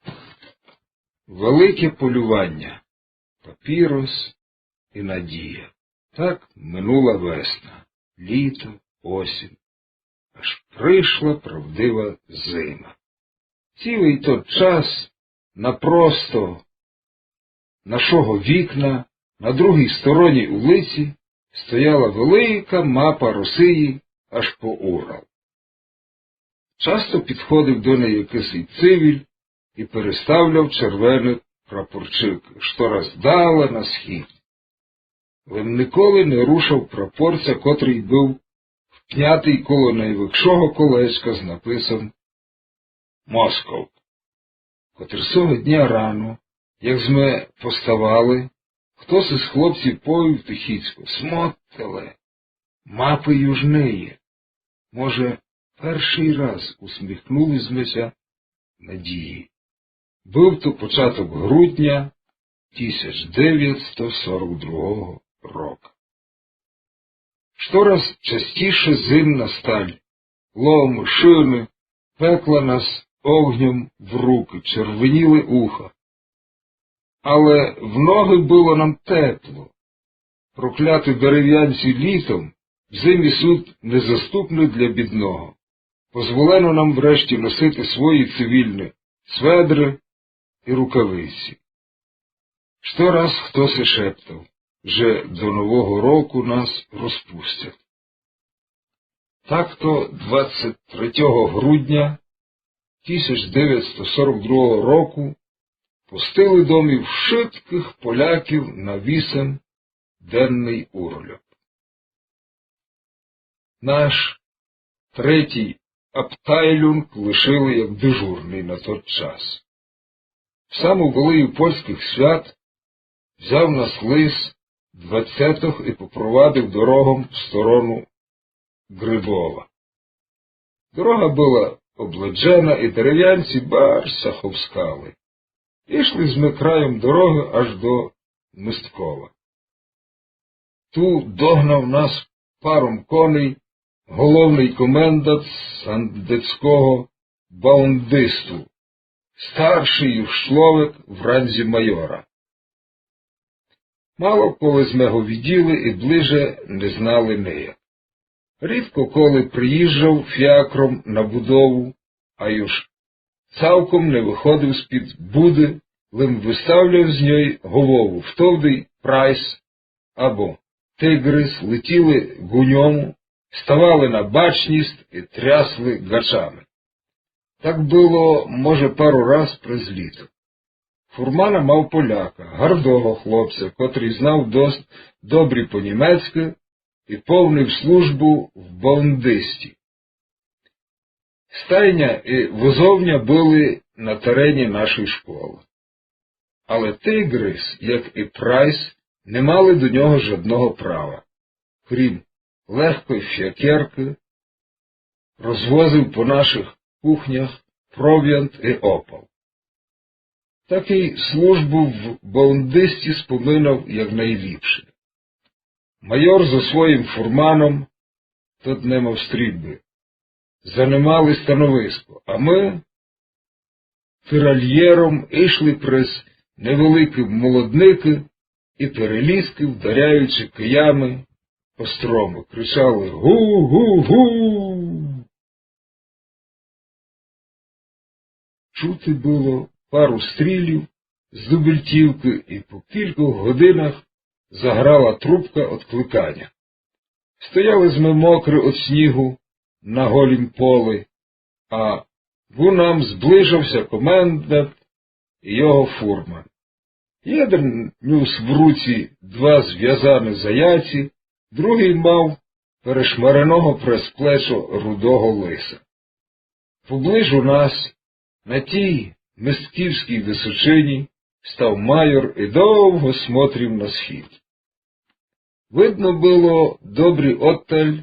Велике полювання, папірос і надія. Так минула весна, літо, осінь. Аж пришла правдива зима. Цілый тот час напросто нашого вікна на другій стороні улиці стояла велика мапа Росії аж по Урал. Часто підходив до неї якысий цивіль і переставляв червены прапорчыкы, што раз дала на схід. Лем николи не рушав прапорця, котрый быв впнятый коло найвыкшого колечка з написом «Москов». Котр сього дня рано, як зме поставали, хтось из хлопців повів тихіцько: «Смотте ле, мапы юж не є». Може, першый раз усміхнули зме ся надії. Быв то початок грудня тисяч девятсто сорок другого рока. Штораз частіше зимна сталь, ломы, шыны пекла нас огньом в рукы, червеніли уха. Але в ноги было нам тепло. Прокляты дерев'янці літом, в зимі суть незаступны для бідного. Позволено нам врешті носити свої цивільні сведры і рукавиці. Штораз хтоси шептав, же до Нового року нас розпустят. Так то двадцять третього грудня тисяч девятсто сорок другого року пустили домів вшыткых поляків на вісемденный урольоб. Наш третій абтайлюнґ лишили як дежурный на тот час. В саму велию польскых свят взяв нас лис двадцятых и попровадив дорогом в сторону Грибова. Дорога была обледжена, и деревянці барз ся ховскали. Ишли зме крайом дорогы аж до Мыскова. Ту догнав нас паром коней головный комендант сандецького баундисту, старшый юж чловек в ранзі майора. Мало коли зме го виділи и ближе не знали нияк. Рідко коли приїжджав фіакром на будову, а юж цалком не выходив з-під буды, лем выставляв з ньой голову, втовды прайс або тигрис летіли ґу ньому, ставали на бачніст и трясли ґачами. Так было, може, пару раз през літо. Фурмана мав поляка, гардого хлопця, котрый знав дост добрі по-німецькы и повнив службу в баундисті. Стайня и возовня были на терені нашой школы. Але тигрис, як и прайс, не мали до нього жадного права, крім легкой фіакеркы, розвозив по нашых кухнях провіант и опал. Такый службу в баундисті споминав як найліпше. Майор зо своїм фурманом, тот не мав стрільбы, занимали становиско, а мы тиральєром ишли през невеликы молодникы и перелізкы, вдаряючи киями по строму, кричали: «Гу-гу-гу!» Чути было пару стрілів з дубельтівкы, и по кількох годинах заграла трубка одкликаня. Стояли зме мокры од снігу на голім полі, а ґу нам зближав ся комендант и його фурман. Єден нюс в руці два звязаны заяці, другый мав перешмареного през плечо рудого лиса. Поближу нас, на тій мысківскій высочині, став майор и довго смотрів на схід. Видно было добрі одталь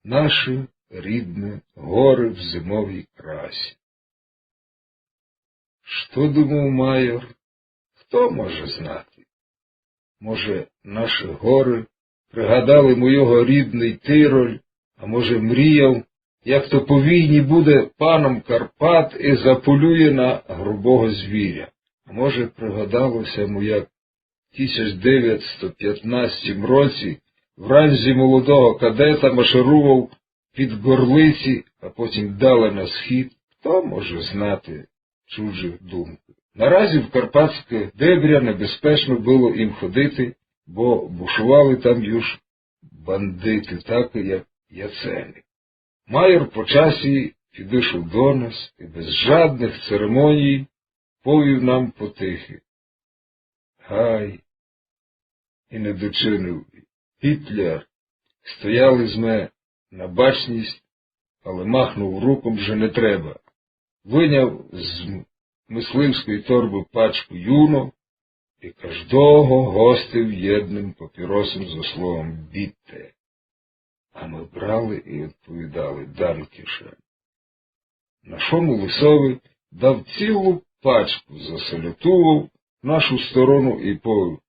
наші рідні горы в зимовій красі. Што думав майор, хто може знати? Може, наші горы пригадали му його рідный Тироль, а може, мріяв, як то по війні буде паном Карпат и заполює на грубого звіря. А може, пригадало ся му, як в тисяч девятсто пятнадцятім році в ранзі молодого кадета маширував під Горлиці, а потім далі на схід. Хто може знати чужі думки? Наразі в карпатське дебря небезпечно было їм ходити, бо бушували там юж бандиты, такы як Яценюк. Майор по часі підышов до нас и без жадных церемоній повів нам потихы: «Гай!» И не дочинив: «Гітлер!» Стояли зме на бачніст, але махнув руком, же не треба. Выняв з мысливської торбы пачку Юно и каждого гостив єдным папіросом зо словом «Бітте». А мы брали и одповідали: «Данкішен». Нашому лисови дав цілу пачку, засалютував нашу сторону и повів: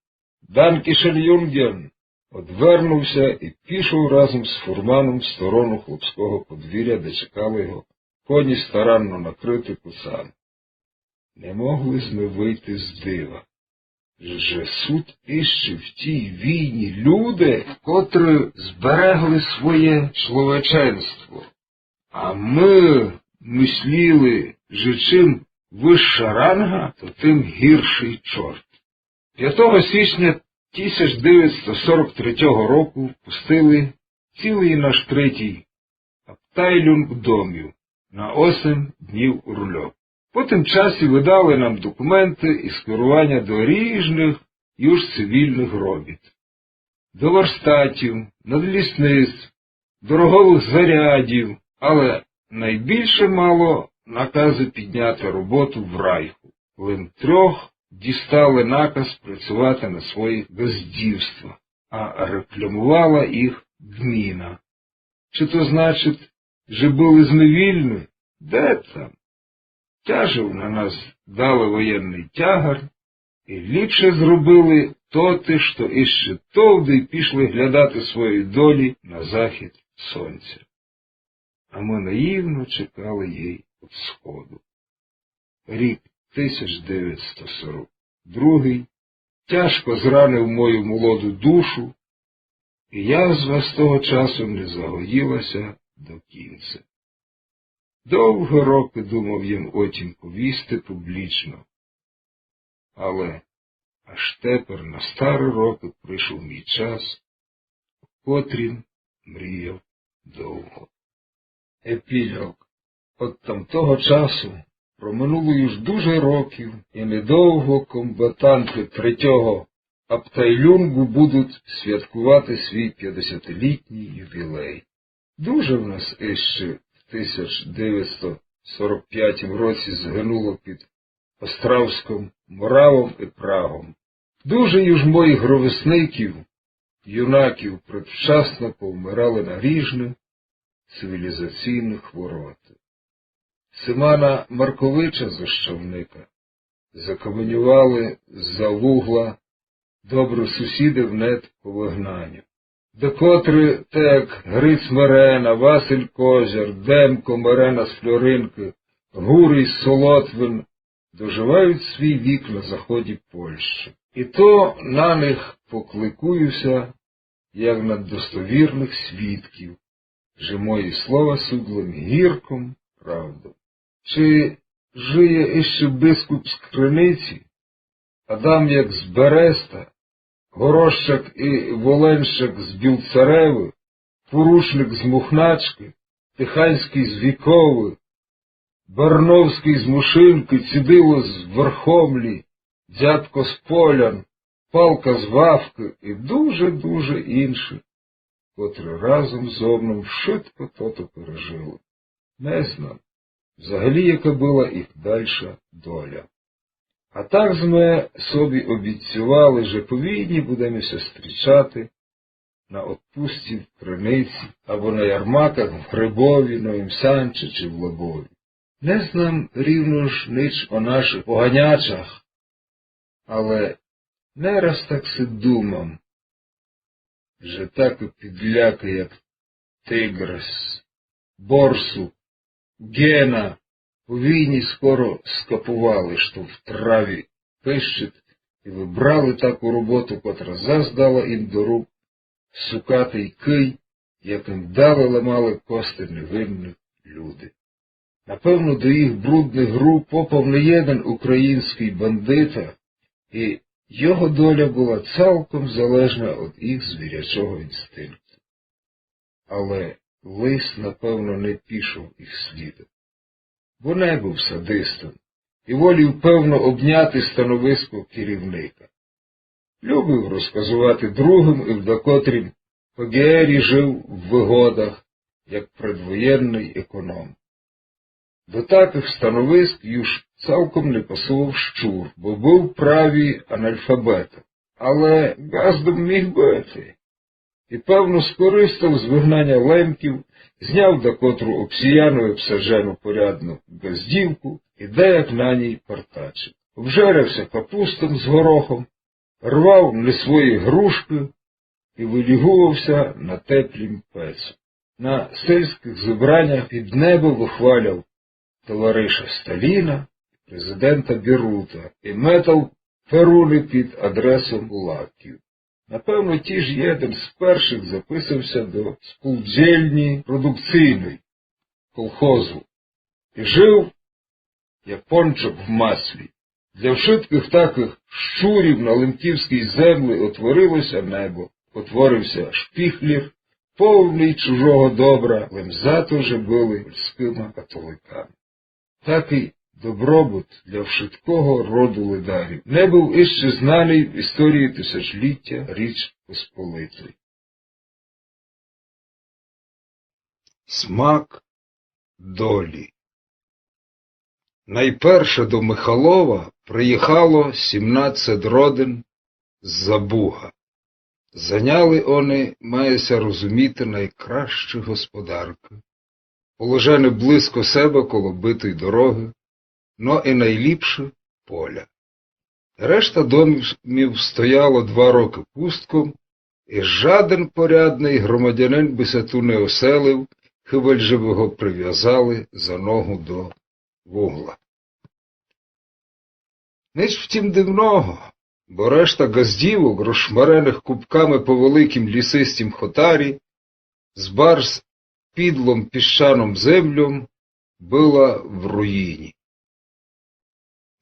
«Данкішен, юнґен!» Одвернув ся и пішов разом з фурманом в сторону хлопського подвіря, де чекали його коні, старанно накрыты куцами. Не могли зме выйти з дива, же сут іщи в тій війні люде, котры зберегли своє чловеченство. А мы мысліли, же чим выща ранга, то тым гіршый чорт. Пятого січня тисяч девятсто сорок третього року пустили цілый наш третій Абтайлюнґ домів на осем днів у рульок. По тым часі выдали нам документы і скерованя до ріжных юж цивільных робіт. До варштатів, надлісниць, дороговых зарядів, але найбільше мало наказы підняти роботу в райху. Лем трьох дістали наказ працювати на своїх ґаздівствах, а реклямувала їх ґміна. Чи то значить, же были зневільны? Де там? Тяжел на нас дали воєнный тягар, і ліпше зробили тоты, што іщи товды пішли глядати своєї долі на захід сонця. А мы наївно чекали її од сходу. Рік тисяч девятсто сорок другый тяжко зранив мою молоду душу, і язва з того часу не загоїла ся до кінця. Довгы рокы думав єм о тім повісти публічно. Але аж тепер на стары рокы пришов мій час, о котрім мріяв довго. Епілог. Од тамтого часу проминуло юж дуже років, і недовго комбатанты третього Абтайлюнґу будуть святкувати свій пятдесятилітній ювілей. Дуже в нас іщи в тисяч девятсто сорок пятім році згинуло під Остравском, Моравом і Прагом. Дуже юж моїх ровесників, юнаків, предвчасно повмирали на ріжны цивілізаційны хвороты. Семана Марковича зо Щавника закаменювали за вугла добры сусіды внед по выгнаню. Докотры, так як Гриць Мерена, Василь Козяр, Демко Мерена з Фльоринкы, Гурий Солотвин, доживають свій вік на заході Польщы. І то на них покликую ся, як на достовірных свідків, же мої слова суть лем гірком правдом. Чи жиє іщи бискуп з Криниці, Адамяк з Береста, Горощак і Воленщак з Білцеревы, Порушник з Мухначкы, Тиханськый з Віковы, Барновськый з Мушинкы, Цідило з Верхомлі, Дядко з Полян, Палка з Вавкы і дуже-дуже іншых, котры разом зо мном вшытко тото пережили. Не знам взагалі, яка была їх дальша доля. А так зме собі обіцьовали, же по війні будеме ся стрічати на одпустці в Криниці або на ярмаках в Грибові, Новім Санчі чи в Лабові. Не знам рівно ж нич о нашых поганячах, але не раз так си думам, же такы підлякы, як Тигрес, Борсук, Ґена, по війні скоро скапували, што в траві пищить, і выбрали таку роботу, котра зас дала їм до рук сукатый кый, якым далі ламали кости невинных люди. Напевно, до їх брудных рук попав не єден українськый бандита, і його доля была цалком залежна од їх звірячого інстинкту. Але лис, напевно, не пішов їх слідом, бо не быв садистом і волів, певно, обняти становиско керівника. Любив розказовати другым, і в дакотрім П Г Р жив в выгодах, як предвоєнный економ. До такых становиск юж цалком не пасовав Щур, бо быв праві анальфабетом. Але ґаздом міг быти. І, певно, скористав з выгнаня лемків, зняв дакотру обсіяну і обсаджену порядну ґаздівку і даяк на ній партачив. Обжеряв ся капустом з горохом, рвав не свої грушкы і выліговав ся на теплім пецу. На сельськых зібраннях під небо выхваляв товариша Сталіна і президента Бірута і метав перуны під адресом кулаків. Напевно, тіж єден з першых записав ся до спулдзельні продукційной, колхозу, і жив, як пончок в маслі. Для вшыткых такых щурів на лемківскій земли отворило ся небо, отворив ся шпіхлєр, повный чужого добра, лем зато, же были польскыма католиками. Такый добробут для вшыткого роду ледарів не быв іщи знаный в історії тисячлітя Річ Посполитої. Смак долі. Найперше до Михалова приїхало сімнадцет родин з-за Буга. Заняли они, має ся розуміти, найкращы господаркы, положены близько себе коло битої дорогы, но і найліпшы поля. Решта домів стояло два рокы пустком, і жаден порядный громадянин бы ся ту не оселив, хыбаль же бы го привязали за ногу до вугла. Нич в тім дивного, бо решта ґаздівок, розшмареных купками по великім лісистім хотарі, з барз підлом піщаном земльом, была в руїні.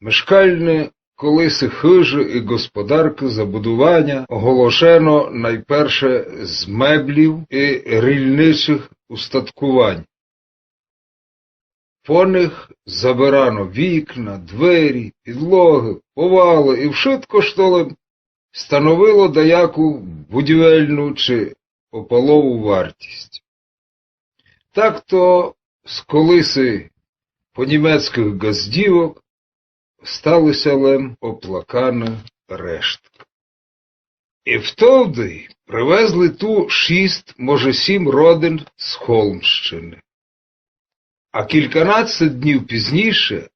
Мешкальны колиси хыжы і господаркы забудуваня оголошено найперше з меблів і рільничых устаткувань. По них забирано вікна, двері, підлогы, повалы і вшытко, што лем становило даяку будівельну чи опалову вартість. Так-то з колиси понімецькых ґаздівок стали ся лем оплаканы решткы. І втовды привезли ту шіст, може, сім родин з Холмщины. А кільканадцет днів пізніше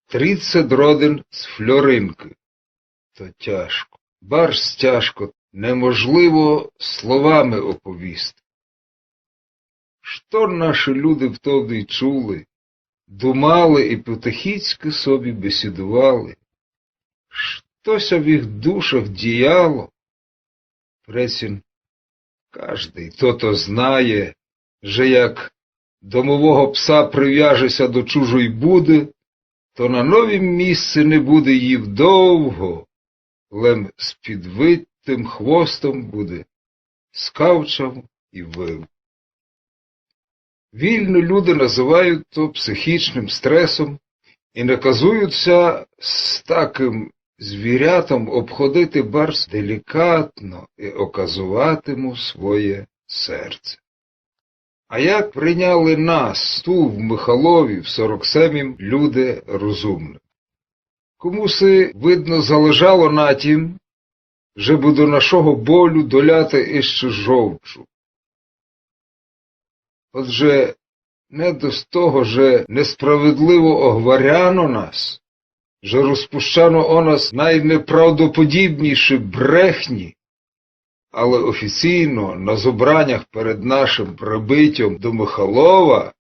тридцет родин з Фльоринкы. То тяжко, барз тяжко, неможливо словами оповісти. Што нашы люде втовды чули, думали і потихіцькы собі бесідували? Што ся в їх душах діяло? Прецін каждый тото знає, же як домового пса привяже ся до чужой буды, то на новім місци не буде їв довго, лем з підвитым хвостом буде скавчав і выв. Вільно люди называють то психічным стресом і наказують ся з такым звірятом обходити барз делікатно і оказовати му своє серце. А як прийняли нас ту в Михалові в сорок семім люди розумны? Комуси, видно, залежало на тім, жебы до нашого болю доляти іщи жовчу. Отже, не до того, же несправедливо огваряно нас, же розпущано о нас найнеправдоподібніші брехні, але офіційно на зобранях перед нашым прибытьом до Михалова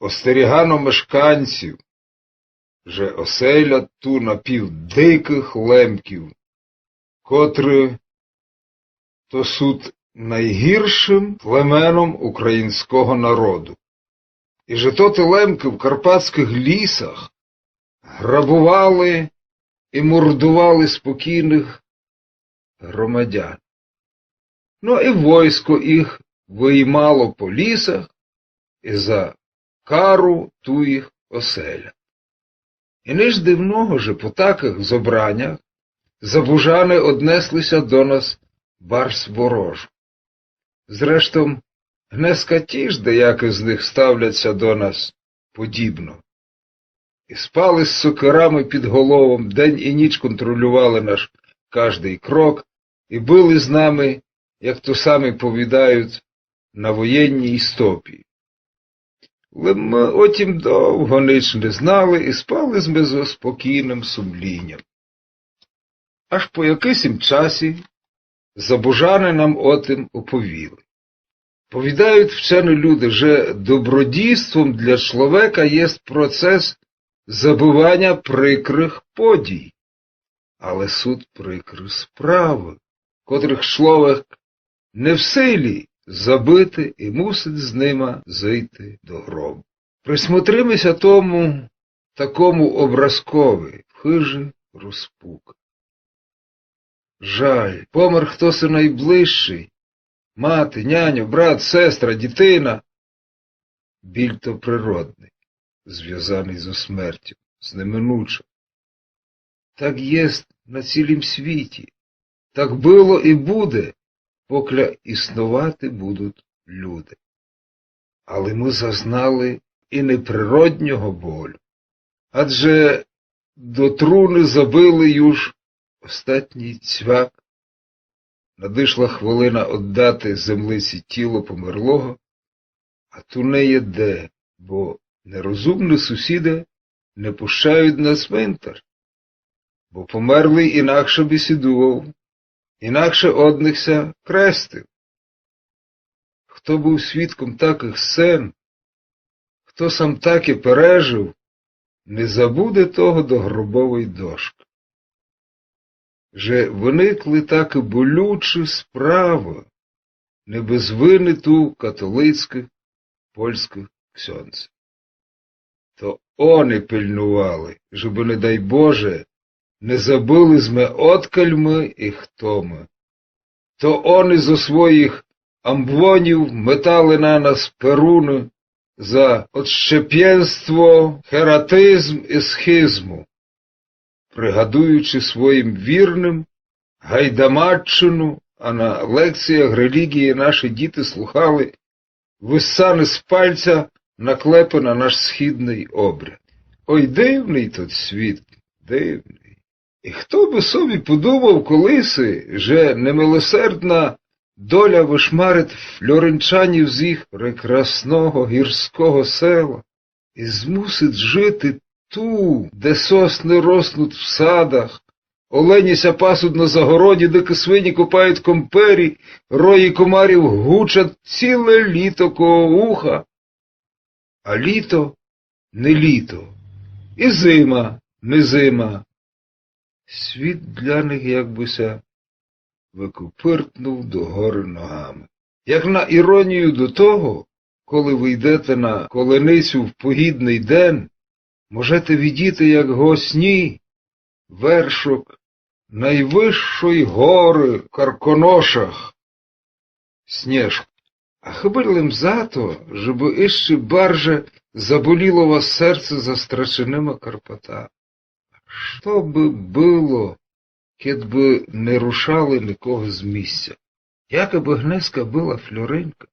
остерігано мешканців, же оселять ту напівдикых лемків, котры то суть найгіршым племеном українського народу, і же тоты лемкы в карпатськых лісах грабували і мордували спокійных громадян. Но і войско їх выймало по лісах і за кару ту їх оселя. І нич дивного, же по такых зобранях забужаны однесли ся до нас барз ворожо. Зрештом, гнеска тіж деякі з них ставлять ся до нас подібно. І спали з сокирами під головом, день і ніч контролювали наш каждый крок і были з нами, як то самі повідають, на воєнній стопі. Лем мы о тім довго нич не знали і спали сьме зо спокійным сумліням. Аж по якысім часі забужаны нам о тым оповіли. Повідають вчені люди, же добродійством для чловека єст процес забываня прикрых подій. Але суть прикры справы, котрых чловек не в силі забыти і мусить з нима зыйти до гробу. Присмотриме ся тому такому образкови. В хыжи розпука. Жаль, помер хтоси найближшый: мати, няньо, брат, сестра, дітина. Біль то природный, звязаный зо смертю, з неминучом. Так єст на цілім світі. Так было і буде, покля існовати будуть люди. Але мы зазнали і неприроднього болю. Адже до труны забили юж остатній цвяк. Надышла хвилина оддати землиці тіло померлого, а ту не є де, бо нерозумны сусіды не пущають на цвинтар. Бо померлый інакше бесідував, інакше од них ся крестив. Хто быв свідком такых сцен, хто сам таке пережив, не забуде того до гробовой дошкы. Же выникли такі болючі справы, не без вины ту католицькых польскых ксьондзів. То они пильнували, жебы, не дай Боже, не забыли зме, одкаль мы і хто мы. То они зо своїх амбонів метали на нас перуны за отщепенство, хератизм і схизму, пригадуючи своїм вірным гайдамаччину, а на лекціях релігії наші діти слухали высаны з пальця, наклепы на наш східный обряд. Ой, дивный тот світ, дивный. І хто бы собі подумав колиси, же немилосердна доля вышмарить фльоринчанів з їх прекрасного гірського села і змусить жити ту, де сосны роснуть в садах, олені ся пасуть на загороді, дикы свині копають компері, рої комарів гучать ціле літо коло уха. А літо не літо, і зима не зима. Світ для них якбы ся выкопыртнув до горы ногами. Як на іронію до того, коли вы йдете на коленицю в погідный ден, можете видіти, як го сні вершок найвышшой горы в Карконошах Снєжку. А хыбы лем за то, жебы іщы барже заболіло вас серце за страченыма Карпатами. Што бы было, кед бы не рушали никого з місця? Яка бы гнеска была Фльоринка,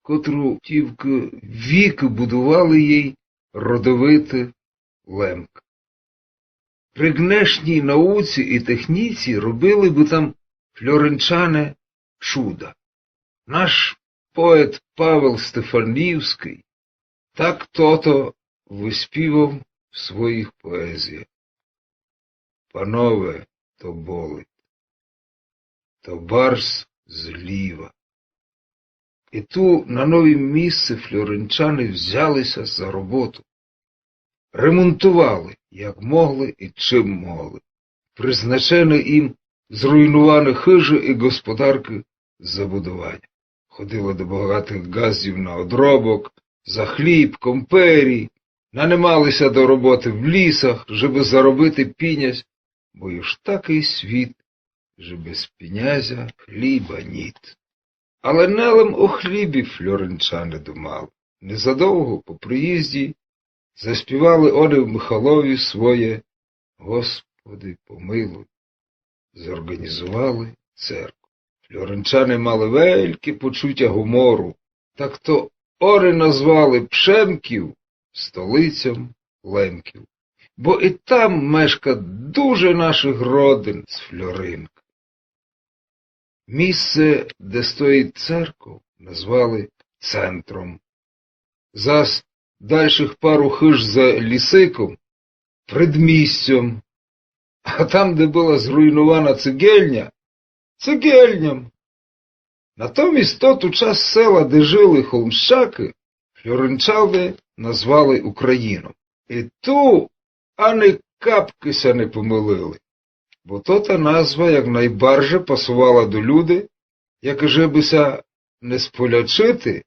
котру тілько вікы будували їй родовиты Лемкы? При гнешній науці і техніці робили бы там фльоринчане чуда. Наш поет Павел Стефанівскый так тото выспівав в своїх поезіях: Панове, то болить, то барз зліва. І ту на новім місци фльоринчане взяли ся за роботу. Ремонтували, як могли і чим могли призначены їм зруйнувані хыжы і господаркы забудованя. Ходили до богатых ґаздів на одробок, за хліб, компері, нанимали ся до роботы в лісах, жебы заробити пінязь, бо юж такый світ, же без пінязя хліба ніт. Але не лем о хлібі фльоринчане думали. Незадовго по приїзді заспівали они в Михалові своє «Господи, помилуй». Зорґанізували церкву. Фльоринчане мали вельке почутя гумору. Так то они назвали Пшемків столицьом Лемків. Бо і там мешка дуже нашых родин з Фльоринкы. Місце, де стоїть церков, назвали центром. Зас дальшых пару хыж за лісиком — предмістьом. А там, де была зруйнована цегельня, цегельням. Натомість тоту част села, де жили холмщакы, фльоринчане назвали Україном. І ту ани капкы ся не помилили, бо тота назва як найбарже пасовала до люди, якы, жебы ся не сполячити,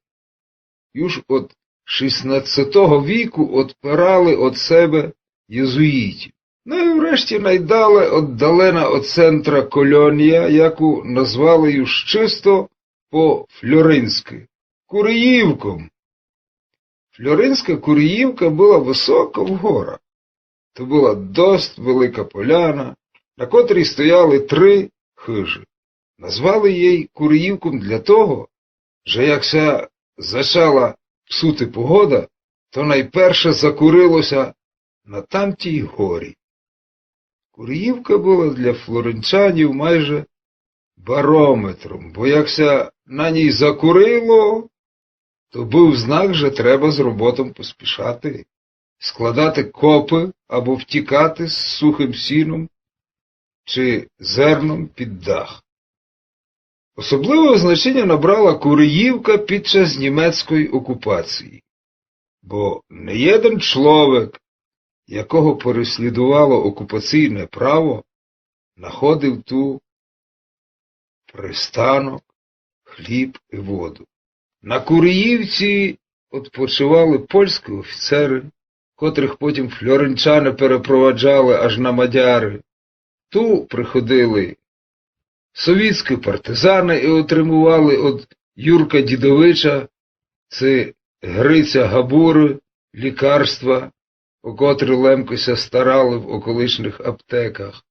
юж од шістнадцятого віку одпирали од себе єзуїтів. Ну і врешті найдале оддалена од центра колонія, яку назвали юж чисто по-флоринськы Куриївком. Флоринська Куриївка была высока в горах. То была дост велика поляна, на котрій стояли три хыжы. Назвали її Куриївком для того, же як ся зачала псути погода, то найперше закурило ся на тамтій горі. Куриївка была для флоринчанів майже барометром, бо як ся на ній закурило, то быв знак, же треба з роботом поспішати, складати копы або втікати з сухым сіном чи зерном під дах. Особливого значеня набрала Куриївка під час німецької окупації, бо не єден чловек, якого переслідувало окупаційне право, находив ту пристанок, хліб і воду. На Куриївці одпочивали польські офіцеры, котрых потім флоринчане перепроваджали аж на Мадяры. Ту приходили совітські партизаны і отримували од Юрка Дідовича ци Гриця Габуры лікарства, о котрі лемкы ся старали в околичных аптеках.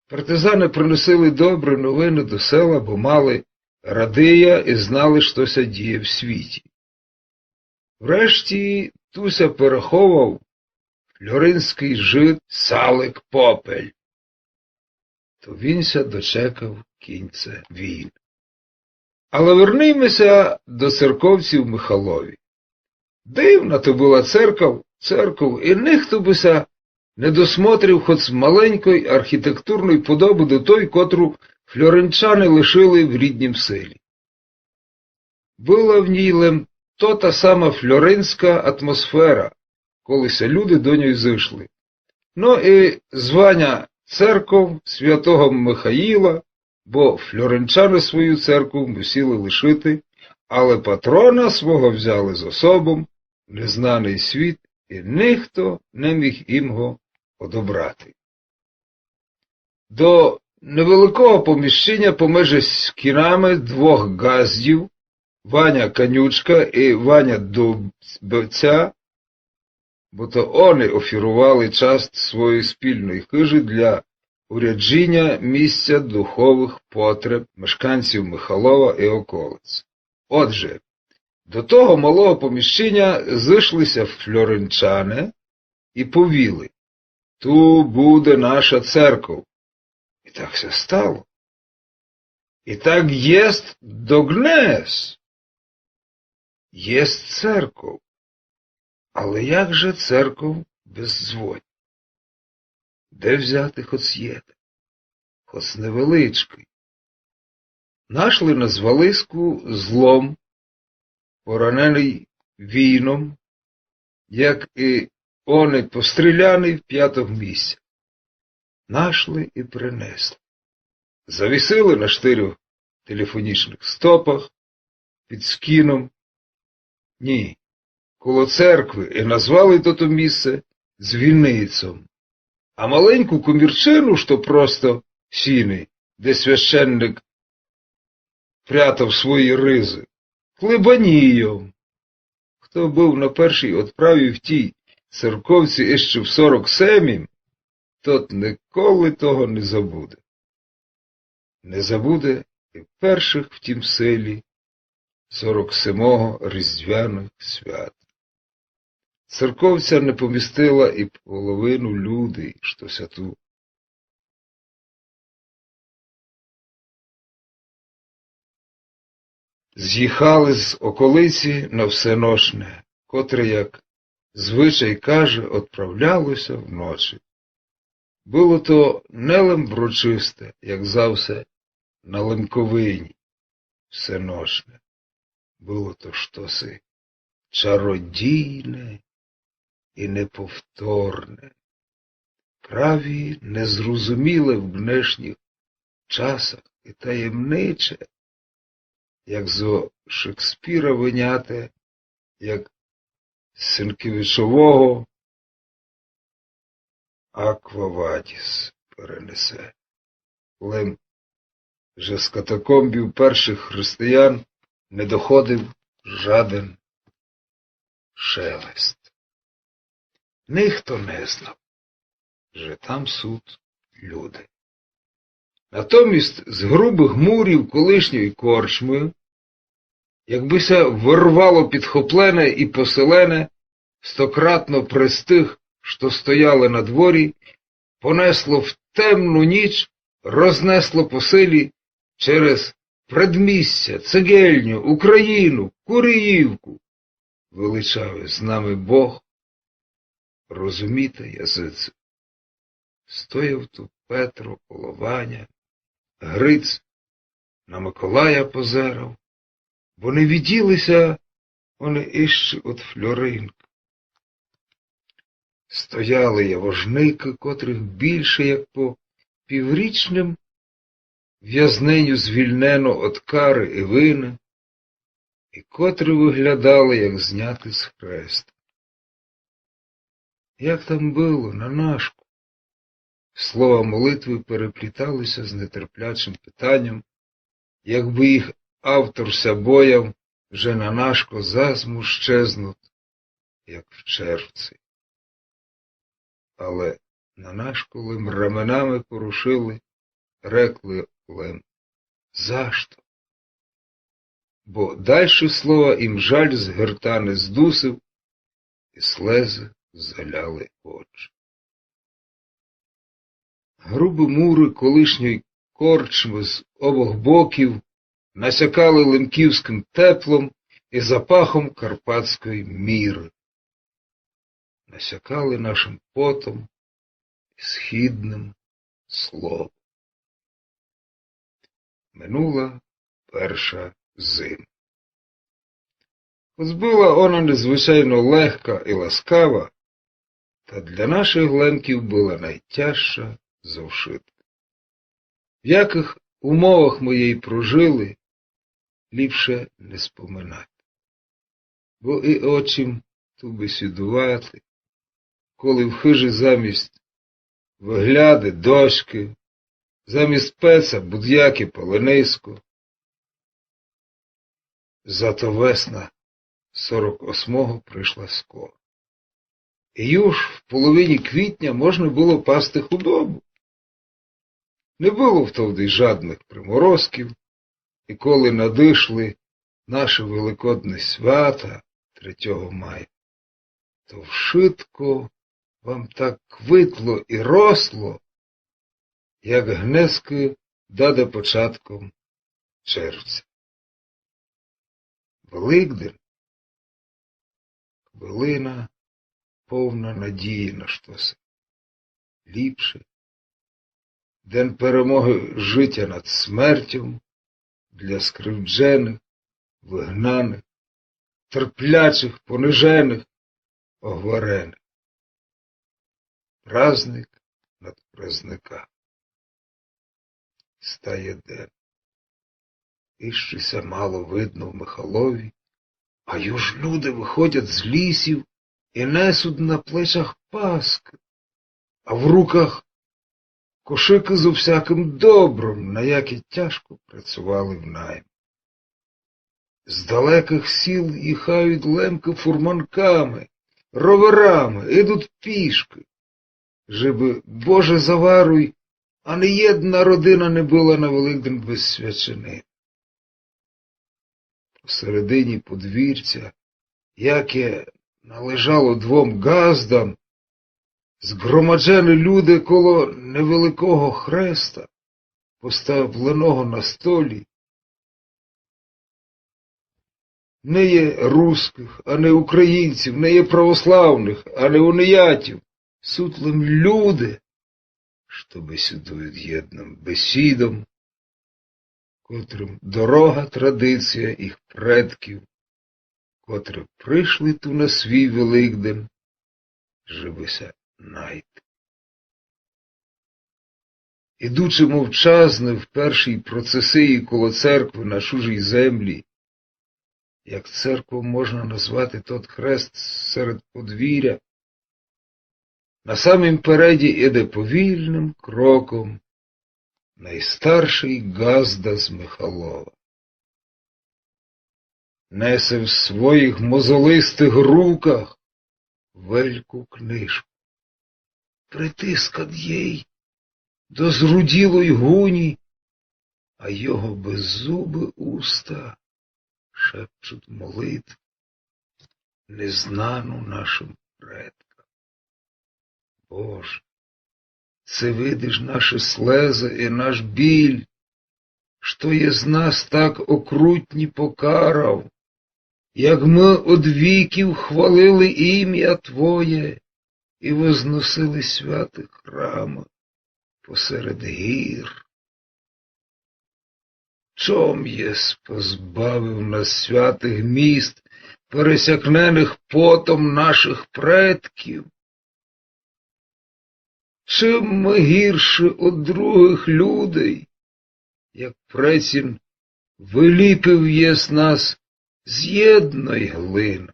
Партизаны приносили добрі новины до села, бо мали радия і знали, што ся діє в світі. Врешті ту ся переховав флоринськый жид Салик Попель. То він ся дочекав кінця війны. Але вернийме ся до церковців Михалові. Дивна то была церков, церков, і нихто бы ся не досмотрив хоц маленькой архітектурной подобы до той, котру флоринчане лишили в ріднім селі. Была в ній лем то та сама флоринська атмосфера, коли ся люди до ньой зышли. Но і званя церков святого Михаїла, бо флоринчане свою церкву мусили лишити, але патрона свого взяли з особом в незнаный світ, і нихто не міг їм го одобрати. До невеликого поміщеня помежи стінами двох ґаздів, Ваня Канючка і Ваня Дубця, бо то они офірували част своєї спільної хыжі для уряджіня місця духовых потреб мешканців Михалова і околиць. Отже, до того малого поміщеня зышли ся флоринчане і повіли: «Ту буде наша церков». І так ся стало. І так єст догнес. Єст церков. Але як же церков без дзвоня? Де взяти хоц єден, хоц невеличкый? Нашли на звалиску злом, пораненый війном, як і они, постріляный в пятох місцях. Нашли і принесли. Завісили на штирьох телефонічных стопах під скіном. Ні, коло церкви, і назвали тото місце дзвіницом. А маленьку комірчину, што просто сіни, де священник прятав свої ризы, клебанійом. Хто быв на першій одправі в тій церковці іщи в сорок семім, тот николи того не забуде. Не забуде і першых в тім селі сорок семого різдвяных свят. Церковця не помістила і половину людей, што ся ту зїхали з околиці на всеношне, котре, як звичай каже, одправляло ся вночі. Было то не лем врочисте, як завсе на Лемковині, всеношне. Было то штоси чародійне і неповторне, праві незрозуміле в днешніх часах і таємниче, як зо Шекспіра выняте, як з Сенкевичового а Кво Вадіс перенесе. Лем же з катакомбів першых християн не доходив жаден шелест. Нихто не знав, же там сут люди. Натоміст з грубых мурів колишньої корчмы, якбы ся вырвало підхоплене і поселене, стократно през тых, што стояли на дворі, понесло в темну ніч, рознесло по селі через предмістя, Цегельню, Україну, Куріївку. Величавый з нами Бог, розумійте, языци. Стояв ту Петро коло Ваня, Гриць на Миколая позирав, бо не виділи ся они іщи од Фльоринкы. Стояли явожникы, котрых більше як по піврічным вязненю звільнено од кары і вины, і котры выглядали, як зняты з хреста. Як там было, Нанашку? Слова молитвы переплітали ся з нетерплячым питаньом, якбы їх автор ся бояв, же Нанашко зазму щезнут, як в червци. Але Нанашко лем раменами порушили, рекли лем: «За што?» Бо дальше слова їм жаль з герта не здусив, і слезы заляли очы. Грубы муры колишньой корчмы з обох боків насякали лемківскым теплом і запахом карпатской міры. Насякали нашым потом і східным словом. Минула перша зима. Хоц была она незвычайно легка і ласкава, та для нашых лемків была найтяжша зо вшыткых. В якых умовах мы єй прожили, ліпше не споминати. Бо і о чім ту бесідувати, коли в хыжі замість выгляды дошкы, замість пеца будяк і палениско. Зато весна сорок осмого пришла скоро. І юж в половині квітня можна было пасти худобу. Не было втовды жадных приморозків, і коли надышли нашы великодны свята третього мая, то вшытко вам так квитло і росло, як гнеска дада початком червця. Великден, хвилина повна надії на штось ліпше. Ден перемогы житя над смертьом для скривдженых, выгнаных, терплячых, пониженых, огвареных. Праздник над праздниками. Стає ден. Іщи ся мало видно в Михалові, а юж люди выходять з лісів і несуть на плечах паскы, а в руках кошыкы зо всякым добром, на яке тяжко працовали в найме. З далекых сіл їхають лемкы фурманками, роверами, ідуть пішкы, жебы, Боже заваруй, ани єдна родина не была на Великден без свяченины. Посередині подвірця, яке належало двом ґаздам, зґромаджены люде коло невеликого хреста, поставленого на столі. Не є рускых, а не українців, не є православных, а не уніятів. Суть лем люде, што бесідують єдным бесідом, котрым дорога традиція їх предків, котры пришли ту на свій Великден, жебы ся найти. Ідучи мовчазны в першій процесії коло церквы на чужій землі, як церквом можна назвати тот хрест серед подвіря, На самім переді іде повільным кроком найстаршый ґазда з Михалова. Несе в своїх мозолистых руках вельку книжку. Притискат єй до зруділой гуні, а його беззубы уста шепчут молитву, незнану нашым предкам. Боже, ци видиш наші слезы і наш біль, што єс нас так окрутні покарав, як мы од віків хвалили імя Твоє і возносили святы храмы посеред гір. Чом єс позбавив нас святых міст, пересякненых потом нашых предків? Чим мы гірші од другых людей, як прецім выліпив єс нас з єдной глины?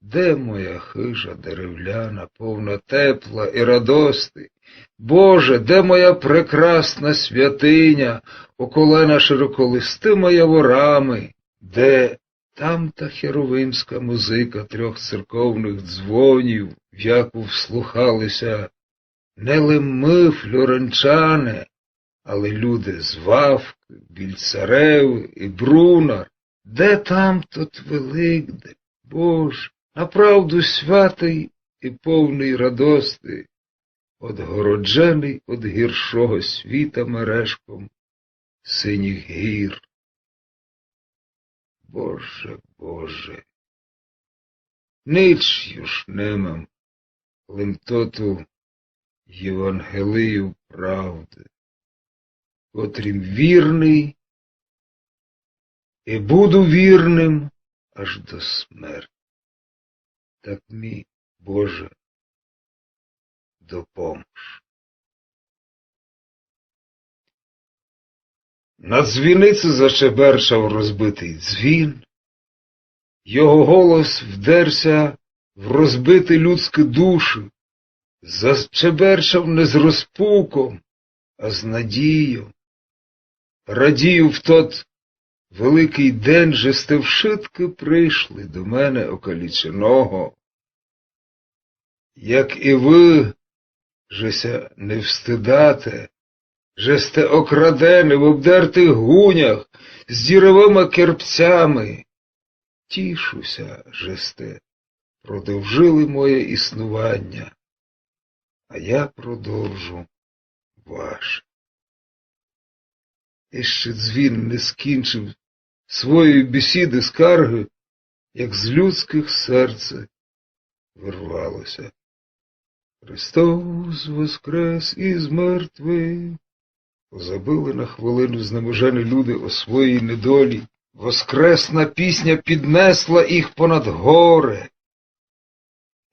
Де моя хыжа деревляна, повна тепла і радости? Боже, де моя прекрасна святыня, околена широколистыма яворами? Де тамта херовимска музыка трьох церковных дзвонів, в яку вслухали ся не лем мы, флоренчане, але люди з Вавкы, Більцаревы і Брунар? Де там тот Великдень, Боже, направду святый і повный радости, одгородженый од гіршого світа мережком синіх гір? Боже, Боже, нич юж не мам, лем тоту Євангелію правды, котрім вірный і буду вірным аж до смерти. Так мі, Боже, допомож. На дзвіници зачеберчав розбитый дзвін, його голос вдер ся в розбиті людські душі, зачеберчав не з розпуком, а з надійом. Радію в тот великый день, же сте вшыткы пришли до мене окаліченого, як і вы, же ся не встыдате, же сте окрадены в обдертых гунях з діровыма керпцями. Тішу ся, же сте продовжили моє існуваня, а я продовжу ваше. Іщи дзвін не скінчив своєї бесіды скаргы, як з людськых серце вырвало ся: «Христос воскрес из мертвых!» Позабыли на хвилину знеможені люди о своїй недолі. Воскресна пісня піднесла їх понад горе.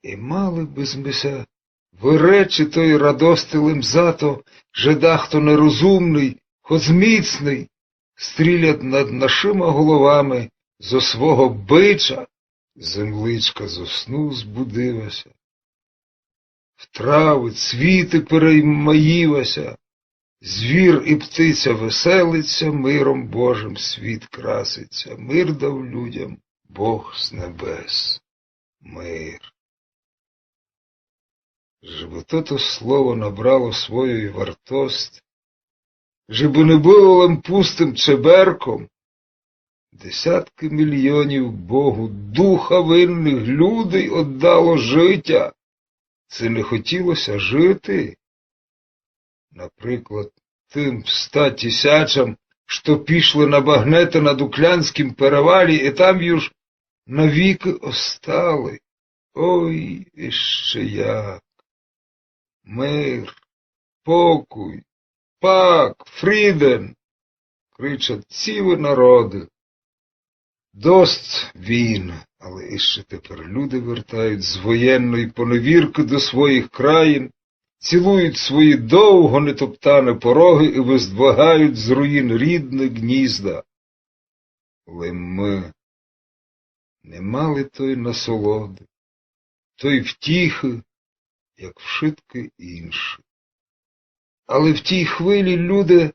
І мали бы сьме ся выречи той радости лем за то, же дахто нерозумный, хоц міцный, стрілят над нашыма головами зо свого бича. Земличка зо сну збудила ся, в травы, цвіты переймаїла ся, звір і птиця веселить ся, миром Божым світ красить ся, мир дав людям Бог з небес. Мир. Жебы тото слово набрало свою вартость, жебы не было лем пустым чеберком, десяткы мільйонів Богу духовинных людей оддало житя. Ци не хотіло ся жити? Наприклад, тым ста тисячам, што пішли на багнеты на Дуклянськім перевалі і там юж навікы остали. Ой, іщи як! Мир, покуй, пак, фріден! Кричат цілі народы. Дост війн, але іщи тепер люди вертають з воєнної поневіркы до своїх країн, цілують свої довго нетоптані порогы і виздвигають з руїн рідні гнізда. Але мы не мали той насолоды, той втіхы, як вшыткы иншы. Але в тій хвилі люде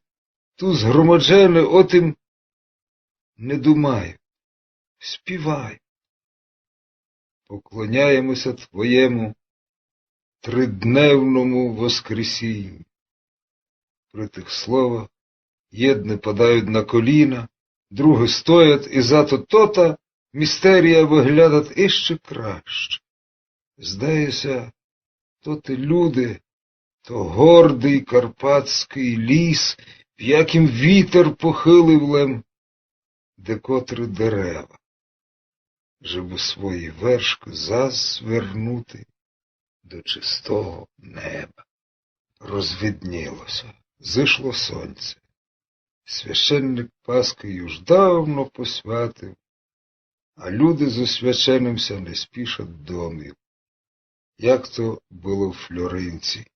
ту згромаджены о тым не думают, співают. Поклоняєме ся Твоєму тридневному воскресінню. При тых словах єдны падают на коліна, другы стоят, і зато тота містерія выглядат іщи краще. Здає ся, тоты люде, то гордый карпатськый ліс, в якім вітер похылив лем декотры дерева, жебы свої вершкы заз звернути до чистого неба. Розвидніло ся, зышло сонце. Священник Паскы юж давно посвятив, а люде з освяченым ся не спішат домів, як то было в Флоринці.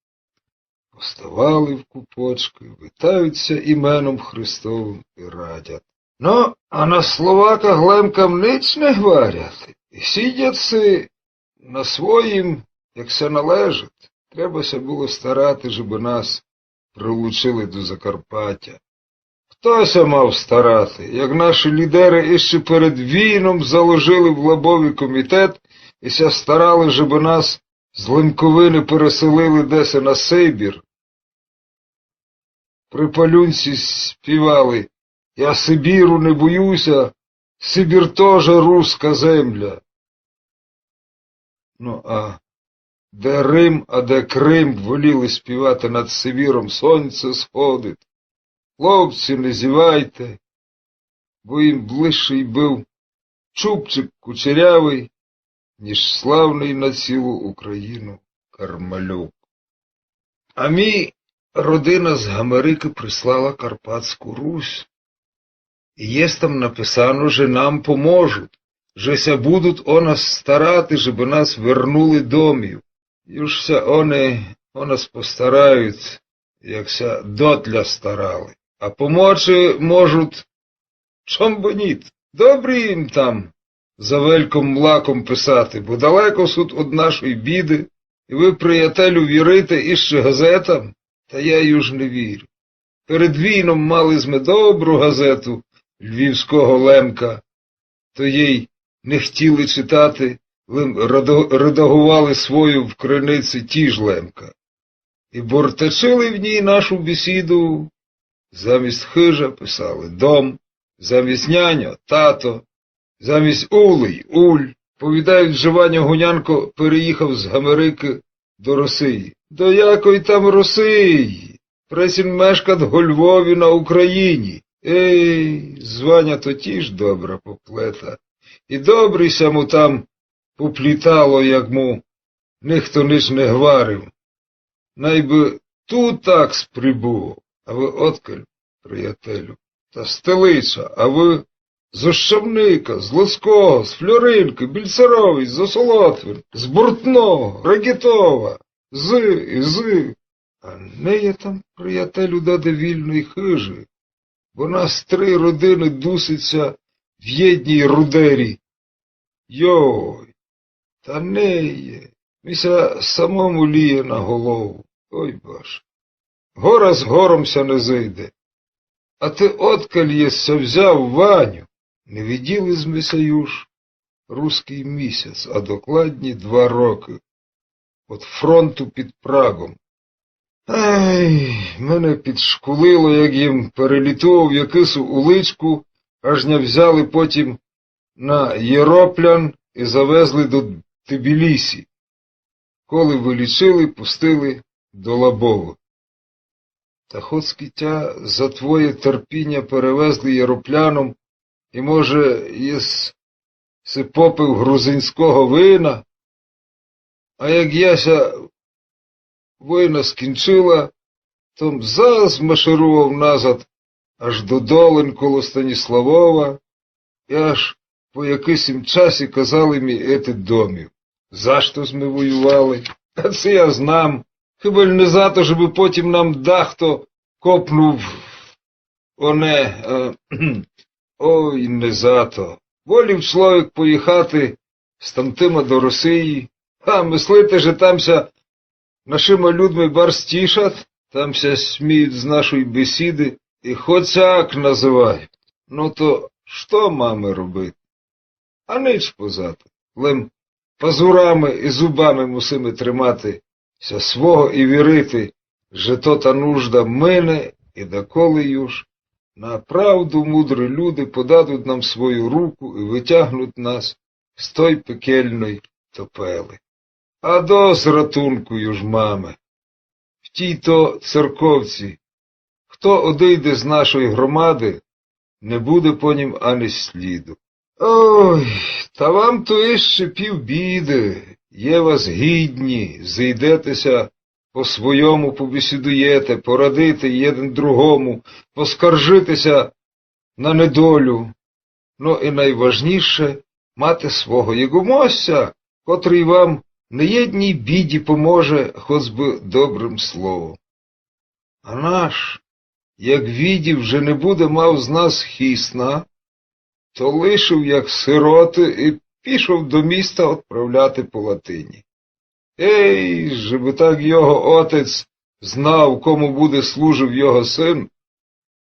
Поставали в купочкы, витают ся іменом Христовым і радят: «Но, а на Словаках Лемкам нич не гварят, і сидят си на своїм, як ся належит. Треба ся было старати, жебы нас прилучили до Закарпатя». Хто ся мав старати, як нашы лідеры іщи перед війном заложили в Лабові комітет і ся старали, жебы нас з Лемковины переселили десь на Сибір? При палюнці співали: «Я Сибіру не боюся, Сибір тоже руска земля». Ну, а де Рим, а де Крим, воліли співати над Сибіром: «Сонце сходить». Хлопці, не зівайте, бо їм ближшый быв чубчик кучерявый, ніж славный на цілу Україну Кармалюк. А мі родина з Гамерикы прислала Карпатську Русь. І єст там написано, же нам поможут, же ся будут о нас старати, жебы нас вернули домів. Юж ся они о нас постарают, як ся дотля старали. А помочи можут, чом бы ніт. Добрі їм там за вельком млаком писати, бо далеко сут од нашої біды. І вы, приятелю, вірите іщи газетам? Та я юж не вірю. Перед війном мали зме добру газету львівського Лемка, то єй не хтіли читати, лем радо-, редагували свою в Криниці тіж Лемка. І бортачили в ній нашу бесіду. Замість хыжа писали дом, замість няньо — тато, замість улий — уль. Повідают, же Ваня Гунянко переїхав з Гамерикы до Росії. До якой там Росії? Пресь ін мешкат го Львові на Україні. Ей, з Ваня то тіж добра поплета. І добрі ся му там поплітало, як му нихто нич не гварив. Най бы ту так спрібував. А вы одкаль, приятелю? Та столиця, а вы? З Ощавника, з Луцького, з Флоринкы, Більцерові, з Осолотвин, з Буртного, Регітова, з і з. А не є там, приятелю, даде вільной хыжы, бо нас три родины дусить ся в єдній рудері. Йой, та не є. Мі ся самому ліє на голову. Ой, Боже. Гора з гором ся не зыйде. А ты одкаль єс ся взяв, Ваню? Не виділи зме ся юж рускый місяць, а докладні два рокы. Од фронту під Прагом. Ай, мене підшкулило, як єм перелітував якысу уличку, аж ня взяли потім на єроплян і завезли до Тбілісі. Коли вылічили, пустили до Лабовы. Та хоцкі тя за твоє терпіня перевезли єропляном, і, може, єс си попив грузинського вина? А як я ся война скінчила, то м заз маширував назад, аж до Долин коло Станіславова, і аж по якысім часі казали мі іти домів. За што зме воювали? А ци я знам? Хыба ль не за то, жебы потім нам дахто копнув оне, е, ой, не за то. Волів чловек поїхати з тамтыма до Росії. А мыслити, же там ся нашыма людми барз тішат, там ся сміють з нашої бесіды і хоцяк называють. Но то што маме робити? А нич поза то. Лем пазурами і зубами мусиме тримати ся свого і вірити, же тота нужда мине і даколи юж направду мудрі люди подадуть нам свою руку і вытягнуть нас з той пекельной топели. А досить ратунку юж маме. В тій то церковці, хто одыйде з нашої громады, не буде по нім ани сліду. Ой, та вам то іщи півбіды. Є вас гідні, зыйдете ся, по-свойому побесідуєте, порадите єден другому, поскаржите ся на недолю. Но і найважніше мати свого єгомостя, котрый вам на єдній біді поможе хоц бы добрым словом. А наш, як видів, же не буде мав з нас хісна, то лишив як сироты і пішов до міста одправляти по латині. Ей, же бы так його отець знав, кому буде служив його сын,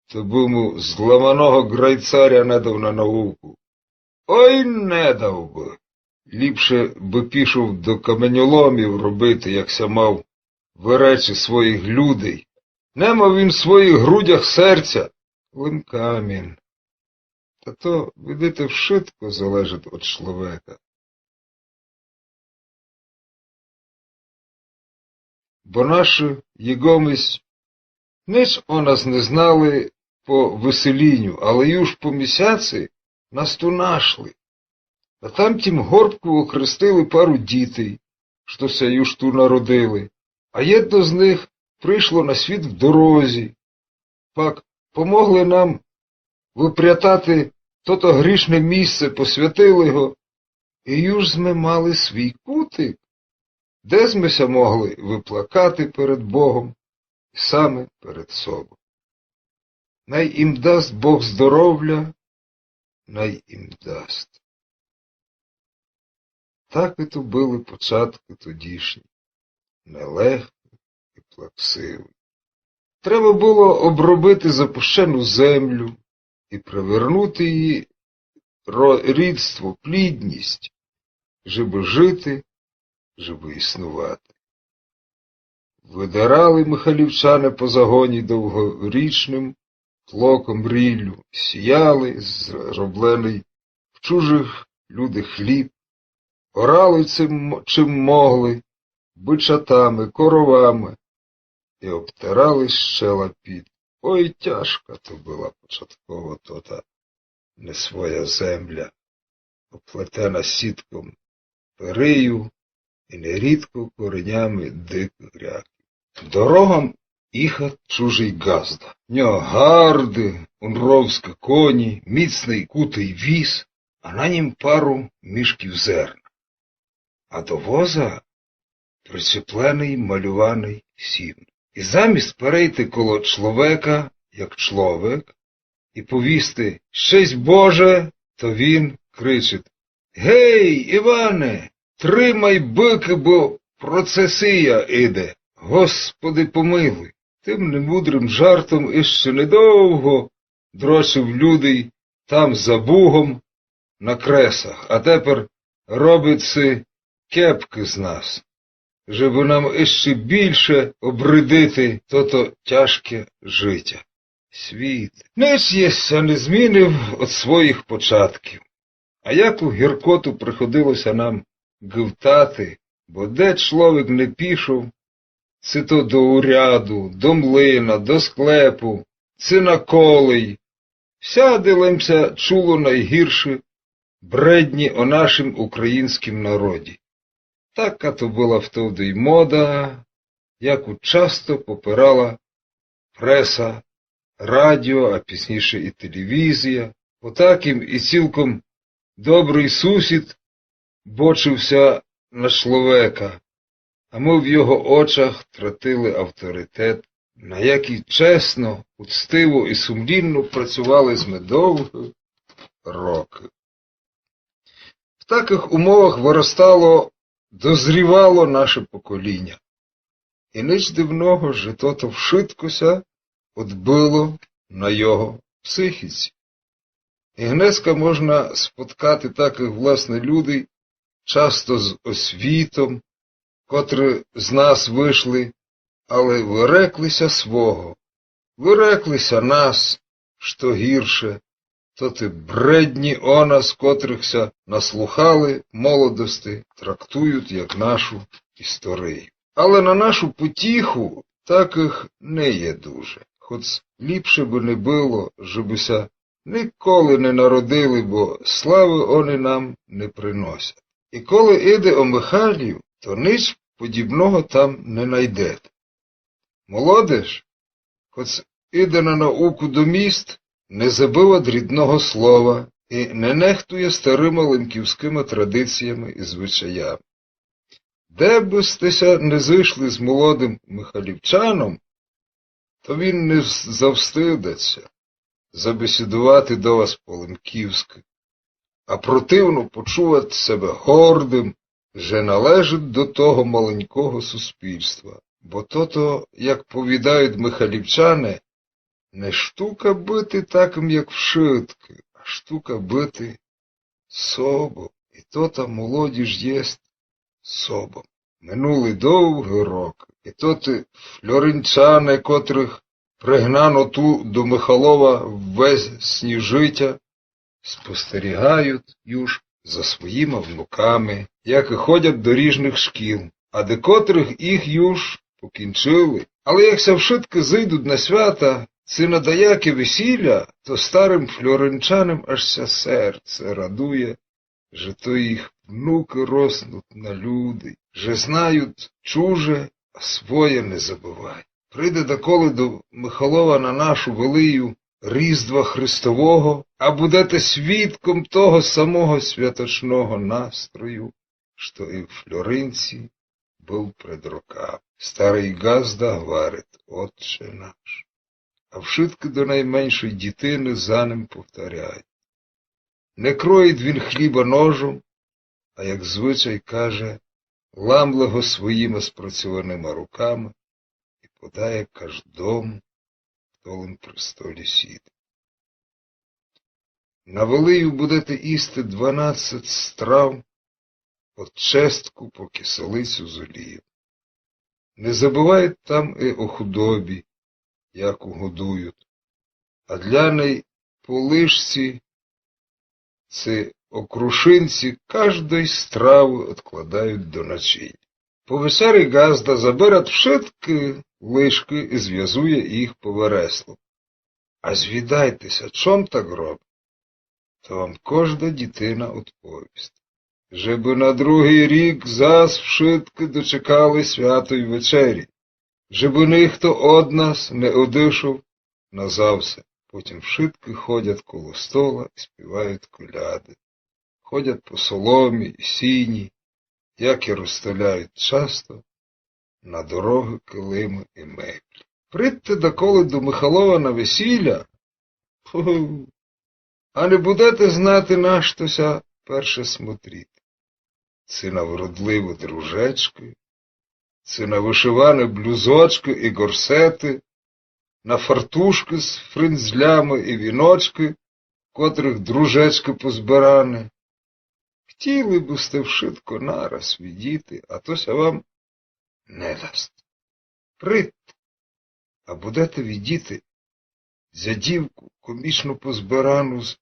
то бы му зламаного грайцаря не дав на науку. Ой, не дав бы. Ліпше бы пішов до каменьоломів робити, як ся мав, в речі своїх людей. Не мав він в своїх грудях серця, лим камін. Та то, видите, вшытко залежить од чловека. Бо нашы єгомість нич о нас не знали по выселіню, але юж по місяци нас ту нашли. А там тім горбку охрестили пару дітей, што ся юж ту народили, а єдно з них пришло на світ в дорозі. Пак помогли нам выпрятати тото грішне місце, посвятили го, і юж зме мали свій кутик, де зме ся могли выплакати перед Богом і саме перед собом. Най їм даст Бог здоровля, най їм даст. Такы то были початкы тодішні, нелегкі і плаксиві. Треба было обробити запущену землю і привернути її ро-, рідство, плідність, жебы жити, жебы існувати. Выдирали михалівчане по загоні довгорічным клоком ріллю, сіяли зробленый в чужых людях хліб, орали цим, чим могли, бичатами, коровами, і обтирали ще лапіт. Ой, тяжка то была початкова тота не своя земля, оплетена сітком перию і нерідко коренями дикых гряків. Дорогом іхат чужый ґазда. В нього гарды, унровскы коні, міцный кутый віз, а на нім пару мішків зерна. А до воза причепленый малюваный сін. І заміст перейти коло чловека, як чловек, і повісти «Щесть Боже», то він кричить: «Гей, Іване, тримай быкы, бо процесія іде! Господи помилуй!» Тым немудрым жартом іщи недовго дрочив людей там за бугом на кресах, а тепер робить си кепкы з нас, жебы нам іщи більше обридити тото тяжке житя. Світ. Нич єсь ся не змінив од своїх початків. А яку гіркоту приходило ся нам гывтати, бо де чловек не пішов, ци то до уряду, до млина, до склепу, ци на колей, всяды лем ся чуло найгірші бредні о нашім українськім народі. Така то была втовды й мода, яку часто попирала преса, радіо, а пізніше і телевізія. Отакым і цілком добрый сусід бочив ся на чловека, а мы в його очах тратили авторитет, на якый чесно, уцтиво і сумлінно працювали зме довгы рокы. В такых умовах выростало, дозрівало наше поколіня. И нич дивного, же тото вшытко ся одбыло на його психіці. И гнеска можна споткати такых, власне, людей, часто з освітом, котры з нас вышли, але вырекли ся свого, вырекли ся нас, што гірше, тоты бредні о нас, котрых ся наслухали в молодости, трактуют як нашу історію. Але на нашу потіху такых не є дуже, хоц ліпше бы не было, же бы ся николи не народили, бо славы они нам не приносять. И коли иде о Михалів, то нич подібного там не найдете. Молодеж, хоц иде на науку до міст, не забыват рідного слова и не нехтує старыма лемківскыма традиціями и звычаями. Де бы сьте ся не зышли з молодым михалівчаном, то він не вс-, завстыдить ся забесідовати до вас по-лемківскы. А противно почуват себе гордым, же належит до того маленького суспільства. Бо тото, як повідають михалівчане, не штука быти такым, як вшыткы, а штука быти собом. И тота молодіж єст собом. Минули довгы рокы, и тоты фльоринчане, котрых пригнано ту до Михалова ввесні житя, спостерігають юж за своїма внуками, якы ходять до ріжных шкіл, а декотрых їх юж покінчили. Але як ся вшыткы зыйдуть на свята, ци на даяке весіля, то старым фльоринчанам аж ся серце радує, же то їх внукы роснуть на люди, же знають чуже, а своє не забывають. Приде даколи до Михалова на нашу велию Різдва Христового, а будете свідком того самого святочного настрою, што и в Фльоринці быв пред роками. Старый ґазда гварить: «Отче наш». А вшыткы до найменшой дітины за ним повторяють. Не кроїть він хліба ножом, а, як звычай каже, ламле го своїма спрацьованыма руками и подає каждому, хто лем при столі сідит. На велию будете їсти дванадцять страв, од честку по киселицю з олієм. Не забывають там и о худобі, яку годують. А для ней по лыжці ци о крушинці каждой стравы одкладають до начиня. По вечери ґазда заберет вшыткы лыжкы и звязує їх по вереслу. А звідайте ся, чом так робить? То вам кажда дітина одповість. Жебы на другый рік зас вшыткы дочекали святой вечері. Жебы нихто од нас не одышов назавсе. Потім вшыткы ходять коло стола и співають коляды. Ходять по соломі и сіні, яке розстеляють часто на дорогы килимы и меблі. Придте даколи до Михалова на весіля, фу, а не будете знати, на што ся перше смотрити. Ци на вродливы дружечкы, ци на вышываны блюзочкы и горсеты, на фартушкы з френзлямы и віночкы, котрых дружечкы позбираны. Хотіли бы сьте вшытко нараз видіти, а то ся вам не дасть. Придте, а будете видіти дзядівку, комічно позбирану, з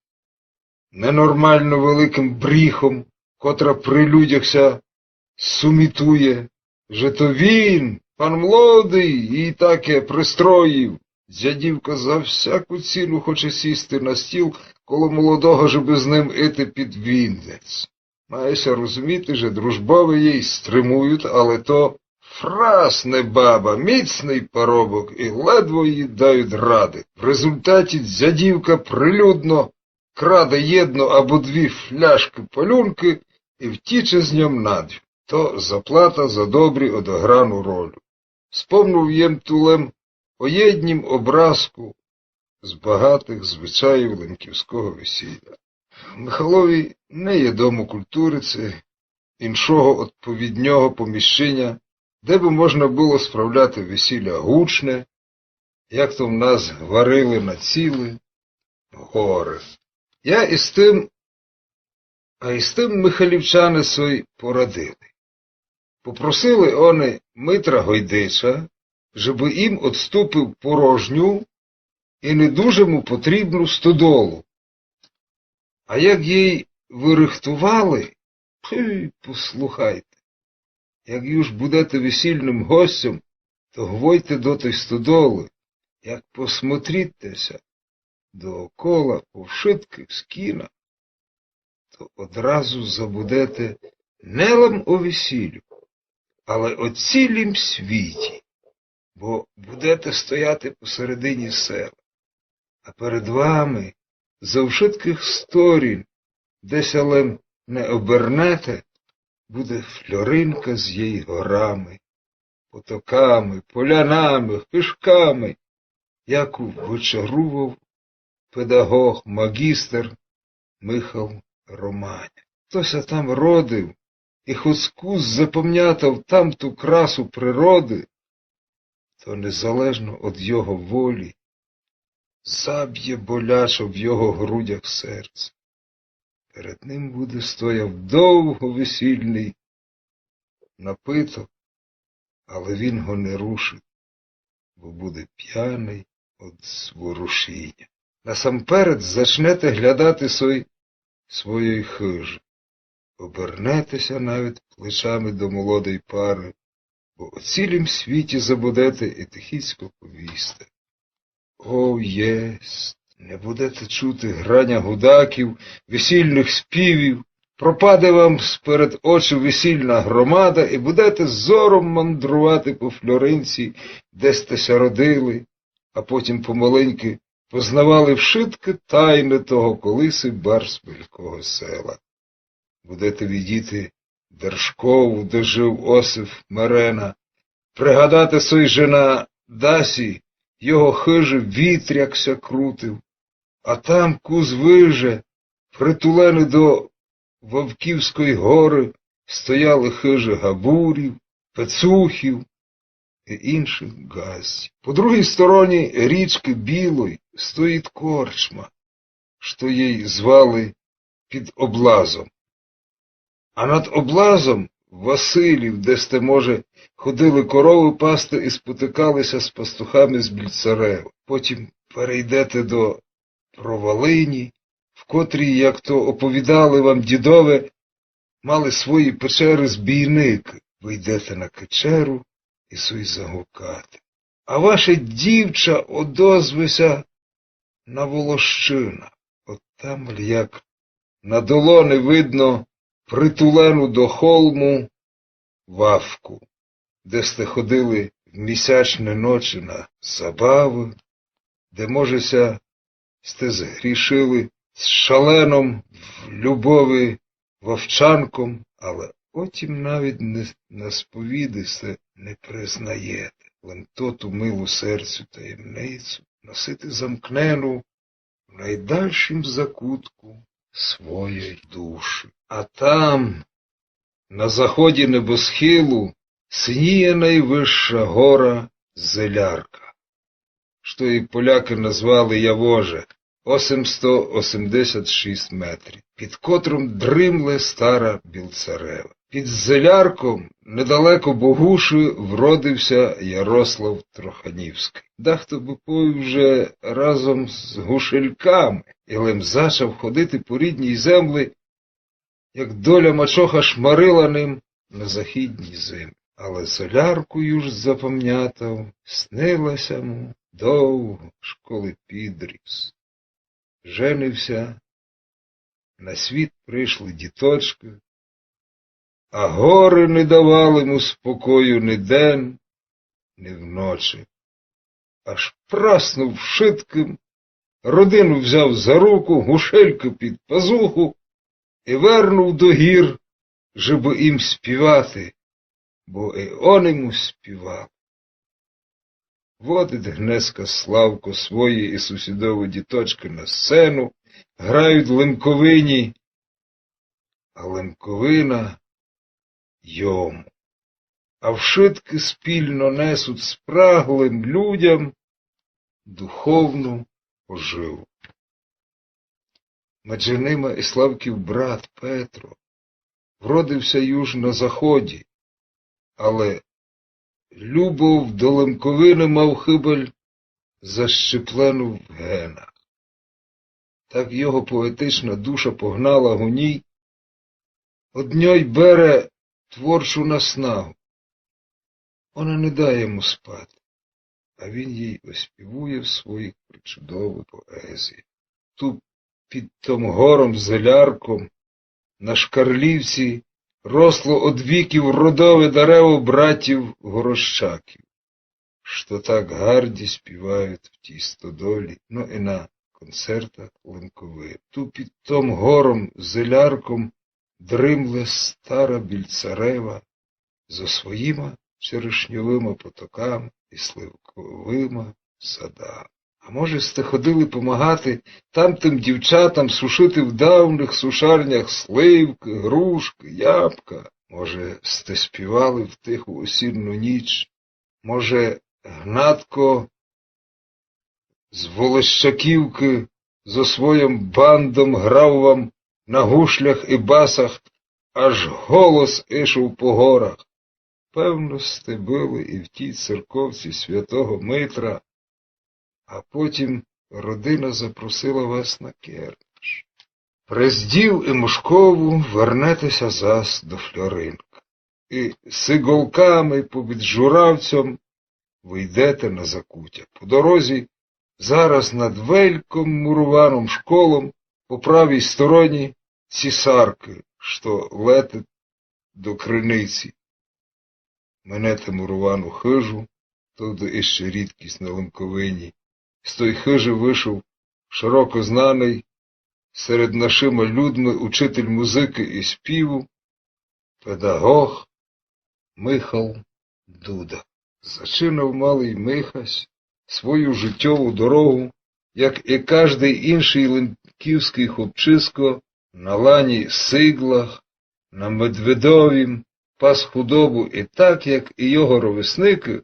ненормално великым бріхом, котра при людях ся сумітує, же то він, пан Млодый, їй таке пристроїв. Дзядівка за всяку ціну хоче сісти на стіл коло молодого, жебы з ним іти під вінець. Має ся розуміти, же дружбовы їй стримують, але то фрасне баба, міцный парубок, и ледво їй дають рады. В результаті дзядівка прилюдно краде єдну або дві фляшкы палюнкы и втіче з ньом на двір. То заплата за добрі одыграну ролю. Спомнув єм ту лем о єднім образку з багатых звычаїв лемківского весіля. В Михалові не є дому культуры ци іншого одповідного поміщеня, де бы можна было справляти весіля гучне, як то в нас гварили на цілы горы. Я із тым, а із тым михалівчане сой порадили. Попросили они Митра Гойдича, жебы їм одступив порожню і не дуже му потрібну стодолу. А як їй вырыхтовали, пф, послухайте, як юж будете весільным гостьом, то гвойте до той стодолы, як посмотрите ся доокола по вшыткых скінах, то одразу забудете не лем о весілю, але о цілім світі, бо будете стояти посередині села. А перед вами зо вшыткых сторін, де ся лем не обернете, буде Фльоринка з їй горами, потоками, полянами, хыжками, яку вычарував педагог, магістер Михал Романя. Хто ся там родив і хоц кус запамнятав тамту красу природы, то незалежно од його волі забє болячо в його грудях серце. Перед ним буде стояв довго весільный напиток, але він го не рушить, бо буде пяный од зворушіня. Насамперед зачнете глядати сой своєй хыжы. Обернете ся навіть плечами до молодой пары, бо о цілім світі забудете і тихіцько повісте: «О, єсть!» Не будете чути граня гудаків, весільных співів, пропаде вам сперед очу весільна громада, і будете зором мандрувати по Фльоринці, де сте ся родили, а потім помаленьки познавали вшыткы тайны того колиси барз великого села. Будете видіти держкову, де жив Осип Мерена, пригадати сой же на дасі його хыжы вітр як ся крутив, а там кус выже, притулены до Вовківской горы, стояли хыжы габурів, пецухів і іншых ґаздів. По другій стороні річкы Білой стоїть корчма, што їй звали Під Облазом. А над Облазом Василів, де сте, може, ходили коровы пасти і спотикали ся з пастухами з Більцарева. Потім перейдете до Провалині, в котрій, як то оповідали вам дідове, мали свої печеры збійникы. Вийдете на кечеру і сой загукате. А ваше дівча одозве ся на Волощина. От там, як на долони видно притулену до холму Вавку, де сте ходили в місячны ночы на забавы, де, може ся, сте згрішили з шаленом в любови вовчанком, але о тім навіть не, на сповіди сте не признаєте, лем тоту милу серцю таємницю носити замкнену в найдальшім закутку своєй душі. А там, на заході небосхилу, синіє найвыша гора Зелярка, што її полякы назвали Явоже, осемсто осемдесят шість метрів, під котром дримле стара Білцарева. Під Зелярком, недалеко Богуши, вродив ся Ярослав Троханівскый. Дахто бы повів, же разом з гушельками, і лем зачав ходити по рідній земли, як доля мачоха шмарила ним на західній землі. Але Зелярку юж запамнятав, снила ся му довго, аж коли підріс. Женив ся, на світ пришли діточкы, а горы не давали му спокою ни ден, ни вночи. Аж праснув вшыткым, родину взяв за руку, гушелькы під пазуху і вернув до гір, жебы їм співати, бо і они му співали. Водить гнеска Славко свої і сусідовы діточкы на сцену, грають Лемковині, а Лемковина йому. а вшыткы спільно несуть спраглым людям духовну поживу. Меджи нима і Славків брат Петро вродив ся юж на заході, але любов до Лемковины мав хыбаль защеплену в генах. Так його поетична душа погнала гоній, од ньой бере творчу наснагу. Она не дає йому спати, а він їй оспівує в своїх причудову поезію. Ту під том гором Зелярком на Шкарлівці росло од віків родове дерево братів Горощаків, што так гарді співають в тій стодолі, ну і на концертах Лемковины. Ту під том гором Зелярком дримле стара Більцарева зо своїма черешньовыма потоками і сливковыма садами. А може, сте ходили помагати тамтым дівчатам сушити в давніх сушарнях сливкы, грушкы, ябка? Може, сте співали в тиху осінну ніч? Може, Гнатко з Волощаківкы зо своїм бандом грав вам на гушлях і басах, аж голос ішов по горах? Певно, сте были і в тій церковці святого Митра, а потім родина запросила вас на кермаш. През Дїв і Мошкову вернете ся зас до Фльоринкы. І сиґолками попід Журавцьом выйдете на Закутя. По дорозі зараз над велькым мурованым школом по правій стороні Цісаркы, што летить до Криниці. Минете муровану хыжу, то буде іщи рідкість на Лемковині. З той хыжы вышов широко знаный серед нашыма людми учитель музыкы і співу, педаґоґ Михал Дуда. Зачинав малый Михась свою житьову дорогу, як і каждый іншый лемківскый хлопчисько, на лані сиґлах, на Медведовім, пас худобу і так, як і його ровесникы,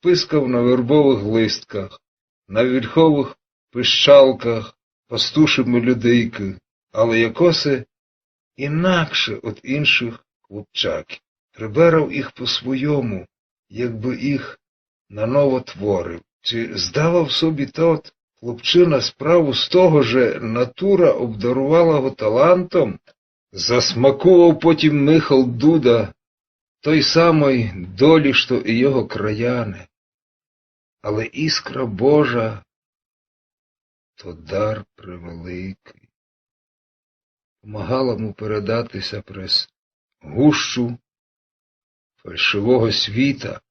пискав на вербовых листках, на вільховых пищалках пастуші мелодийкы, але якоси інакше од іншых хлопчаків. Приберав їх по-свойому, якбы їх наново творив. Ци здавав собі тот хлопчина справу з того, же натура обдарувала го талантом? Засмакував потім Михал Дуда той самой долі, што і його краяне. Але іскра Божа то дар превеликый. Помагала му передати ся през гущу фальшивого світа,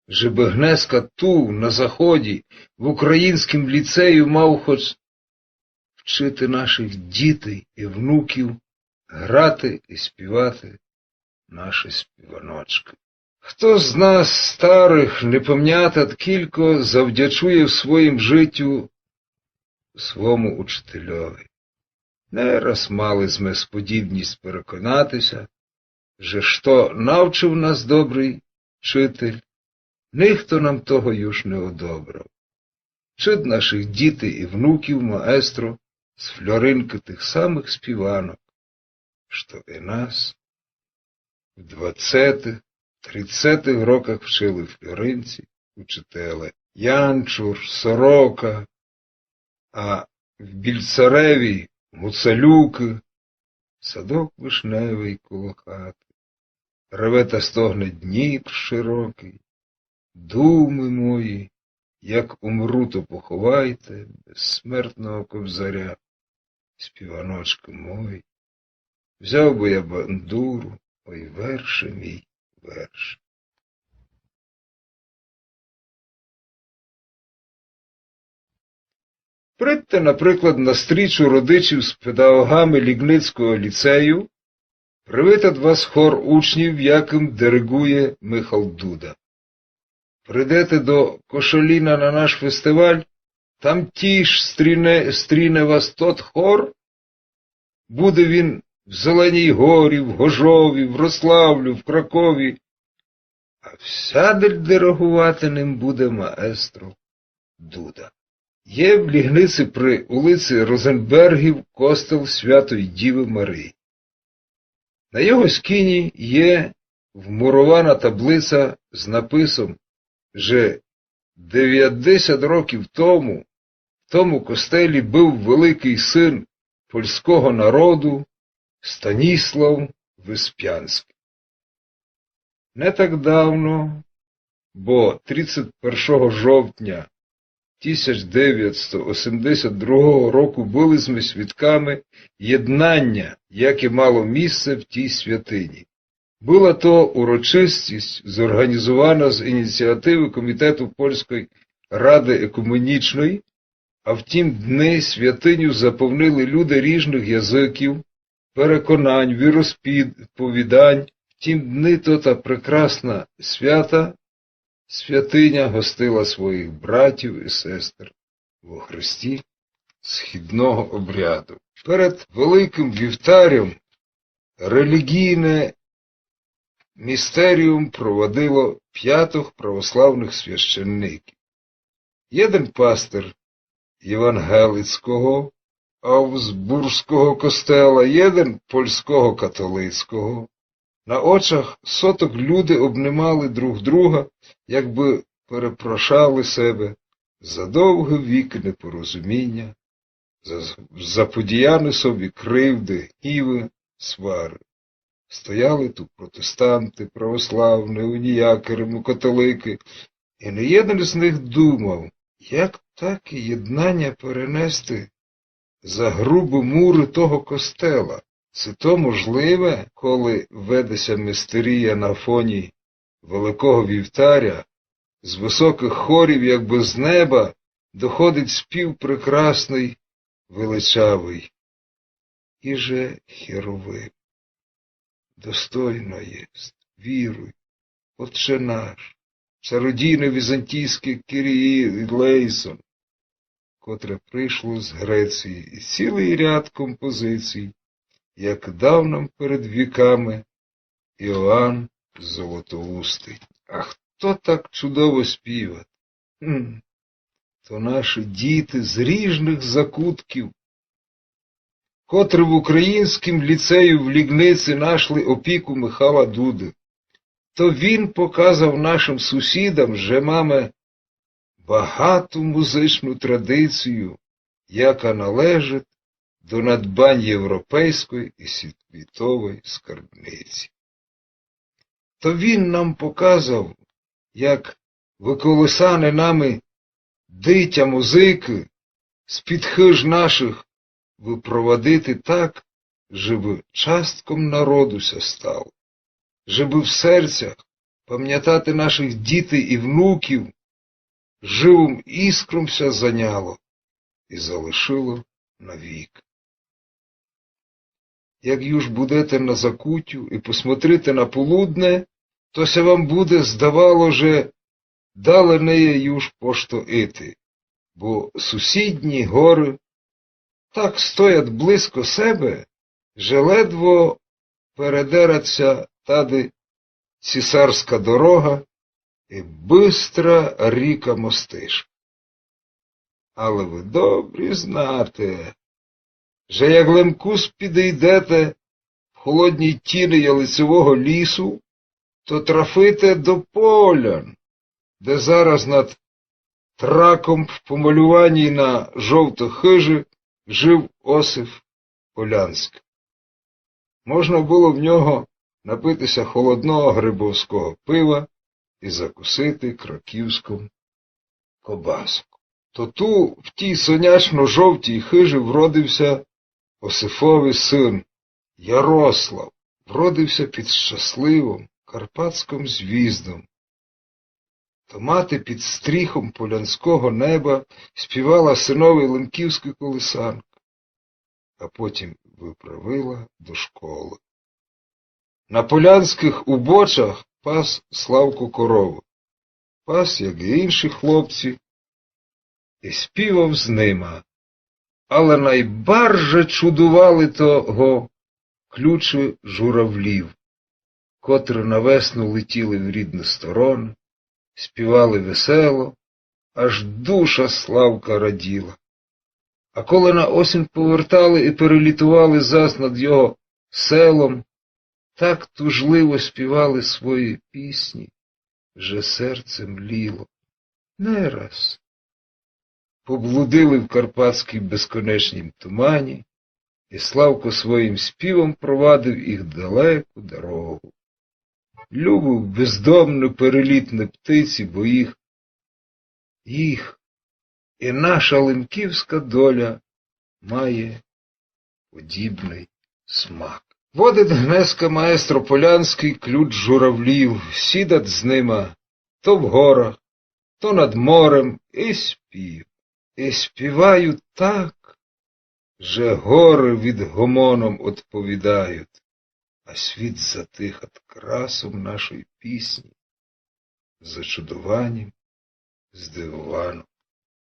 жебы гнеска ту, на заході, в україньскім ліцею мав хоч вчити нашых дітей і внуків грати і співати наші співаночкы. Хто з нас, старых, не памнятат, кілько завдячує в своїм житю свому учительови? Не раз мали сьме сподібність переконати ся, же што навчив нас добрый вчитель, нихто нам того юж не одобрав. Чид нашых дітей і внуків маестро з Фльоринкы тых самых співанок, што і нас в двадцятых, тридцятых роках вчили в Фльоринці учителе. Янчур, сорока, а в Більцареві гуцалюкы, садок вишневый коло хаты. Реве та стогне Дніпр широкый. Думы мої, як умру, то поховайте безсмертного кобзаря, співаночкы мої. Взяв бы я бандуру, ой, верше мій, верше. Придте, наприклад, на стрічу родичів з педагогами Ліґницького ліцею, привитат вас хор учнів, якым диригує Михал Дуда. Придете до Кошаліна на наш фестиваль, там тіж стріне, стріне вас тот хор. Буде він в Зеленій Горі, в Гожові, в Рославлю, в Кракові. а всяды диригувати ним буде маестро Дуда. Є в Лігниці при улици Розенбергів костел Святої Діви Марії. На його скіні є вмурована таблиця з написом, же девятдесят років тому в тому костелі быв великый сын польського народу Станіслав Выспянськый. Не так давно, бо тридцять першого жовтня тисяч девятсто осемдесят другого року были сьме свідками єднання, яке мало місце в тій святині. Была то урочистість, зорганізована з ініціативы Комітету Польської рады екуменічної, а в тім дни святиню заповнили люди ріжных языків, переконань, віросповідань. В тім дни тота прекрасна свята, святиня гостила своїх братів і сестер во Христі східного обряду. Перед Великым вівтарем релігійне містеріум проводило пятох православных священників. Єден пастир євангелицького Авгсбурзького костела, єден польського католицького. На очах соток люди обнимали друг друга, якбы перепрошали себе за довгы вікы непорозуміня, за заподіяны собі кривды, гнівы, свары. Стояли ту протестанты, православні, уніякы, римокатоликы, і не єден з них думав, як таке єднаня перенести за грубы муры того костела. Ци то можливе, коли веде ся містерія на фоні великого вівтаря, з высокых хорів, якбы з неба, доходить спів прекрасный, величавый. Иже херовим. Достойно єст, віруй, Отче наш, чародійне візантійське Кірії лейсон, котре пришло з Греції, і цілый ряд композицій, як дав нам перед віками Іоанн Золотоустый. А хто так чудово співать? Гм. То наші діти з ріжных закутків, котрі в українськім ліцею в Лігниці нашли опіку Михала Дуды. То він показав нашым сусідам, же маме багату музичну традицію, яка належить до надбань європейської і світової скарбниці. То він нам показав, як выколисане нами дитя музыкы з-під хыж нашых выпровадити так, жебы частком народу ся стало, жебы в серцях памнятати нашых дітей і внуків живым іскром ся заняло і залишило навік. Як юж будете на закутю і посмотрите на полудне, то ся вам буде здавало, же дале не є юж пошто ити, бо сусідні горы так стоять близько себе, же ледво передерать ся тады цісарська дорога і быстра ріка Мостиш. Але вы добрі знате, же як лем кус підыйдете в холодній тіни ялицевого лісу, то трафите до Полян, де зараз над траком в помалюваній на жовто хыжы жив Осип Олянськый. Можна было в нього напити ся холодного грибовського пива і закусити краківськом кобаском. То ту, в тій сонячно-жовтій хыжі, вродив ся Осифови сын Ярослав, вродив ся під щасливом карпатськом звіздом. То мати під стріхом полянського неба співала сынови лемківську колисанку, а потім выправила до школы. На полянськых убочах пас Славко коровы. Пас, як і інші хлопці, і співав з нима. Але найбарже чудували того ключы журавлів. котры на весну летіли в рідны стороны, співали весело, аж душа Славка раділа. А коли на осінь повертали і перелітували зас над його селом, так тужливо співали свої пісні, же серце мліло. Не раз поблудили в карпатській безконечнім тумані, і Славко своїм співом провадив їх далеку дорогу. Любив бездомну перелітну птиці, бо їх, їх і наша лемківська доля має подібный смак. Водить гнеска маестро Полянськый ключ журавлів, сідать з нима то в горах, то над морем, і спів. І співають так, же горы від гомоном одповідають, а світ затих ад красом нашої пісні, зачудованім, здивовано.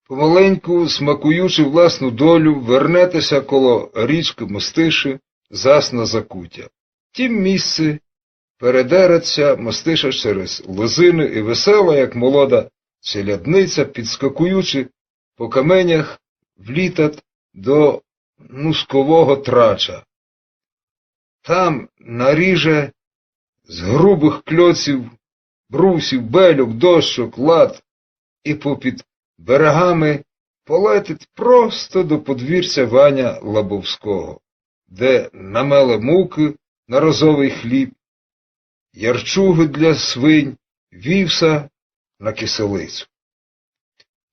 Помаленьку, смакуючи власну долю, вернете ся коло річкы Мостиши зас на закутя. В тім місци передерет ся Мостиша через лозины і весела, як молода челядниця, підскакуючи по каменях, влітат до нускового трача. Там наріже з грубых кльоців, брусів, бельок, дощок, лад і попід берегами полетить просто до подвірця Ваня Лабовського, де намеле мукы на розовый хліб, ярчугы для свинь, вівса на киселицю.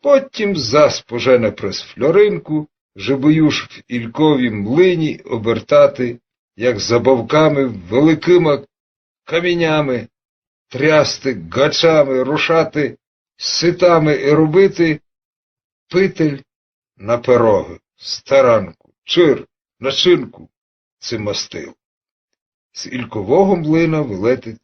Потім зас пожене през Фльоринку, жебы юж в Ільковім млині обертати, як забавками великыма камінями, трясти гачами, рушати ситами і робити питель на пирогы, старанку, чир, начинку ци мастил. З Ількового млина вылетить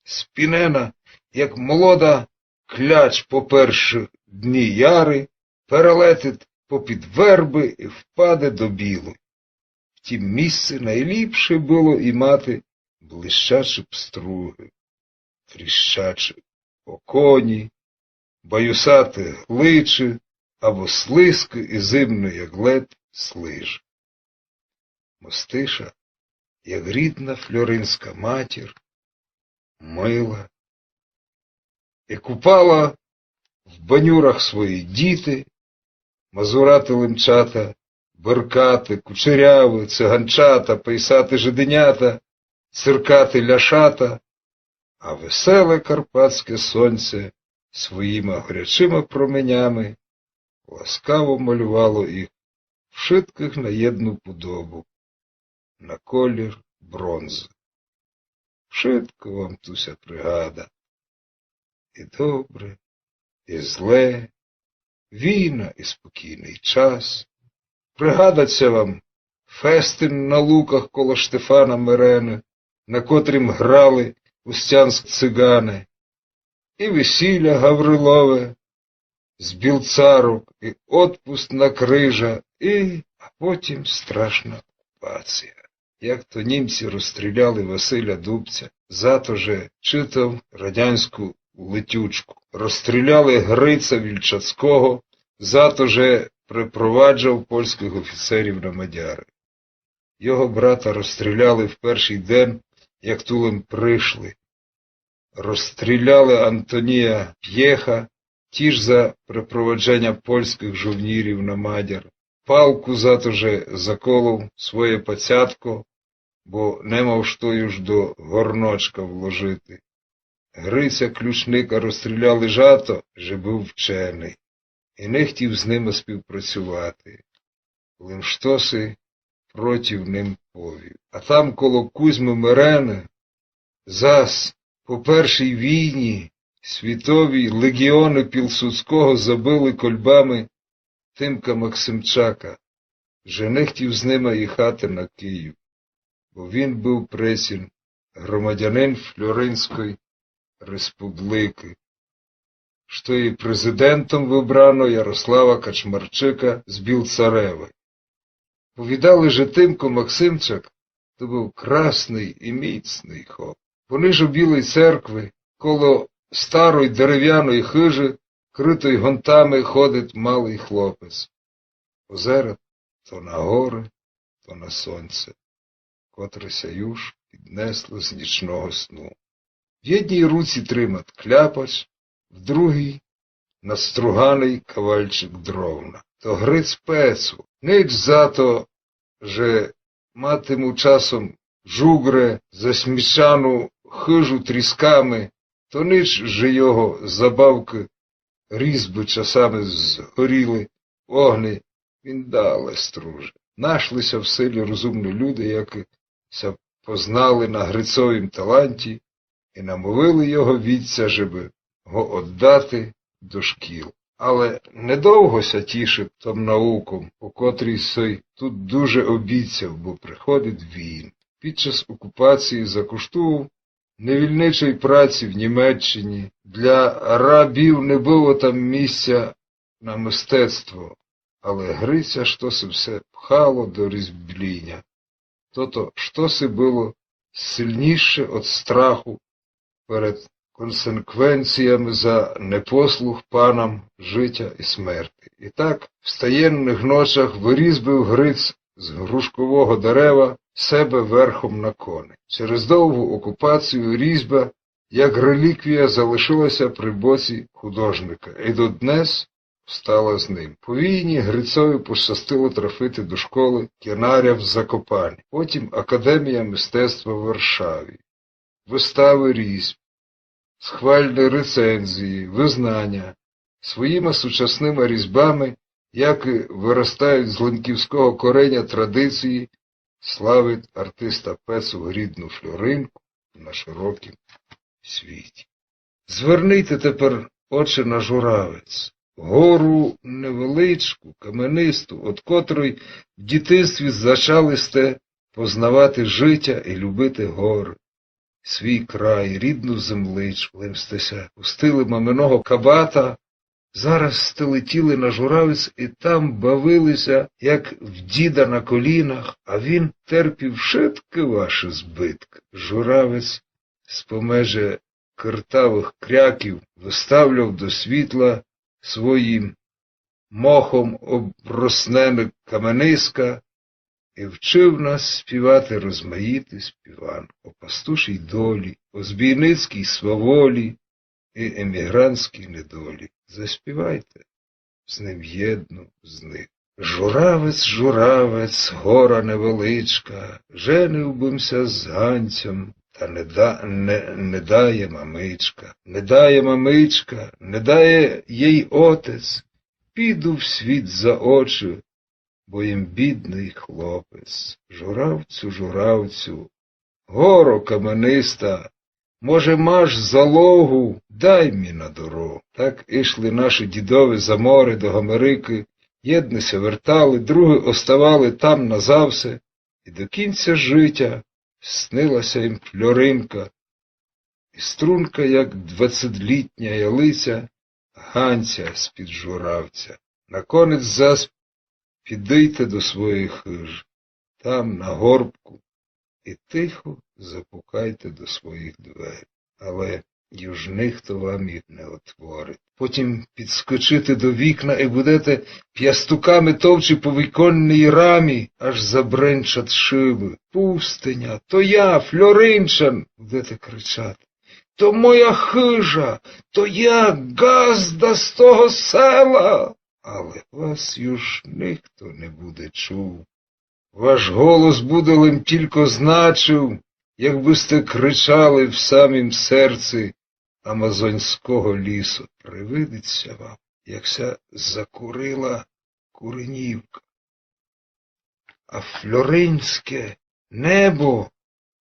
спінена, як молода кляч по перши дні яри, перелетить попід вербы і впаде до Білой. В тім місци найліпше было имати блищачі пстругы, тріщачі оконі, баюсаты гличы або слизкы і зимны, як лед, слижы. Мостиша, як рідна фльоринська матір, мыла і купала в банюрах свої діти, мазураты лемчата, беркаты, кучерявы, циганчата, пейсаты жиденята, циркаты лячата, а веселе карпатське сонце своїма горячыма променями ласкаво малювало їх вшыткых на єдну подобу, на колір бронзы. Вшытко вам ту ся пригада. І добре, і зле, війна і спокійный час. Пригадать ся вам фестин на луках коло Штефана Мерены, на котрім грали устянські циганы, і весіля Гаврилове з Білцарок, і отпуск на крижа, і, а потім страшна окупація. Як то німці розстріляли Василя Дубця за то, же читав радянську летючку. Розстріляли Гриця Вільчацького за то, же припроваджав польськых офіцерів на Мадяры. Його брата розстріляли в першый ден, як тулем пришли. Розстріляли Антонія Пєха тіж за припровадженя польськых жовнірів на Мадяр. Палку за то, же заколов своє пацятко, бо не мав што юж до горночка вложити. Гриця Ключника розстріляли за то, же быв вченый і не хтів з нима співпрацювати. Лим штоси против ним повів. А там, коло Кузьмы Мерены, зас по першій війні світові леґіоны Пілсудського забили кольбами Тимка Максимчака, же не хтів з нима їхати на Київ, бо він быв прецін громадянин Фльоринської республикы, што і президентом выбрано Ярослава Качмарчика з Білцареви. Повідали, же Тимко Максимчак то быв красный і міцный хоп. Пониж у Білой церкви, коло старой деревяной хыжы, крытой гонтами, ходит малый хлопец. Позерат то на горы, то на сонце, котре ся юж піднесло з нічного сну. В єдній руці тримат кляпач, в другій надструганый кавальчик дровна. То гриць пецу. Нич за то, же матиму часом жуґре засмічану хыжу трісками, то нич же його забавкы, різьбы часами згоріли в огни, він дале струже. Нашли ся в селі розумны люде, якы ся познали на грицовім таланті, і намовили його вітця, жебы го оддати до шкіл. Але недовго ся тішив тым науком, о котрій сой тут дуже обіцяв, бо приходит він. Під час окупації закуштував невільничой праці в Німеччині. Для рабів не было там місця на мистецтво, але Гриця штоси все пхало до різьбліня. Тото штоси было сильніше од страху перед консеквенціями за непослух панам житя і смерти. І так в стаєнных ночах вырізбив Гриць з грушкового дерева себе верхом на кони. Через довгу окупацію різьба, як реліквія, залишила ся при боці художника і до днес остала з ним. По війні Грицови пощастило трафити до школы Кенаря в Закопані, потім Академія мистецтва в Варшаві. Выставы різьб, схвальны рецензії, визнаня. Своїма сучасныма різьбами, якы вырастають з лемківского кореня традиції, славить артиста пецу рідну Фльоринку на широкім світі. Звернийте тепер очи на Журавець, гору невеличку, каменисту, од котрой в дітинстві зачали сте познавати житя і любити горы, свій край, рідну земличку. Лем сте ся пустили маминого кабата, зараз сте летіли на Журавець і там бавили ся, як в діда на колінах, а він терпів вшыткы вашы збыткы. Журавець з помежи картавых кряків выставляв до світла свої мохом оброснены камениска і вчив нас співати розмаїты співанкы о пастушій долі, о збійницькій сваволі і емігрантській недолі. Заспівайте з ним єдну з них. Журавець, журавець, гора невеличка, женив бым ся з Ганцьом, та не да-, не, не дає мамичка, не дає мамичка, не дає єй отець, піду в світ за очи, бо єм бідный хлопець. Журавцю, журавцю, горо камениста, може, маш залогу, дай мі на дорогу. Так ішли нашы дідови за море до Америкы, єдны ся вертали, другы оставали там назавсе, і до кінця житя снила ся їм Фльоринка, і струнка, як двадцетлітня ялиця, Ганця з-під Журавця. Наконець зас підыйте до своєї хыжы, там, на горбку, і тихо запукайте до своїх дверей. Але юж нихто вам їх не отворить. Потім підскочите до вікна і будете пястуками товчи по віконній рамі, аж забренчать шыбы. Пустиня, то я, Фльоринчан, будете кричати. То моя хыжа, то я, ґазда з того села. Але вас юж нихто не буде чув. Ваш голос буде лем тілько значив, якбы сте кричали в самім серци амазонського лісу. Привидить ся вам, як ся закурила куренівка. А фльоринське небо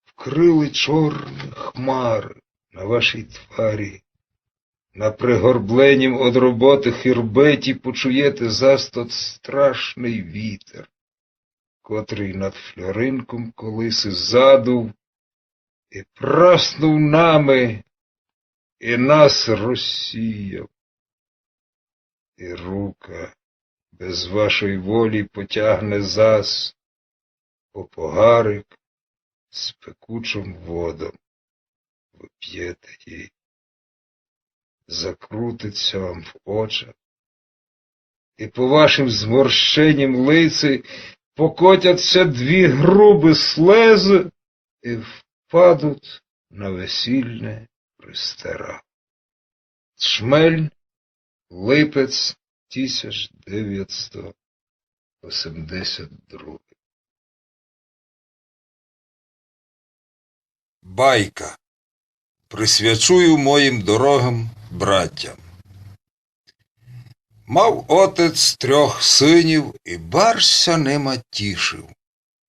вкрыли чорны хмары. На вашій тварі, на пригорбленім од роботы хирбеті почуєте зас тот страшный вітер, котрый над Фльоринком колиси задув і праснув нами, і нас розсіяв. І рука без вашої волі потягне зас по погарик з пекучом водом. выпьете її, закрутить ся вам в очах, и по вашым зморщенім лици покотять ся дві грубы слезы и впадуть на весільне пристера. Чмель, липець, тисяч девятсто восемдесят другый. Байка. Присвячую моїм дорогым братям. Мав отець трьох сынів и барз ся нима тішыв,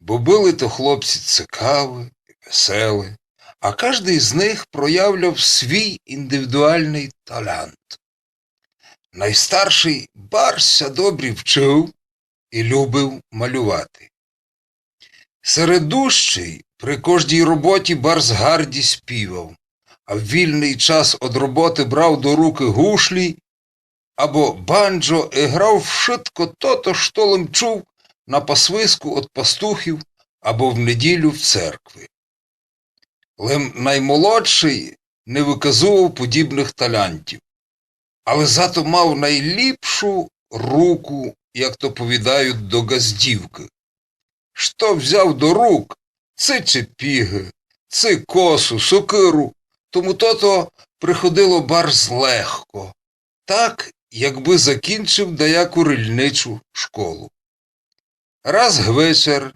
бо были то хлопці цікаві и веселі, а каждый з них проявляв свій індивідуалный талант. Найстаршый барз ся добрі вчыв и любив малювати. Середущый при кождій роботі барз гарді співав, а в вільный час од роботы брав до рукы гушлі або банджо и грав вшытко тото, што лем чув на пасвиску од пастухів або в неділю в церкви. Лем наймолодшый не выказував подібных талантів, але зато мав найліпшу руку, як то повідають, до ґаздівкы. Што взяв до рук, ци чепігы, ци косу, сокыру, тому тото приходило барз легко, так, якбы закінчыв даяку рільничу школу. Раз гвечер,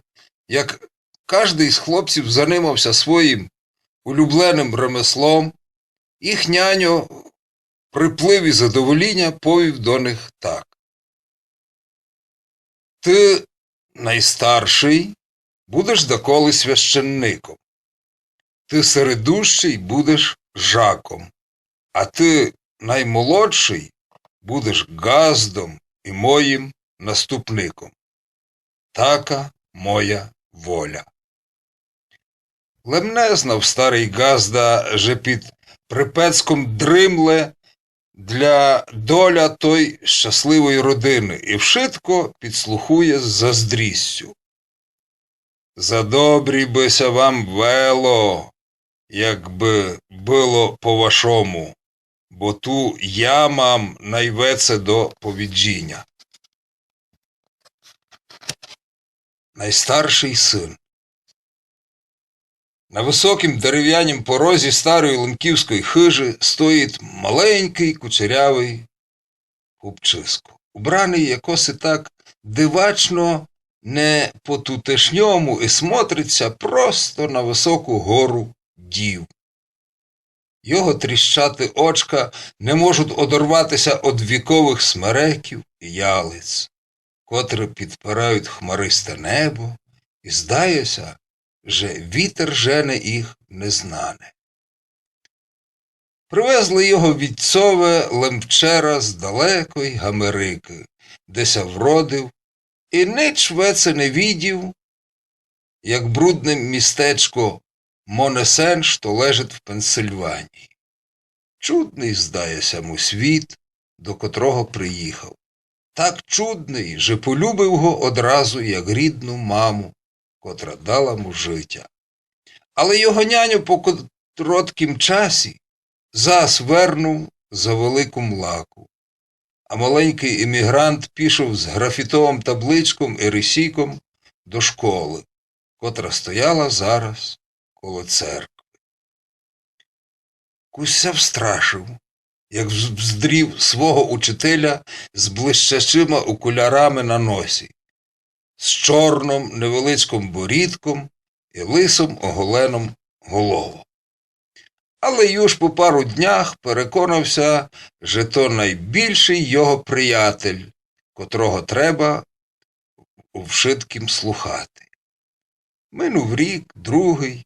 як каждый з хлопців занимав ся своїм улюбленым ремеслом, їх няньо в припливі задоволіня повів до них так: Ты, найстаршый, будеш даколи священником. Ты, середущый, будеш жаком. А ты, наймолодшый, будеш ґаздом и моїм наступником. Така моя воля. Лем не знав старый ґазда, же під припецком дримле для доля той щасливой родины и вшытко підслухує з заздрістю. Задобрі бы ся вам вело, якбы было по-вашому, бо ту я мам найвеце до повіджіня. Найстаршый сын. На высокім деревянім порозі старої лемківської хыжы стоїть маленькый кучерявый хлопчисько, убраный якоси так дивачно, не по-тутешньому, и смотрить ся просто на высоку гору дів. Його тріщаты очка не можуть одорвати ся од віковых смереків и ялиць, котры підпирають хмаристе небо, и здає ся, же вітер жене їх в незнане. Привезли його вітцьове лем вчера з далекой Гамерикы, де ся вродив, и нич веце не видів, як брудне містечко Монесен, што лежить в Пенсильванії. Чудный здає ся му світ, до котрого приїхав. Так чудный, же полюбив го одразу, як рідну маму, котра дала му житя. Але його няньо по короткім часі зас вернув за велику млаку. А маленькый еміґрант пішов з графітовым табличком и рисійком до школы, котра стояла зараз коло церкви. Кузь ся встрашив, як вз-, вздрів свого учителя з блищачыма окулярами на носі, з чорном невеличком борідком и лисом оголеном головом. Але юж по пару днях переконав ся, же то найбільшый його приятель, котрого треба у вшыткім слухати. Минув рік, другый,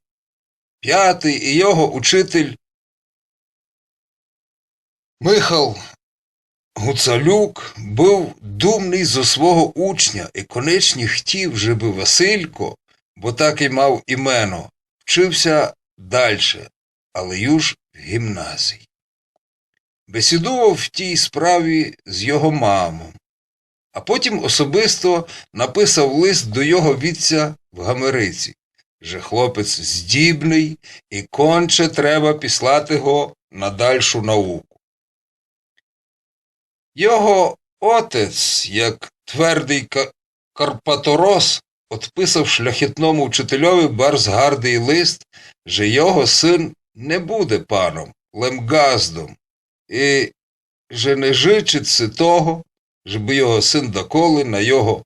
пятый, и його учитель Михал Гуцалюк быв думный зо свого учня и конечні хтів, жебы Василько, бо такый мав імено, вчыв ся дальше, але юж в гімназії. Бесідував в тій справі з його мамом, а потім особисто написав лист до його вітця в Гамериці, же хлопець здібный і конче треба післати го на дальшу науку. Його отець, як твердый ка-, карпаторос, одписав шляхетному вчительови барз гардый лист, же його сын не буде паном, лем ґаздом, і же не жычить си того, жебы його сын даколи на його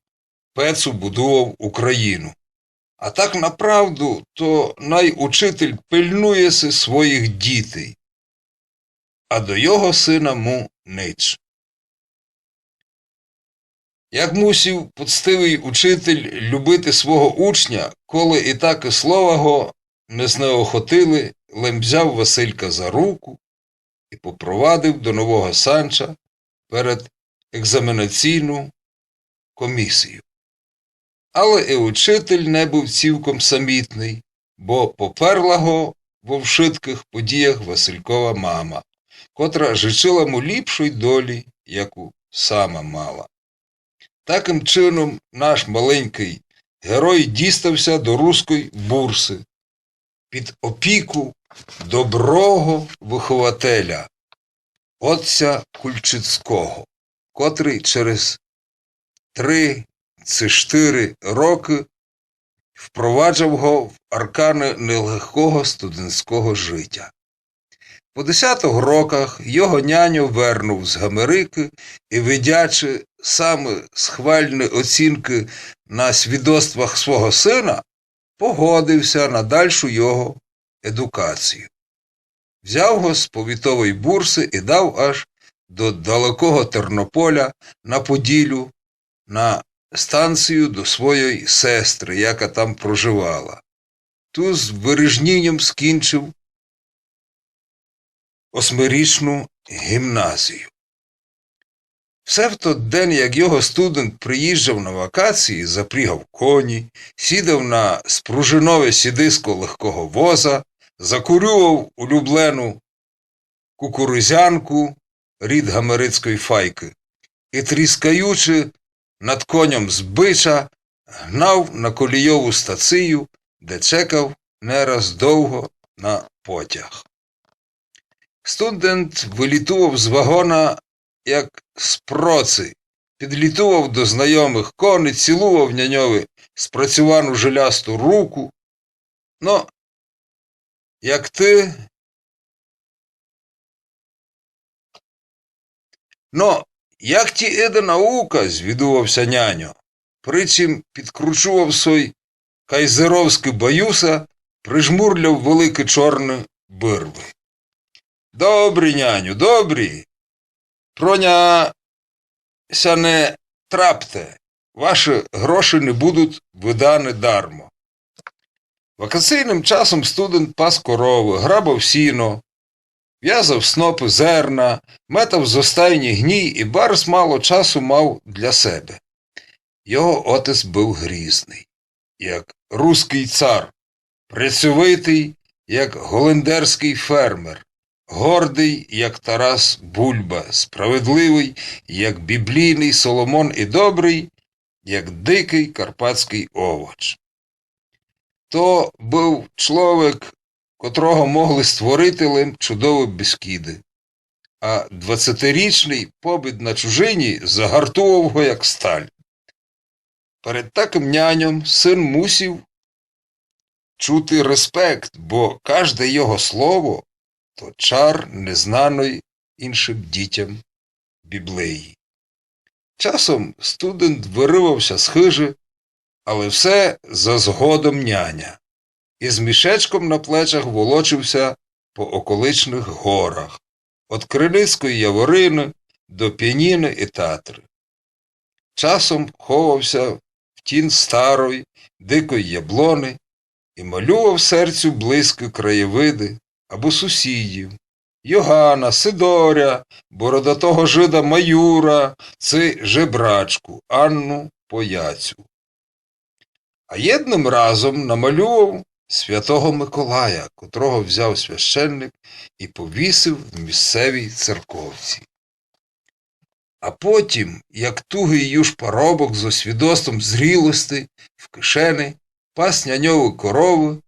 пецу будував Україну. А так направду, то най учитель пильнує си своїх дітей, а до його сына му нич. Як мусів поцтивый учитель любити свого учня, коли і так і слова го не знеохотили, лем взяв Василька за руку і попровадив до нового санча перед екзаменаційну комісію. Але і учитель не быв цілком самітный, бо поперла го во вшыткых подіях Василькова мама, котра жычыла му ліпшой долі, яку сама мала. Такым чыном наш маленькый герой дістав ся до руской бурсы під опіку доброго выхователя, отця Кульчицкого, котрый через три ци штыри рокы впроваджав го в арканы нелегкого студентського жытя. По десятых роках його няньо вернув з Гамерикы і, видячи самы схвальны оцінкы на свідоцтвах свого сына, погодив ся на дальшу його едукацію. Взяв го з повітовой бурсы і дав аж до далекого Тернополя на Поділю, на станцію до своєй сестры, яка там проживала. Ту з вырижніньом скінчив осмирічну гімназію. Все в тот ден, як його студент приїжджав на вакації, запрігав коні, сідав на спружинове сідиско легкого воза, закурював улюблену кукурузянку рід гамерицької файкы і, тріскаючи над коньом збича, гнав на колійову стацію, де чекав не раз довго на потяг. Студент вылітував з вагона, як з проци, підлітував до знайомых коней, цілував няньови спрацьовану жилясту руку. Но, як ти, но, як ті іде наука, звідував ся няньо. Причим підкручував свой кайзеровськый баюса, прижмурляв великы чорны бырвы. Добрі, няню, добрі. Про ня ся не трапте. Вашы гроші не будуть выданы дармо. Вакаційным часом студент пас коровы, грабав сіно, вязав снопы зерна, метав зо стайні гній і барз мало часу мав для себе. Його отець быв грізный, як руськый цар, працьовитый, як голлендерськый фермер, гордый, як Тарас Бульба, справедливый, як біблійный Соломон, і добрый, як дикый карпатськый овоч. То быв чловек, котрого могли створити лем чудовы бескіды. А двадцятирічный побыт на чужині загартував го як сталь. Перед такым няньом сын мусів чути респект, бо кажде його слово то чар незнаной іншым дітям Біблії. Часом студент вырывав ся з хыжы, але все за згодом няня, і з мішечком на плечах волочив ся по околичных горах, од Криницької Яворины до Пяніны і Татры. Часом ховав ся в тін старой, дикой яблоны і малював серцю близькі краєвиды або сусідів: Йогана, Сидоря, бородатого жида Маюра, ци жебрачку Анну Пояцю. А єдным разом намалював святого Миколая, котрого взяв священник і повісив в місцевій церковці. А потім, як тугый юж паробок зо свідоцтвом зрілости в кишени, пас няньовы коровы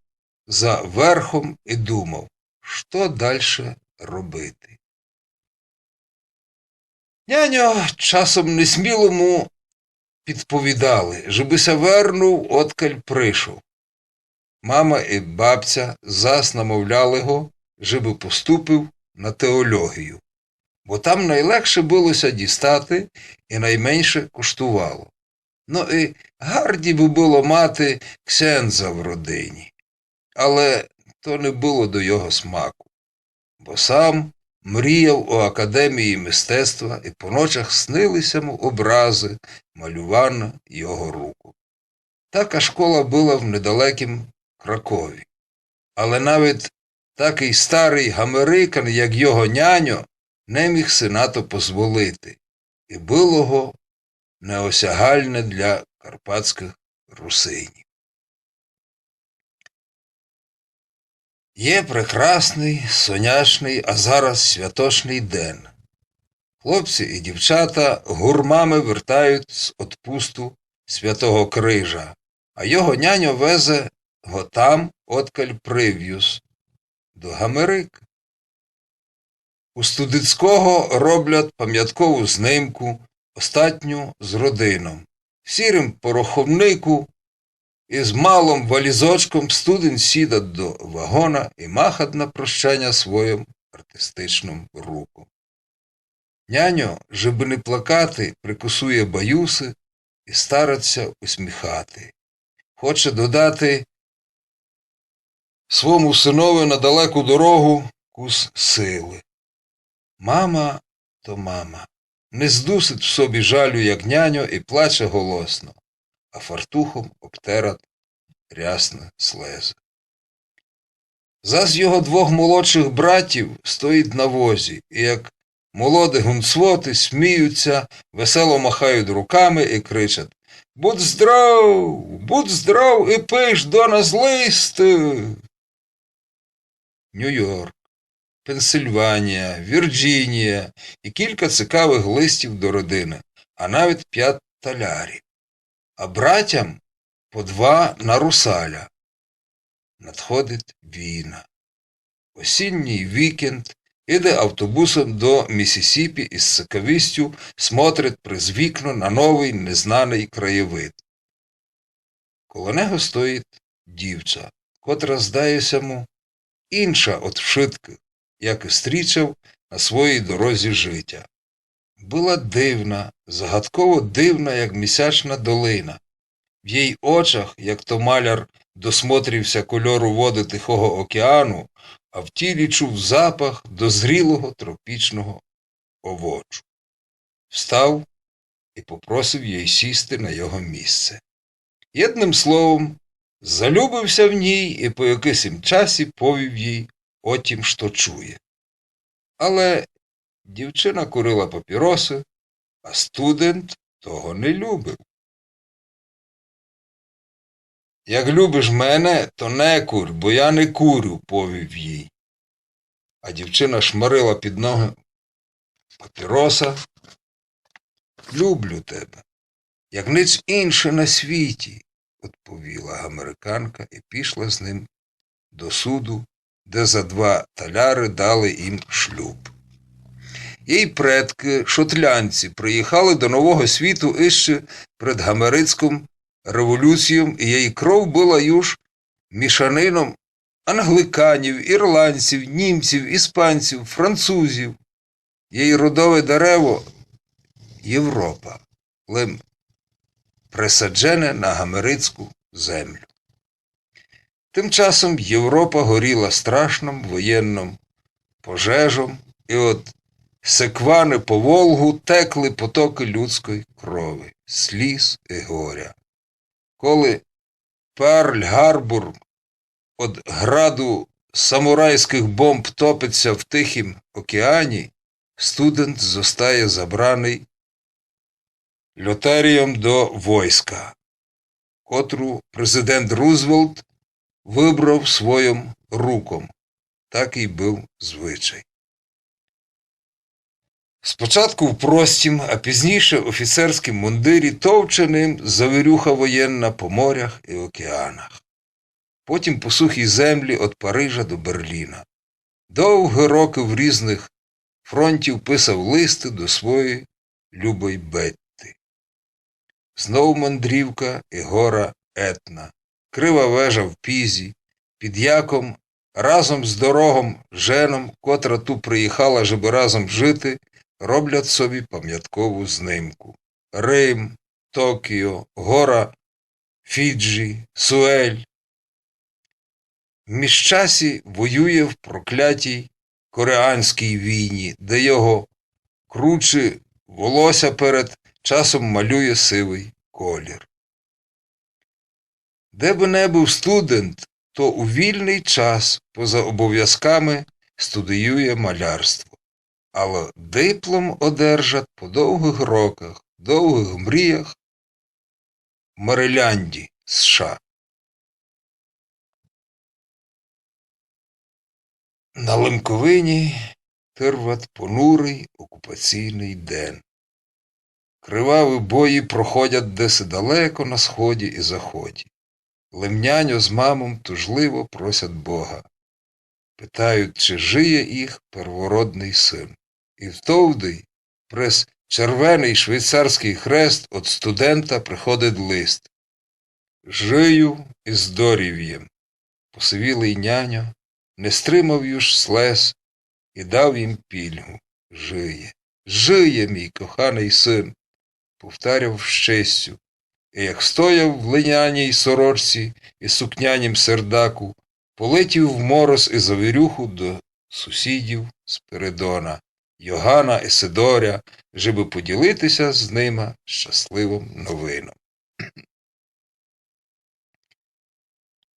за верхом и думав, што дальше робити. Няньо часом несміло му підповідали, жебы ся вернув, одкаль пришов. Мама и бабця зас намовляли го, жебы поступив на теолоґію, бо там найлегше было ся дістати и найменше коштувало. Но и гарді бы было мати ксендза в родині. Але то не было до його смаку, бо сам мріяв о академії мистецтва, и по ночах снили ся му образы, малюваны його руков. Така школа была в недалекім Кракові. Але навіт такый старый гамерикан, як його няньо, не міг си на то позволити, и было го неосягальне для карпатськых русинів. Є прекрасный, сонячный, а зараз святочный ден. Хлопці и дівчата гурмами вертають з одпусту Святого Крижа, а його няньо везе го там, одкаль привюз, до Гамерикы. У Студицького роблять памяткову знимку, остатню з родином. В сірым пороховнику из малым валізочком студент сідать до вагона и махать на прощаня своїм артистичным руком. Няньо, жебы не плакати, прикусує баюсы и старать ся усміхати. Хоче додати свому сынови на далеку дорогу кус силы. Мама то мама. Не здусить в собі жалю, як няньо, и плаче голосно, а фартухом обтерать рясны слезы. Зас його двох молодшых братів стоїть на возі, и як молоды гунцвоты сміють ся, весело махають руками и кричать: «Будь здров, будь здров и пиш до нас листы!» Ню-Йорк, Пенсильванія, Вірджинія и кілька цікавых листів до родины, а навіт пять талярів. А братям по два на русаля. Надходить війна. Осінній вікенд, іде автобусом до Місісіпі и з цікавістю смотрить приз вікно на новый, незнаный краєвид. Коло него стоїть дівча, котра здає ся му інша од вшыткых, якых стрічав на своїй дорозі житя. Была дивна, загадково дивна, як місячна долина. В єй очах, як то маляр досмотрив ся кольору воды Тихого океану, а в тілі чув запах дозрілого тропічного овочу. Встав и попросив єй сісти на його місце. Єдным словом, залюбив ся в ній и по якысім часі повів їй о тім, што чує. Але дівчина курила папіросы, а студент того не любив. «Як любиш мене, то не курь, бо я не курю», повів їй. А дівчина шмарила під ноги папіроса. «Люблю тебе, як ніч інше на світі», одповіла американка и пішла з ним до суду, де за два таляры дали їм шлюб. Єй предкы, шотлянці, приїхали до Нового Світу іщи пред гамерицьком революційом, и єй кров была юж мішанином англиканів, ірландців, німців, іспанців, французів. Єй родове дерево — Європа, лем пресаджене на гамерицьку землю. Тым часом Європа горіла страшным воєнным пожежом, и од Секваны по Волгу текли потокы людской крови, сліз и горя. Коли Перл-Гарбор од граду самурайськых бомб топить ся в Тихім океані, студент зостає забраный льотерійом до войска, котру президент Рузвельт выбрав своїм руком. Такый быв звичай. Спочатку в простім, а пізніше офіцерськім мундирі товче ним завірюха воєнна по морях і океанах. Потім по сухій землі од Парижа до Берліна. Довгі роки в різних фронтів писав листи до своєї любої Бетти. Знов мандрівка і гора Етна, крива вежа в Пізі, під яком разом з дорогом Женом, котра ту приїхала, жебы разом жити, роблять собі памяткову знимку. Рим, Токіо, гора Фіджі, Суель. В міжчасі воює в проклятій Кореанській війні, де його кручі волося перед часом малює сивый колір. Де бы не быв студент, то у вільный час поза обовязками студіює малярство. Але диплом одержать по довгых роках, довгых мріях в Мерилянді, С Ш А. На Лемковині тирвать понурый окупаційный ден. Криваві бої проходять десь далеко на сході і заході. Лемняньо з мамом тужливо просять Бога. Питають, чи жиє їх первородный син. І втовды през червеный швейцарськый хрест од студента приходить лист: «Жию і здорів єм». Посивілый няньо не стримав юж слез і дав їм пільгу: «Жиє, жиє, мій коханый син», повторяв з честю. І як стояв в линяній сорочці і сукнянім сердаку, полетів в мороз і завірюху до сусідів Спиридона, Йогана і Сидоря, жебы поділитися з нима щасливым новином.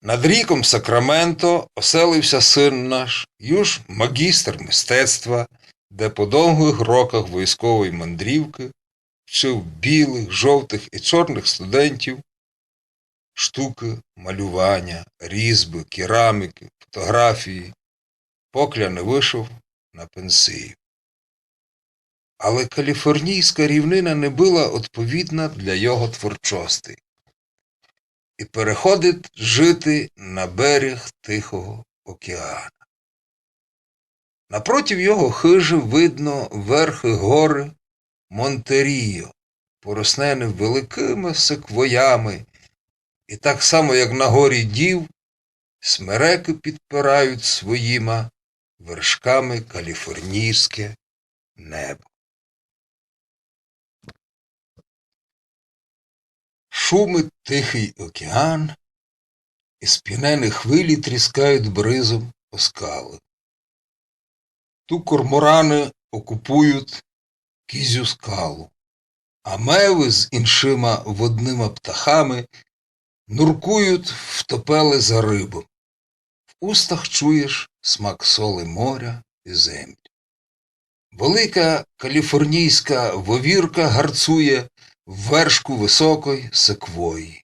Над ріком Сакраменто оселився син наш, юж магістр мистецтва, де по довгых роках войсковой мандрівкы вчив білых, жовтых і чорных студентів штукы малюваня, різбы, керамікы, фотографії, покля не вышов на пенсію. Але каліфорнійська рівнина не была одповідна для його творчости. І переходить жити на берег Тихого океана. Напротив його хыжі видно верхы горы Монтеріо, пороснены великыма секвоями, і так само, як на горі Дів, смерекы підпирають своїма вершками каліфорнійське небо. Шумить Тихый океан, і сп'янені хвилі тріскають бризом о скалы. Ту кормораны окупують Кізю скалу, а мевы з іншыма водныма птахами нуркують в топелы за рыбом. В устах чуєш смак соли моря і землі. Велика каліфорнійська вовірка гарцує в вершку высокой секвої,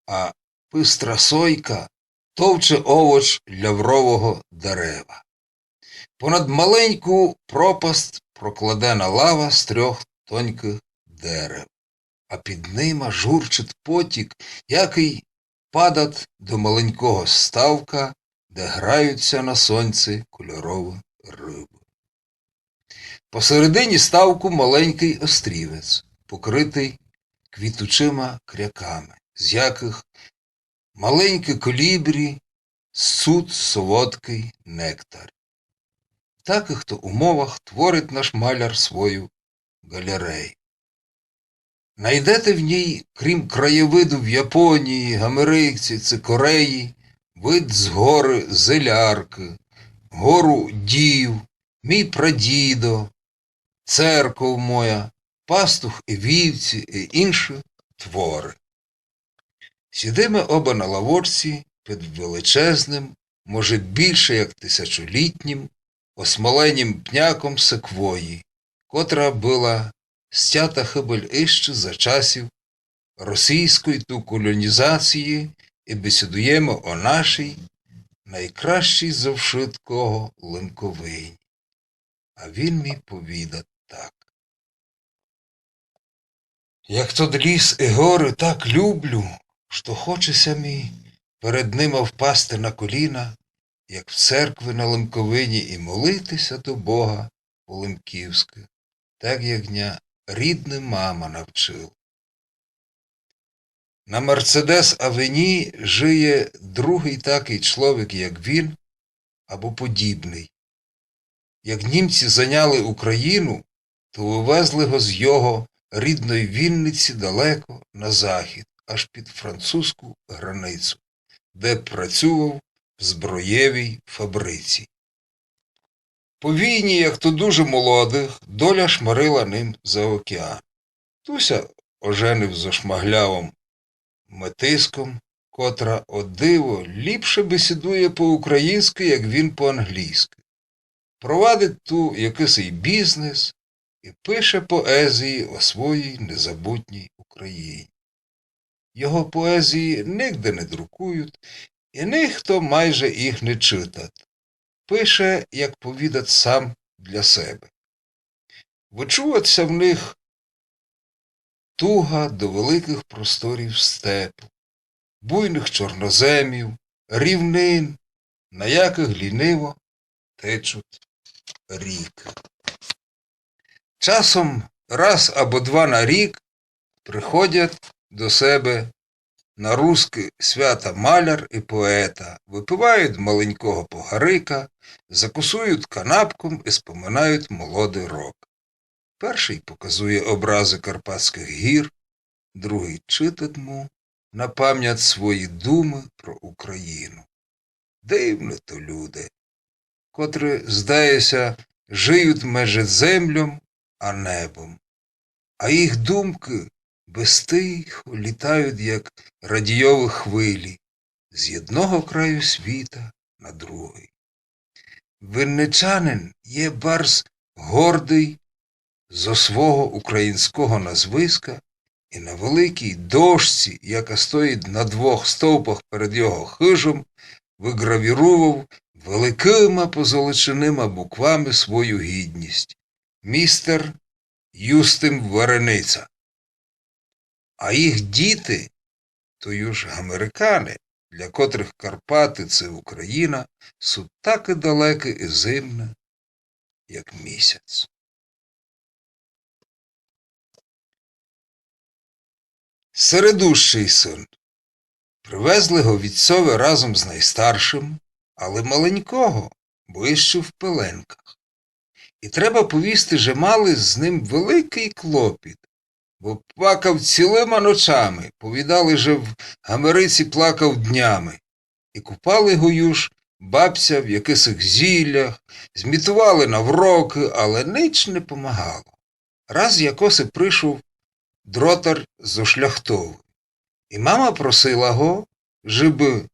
а пыстра сойка товче овоч ляврового дерева. Понад маленьку пропасть прокладена лава з трьох тонькых дерев, а під нима журчить потік, якый падать до маленького ставка, де граються на сонці кольорові рыбы. Посередині ставку маленькый острівець, покрытый квітучыма кряками, з якых маленькі колібрі ссуть солодкый нектар. В такых-то умовах творить наш маляр свою галерею. Найдете в ній, крім краєвиду в Японії, Америці ци Кореї, вид з горы Зеляркы, гору Дів, мій прадідо, церков моя, пастух і вівці і інші творы. Сідиме оба на лавочці під величезным, може, більше як тисячолітнім, осмоленім пняком секвої, котра была стята хыбаль іщы за часів російської ту колонізації, і бесідуєме о нашій найкращій зо вшыткого Лемковині. А він мі повідат так: Як тот ліс і горы так люблю, што хоче ся мі перед нима впасти на коліна, як в церкви на Лемковині, і молити ся до Бога по-лемківскы, так як ня рідный мама навчыл. На Мерцедес-авені жыє другый такый чловек, як він, або подібный. Як німці заняли Україну, то вывезли го з його рідной Вінниці далеко на захід, аж під французку границю, де працював в зброєвій фабриці. По війні, як то дуже молодых, доля шмарила ним за океан. Ту ся оженив зо шмаглявом метиском, котра, о диво, ліпше бесідує по-українськы, як він по-англійськы. Провадить ту якысий бізнес і пише поезії о своїй незабутній Україні. Його поезії нигде не друкують, і нихто майже їх не читат. Пише, як повідат, сам для себе. Вычуват ся в них туга до великых просторів степу, буйных чорноземів, рівнин, на якых ліниво течуть рікы. Часом раз або два на рік приходять до себе на рускы свята маляр і поета, выпивають маленького погарика, закусують канапком і споминають молодый рок. Першый показує образы Карпатськых гір, другый читать му на память свої думы про Україну. Дивны то люди, котры, здає ся, жыють межи земльом а небом, а їх думкы безтихо літають, як радійовы хвилі, з єдного краю світа на другый. Винничанин є барз гордый зо свого українського назвиска, і на великій дошці, яка стоїть на двох стовпах перед його хыжом, выґравірував великыма позолоченыма буквами свою гідність: «Містер Юстим Варениця». А їх діти, то юж гамерикани, для котрых Карпаты — це Україна, суть такы далекы і зимны, як місяць. Середущый сын. Привезли го вітцьове разом з найстаршым, але маленького, бо іщы в пеленках. І треба повісти, же мали з ним великый клопіт, бо плакав цілыма ночами, повідали, же в Америці плакав днями. І купали го юж бабця в якысых зілях, змітували на врокы, але нич не помагало. Раз якоси пришов дротар зо шляхтовы. І мама просила го, жебы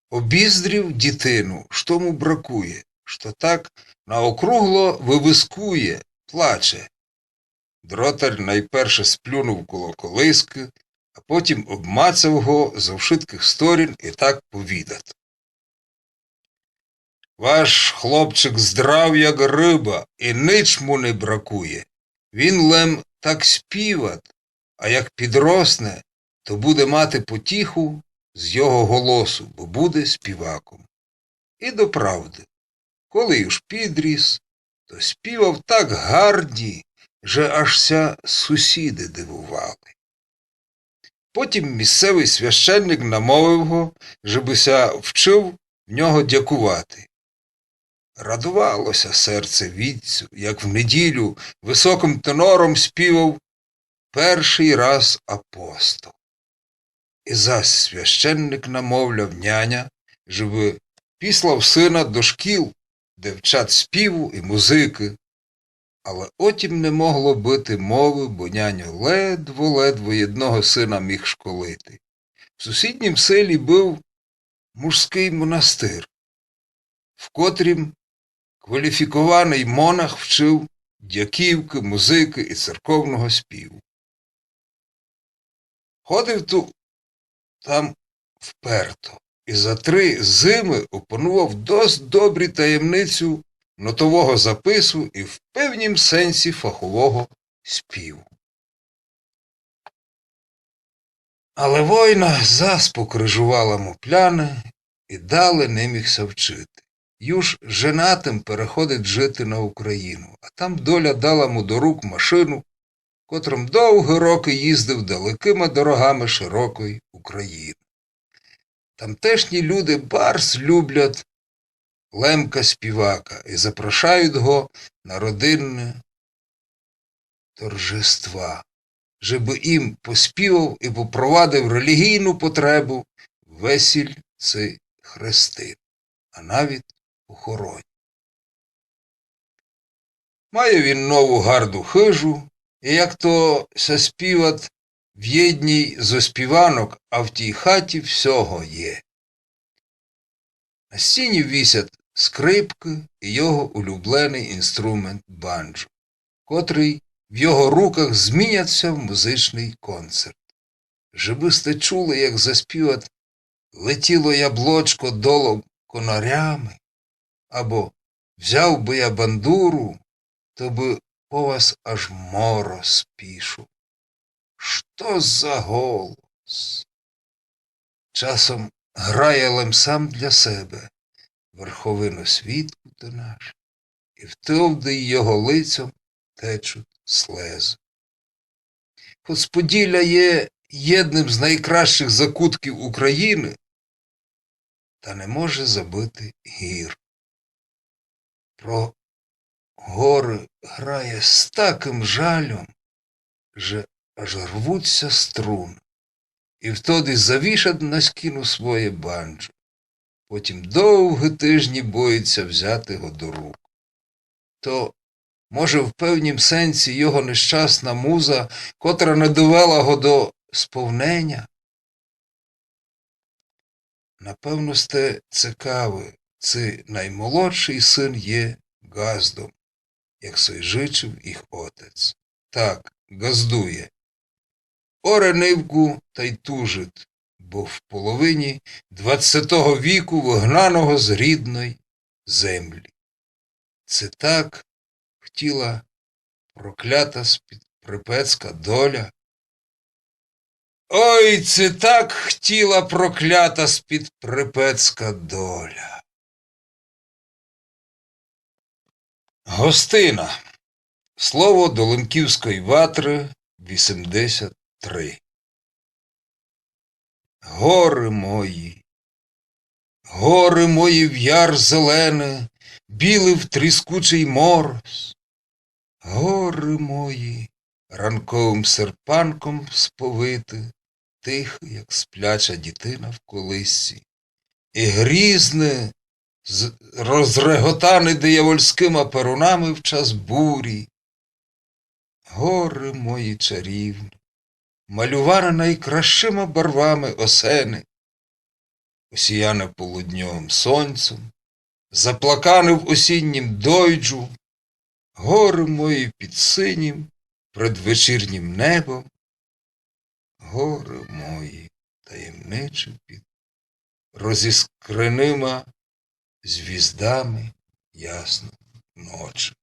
обіздрів дітину, што му бракує, што так на округло вывискує, плаче. Дротар найперше сплюнув коло колиськы, а потім обмацав го зо вшыткых сторін і так повідат: «Ваш хлопчик здрав, як рыба, і нич му не бракує. Він лем так співат, а як підросне, то буде мати потіху з його голосу, бо буде співаком». І доправды, коли юж підріс, то співав так гарді, же аж ся сусіды дивували. Потім місцевый священник намовив го, жебы ся вчыв в нього дякувати. Радувало ся серце вітцю, як в неділю высокым тенором співав першый раз апостол. І зась священник намовляв няня, жебы післав сына до шкіл, де вчать співу і музыкы. Але о тім не могло быти мовы, бо няньо ледво-ледво єдного сына міг школити. В сусіднім селі быв мужськый монастир, в котрім кваліфікованый монах вчыв дяківкы, музыкы і церковного співу. Ходив ту там вперто і за три зимы опанував досить добрі таємницю нотового запису і в певнім сенсі фахового співу. Але война зас покрижувала му пляны, і далі не міг ся вчити. Юж женатым переходить жити на Україну, а там доля дала му до рук машину, котром довгі рокы їздив далекыма дорогами широкой України. Тамтешні люди барз люблять Лемка співака і запрошають го на родинні торжества, жебы їм поспівав і попровадив релігійну потребу весіль ци хрестин, а навіть похоронь. Має він нову гарду хыжу, і як то ся співать в єдній зо співанок, а в тій хаті всього є. На стіні висять скрипкы і його улюбленый інструмент банджо, котрый в його руках змінять ся в музичный концерт. Жебы сьте чули, як заспівать: «Летіло яблочко долом конарями», або «Взяв бы я бандуру», то бы по вас аж мороз пішов. Што за голос? Часом грає лем сам для себе, верховино, світку ты наш, і втовды його лицьом течуть слезы. Хоц Поділля є єдным з найкращых закутків України, та не може забыти гір. Про горы грає з такым жальом, же аж рвуть ся струны, і втоды завішать на стіну своє банджо. Потім довгі тижні боїться взяти го до рук. То, може, в певнім сенсі його нещасна муза, котра не довела го до сповненя? Напевно, сте цікавы, ци наймолодшый син є ґаздом, як сой жичив їх отець. Так, ґаздує. Оре нивку тай тужить, бо в половині двадцятого віку выгнаного з рідной землі. Ци так хтіла проклята спідприпецька доля. Ой, ци так хтіла проклята спідприпецька доля. Гостина. Слово до Лемківської ватры, вісімдесят три. Горы мої, горы мої в яр зеленый, білый в тріскучый мороз. Горы мої, ранковым серпанком сповиты, тихы, як спляча дітина в колисці, і грізны, з-, розреготаны диявольськыма перунами в час бурі. Горы мої чарівны, малюваны найкращыма барвами осены, осіяны полудньовым сонцем, заплаканы в осіннім дойджу, горы мої під синім предвечірнім небом, горы мої таємничы під розіскреныма звіздами ясну ноч.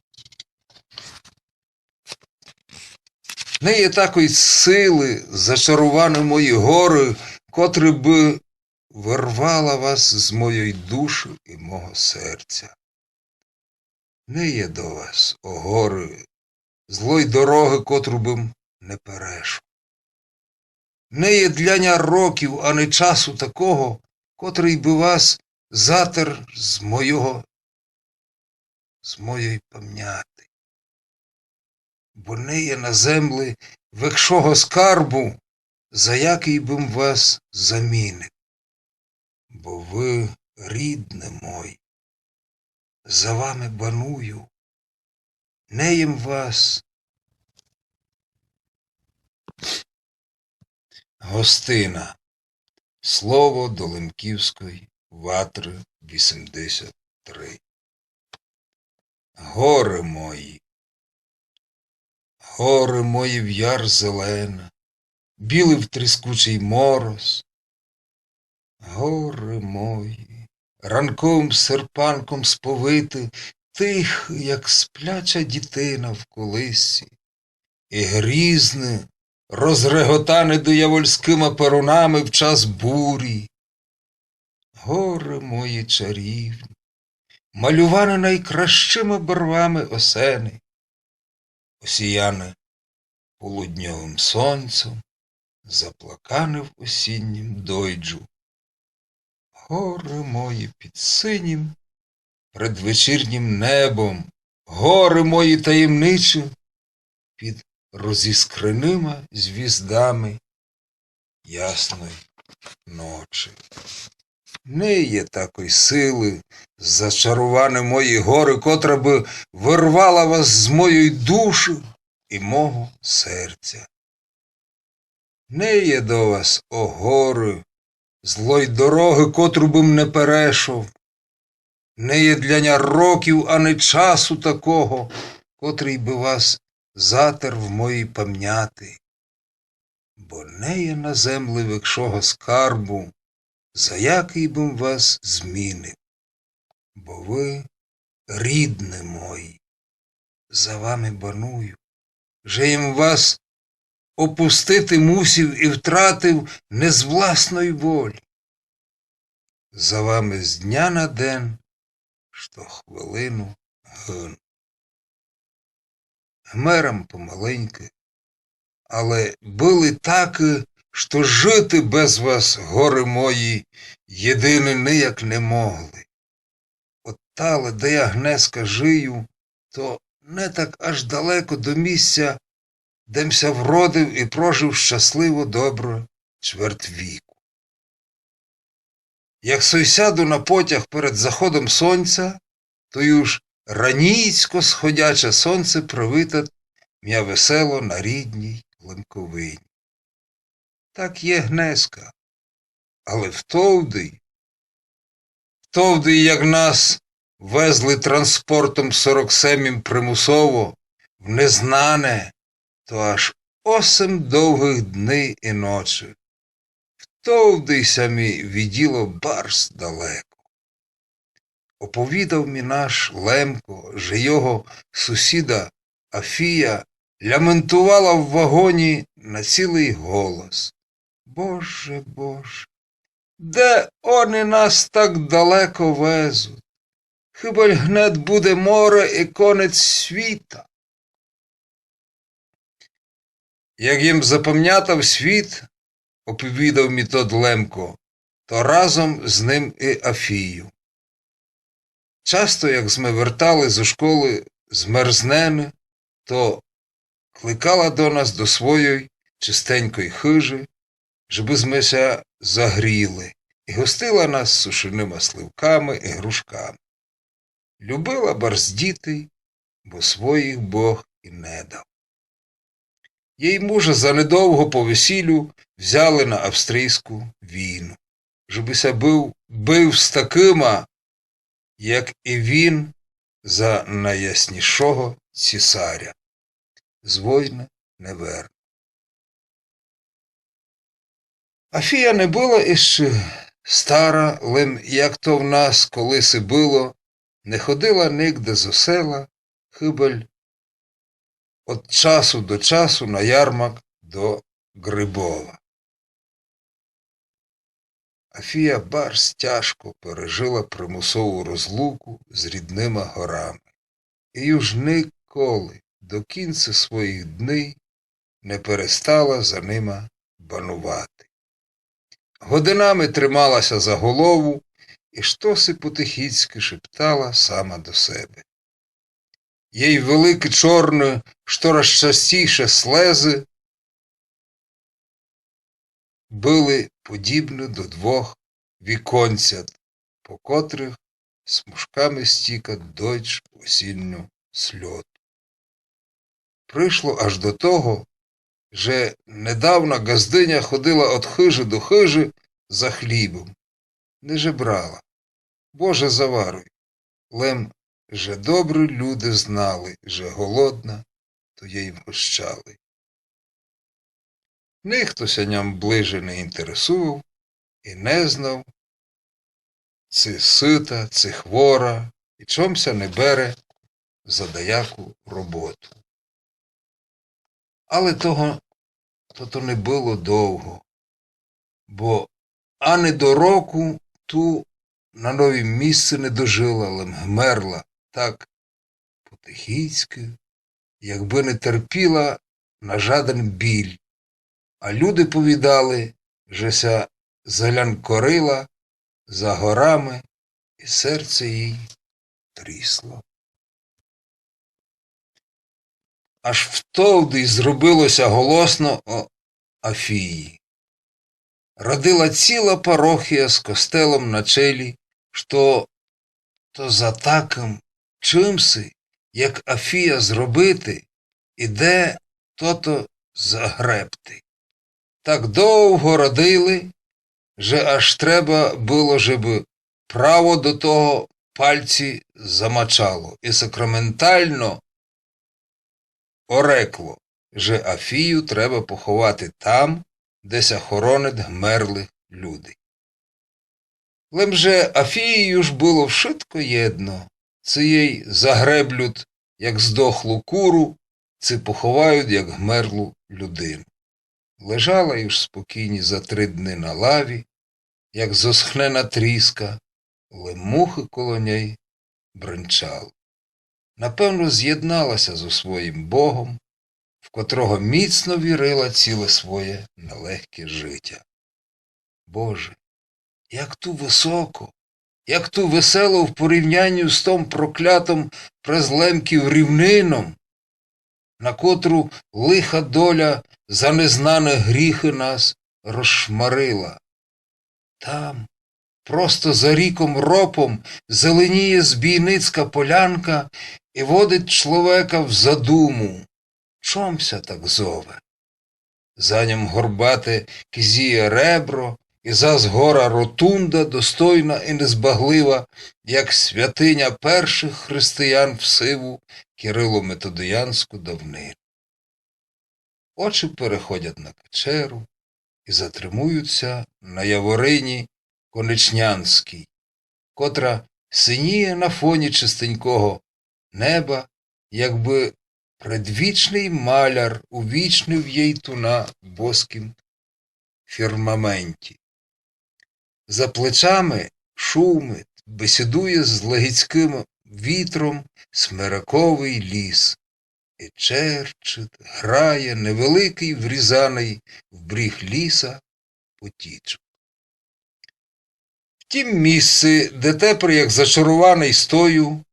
Не є такой силы зачаруваны мої горы, котры бы вырвала вас з моєї души і мого серця. Не є до вас, о горы, злой дорогы, котру бым не перешов. Не є для ня років, ани часу такого, котрый бы вас затер з мойого, з мойой памняти. Бо не є на земли векшого скарбу, за якый бым вас замінив. Бо вы рідны мой, за вами баную, не їм вас. Гостина. Слово до Лемківської ватры, вісімдесят три. Горы мої, горы мої в яр зелена, білый в тріскучый мороз. Горы мої, ранковым серпанком сповиты, тихы, як спляча дітина в колисці, і грізны, розреготаны диявольськыма перунами в час бурі. Горы мої чарівні, малюваны найкращыма барвами осени, осіяны полудньовым сонцем, заплаканы в осіннім дойджу. Горы мої під синім предвечірнім небом, горы мої таємничы під розіскреныма звіздами ясной ночы. Не є такой силы зачаруваны мої горы, котра бы вырвала вас з моєй души і мого серця. Не є до вас, о горы, злой дорогы, котру бым не перешов. Не є для ня років, ани часу такого, котрый бы вас затер в моїй памняти. Бо не є на земли векшого скарбу, за якый бым вас змінив. Бо вы рідны мої, за вами баную, же єм вас опустити мусив і втратив не з власної волі. За вами з дня на ден, што хвилину гыну. Гмерам помаленькы, але были такы, што жыти без вас, горы мої, єдины ніяк не могли. Оттале, де я гнеска жию, то не так аж далеко до місця, де м ся вродив і прожив щасливо добре чверть віку. Як сой сяду на потяг перед заходом сонця, то юж ранійсько сходяче сонце привитат мя весело на рідній Лемковині. Так є гнеска, але втовдий, втовдий, як нас везли транспортом сорок семім примусово в незнане, то аж осем довгых дни і ночи. Втовдий ся мі виділо барз далеко. Оповідав мі наш Лемко, же його сусіда Афія ляментувала в вагоні на цілый голос: «Боже, Боже, де они нас так далеко везут? Хыбаль гнет буде море і конець світа». Як єм запамнятав світ, оповідав мі тот Лемко, то разом з ним і Афію. Часто, як зме вертали зо школы змерзнены, то кликала до нас до своєй чистенькой хыжы, жебы зме ся загріли, і гостила нас сушеныма сливками і грушками. Любила барз дітей, бо своїх Бог і не дав. Єй мужа занедовго по весілю взяли на австрійську війну, жебы ся бив, бив з такыма, як і він, за найяснішого цісаря. З войны не вернув. Афія не была іщи стара, лем, як то в нас колиси было, не ходила нигде зо села, хыбаль од часу до часу на ярмарк до Грибова. Афія барз тяжко пережила примусову розлуку з рідныма горами. І юж николи до кінця своїх дней не перестала за нима банувати. Годинами тримала ся за голову і штоси потихіцьки шептала сама до себе. Єй великі чорні, штораз частіше слезы были подібны до двох віконцят, по котрых смужками стікат дойч осінню сльоту. Пришло аж до того, же недавна ґаздыня ходила од хыжы до хыжы за хлібом. Не жебрала. Боже заваруй. Лем же добрі люде знали, же голодна, то єй вгощали. Нихто ся ням ближе не інтересував і не знав, ци сыта, ци хвора, и чом ся не бере за даяку роботу. Але того, тото не было довго, бо ани до року ту на новім місци не дожила, лем гмерла так потихіцькы, якбы не терпіла на жаден біль. А люде повідали, же ся залянкорила за горами, и серце їй трісло. Аж втовды зробило ся голосно о Афії. Радила ціла парохія з костелом на челі, што то за такым чымси, як Афія, зробити, іде тото загребти. Так довго радили, же аж треба было, жебы право до того пальці замачало и сакраментално орекло, же Афію треба поховати там, де ся хоронить гмерлых людей. Лем же Афії уж было вшытко єдно, ци єй загреблют, як здохлу куру, ци поховают, як гмерлу людину. Лежала уж спокійні за три дни на лаві, як зосхнена тріска, лем мухы коло нєй бренчали. Напевно, зєднала ся зо своїм Богом, в котрого міцно вірила ціле своє нелегке житя. Боже, як ту высоко, як ту весело в порівняню з том проклятом през Лемків рівнином, на котру лиха доля за незнаны гріхы нас розшмарила. Там, просто за ріком Ропом, зеленіє збійницька полянка и водить чловека в задуму. Чом ся так зове? За ньом горбате кизіє ребро, и зас гора Ротунда, достойна и незбаглива, як святыня першых християн в сиву кирило-методиянську давнину. Очи переходять на Качеру и затримують ся на яворині Конечнянській, котра синіє на фоні чистенького неба, якбы предвічный маляр увічнив єй ту на боскім фірмаменті. За плечами шумить, бесідує з лагідськым вітром смерековый ліс и черчить, грає невеликый врізаный в бріг ліса потічок. В тім місци, де тепер як зачарованый стою,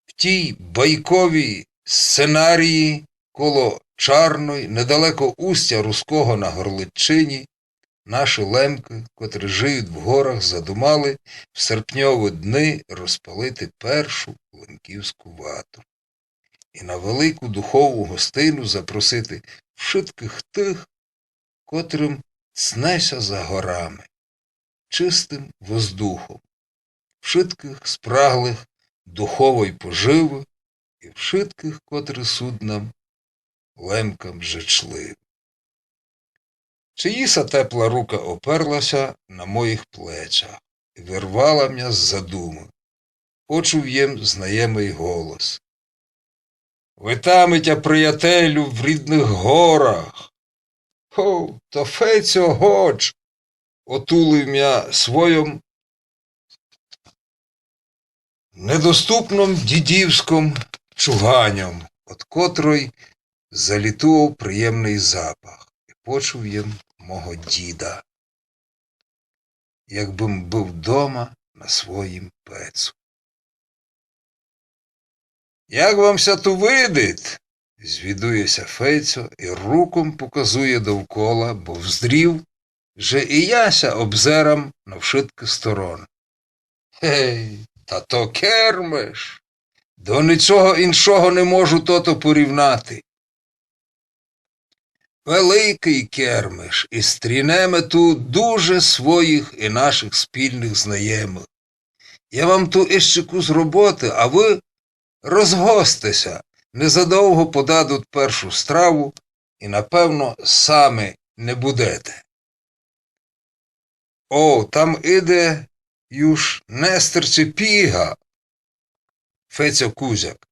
в тій байковій сценарії коло Чарной, недалеко устя Руского на Горличчині, наші лемкы, котрі жиють в горах, задумали в серпньові дни розпалити першу лемківську ватру и на велику духову гостину запросити вшыткых тых, котрым цне ся за горами, чистым воздухом, вшыткых спраглых духовой поживы и вшыткых, котры суть нам, лемкам, жичливы. Чиїса тепла рука оперла ся на моїх плечах и вырвала мя з задумы. Почув єм знаємый голос: «Витам тя, приятелю, в рідных горах!» Хо, то Фецьо Гоч отулив мя свойом недоступном дідівськом чуганьом, од котрой залітував приємный запах, и почув єм мого діда, якбым быв дома на своїм пецу. «Як вам ся ту видить?» — звідує ся Фецьо и руком показує довкола, бо вздрів, же и я ся обзерам на вшыткы стороны. «Гей, та то кермиш! До ничого іншого не можу тото порівнати. Великый кермиш, и стрінеме ту дуже своїх и нашых спільных знаємых. Я вам ту іщи кус роботы, а вы розгостьте ся, незадовго подадуть першу страву и, напевно, самі не будете». О, там іде юж Нестер Чепіга. Фецьо Кузяк.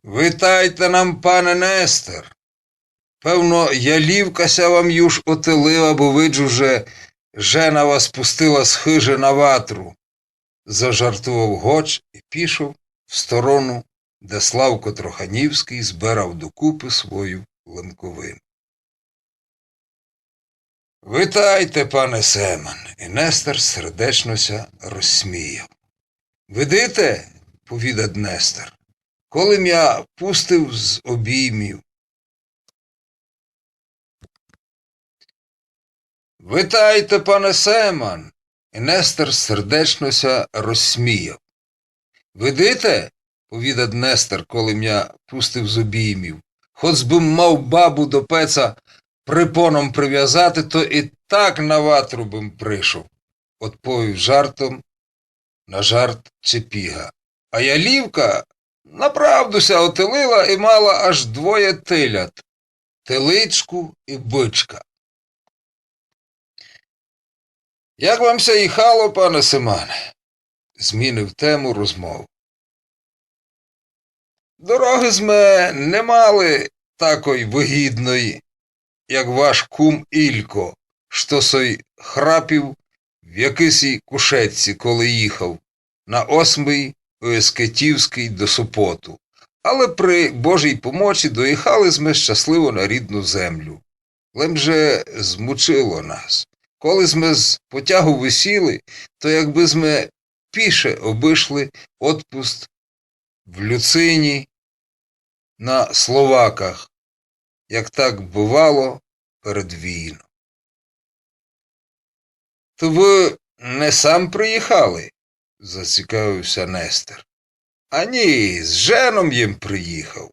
Витайте нам, пане Нестер. Певно, ялівка ся вам юж отелила, бо виджу, же жена вас пустила з хыжы на ватру. Зажартовав Гоч і пішов в сторону, де Славко Троханівськый збирав докупы свою лемковину. Витайте, пане Семан, і Нестер сердечно ся розсміяв. Видите, повідат Нестер, коли м я пустив з обіймів. Витайте, пане Семан, і Нестер сердечно ся розсміяв. Видите, повідат Нестер, коли м я пустив з обіймів, хоц бы м мав бабу до пеца припоном привязати, то і так на ватру бы м пришов, одповів жартом на жарт Чепіга. А ялівка направду ся отелила і мала аж двоє телят, теличку і бичка. Як вам ся їхало, пане Семане? Змінив тему розмовы. Дорогы зме не мали такой выгідной, як ваш кум Ілько, што сой храпів в якысій кушетці, коли їхав на осмый Оскетівськый до Сопоту. Але при Божій помочі доїхали зме щасливо на рідну землю. Лем же змучило нас. Коли зме з потягу висіли, то якбы зме піше обышли отпуст в Люцині на Словаках, як так бывало перед війном. То вы не сам приїхали? Зацікавив ся Нестер. А ні, з женом єм приїхав.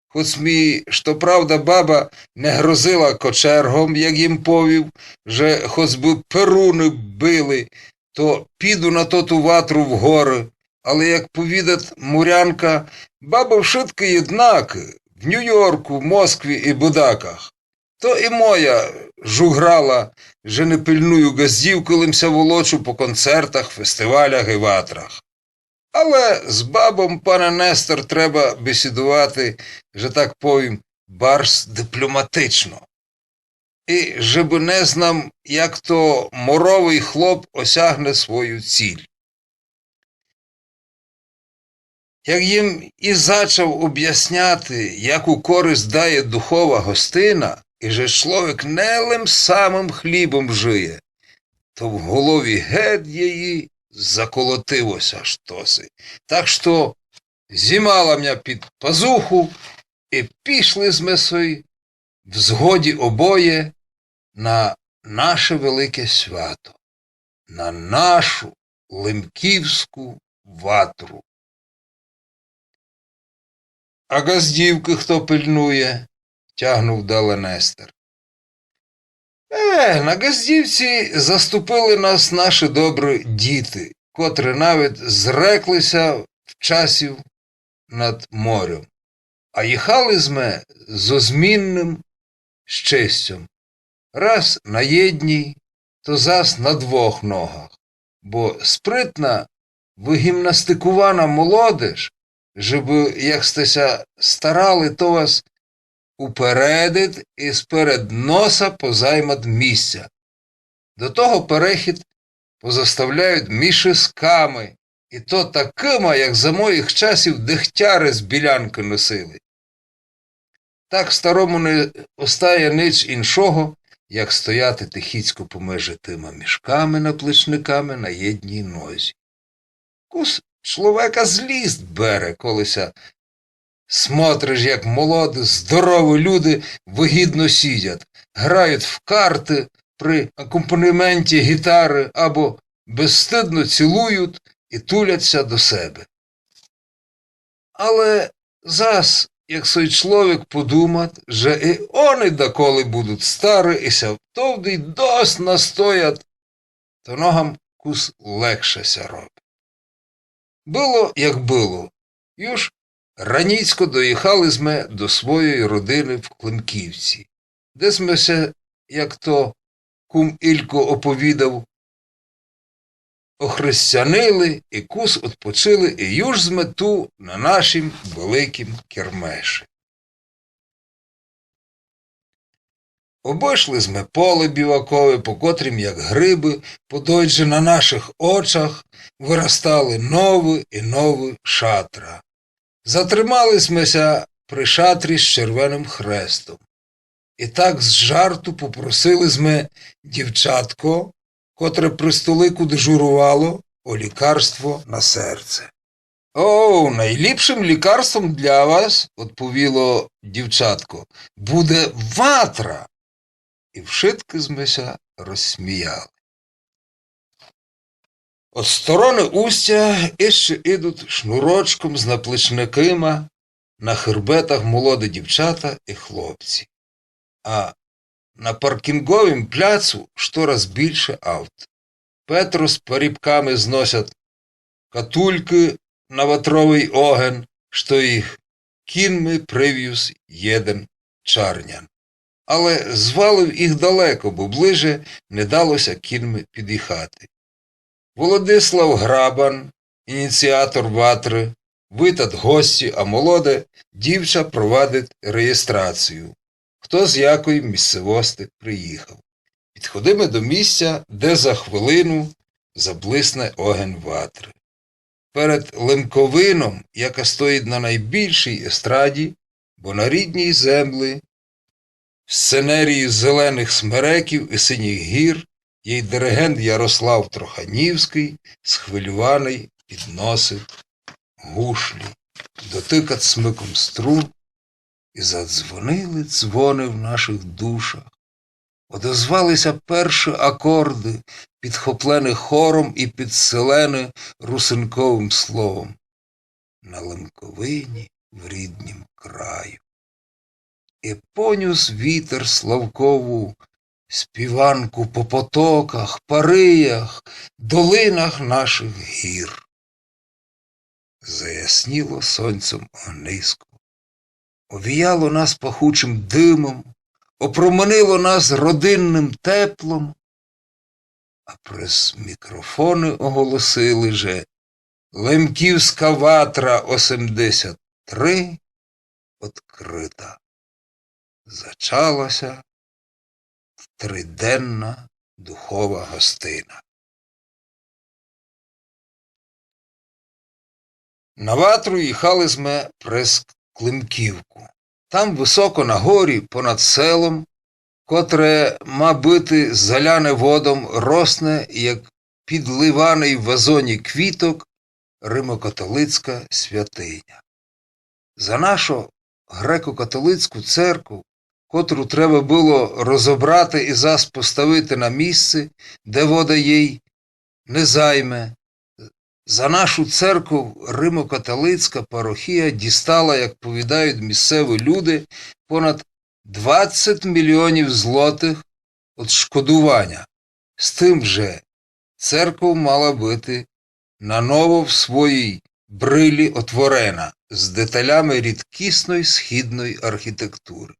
Хоц мі, што правда, баба не грозила кочергом, як єм повів, же хоц бы перуны били, то піду на тоту ватру в горы. Але, як повідат мурянка, бабы вшыткы єднакы, в Ню-Йорку, в Москві і Будаках. То і моя жуграла, же не пильную ґаздівкы, лим ся волочу по концертах, фестивалях і ватрах. Але з бабом, пане Нестор, треба бесідовати, же так повім, барз дипломатично. І жебы не знам, як то моровый хлоп осягне свою ціль. Як їм і зачав обясняти, яку користь дає духова гостина, і же чловек не лим самым хлібом жиє, то в голові гет її заколотило ся штоси. Так што зімала мя під пазуху, і пішли зме сой в згоді обоє на наше велике свято, на нашу лемківську ватру. А ґаздівкы хто пильнує? Тягнув дале Нестер. Е, на ґаздівці заступили нас наші добрі діти, котрі навіть зрекли ся в часів над морем. А їхали зме зо змінным щестьом. Раз на єдній, то зас на двох ногах. Бо спритна, выґімнастикувана молодеж, жебы, як сте ся старали, то вас упередит і сперед носа позаймат місця. До того перехід позаставляють міши з ками, і то такыма, як за моїх часів дегтяры з Білянкы носили. Так старому не остає нич іншого, як стояти тихіцько помежи тыма мішками-наплечниками на єдній нозі. Кус чловека злість бере, коли ся смотриш, як молоді, здорові люди выгідно сидять, грають в карты при акомпанементі гітары або безстыдно цілують і тулять ся до себе. Але зас, як сой чловек подумат, же і они даколи будуть стары і ся втовды й досить настоять, то ногам кус легше ся робить. Было, як было. Юж раніцько доїхали зме до своєї родины в Климківці, де зме ся, як то кум Ілько оповідав, охристянили и кус одпочили, и юж зме ту на нашім великім кермеши. Обышли зме поле бівакове, по котрім, як грибы, подойдже на нашых очах вырастали новы и новы шатра. Затримали зме ся при шатрі з Червеным хрестом. И так з жарту попросили зме дівчатко, котре при столику дежурувало, о лікарство на серце. «О, найліпшым лікарством для вас, — одповіло дівчатко, — буде ватра». И вшыткы зме ся розсміяли. Од стороны устя ище идут шнурочком з наплечникыма на хырбетах молоды дівчата и хлопці. А на паркінґовім пляцу штораз більше авт. Петро з парібками зносят катулькы на ватровый оген, што їх кіньми привюз єден чарнян. Але звалив їх далеко, бо ближе не дало ся кіньми підїхати. Володислав Грабан, ініціатор ватры, витат гості, а молоде дівча провадит реєстрацію, хто з якої місцевости приїхав. Підходиме до місця, де за хвилину заблисне оген ватры. Перед Лемковином, яка стоїть на найбільшій естраді, бо на рідній землі, в сценерії зеленых смереків и синіх гір, єй диригент Ярослав Троханівськый схвильованый підносить гушлі, дотыкат смыком струн, и задзвонили дзвоны в нашых душах. Одозвали ся першы акорды, підхоплены хором и підсилены русинковым словом: «На Лемковині, в ріднім краю». И понюс вітер Славкову співанку по потоках, париях, долинах нашых гір. Заясніло сонцем огниско, овіяло нас пахучым дымом, опроменило нас родинным теплом, а през мікрофоны оголосили, же Лемківська ватра осемдесят три одкрыта. Зачала ся триденна духова гостина. На ватру їхали зме през Климківку. Там высоко на горі, понад селом, котре ма быти заляне водом, росне, як підливаный в вазоні квіток, римокатолицька святыня. За нашу греко-католицьку церкву, котру треба было розобрати и зас поставити на місце, де вода єй не займе, за нашу церкву римокатолицька парохія дістала, як повідають місцеві люди, понад двадцять мільйонів злотых одшкодуваня. З тым же церков мала быти наново в своїй брилі отворена, з деталями рідкісной східной архітектуры.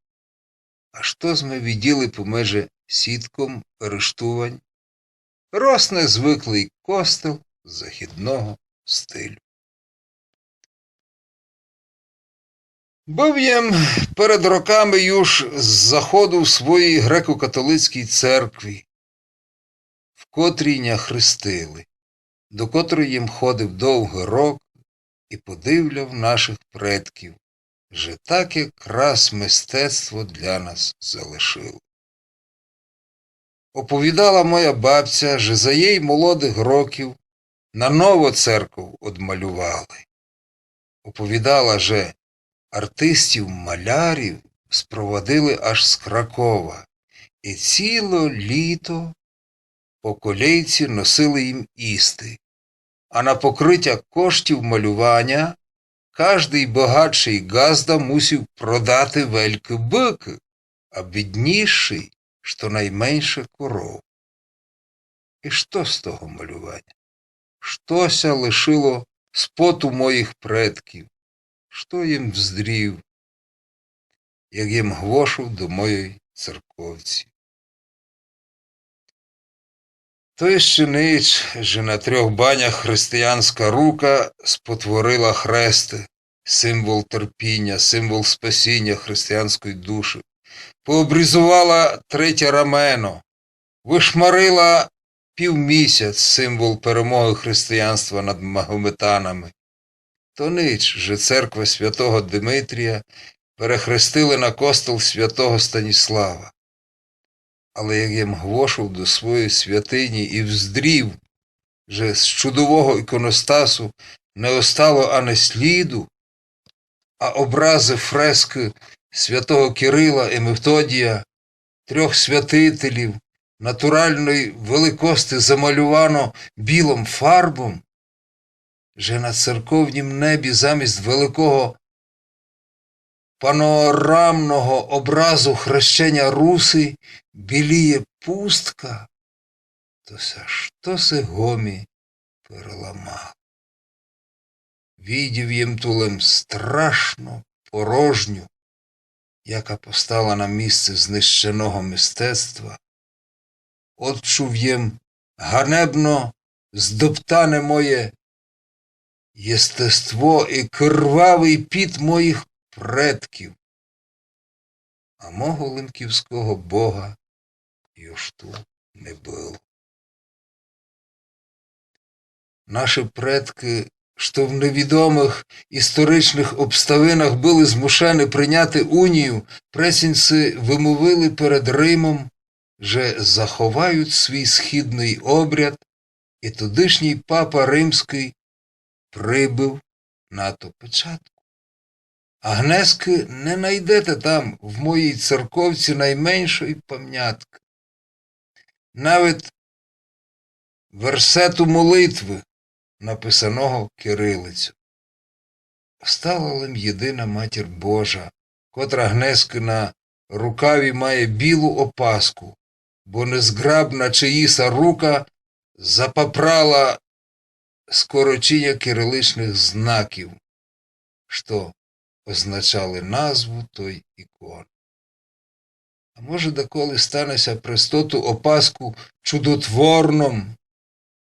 А што зме виділи помеже сітком арештувань? Росне звыклый костел західного стилю. Быв єм перед роками юж з заходу в своїй греко-католицькій церкві, в котрій ня хрестили, до котрої єм ходив довгы рок и подивляв нашых предків, же так якраз мистецтво для нас залишило. Оповідала моя бабця, же за єй молодых років наново церков одмалювали. Оповідала, же артистів-малярів спровадили аж з Кракова, и ціло літо по колейці носили їм їсти, а на покрытя коштів малюваня каждый богатшый ґазда мусив продати велькы быкы, а біднішый, што найменше, коров. И што з того малюваня? Што ся лишило з поту моїх предків? Што єм вздрів, як єм гвошив до моєй церковці? То іщи нич, же на трьох банях християнска рука спотворила хресты, символ терпіня, символ спасіня християнской души. Пообрізувала третє рамено, вышмарила півмісяць, символ перемогы християнства над магометанами. То нич, же церква святого Димитрія перехрестили на костел святого Станіслава. Але як єм гвошыл до своєй святині і вздрів, же з чудового іконостасу не остало ани сліду, а образы, фрескы святого Кирила і Мефтодія, трьох святителів, натуралной великости замалювано білом фарбом, же на церковнім небі замість великого панорамного образу хрещеня Руси біліє пустка, то ся штоси го мі переламало. Видів єм ту лем страшну порожню, яка постала на місци знищеного мистецтва. Одчув єм ганебно здоптане моє єстество і кривавый піт моїх предків. А мого лемківского Бога юж ту не было. Наші предкы, што в невідомых історичных обставинах были змушены прийняти унію, прецінь си вымовили перед Римом, же заховають свій східный обряд, і тодышній папа римскый прибыв на то печатку. А гнескы не найдете там в моїй церковці найменшой памняткы. Навет версету молитвы, написаного кирилицю. Остала лем єдина Матір Божа, котра гнескы на рукаві має білу опаску, бо незграбна чиїса рука запапрала скорочіня кириличных знаків, што означали назву той іконы. А може, даколи стане ся през тоту опаску чудотворном,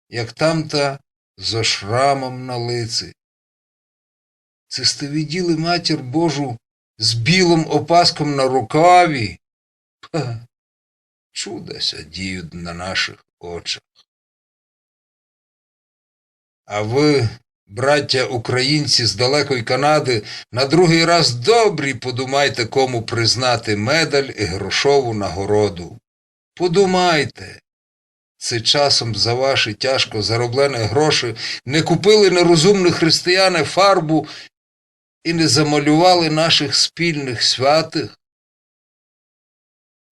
як тамта зо шрамом на лици. Ци сте виділи Матір Божу з білом опаском на рукаві? Ха, чуда ся діють на нашых очах. А вы, браття українці з далекой Канады, на другый раз добрі подумайте, кому признати медаль і грошову нагороду. Подумайте, ци часом за ваші тяжко зароблены гроші не купили нерозумны християне фарбу і не замалювали нашых спільных святых?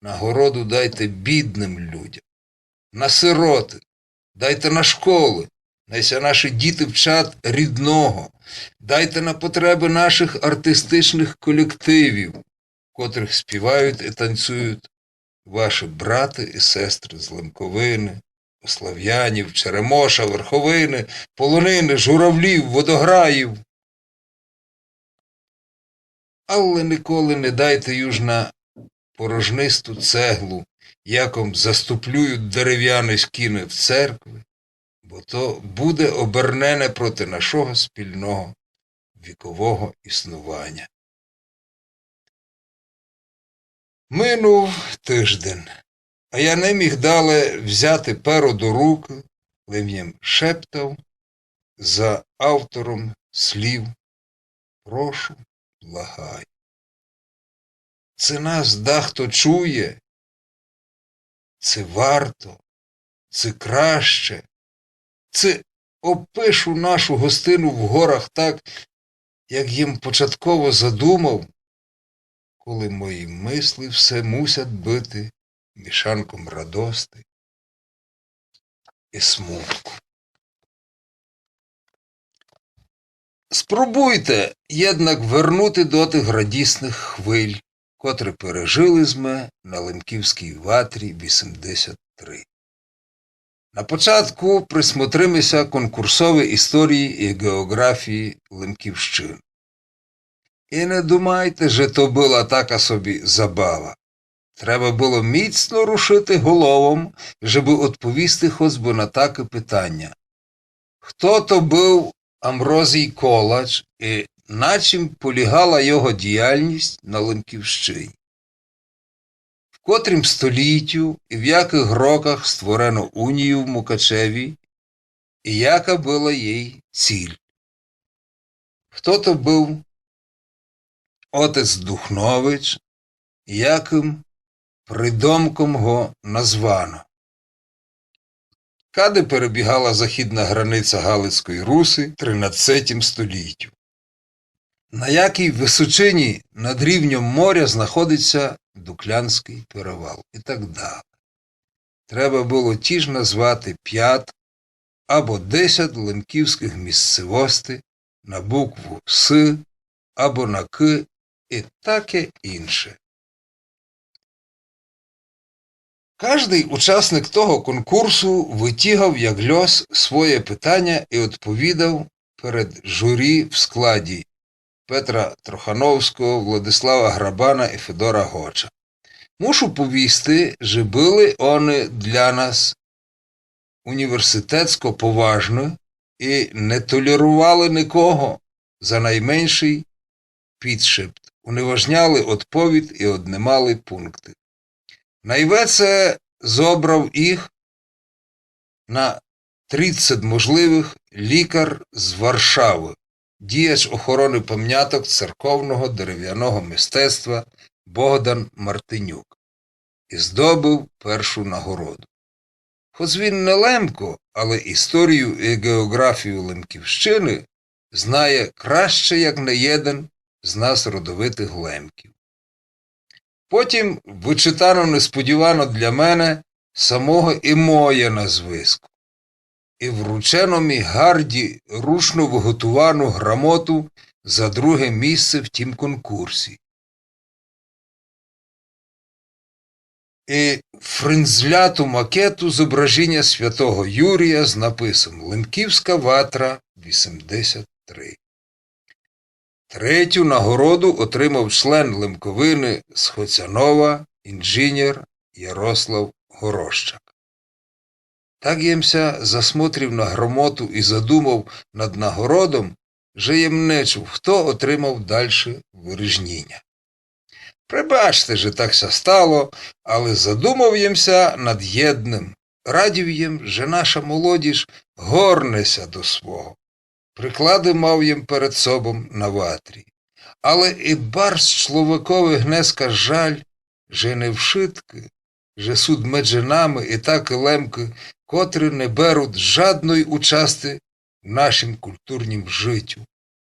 Нагороду дайте бідным людям, на сироты, дайте на школы, най ся наші діти вчать рідного, дайте на потребы нашых артистичных колективів, в котрых співають і танцюють ваші браты і сестры з Лемковины, Ославянів, Черемоша, Верховины, Полонины, Журавлів, Водограїв. Але николи не дайте юж на порожнисту цеглу, яком заступлюють деревяны стіны в церкви, бо то буде обернене проти нашого спільного вікового існуваня. Минув тыжден, а я не міг дале взяти перо до рукы, лем єм шептав за автором слів: прошу, благаю. Ци нас дахто чує, ци варто, ци краще, ци опишу нашу гостину в горах так, як єм початково задумав, коли мої мысли все мусять быти мішанком радости і смутку. Спробуйте, єднак, вернути до тых радісных хвиль, котрі пережили зме на Лемківскій ватрі вісемдесят три. На початку присмотриме ся конкурсовій історії і ґеоґрафії Лемківщины. І не думайте, же то была така собі забава. Треба было міцно рушити головом, жебы одповісти хоц бы на таке питаня. Хто то быв Амброзій Колач і на чім полягала його діяльность на Лемківщині? В котрім столітю і в якых роках створено унію в Мукачеві і яка была єй ціль? Хто то быв отець Духнович і якым придомком го названо? Кады перебігала західна границя Галицької Руси в тринадцятім столітю? На якій высочині над рівнем моря знаходить ся Дуклянськый перевал? І так далі. Треба было тіж назвати пят або десят лемківськых місцевостей на букву С або на К і таке інше. Каждый учасник того конкурсу вытягав як льос своє питаня і одповідав перед журі в складі Петра Трохановського, Владислава Грабана і Федора Гоча. Мушу повісти, же были они для нас університетсько поважны і не толерували никого за найменшый підшепт, уневажняли одповідь і однимали пункты. Найвеце зобрав їх на тридцять можливых лікар з Варшавы, діяч охороны памняток церковного деревяного мистецтва Богдан Мартинюк і здобыв першу нагороду. Хоц він не Лемко, але історію і ґеоґрафію Лемківщины знає краще, як не єден з нас родовитых Лемків. Потім вычитано несподівано для мене самого і моє назвиско. І вручено мі гарді ручно выготувану грамоту за друге місце в тім конкурсі. І френзляту макету зображіня святого Юрія з написом «Лемківська ватра вісемдесят три». Третю нагороду отримав член Лемковины з Хоцянова, інженер Ярослав Горощак. Так єм ся засмотрив на грамоту і задумав над нагородом, же єм не чув, хто отримав дальше выріжніня. Пребачте, же так ся стало, але задумав єм ся над єдным. Радів єм, же наша молодіж горне ся до свого. Приклады мав єм перед собом на ватрі. Але і барз чловекови гнеска жаль, же не вшыткы, же сут медже нами і такы Лемкы, котры не берут жадной участи в нашім културнім жытю,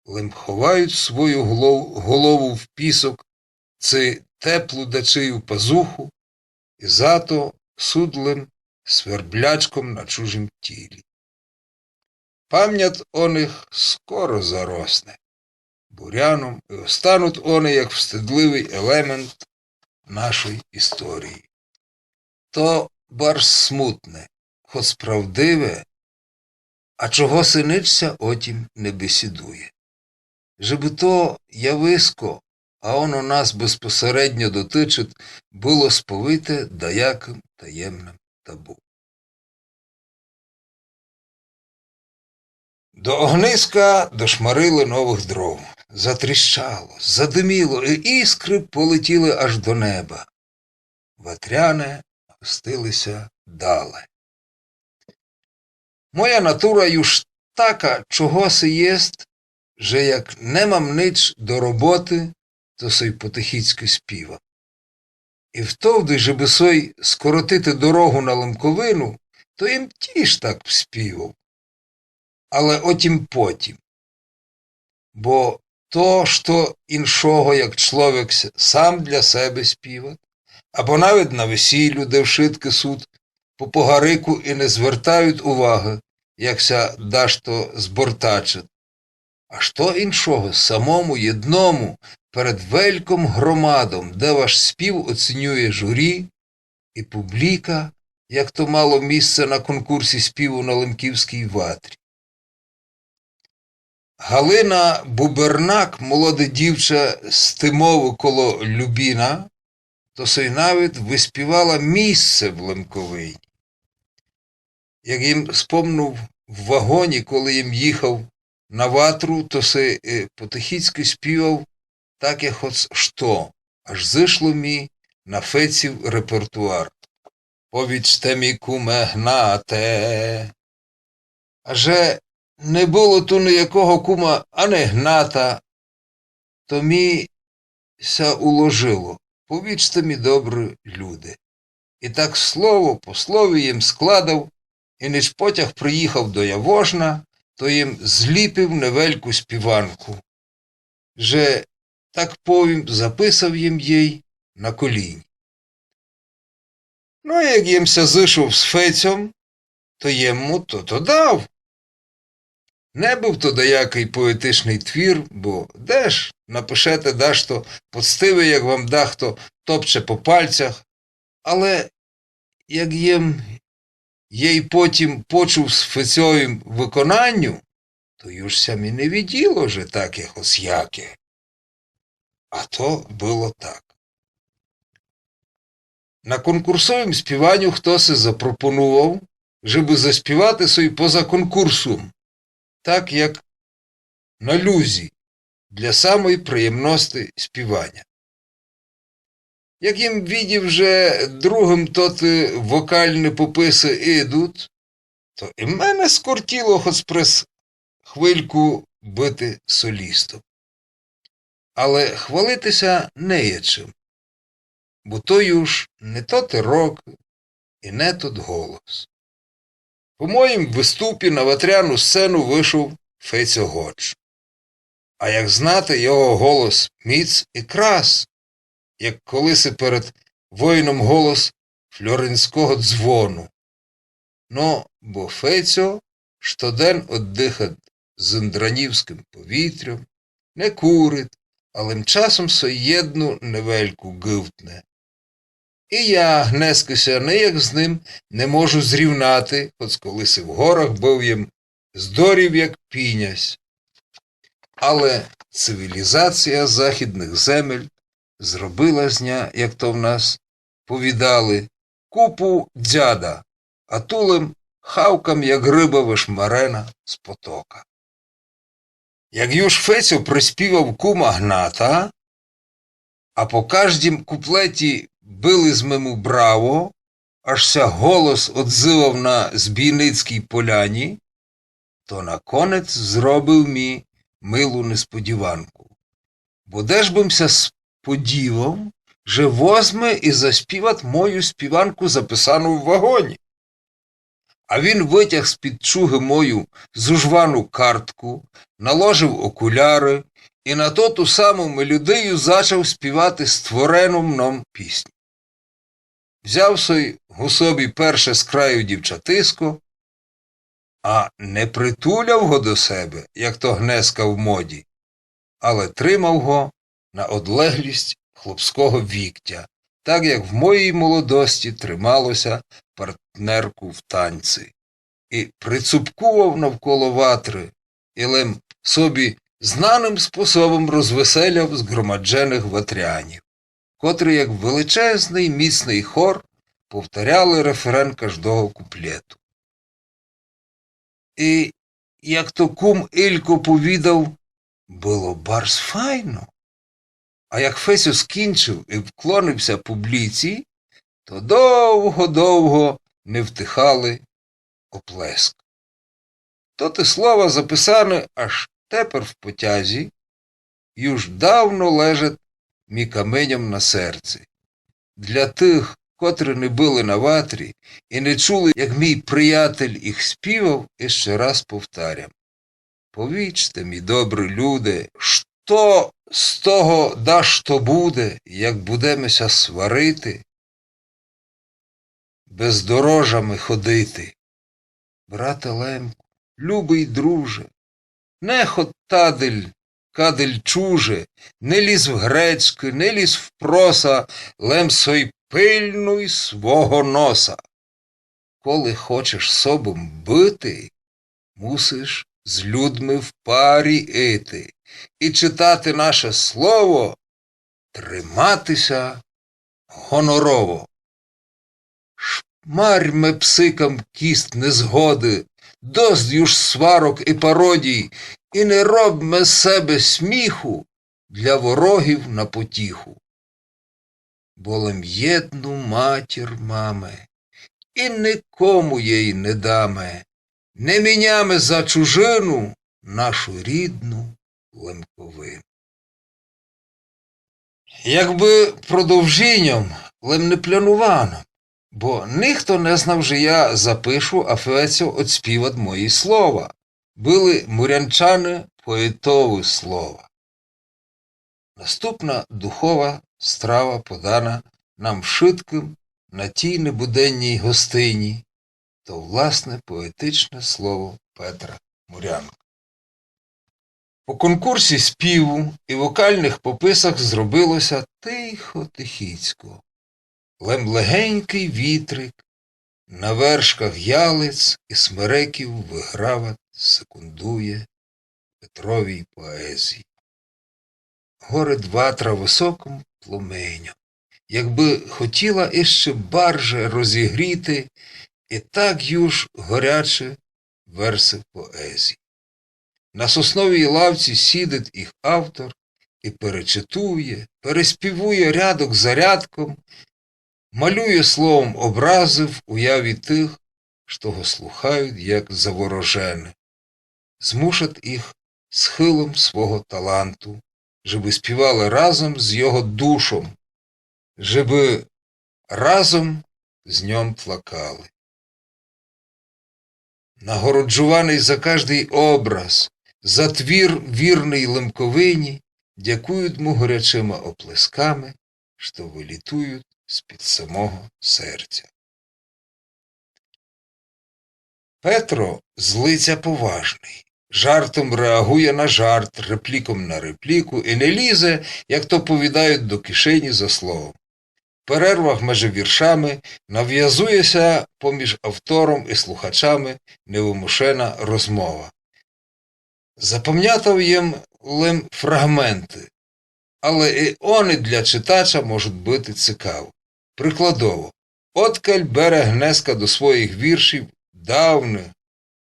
лем ховають свою глов-, голову в пісок ци теплу дачию пазуху, і зато сут лем сверблячком на чужім тілі. Памнят о них скоро заросне буряном, і останут они як встидливый елемент нашой історії. То барз смутне, хоц правдиве, а чогоси нич ся о тім не бесідує. Жебы то явиско, а оно нас безпосередньо дотычыт, было сповите даякым таємным табу. До огниска дошмарили новых дров. Затріщало, задиміло, і іскры полетіли аж до неба. Ватряне гостили ся дале. Моя натура юж така чогоси єст, же як не мам нич до роботы, то сой потихіцькы співам. І втовды, жебы сой скоротити дорогу на Лемковину, то єм тіж так співав. Але о тім потім. Бо то, што іншого, як чловек с-, сам для себе співат, або навет на весілю, де вшыткы сут по погарику і не звертають увагы, як ся дашто збортачыт. А што іншого самому єдному перед вельком громадом, де ваш спів оцінює журі і публіка, як то мало місце на конкурсі співу на Лемківській ватрі. Галина Бубернак, молоде дівча з Тимову коло Любіна, то сой навет выспівала місце в Лемковині. Як єм спомнув в вагоні, коли єм їхав на ватру, то сой, е, потихіцькы співав так, як хоц што, аж зышло мі на Феців репертуар. Повічте мі, куме Гнате. А же не было ту ниякого кума ани Гната, то мі ся уложило: повічте мі, добры люде. И так слово по слові єм складав, и неж потяг приїхав до Явожна, то єм зліпив невельку співанку. Же, так повім, записав єм єй на коліні. Но, як єм ся зышов з Фецьом, то єм му тото дав. Не быв то даякый поетичный твір, бо де ж напишете дашто поцтиве, як вам дахто топче по пальцях, але як єм єй потім почув в Фецьовім выконанню, то юж ся мі не виділо, же так, як ось яке. А то было так. На конкурсовім співаню хтоси запропонував, жебы заспівати сой поза конкурсом, так як на люзі, для самой приємности співаня. Як єм видів, же другым тоты вокалны пописы идуть, то и мене скортіло хоц през хвильку быти солістом. Але хвалити ся не є чим, бо то юж не тоты рокы и не тот голос. По моїм выступі на ватряну сцену вышов Фецьо Гоч. А як знати, його голос міц и крас, як колиси перед войном голос флоринського дзвону. Но, бо Фецьо штоден оддыхат з індранівськым повітрьом, не курит, а лем часом сой єдну невельку гывтне. И я гнеска ся нияк з ним не можу зрівнати, хоц колиси в горах быв єм здорів, як пінясь. Але цивілізація західных земель зробила з ня, як то в нас повідали, купу дзяда, а тулем хавкам, як рыба вышмарена з потока. Як юж Фецьо приспівав кума Гната, а по каждім куплеті били зме му браво, аж ся голос одзывав на Збійницькій поляні, то наконець зробив мі милу несподіванку. Бо де ж бым ся сподівав, же возме и заспіват мою співанку, записану в вагоні. А він вытяг з-під чугы мою зужвану картку, наложив окуляры и на тоту саму мелодию зачав співати створену мном пісню. Взяв сой гу собі перше з краю дівчатиско, а не притуляв го до себе, як то гнеска в моді, але тримав го на одлеглість хлопського віктя, так як в моїй молодости тримало ся партнерку в танці, и прицупкував навколо ватры, и лем собі знаным способом розвеселяв зґромадженых ватрянів, котры, як величезный міцный хор, повторяли рефрен каждого куплету. И, як то кум Илько повідав, было барз файно. А як Фецьо скінчив и вклонив ся публіці, то довго-довго не втихали оплеск. Тоты слова записаны аж тепер в потязі, юж давно лежат мі каменьом на серці. Для тых, котры не были на ватрі и не чули, як мій приятель їх співав, іщи раз повторям. Повічте мі, добры люде, што з того дашто буде, як будеме ся сварити, бездорожами ходити? Брате Лемку, любый друже, не ходь тадыль, кадыль чуже, не лізь в гречкы, не лізь в проса, лем сой пильнуй свого носа. Коли хочеш собом быти, мусиш з людми в парі ити и читати наше слово, тримати ся гонорово. Шмарьме псикам кіст незгоды, дост юж сварок і пародій, і не робме з себе сміху для ворогів на потіху. Бо лем єдну матір маме, і никому єй не даме, не міняме за чужину нашу рідну Лемковину. Якбы продовжіньом, лем не планувано, бо нихто не знав, же я запишу, а Фецьо одспіват мої слова. Были мурянчаны поетовы слова. Наступна духова страва подана нам вшыткым на тій небуденній гостині, то власне поетичне слово Петра Мурянкы. По конкурсі співу і вокальных пописах зробило ся тихо-тихіцько. Лем легенькый вітрик на вершках ялиць і смереків выграват, секундує Петровій поезії. Горить ватра высокым пломеньом, якбы хотіла іщы барже розігріти і так юж горячы версы поезії. На сосновій лавці сідит їх автор і перечитує, переспівує рядок за рядком, малює словом образы в уяві тых, што го слухают, як заворожены. Змушат їх схылом свого таланту, жебы співали разом з його душом, жебы разом з ньом плакали. Нагороджуваный за каждый образ, за твір вірный Лемковині, дякуют му горячыма оплесками, што вылітуют з-під самого серця. Петро з лиця поважный, жартом реагує на жарт, репліком на репліку і не лізе, як то повідают, до кишені за словом. В перервах межи віршами навязує ся поміж автором і слухачами невымушена розмова. Запамнятав єм лем фраґменты, але і они для читача можут быти цікавы. Прикладово, Откаль бере гнеска до своїх віршів давны,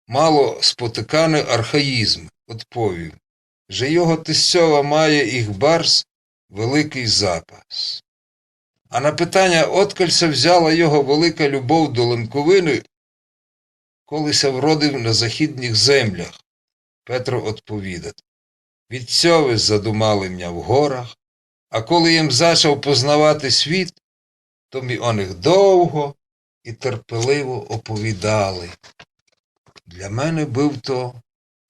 мало спотиканы архаїзм, одповів, же його тестьова має їх барз великый запас. А на питаня, откаль ся взяла його велика любов до Лемковины, коли ся вродив на західніх землях, Петро одповідат: Вітцьовы задумали мня в горах, а коли єм зачав познавати світ, то мі о них довго і терпеливо оповідали. Для мене быв то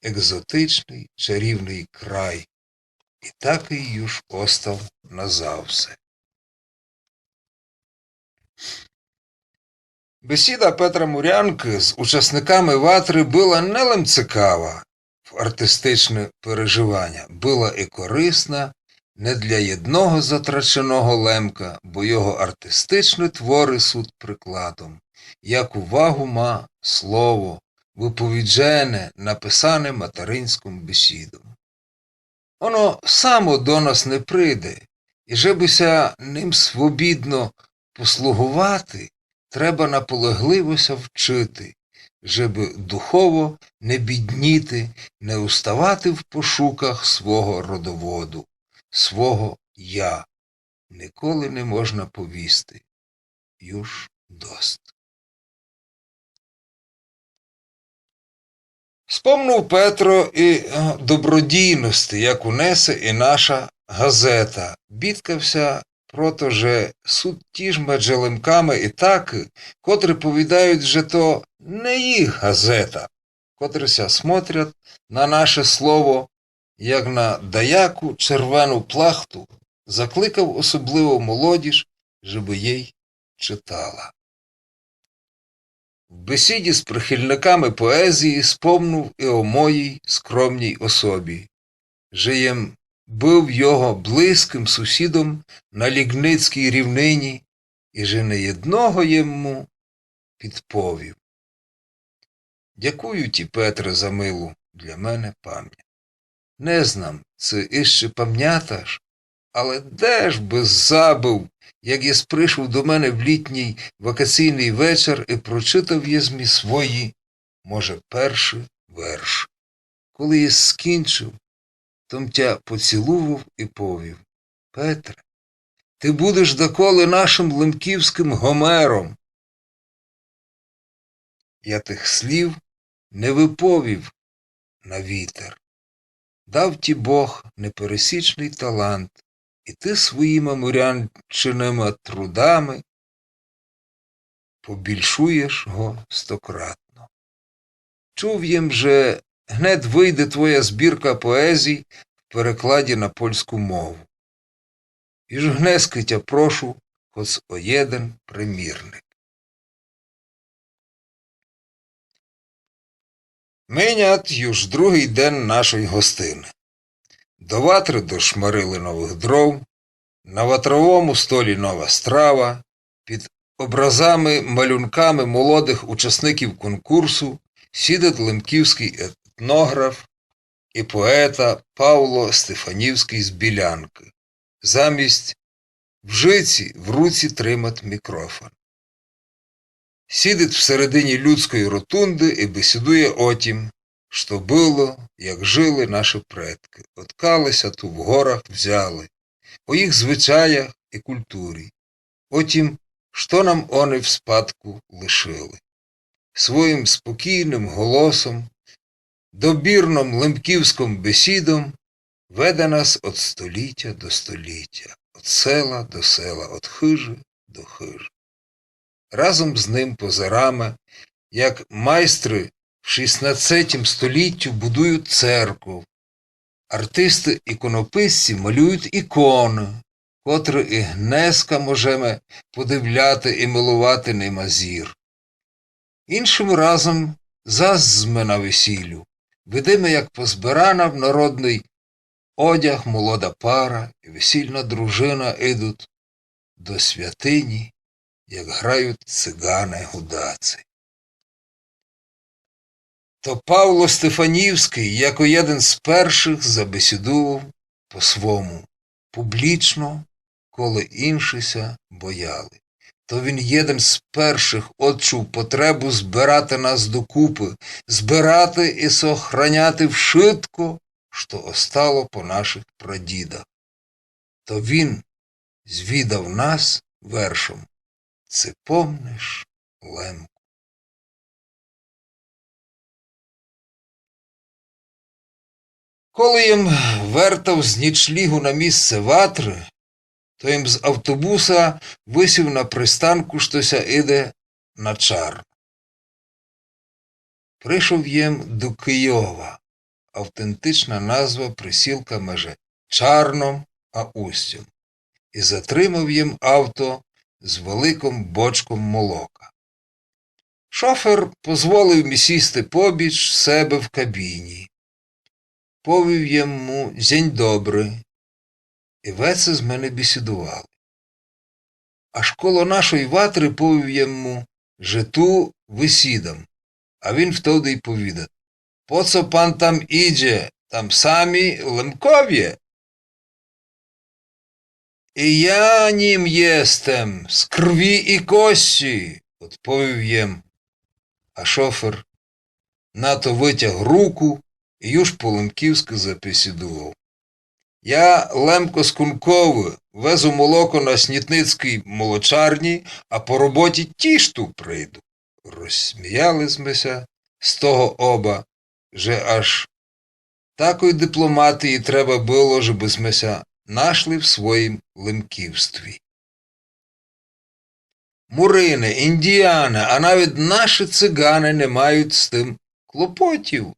екзотичный, чарівный край, і такый юж остав назавсе. Бесіда Петра Мурянкы з учасниками ватры была не лем цікава в артистичне переживаня, была і корисна не для єдного затраченого Лемка, бо його артистичні творы суть прикладом, як увагу ма слово, выповіджене, написане материнськом бесідом. Оно само до нас не прийде, і жебы ся ним свобідно послугувати, треба наполегливо ся вчити, жебы духово не бідніти, не уставати в пошуках свого родоводу, свого я. Николи не можна повісти: юж дост. Спомнув Петро і, е, добродійности, яку несе і наша газета. Бідкав ся про то, же суть ті ж медже Лемками і такы, котрі повідають, же то не їх газета, котрі ся смотрять на наше слово як на даяку червену плахту, закликав особливо молодіж, жебы єй читала. В бесіді з прихильниками поезії спомнув і о моїй скромній особі, же єм быв його близькым сусідом на Лігницькій рівнині і же не єдного єм му підповів. Дякую ті, Петре, за милу для мене память. Не знам, ци іщи памяташ, але де ж бы забыв, як єс пришов до мене в літній вакаційный вечер и прочитав єс мі свої, може, перші верші. Коли єс скінчив, том тя поцілував и повів: Петре, ты будеш даколи нашым лемківскым Гомером. Я тых слів не выповів на вітер. Дав ті Бог непересічный талант, и ты своїма мурянчыныма трудами побільшуєш го стократно. Чув єм, же гнет выйде твоя збірка поезій в перекладі на польску мову. Іж гнеска тя прошу хоц о єден примірник. Минят юж другый ден нашой гостины. До ватры дошмарили новых дров, на ватровому столі нова страва, під образами, малюнками молодых учасників конкурсу сідет лемківскый етнограф и поета Павло Стефанівскый з Білянкы. Замість в жиці в руці тримат мікрофон. Сідет всередині людской ротунды и бесідує о тім, што было, як жыли нашы предкы, одкалы ся ту в горах взяли, о їх звычаях и культурі, о тім, што нам они в спадку лишыли. Своїм спокійным голосом, добірным лемківскым бесідом веде нас од столітя до столітя, од села до села, од хыжы до хыжы. Разом з ним позираме, як майстры в шістнадцятім столітю будуют церков, артисты-іконописці малюют іконы, котры и гнеска можеме подивляти и миловати нима зір. Іншым разом зас зме на весілю. Видиме, як позбирана в народный одяг молода пара и весільна дружына идут до святині, як грают цигане-гудаци. То Павло Стефанівскый, яко єден з першых, забесідував по-свому, публічно, коли иншы ся бояли. То він єден з першых одчув потребу збирати нас докупы, збирати и сохраняти вшытко, што остало по нашых прадідах. То він звідав нас вершом: Ци помниш, Лемку? Коли єм вертав з нічлігу на місце ватры, то єм з автобуса висів на пристанку, што ся иде на Чарно. Пришов єм до Кийова, автентична назва присілка межи Чарном а Устьом, и затримав єм авто з великым бочком молока. Шофер позволив мі сісти побіч себе в кабіні. Повів єм му дзень добрый, и веце зме не бесідували. Аж коло нашой ватры повів єм му, же ту высідам. А він втовды й повідат: По цо пан там ідзе? Там самі Лемковє. И я нїм єстем, з крві и кості, одповів єм. А шофер на то вытяг руку и юж по-лемківскы забесідував: Я Лемко з Кунковы, везу молоко на Снітницькій молочарні, а по роботі тіж ту прийду. Розсміяли зме ся з того оба, же аж такой дипломатії треба было, жебы зме ся нашли в своїм лемківстві. Мурине, індіане, а навіт нашы цигане не мають з тым клопотів,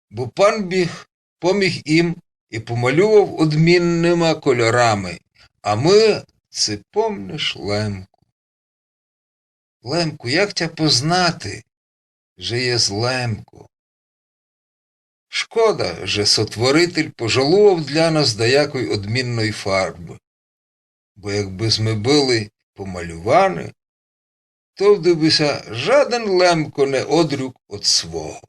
бо пан біг поміг їм и помалював одмінныма кольорами. А мы, ци помниш, Лемку? Лемку, як тя познати, же єс Лемко? Шкода, же Сотворитель пожалував для нас даякой одмінной фарбы, бо якбы зме были помалюваны, товды бы ся жаден Лемко не одрюк од свого.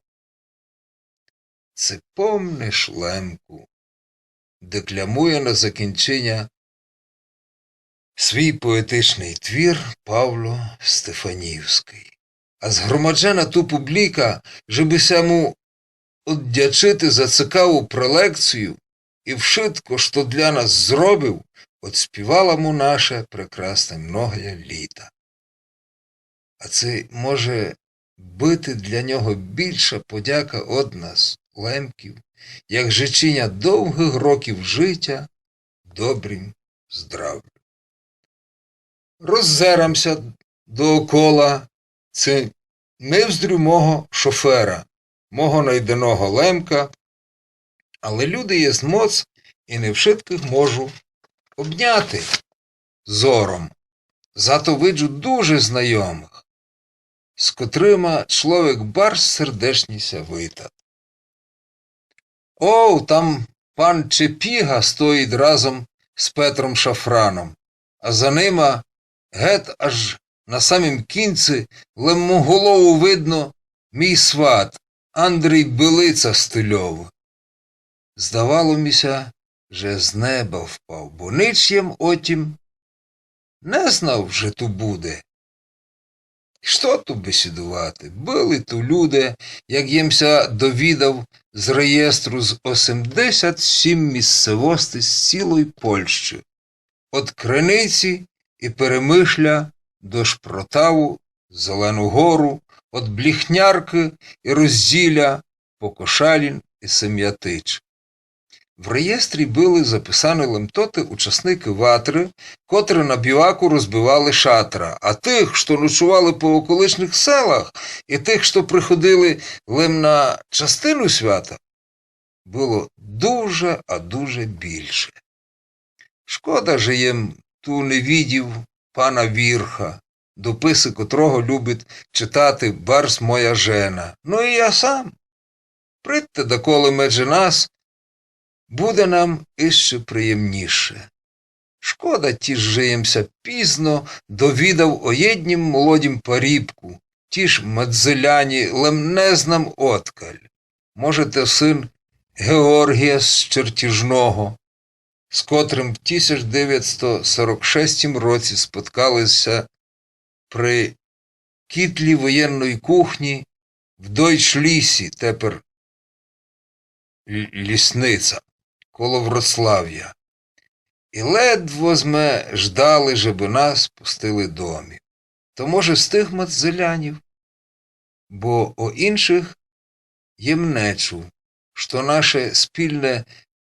Ци помниш, Лемку? Декламує на закінчіня свій поетичный твір Павло Стефанівскый. А згромаджена ту публіка, жебы ся му оддячыти за цікаву прелекцію и вшытко, што для нас зробив, одспівала му наше прекрасне многоє літа. А ци може быти для нього більша подяка од нас, лемків, як жиченя довгых років житя, добрім здравю? Роззерам ся доокола, ци не вздрю мого шофера, мого найденого лемка, але люди єст моц, и не вшыткых можу обняти зором. Зато виджу дуже знайомых, з котрыма чловек барз сердечні ся витат. О, там пан Чепіга стоїть разом з Петром Шафраном, а за нима гет аж на самім кінци, лем му голову видно, мій сват, Андрій Белица з Тыльова. Здавало ми ся, же з неба впав, бо нич єм о тім не знав, же ту буде. Што ту бесідувати? Были ту люде, як єм ся довідав з реєстру, з осемдесят сім місцевостей з цілой Польщы. Од Криниці и Перемышля до Шпротаву, Зелену Гору, од Бліхняркы и Розділя по Кошалін и Семятич. В реєстрі были записаны лем тоты учасникы ватры, котры на біваку розбивали шатра, а тых, што ночували по околичных селах, и тых, што приходили лем на частину свята, было дуже, а дуже більше. Шкода, же єм ту не видів пана Вірха, дописы котрого любить читати барз моя жена. Ну и я сам. Придте даколи меджи нас, буде нам ище приємніше. Шкода тіж, же єм ся пізно довідав о єднім молодім парібку, тіж Мадзеляні, лем не знам одкаль. Може, то сын Георгія з Чертіжного, з котрым в тисяч девятсто сорок шестім році споткали ся при кітлі воєнной кухні в Дойчлісі, тепер Л-, Лісниця, коло Вроцлавя. И ледво зме ждали, жебы нас пустили домів. То, може, з тых Мадзелянів? Бо о иншых єм не чув, што наше спільне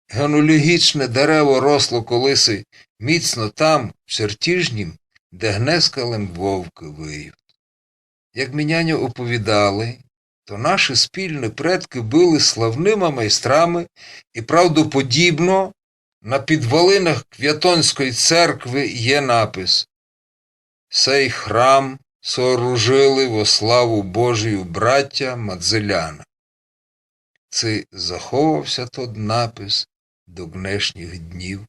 генеалоґічне дерево росло колиси міцно там, в Чертіжнім, де гнеска лем вовкы выють. Як ми няньо оповідали, то наші спільні предкы были славныма майстрами, и правдоподібно на підвалинах Квятонської церкви є напис: «Сей храм сооружили во славу Божию братя Мадзеляна». Ци заховав ся тот напис до гнешніх днів,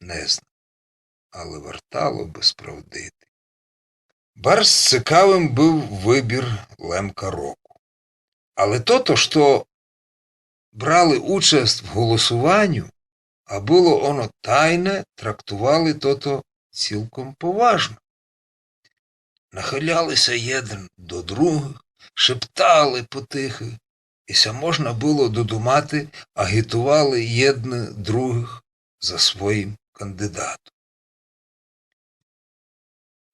не знам, але вартало бы справдити. Барз цікавым быв выбір Лемка року. Але тото, што брали участь в голосуваню, а было оно тайне, трактували тото цілком поважно. Нахыляли ся єден до другых, шептали потихы, и ся можна было додумати, агітували єдны другых за своїм кандидатом.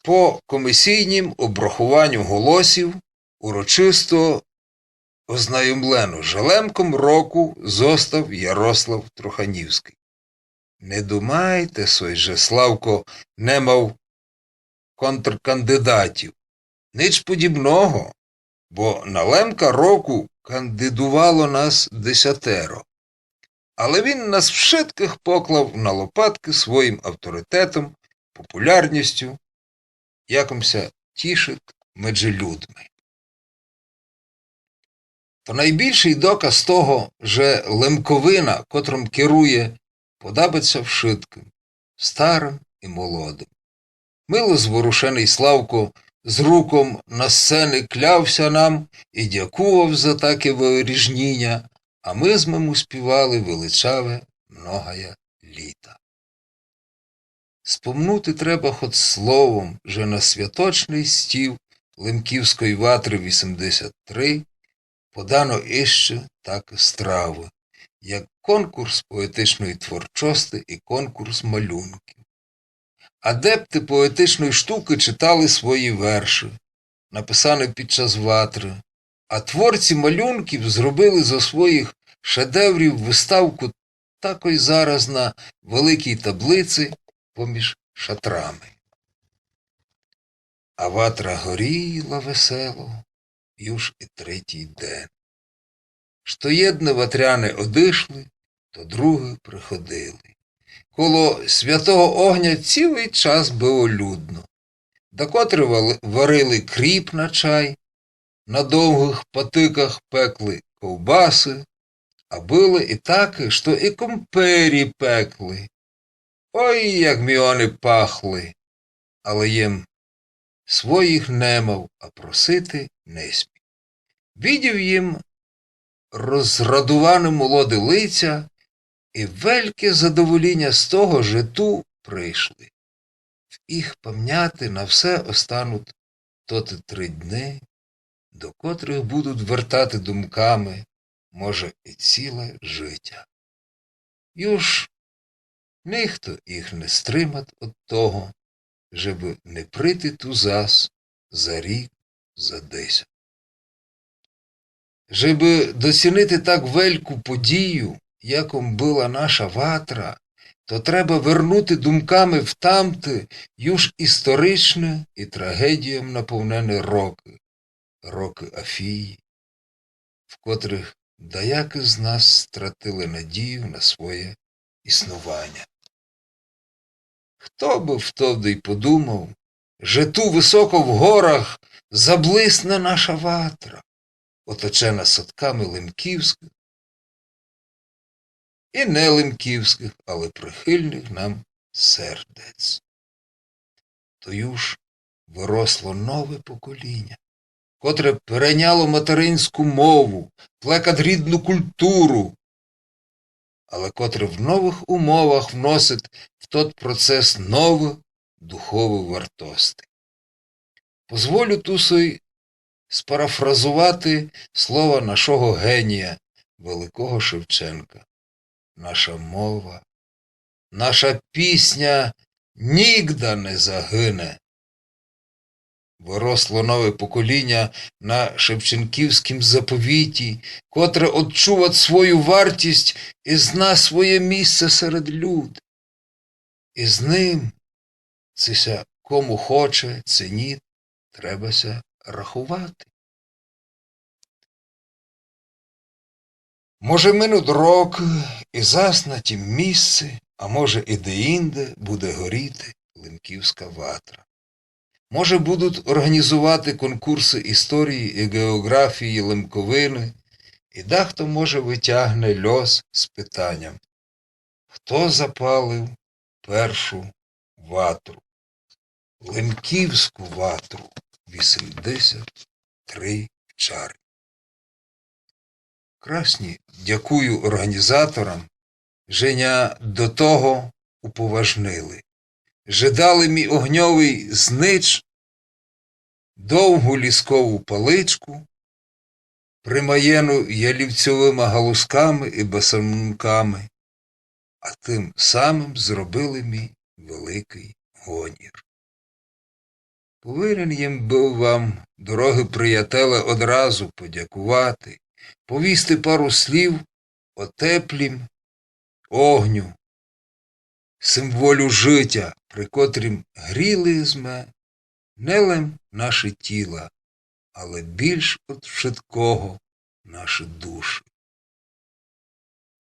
По комісійнім обрахуваню голосів урочисто ознайомлено, же Лемком року зостав Ярослав Троханівскый. Не думайте сой, же Славко не мав контркандидатів. Нич подібного, бо на Лемка року кандидувало нас десятеро. Але він нас вшыткых поклав на лопаткы своїм авторитетом, популярністю, яком ся тішить меджи людми. То найбільшый доказ того, же Лемковина, котром керує, подабать ся вшыткым, старым и молодым. Мило зворушеный Славко з руком на сцени кляв ся нам и дякував за таке виріжніня, а мы зме му співали величаве многоє літа. спомнути треба хоть словом, же на святочный стіл Лемківской ватры вісемдесят три подано іщы такы стравы, як конкурс поетичной творчости і конкурс малюнків. Адепты поетичной штукы читали свої вершы, написаны під час ватры, а творці малюнків зробили зо своїх шедеврів выставку такой зараз на великій таблици поміж шатрами. А ватра горіла весело юж і третій ден. Што єдны ватряны одышли, то другы приходили. Коло святого огня цілый час было людно. Дакотры вали-, варили кріп на чай, на довгых патыках пекли ковбасы, а были і такы, што і компері пекли. Ой, як мі они пахли! Але єм своїх не мав, а просити не смів. Видів єм розрадуваны молоды лиця і велике задоволіня з того, же ту пришли. В їх памняти на все остануть тоты три дни, до котрых будуть вертати думками, може, і ціле житя. Юж нихто їх не стримат од того, жебы не прийти ту зас за рік, за десять. Жебы доцінити так вельку подію, яком была наша ватра, то треба вернути думками в тамты юж історичны і трагедіям наповнены рокы, рокы афії, в котрых даякы з нас стратили надію на своє існуваня. Хто бы втовды й подумав, же ту высоко в горах заблисне наша ватра, оточена садками лемківскых і не лемківскых, але прихильных нам сердець. То юж выросло нове поколіня, котре переняло материнську мову, плекат рідну культуру, але котре в новых умовах вносит в тот процес новы духовы вартости. Позволю ту сой спарафразовати слова нашого генія, великого Шевченка: «Наша мова, наша пісня нігда не загине». Выросло нове поколіня на шевченківскім заповіті, котре одчуват свою вартість і зна своє місце серед люд. І з ним, ци ся кому хоче, ци ні, треба ся раховати. Може, минут рокы, і зас на тім місци, а може, і деінде буде горіти лемківска ватра. Може, будуть орґанізовати конкурсы історії і ґеоґрафії Лемковины, і дахто, може, вытягне льос з питаням: хто запалив першу ватру? Лемківску ватру вісемдесят три в Чарні. Красні дякую орґанізаторам, же ня до того уповажнили, же дали мі огньовый знич, довгу ліскову паличку, примаєну ялівцьовыма галузками і басанками, а тым самым зробили мі великый гонір. Повинен єм быв вам, дорогы приятеле, одразу подякувати, повісти пару слів о теплім огню, символю житя, при котрім гріли зме не лем наші тіла, але більш од вшыткого наші душі.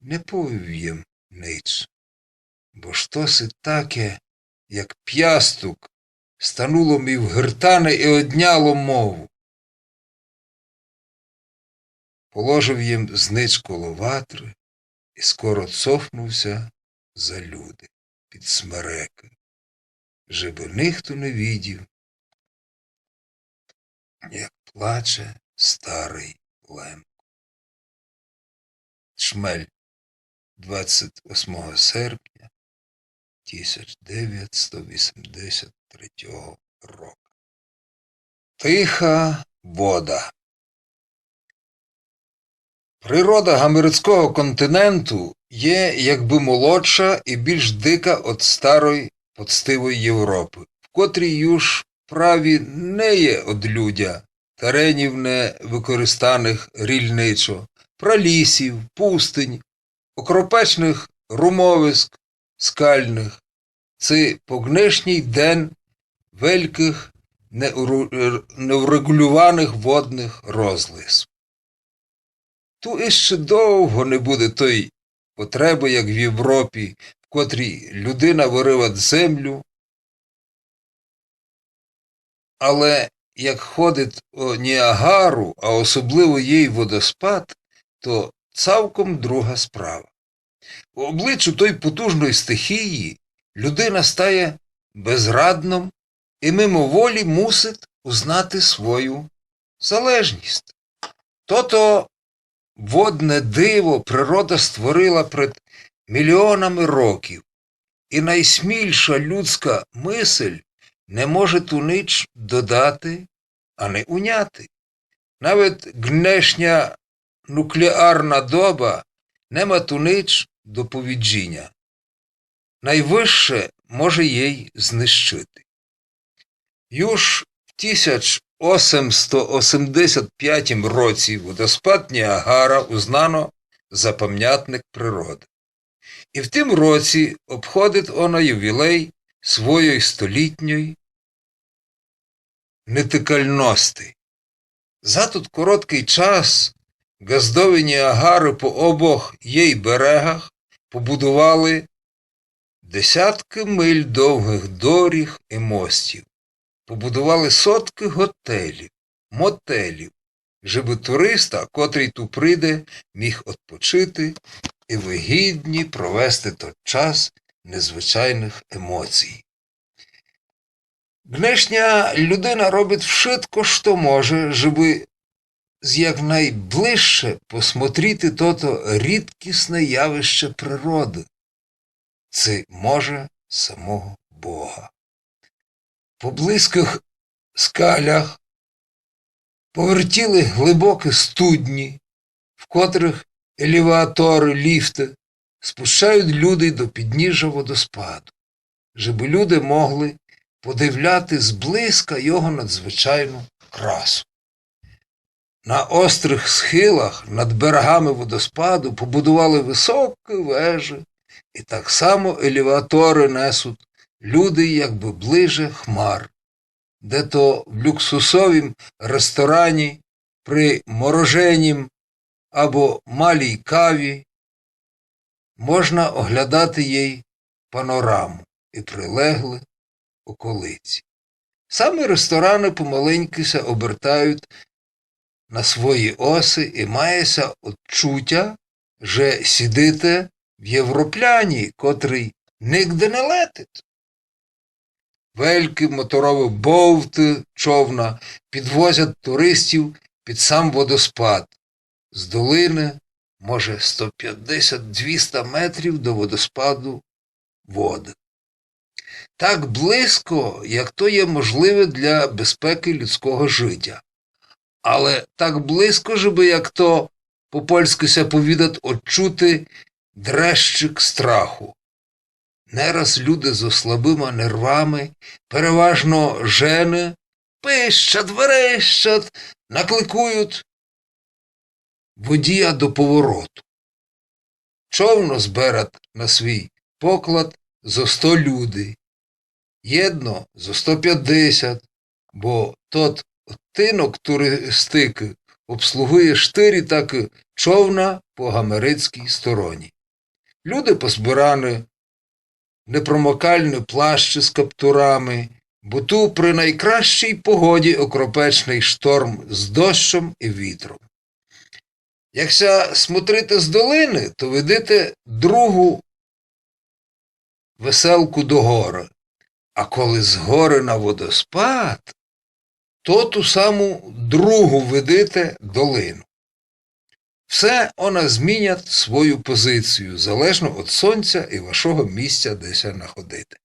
Не повів єм нич, бо штоси таке, як пястук, стануло мі в гыртане і одняло мову. Положив єм знич коло ватры і скоро цофнув ся за люди під смерекы, жебы нихто не видів, як плаче старый Лемко. Шмель, двадцять восьмого серпня тисяч девятсто вісімдесят третього року. Тиха вода. Природа гамерицького континенту є якбы молодша і більш дика од старой поцтивой Європы, в котрій юж праві не є одлюдя, теренів не выкористаных рільничо, пралісів, пустынь, окропечных румовиск скальных, ци по гнешній ден велькых неуру-, неурегулюваных водных розлиз. Ту іщи довго не буде той потребы, як в Європі, в котрій людина вырыват землю. Але як ходит о Ніагару, а особливо єй водоспад, то цалком друга справа. У обличу той потужной стихії людина стає безрадном і мимоволі мусит узнати свою залежніст. Тото водне диво природа створила пред міліонами років, і найсмілша людска мысль не може ту нич додати, ани уняти. Навет гнешня нуклеарна доба не ма ту нич до повіджіня. Найвысше може єй знищити. Юж в тисяч осемсто осемдесят пятім році водоспад Ніагара узнано за памятник природы. І в тым році обходит она ювілей своєй столітньой нетикальности. За тот короткый час ґаздові Ніагары по обох єй берегах побудовали десяткы миль довгых доріг і мостів, побудовали соткы готелів, мотелів, жебы туриста, котрый ту приде, міг одпочити і выгідні провести тот час незвичайных емоцій. Гнешня людина робит вшытко, што може, жебы з якнайближче посмотріти тото рідкісне явище природы, ци може самого Бога. По близькых скалях повертіли глибокі студні, в котрых елеваторы, ліфты спущають людей до підніжжя водоспаду, жебы люди могли подивляти зблизька його надзвичайну красу. На острых схилах над берегами водоспаду побудовали высокі вежі, і так само елеваторы несуть людей якбы ближе хмар, де то в люксусовім ресторані при мороженім або малій каві можна оглядати єй панораму і прилеглі околиці. Самі рестораны помаленьку ся обертають на свої оси і має ся одчутя, же сідите в європляні, котрый нигде не летить. Велькі моторові бовты, човна, підвозять туристів під сам водоспад. З долины, може, сто пятдесят, двіста метрів до водоспаду воды. Так близько, як то є можливе для безпекы людського житя. Але так близько, жебы, як то по-польськы ся повідат, одчути дрещик страху. Нераз люди зо слабыма нервами, переважно жены, пищат, верещат, накликують водія до повороту. Човно зберат на свій поклад зо сто люди, єдно зо сто пятдесят, бо тот одтинок туристикы обслугує штыри такы човна по гамерицькій стороні. Люди позбираны в непромокальны плащы з каптурами, бо ту при найкращій погоді окропечный шторм з дощом і вітром. Як ся смотрите з долины, то видите другу веселку до горы. А коли з горы на водоспад, то ту саму другу видите долину. Все она змінять свою позицію, залежно од сонця і вашого місця, де ся находите.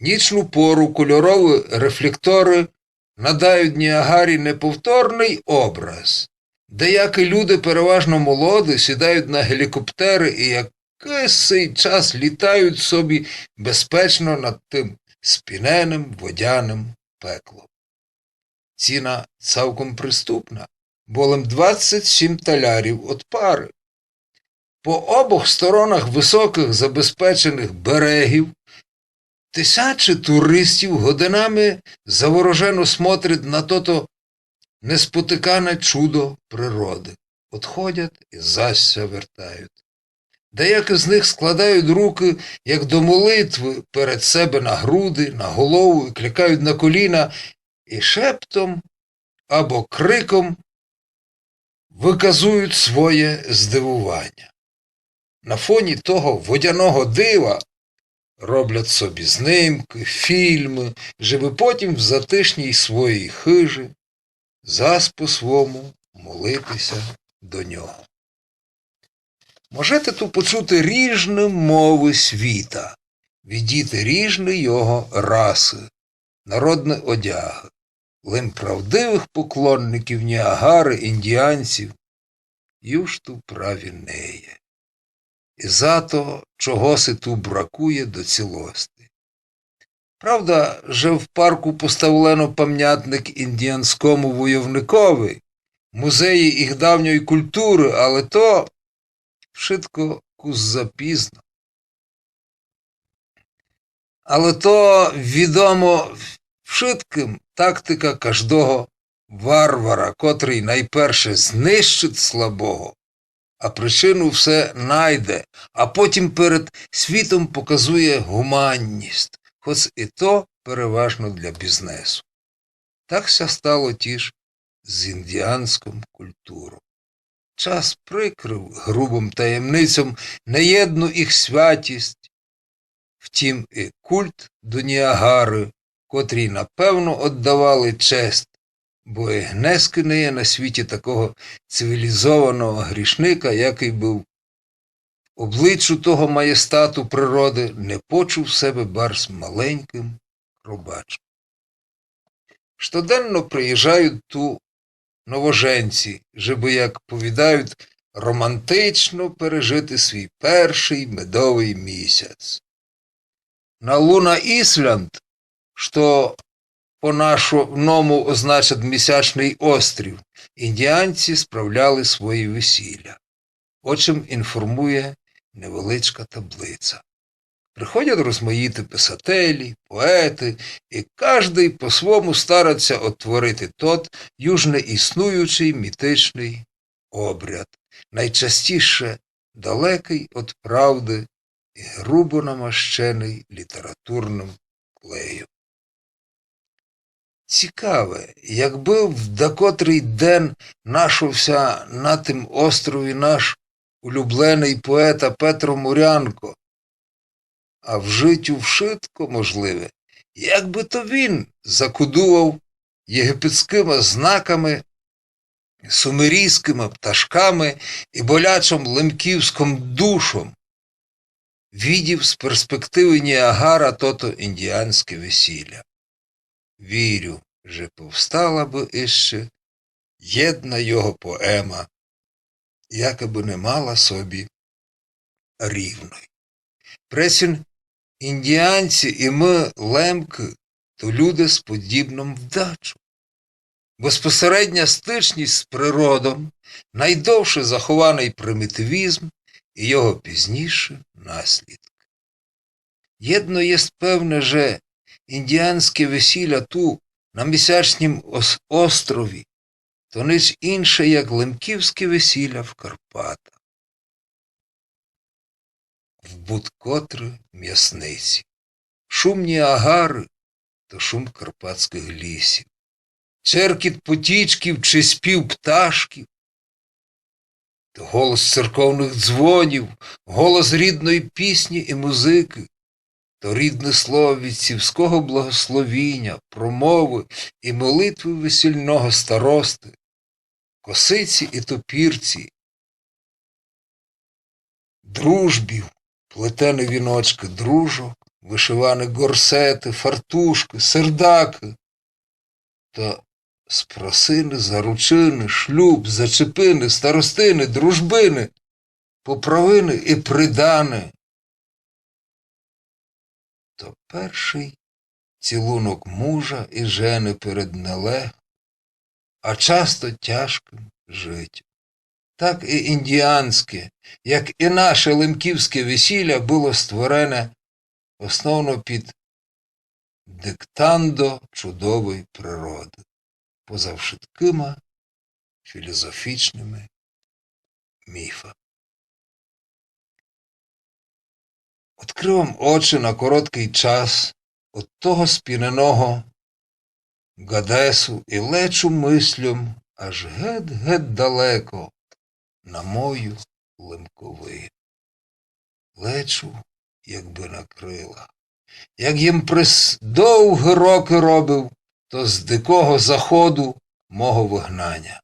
В нічну пору кольорові рефлекторы надають Ніагарі неповторный образ. Деякі люди, переважно молоді, сідають на гелікоптеры і якыйсь час літають собі безпечно над тым спіненым водяным пеклом. Ціна цалком приступна, бо лем двадцять сім талярів од пары. По обох сторонах высокых забезпеченых берегів тисячы туристів годинами заворожено смотрять на тото неспотикане чудо природы. Одходять і зась ся вертають. Деякі з них складають рукы, як до молитвы, перед себе на груды, на голову і клякають на коліна, і шептом або криком выказують своє здивованя. На фоні того водяного дива роблять собі знимкы, фільмы, жебы потім в затишній своїй хыжі зас по-свому молити ся до нього. Можете ту почути ріжны мовы світа, видіти ріжны його расы, народны одягы. Лем правдивых поклонників Ніагары, індіанців, юж ту праві не є. І зато чогоси ту бракує до цілости. Правда, же в парку поставлено памятник індіанському войовникови, музеї їх давньої культуры, але то вшытко кус запізно. Але то відомо вшыткым, тактика каждого варвара, котрый найперше знищить слабого, а причину все найде, а потім перед світом показує гуманність, хоц і то переважно для бізнесу. Так ся стало тіж з індіанськом культуром. Час прикрыв грубым таємницям неєдну їх святість. Втім, і культ до Ніагары, котрій напевно оддавали честь, бо і гнескы не є на світі такого цивілізованого грішника, якый бы в обличчю того маєстату природы не почув себе барз маленькым хробачком. Штоденно приїжджають ту новоженці, жебы, як повідають, романтично пережити свій першый медовый місяць. На Луна Іслянд, што по-нашому означать місячный острів, індіанці справляли свої весіля, о чим інформує невеличка таблиця. Приходять розмаїті писателі, поеты, і каждый по-свому старать ся одтворити тот южно існуючый мітичный обряд, найчастіше далекый од правды і грубо намащеный літературным клеєм. Цікаве, якбы в дакотрый ден нашов ся на тым острові наш улюбленый поета Петро Мурянко, а в житю вшытко можливе, якбы то він закодував єгипетськыма знаками, сумерійськыма пташками і болячом лемківськом душом, видів з перспективы Ніагара тото індіанське весіля. Вірю, же повстала бы іщи єдна його поема, яка бы не мала собі рівной. Прецін індіанці і мы, лемкы, то люди з подібным вдачом. Безпосередня стичність з природом, найдовше захованый примітивізм і його пізніші наслідкы. Єдно єст певне, же індіанське весіля ту, на місячнім ос-, острові, то нич інше, як лемківське весіля в Карпатах. В будкотры м'ясниці. Шум Ніагары то шум карпатськых лісів. Черкіт потічків чи спів пташків, то голос церковных дзвонів, голос рідної пісні і музыкы, то рідне слово вітцівського благословіня, промовы і молитвы весільного старосты, косиці і топірці, дружбів, плетены віночкы дружок, вышываны горсеты, фартушкы, сердакы. То спросины, заручыны, шлюб, зачепины, старостины, дружбины, поправины і приданы. То першый цілунок мужа і жены перед нелегкым, а часто тяжкым жытьом. Так і індіанське, як і наше лемківське весіля, было створене основно під диктандо чудовой природы, поза вшыткыма філозофічныма міфами. Одкрывам очы на короткый час од того спіненого гадесу і лечу мысльом аж гет-гет далеко на мою Лемковину. Лечу, якбы на крылах, як єм през довгы рокы робив, то з дикого заходу мого выгнаня.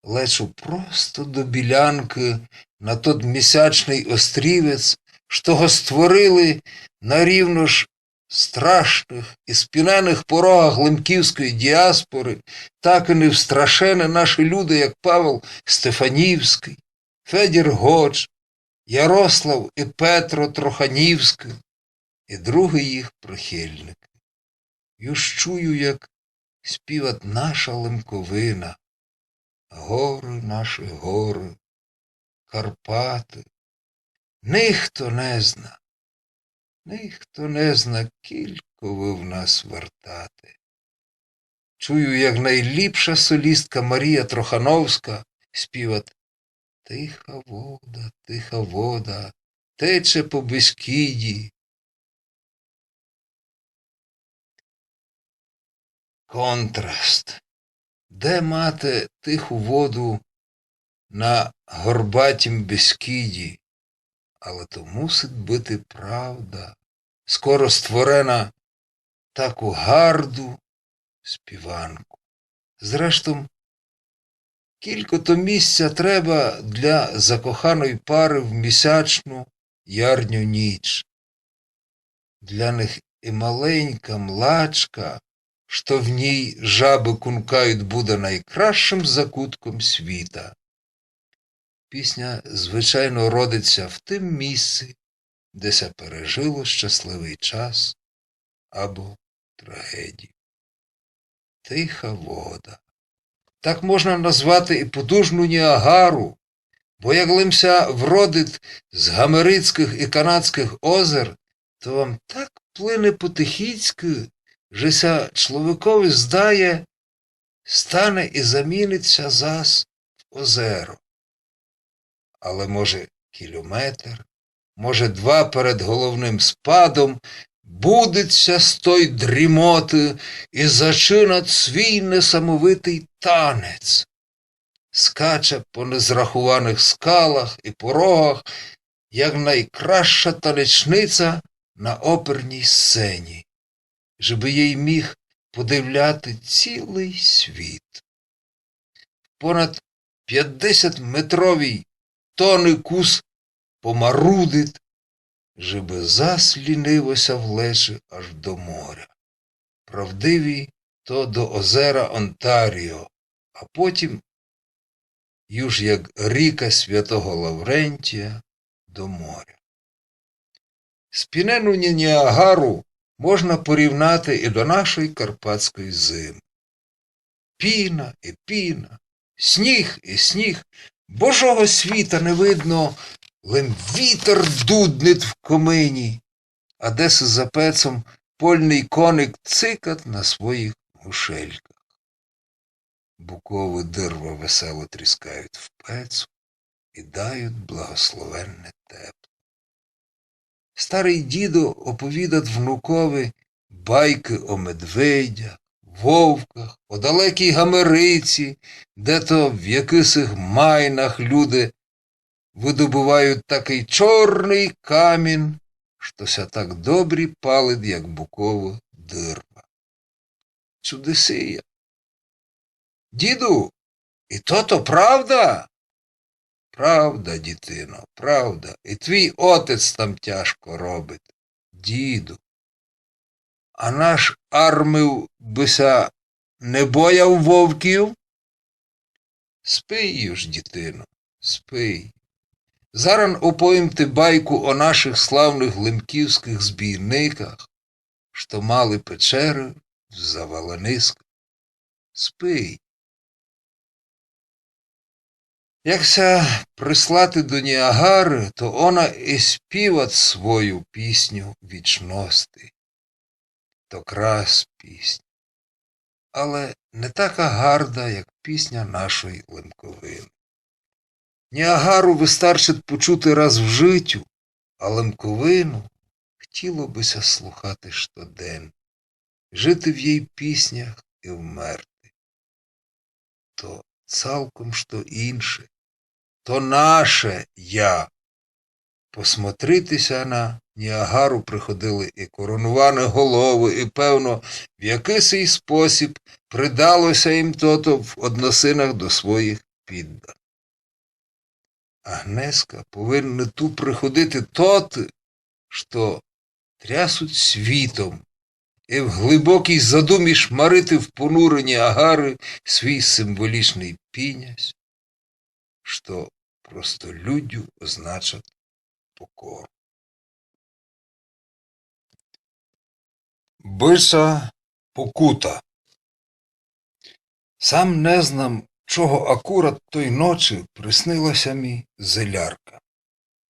Лечу просто до Білянкы на тот місячный острівець, што го створили на рівно ж страшных і спіненых порогах лемківської діаспоры, так і не встрашены нашы люде, як Павел Стефанівськый, Федір Гоч, Ярослав і Петро Троханівськы і другы їх прихильникы. Юж чую, як співат наша Лемковина. Горы нашы, горы, Карпаты. Нихто не зна, нихто не зна, кілько вы в нас вартате. Чую, як найліпша солістка Марія Трохановська співат: «Тиха вода, тиха вода, тече по Бескіді». Контраст. Де мати тиху воду на горбатім Бескіді? Але то мусить быти правда, скоро створена таку гарду співанку. Зрештом, кілько то місця треба для закоханої пары в місячну ярню ніч. Для них і маленька млачка, што в ній жабы кункають, буде найкрасшым закутком світа. Пісня, звичайно, родить ся в тым місці, де ся пережило щасливый час або трагедію. Тиха вода. Так можна назвати і потужну Ніагару, бо як лем ся вродить з Гамерицькых і Канадськых озер, то вам так плине потихіцькы, же ся чловекови здає, стане і замінить ся зас в озеро. Але, може, кілометр, може, два перед головным спадом, будить ся з той дрімоты і зачинать свій несамовитый танець. Скаче по незрахуваных скалах і порогах, як найкрасша танечниця на оперній сцені, жебы єй міг подивляти цілый світ. Понад пятдесятметровій тоны кус помарудить, жебы зас ліниво ся влечи аж до моря. Правдиві, то до озера Онтаріо, а потім юж як ріка святого Лаврентія до моря. Спінену Ні-, Ніагару можна порівнати і до нашої карпатської зимы. Піна і піна, сніг і сніг, божого світа не видно, лем вітер дуднить в комині, а десь за пецом польный коник цикат на своїх гушельках. Буковы дырва весело тріскають в пецу і дають благословенне тепло. Старый дідо оповідат внукови байкы о медведях, вовках, о далекій Гамериці, де то в якысих майнах люде выдобувають такый чорный камін, што ся так добрі палить, як букова дырва. Чудесія. Діду, і то то правда? Правда, дітино, правда. І твій отець там тяжко робить, діду. А наш армив бы ся не бояв вовків? Спи юж, дітино, спи. Заран оповім ти байку о нашых славных лемківскых збійниках, што мали печеры в завалениську. Спи. Як ся прислати до Ніагары, то она і співат свою пісню вічности. То крас пісня, але не така гарда, як пісня нашої Лемковины. Ніагару вистарчить почути раз в житю, а Лемковину хотіло бы ся слухати штоден, жити в її піснях і вмерти. То цалком што інше. То наше я. Посмотрити ся на Ніагару приходили і коронуваны головы, і, певно, в якысий спосіб придало ся їм тото в односинах до своїх підданых. А гнеска повинны ту приходити тоты, што трясуть світом, і в глибокій задумі шмарити в понурі Ніагары свій символічный пінязь, што простолюддю означать покору. Быса покута. Сам не знам, чого акурат той ночы приснила ся мі зелярка.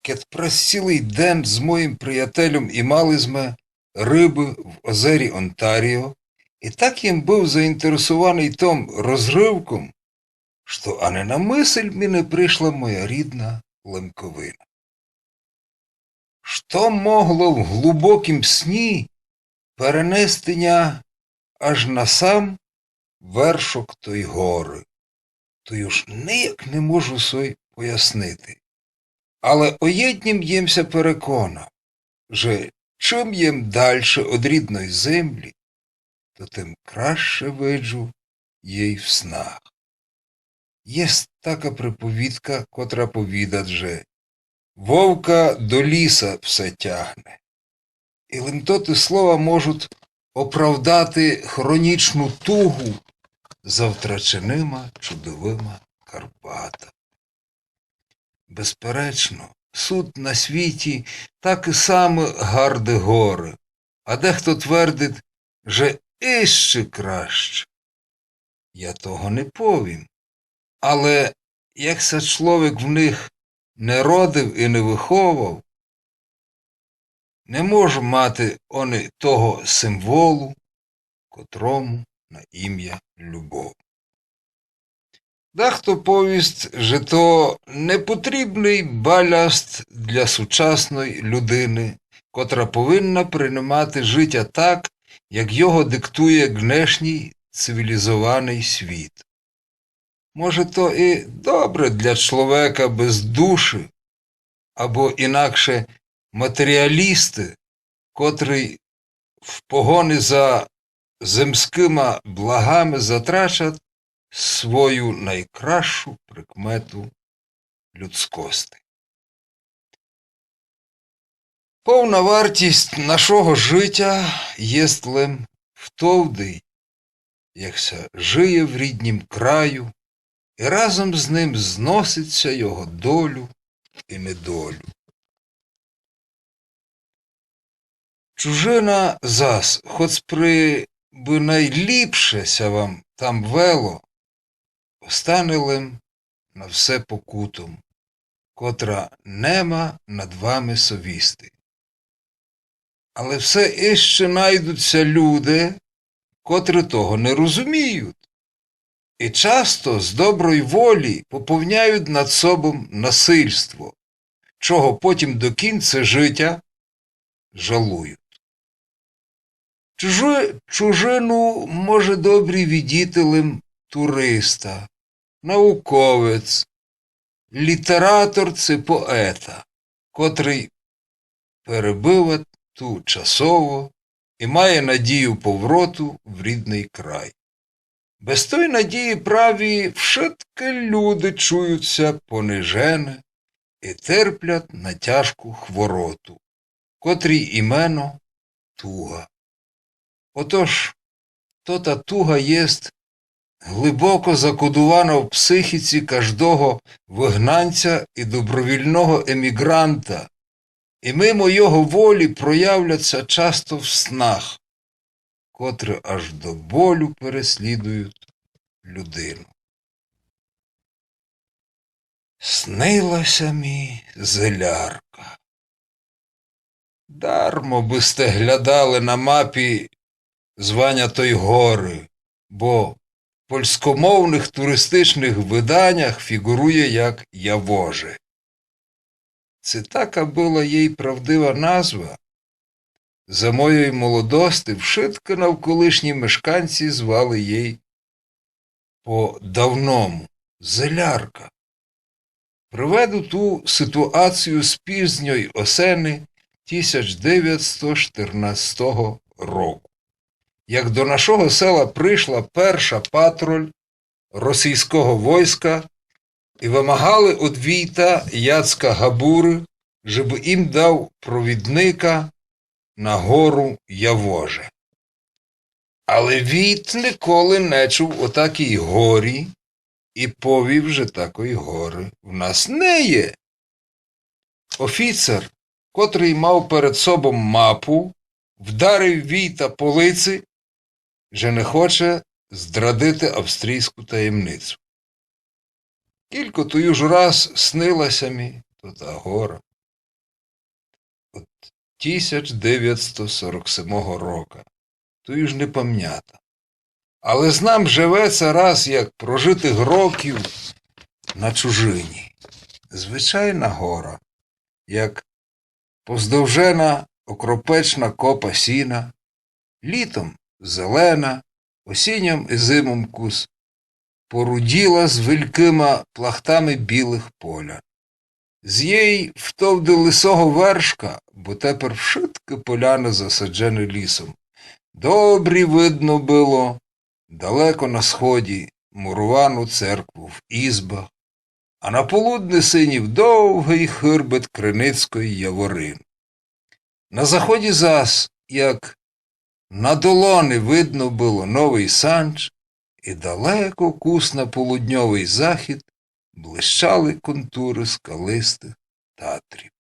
Кед през цілый ден з моїм приятелем имали зме рыбы в озері Онтаріо, і так єм быв заінтересованый том розрывком, што ани на мысль мі не пришла моя рідна Лемковина. Што могло в глубокім сні перенести ня аж на сам вершок той горы? То юж нияк не можу сой пояснити. Але о єднім єм ся переконав, же чим єм дальше од рідной землі, то тым краще виджу єй в снах. Єст така приповідка, котра повідат, же вовка до ліса все тягне. І лим тоты слова можуть оправдати хронічну тугу за втраченыма чудовыма Карпатами. Безперечно, суть на світі такы самы гарды горы, а дехто твердить, же іщи краще. Я того не повім. Але як ся чловек в них не родив і не выховав, не може мати они того символу, котрому на імя любов. Дахто повіст, же то непотрібный баляст для сучасной людины, котра повинна принимати житя так, як його диктує ґнешній цивілізованый світ. Може, то і добре для чловека без души, або інакше матеріалісты, котрый в погони за земскыма благами затрачат свою найкрасшу прикмету людскости. Повна вартість нашого житя єст лем в товдый, як ся жиє в ріднім краю, і разом з ним зносить ся його долю і недолю. Чужина зас, хоц при бы найліпше ся вам там вело, остане лем на все покутом, котра нема над вами совісти. Але все іще найдуть ся люди, котры того не розуміють, і часто з доброй волі поповняють над собом насильство, чого потім до кінця житя жалують. Чужи-, чужину може добрі видіти лим туриста, науковець, літератор ци поета, котрый перебывать ту часово і має надію повороту в рідный край. Без той надії праві вшыткы люде чують ся понижены і терплять на тяжку хвороту, котрій імено туга. Отож, тота туга єст глибоко закодувана в психіці каждого выгнанця і добровільного еміґранта, і мимо його волі проявлять ся часто в снах, котры аж до болю переслідують людину. Снила ся мі зелярка. Дармо бы сте глядали на мапі званя той горы, бо в польскомовных туристичных выданях фіґурує як Явоже. Ци така была єй правдива назва? За мойой молодости вшыткы навколишні мешканці звали єй по-давному зелярка. Приведу ту ситуацію з пізньой осени тисяч девятсто чотирнадцятого року, як до нашого села пришла перша патруль російского войска і вымагали од війта Яцка Габуры, жебы їм дав провідника на гору Явоже. Але війт николи не чув о такій горі і повів, же такой горы в нас не є. Офіцер, котрый мав перед собом мапу, вдарив війта по лици, же не хоче здрадити австрійску таємницю. Кілько то юж раз снила ся мі тота гора. Од тисяч девятсто сорок семого рока. То юж не памнятам. Але знам же веца раз, як прожитых років на чужині. Звичайна гора, як поздовжена окропечна копа сіна, літом зелена, осінньом і зимом кус поруділа з велькыма плахтами білых полян. З єй втовды лисого вершка, бо тепер вшыткы поляны засаджены лісом, добрі видно было далеко на сході муровану церкву в Ізбах, а на полудни синів довгый хырбет Криницькой яворины. На заході зас, як на долони, видно было Новый Санч, і далеко кус на полудньовый захід блищали контуры скалистых Татрів.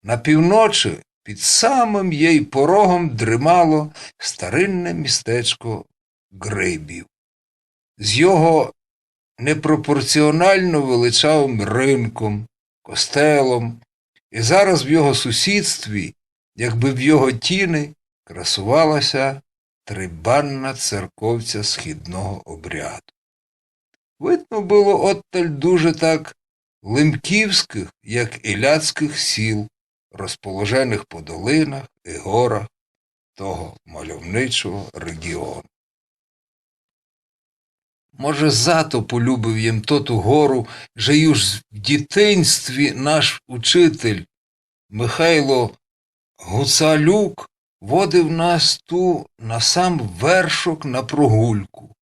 На півночы під самым єй порогом дримало старинне містечко Грибів з його непропорціонално величавым рынком, костелом, і зараз в його сусідстві, якбы в його тіни, красувала ся трибанна церковця східного обряду. Видно было одталь дуже так лемківскых, як і ляцкых сіл, розположеных по долинах і горах того мальовничого реґіону. Може, зато полюбив єм тоту гору, же юж в дітинстві наш учитель Михайло Гуцалюк водив нас ту на сам вершок на прогульку.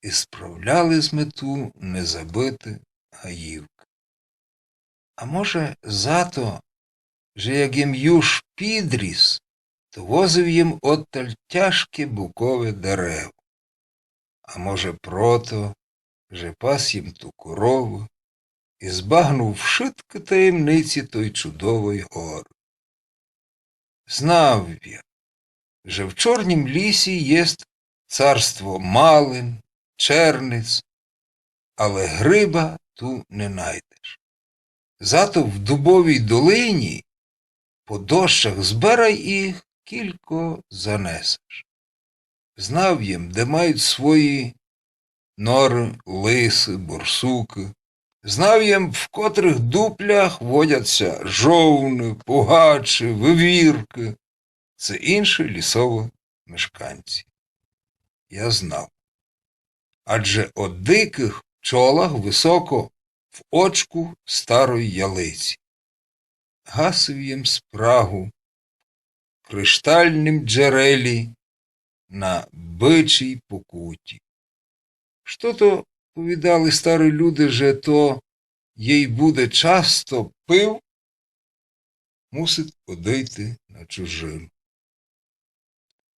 І справляли зме ту незабыты гаївкы. А може, зато, же як єм юж підріс, то возив єм одталь тяжке букове дерево. А може, прото, же пас єм ту корову і збагнув вшыткы таємниці той чудовой горы. Знав я, же в Чорнім лісі єст царство малин, черниц, але гриба ту не найдеш. Зато в Дубовій долині по дощах зберай їх, кілько занесеш. Знав єм, де мають свої норы лисы, борсукы. Знав єм, в котрых дуплях водять ся жовны, пугачы, вивіркы, ци інші лісові мешканці. Я знав. Адже о дикых пчолах высоко в очку старой ялиці. Гасив єм спрагу в криштальнім джерелі на Бичій Покуті. Што то, повідали стары люде, же то єй буде часто пив, мусить одыйти на чужину.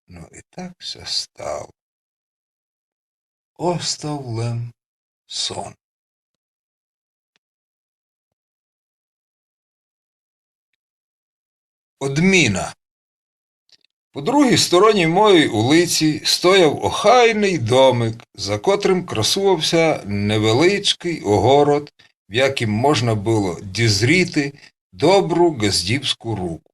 Но і так ся стало. Остав лем сон. Одміна. По другій стороні моєй улицї стояв охайный домик, за котрым красував ся невеличкый огород, в якым можна было дізріти добру ґаздівську руку.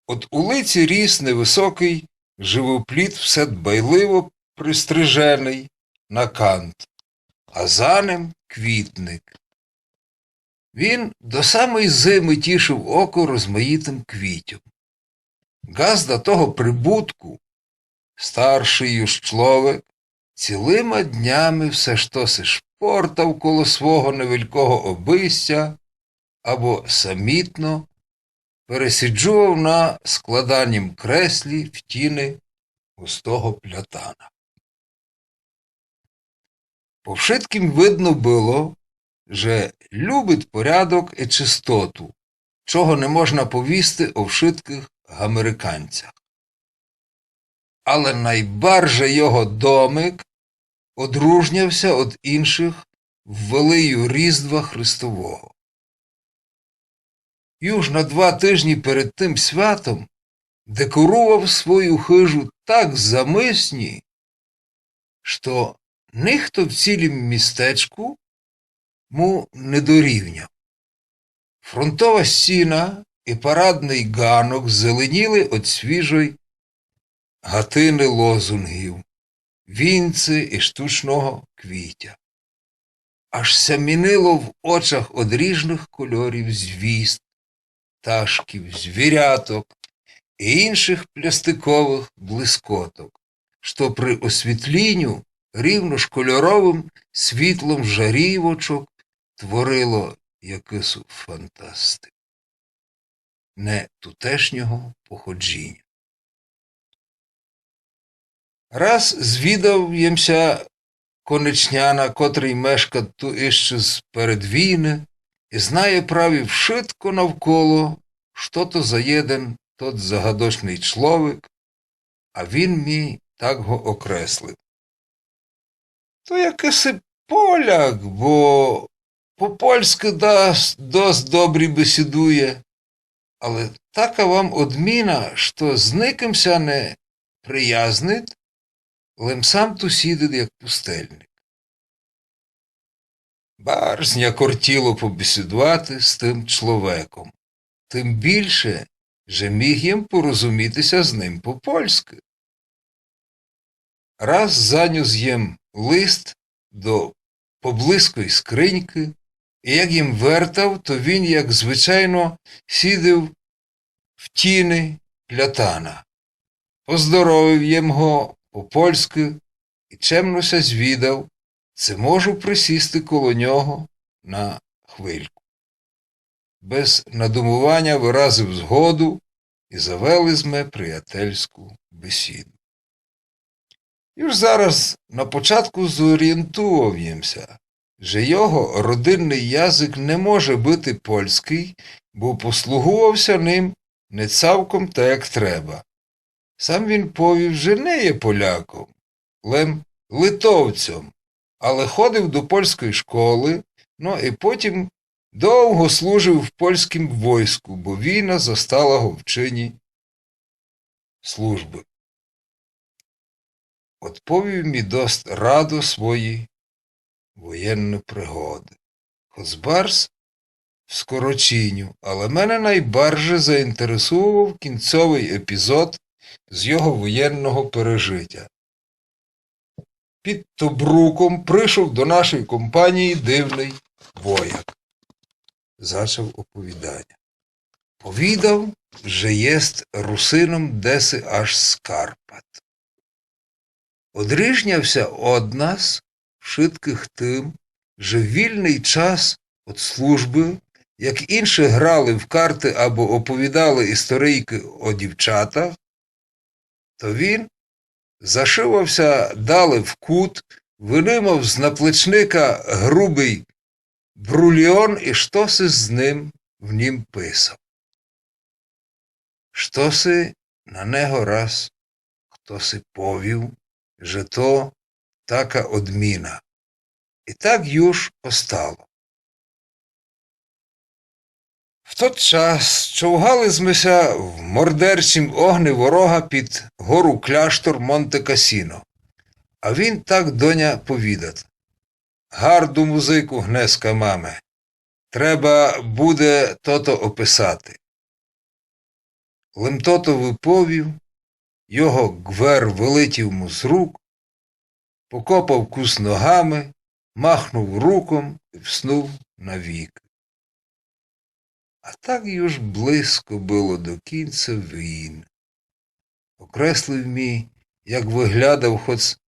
Од улицї ріс невысокый живоплід, все дбайливо пристриженый на кант, а за ним квітник. Він до самой зимы тішив око розмаїтым квітьом. Ґазда того прибутку, старшый юж чловек, цілыма днями все штоси шпортав коло свого невелького обыстя або самітно пересиджував на складанім креслї в тіни густого плятана. По вшыткім видно было, же любить порядок і чистоту, чого не можна повісти о вшыткых американцях. Але найбарже його домик одружняв ся од іншых велею Різдва Христового. Юж на два тыжні перед тым святом декорував свою хыжу так замисні, што нихто в цілім містечку му не дорівняв. Фронтова стіна і парадный ґанок зеленіли од свіжой гатины лозунгів, вінци і штучного квітя. Аж ся мінило в очах од ріжных кольорів звізд, пташків, звіряток і іншых плястиковых блискоток, што при освітліню рівно з кольоровым світлом жарівочок творило якысу фантастику не тутешнього походжіня. Раз звідав єм ся конечняна, котрый мешкат ту іщы з перед війны і знає праві вшытко навколо, што то за єден тот загадочный чловек, а він мі так го окреслив. То якыси поляк, бо по-польскы дас-, досить добрі бесідує, але така вам одміна, што з никым ся не приязнит, лем сам ту сідит, як пустельник. Барз ня кортіло побесідувати з тым чловеком, тым більше, же міг єм порозуміти ся з ним по-польскы. Раз занюс єм лист до поблизької скринькы, і як єм вертав, то він, як звичайно, сідив в тіни плятана. Поздоровив єм го по-польскы і чемно ся звідав, ци можу присісти коло нього на хвильку. Без надумуваня выразив згоду і завели зме приятельську бесіду. Юж зараз на початку зорієнтував єм ся, же його родинный язык не може быти польскый, бо послугував ся ним не цалком так, як треба. Сам він повів, же не є поляком, лем литовцьом, але ходив до польської школы, но і потім довго служив в польськім войску, бо війна застала го в чині службы. Одповів мі дост радо свої воєнны пригоды. Хоц барз в скорочіню, але мене найбарже заінтересував кінцьовый епізод з його воєнного пережитя. Під Тобруком пришов до нашої компанії дивный вояк. Зачав оповіданя. Повідав, же єст русином деси аж з Карпат. Одріжняв ся од нас вшыткых тым, же в вільный час од службы, як інші грали в карты або оповідали історійкы о дівчатах, то він зашывав ся дале в кут, вынимав з наплечника грубый бруліон і штоси з ним в нім писав. Штоси на него раз хтоси повів, же то така одміна. І так юж остало. В тот час човгали зме ся в мордерчім огни ворога під гору кляштор Монте-Касіно. А він так до ня повідат: Гарду музику гнеска маме. Треба буде тото описати. Лем тото выповів, його ґвер вылетів му з рук, покопав кус ногами, махнув руком і вснув навік. А так юж близко было до кінця війн. Окреслив мі, як выглядав, хоц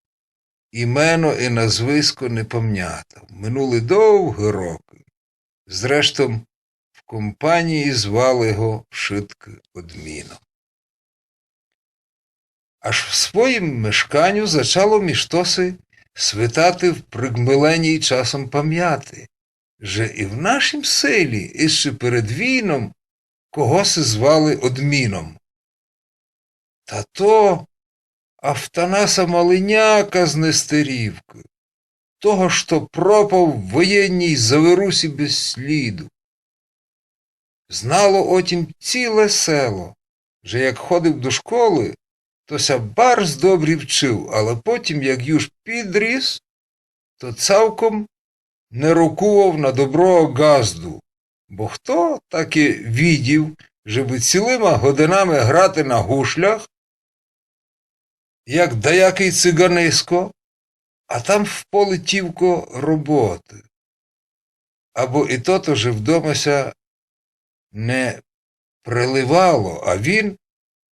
імено і назвиско не памнятав. Минули довгі рокы. Зрештом, в компанії звали го вшыткы одміно. Аж в своїм мешканю зачало мі штоси свитати в пригмыленій часом памняти, же і в нашім селі іщи перед війном когоси звали одміном. Та то Автанаса Малиняка з Нестерівкы, того, што пропав в воєнній заверусі без сліду. Знало о тім ціле село, же як ходив до школы, то ся барз добрі вчив, але потім, як юж підріс, то цалком не рокував на доброго ґазду, бо хто таки видів, жебы цілыма годинами грати на гушлях, як даякый циганиско, а там в полі тілько роботы. Або і тото, же вдома ся не приливало, а він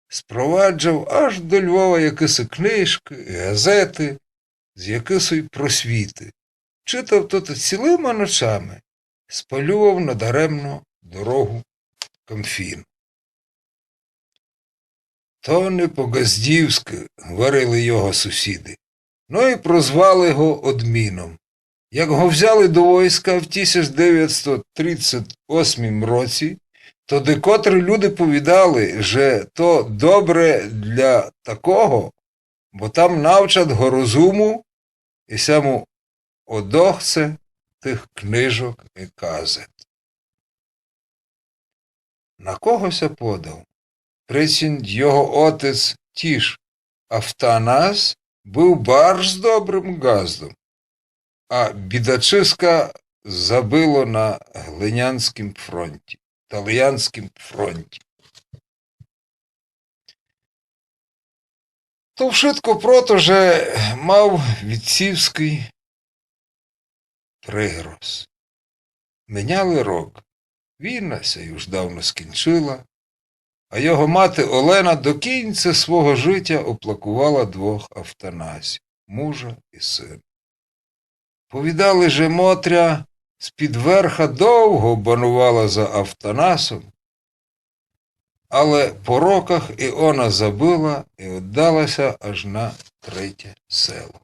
спроваджав аж до Львова якысы книжкы і газеты з якысой просвіты. Читав тото цілыма ночами, спалював надаремно дорогу в Камфін. То не по-ґаздівскы, говорили його сусіды. Но і прозвали го одміном. Як го взяли до войска в тисяч девятсто тридцять восьмім році, то декотры люде повідали, же то добре для такого, бо там навчат го розуму і ся му одохце тых книжок і казет. На кого ся подав? Прецінь його отець тіж Автанас быв барз добрым ґаздом, а бідачыска забыло на Глинянскім фронті, Талиянскім фронті. То вшытко прото, же мав вітцівскый пригроз. Меняли рок. Війна ся юж давно скінчыла, а його мати Олена до кінця свого житя оплакувала двох Автанасів, мужа і сына. Повідали, же Мотря з-під верха довго банувала за Автанасом, але по роках і она забыла і оддала ся аж на третє село.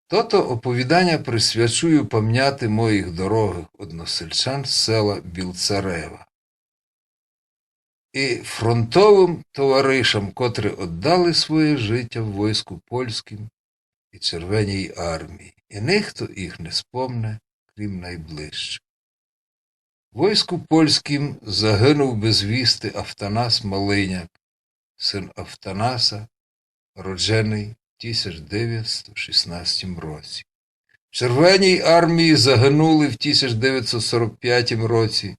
Тото оповіданя присвячую памняти моїх дорогых односельчан з села Білцарева і фронтовым товаришам, котры оддали своє житя в войску польскім і Червеній армії, і нихто їх не спомне, крім найближчих. В войску польскім загынув без вісти Автанас Малиняк, сын Автанаса, родженый в тисяч девятсто шістнадцятім році. В Червеній армії загынули в тисяч девятсто сорок пятім році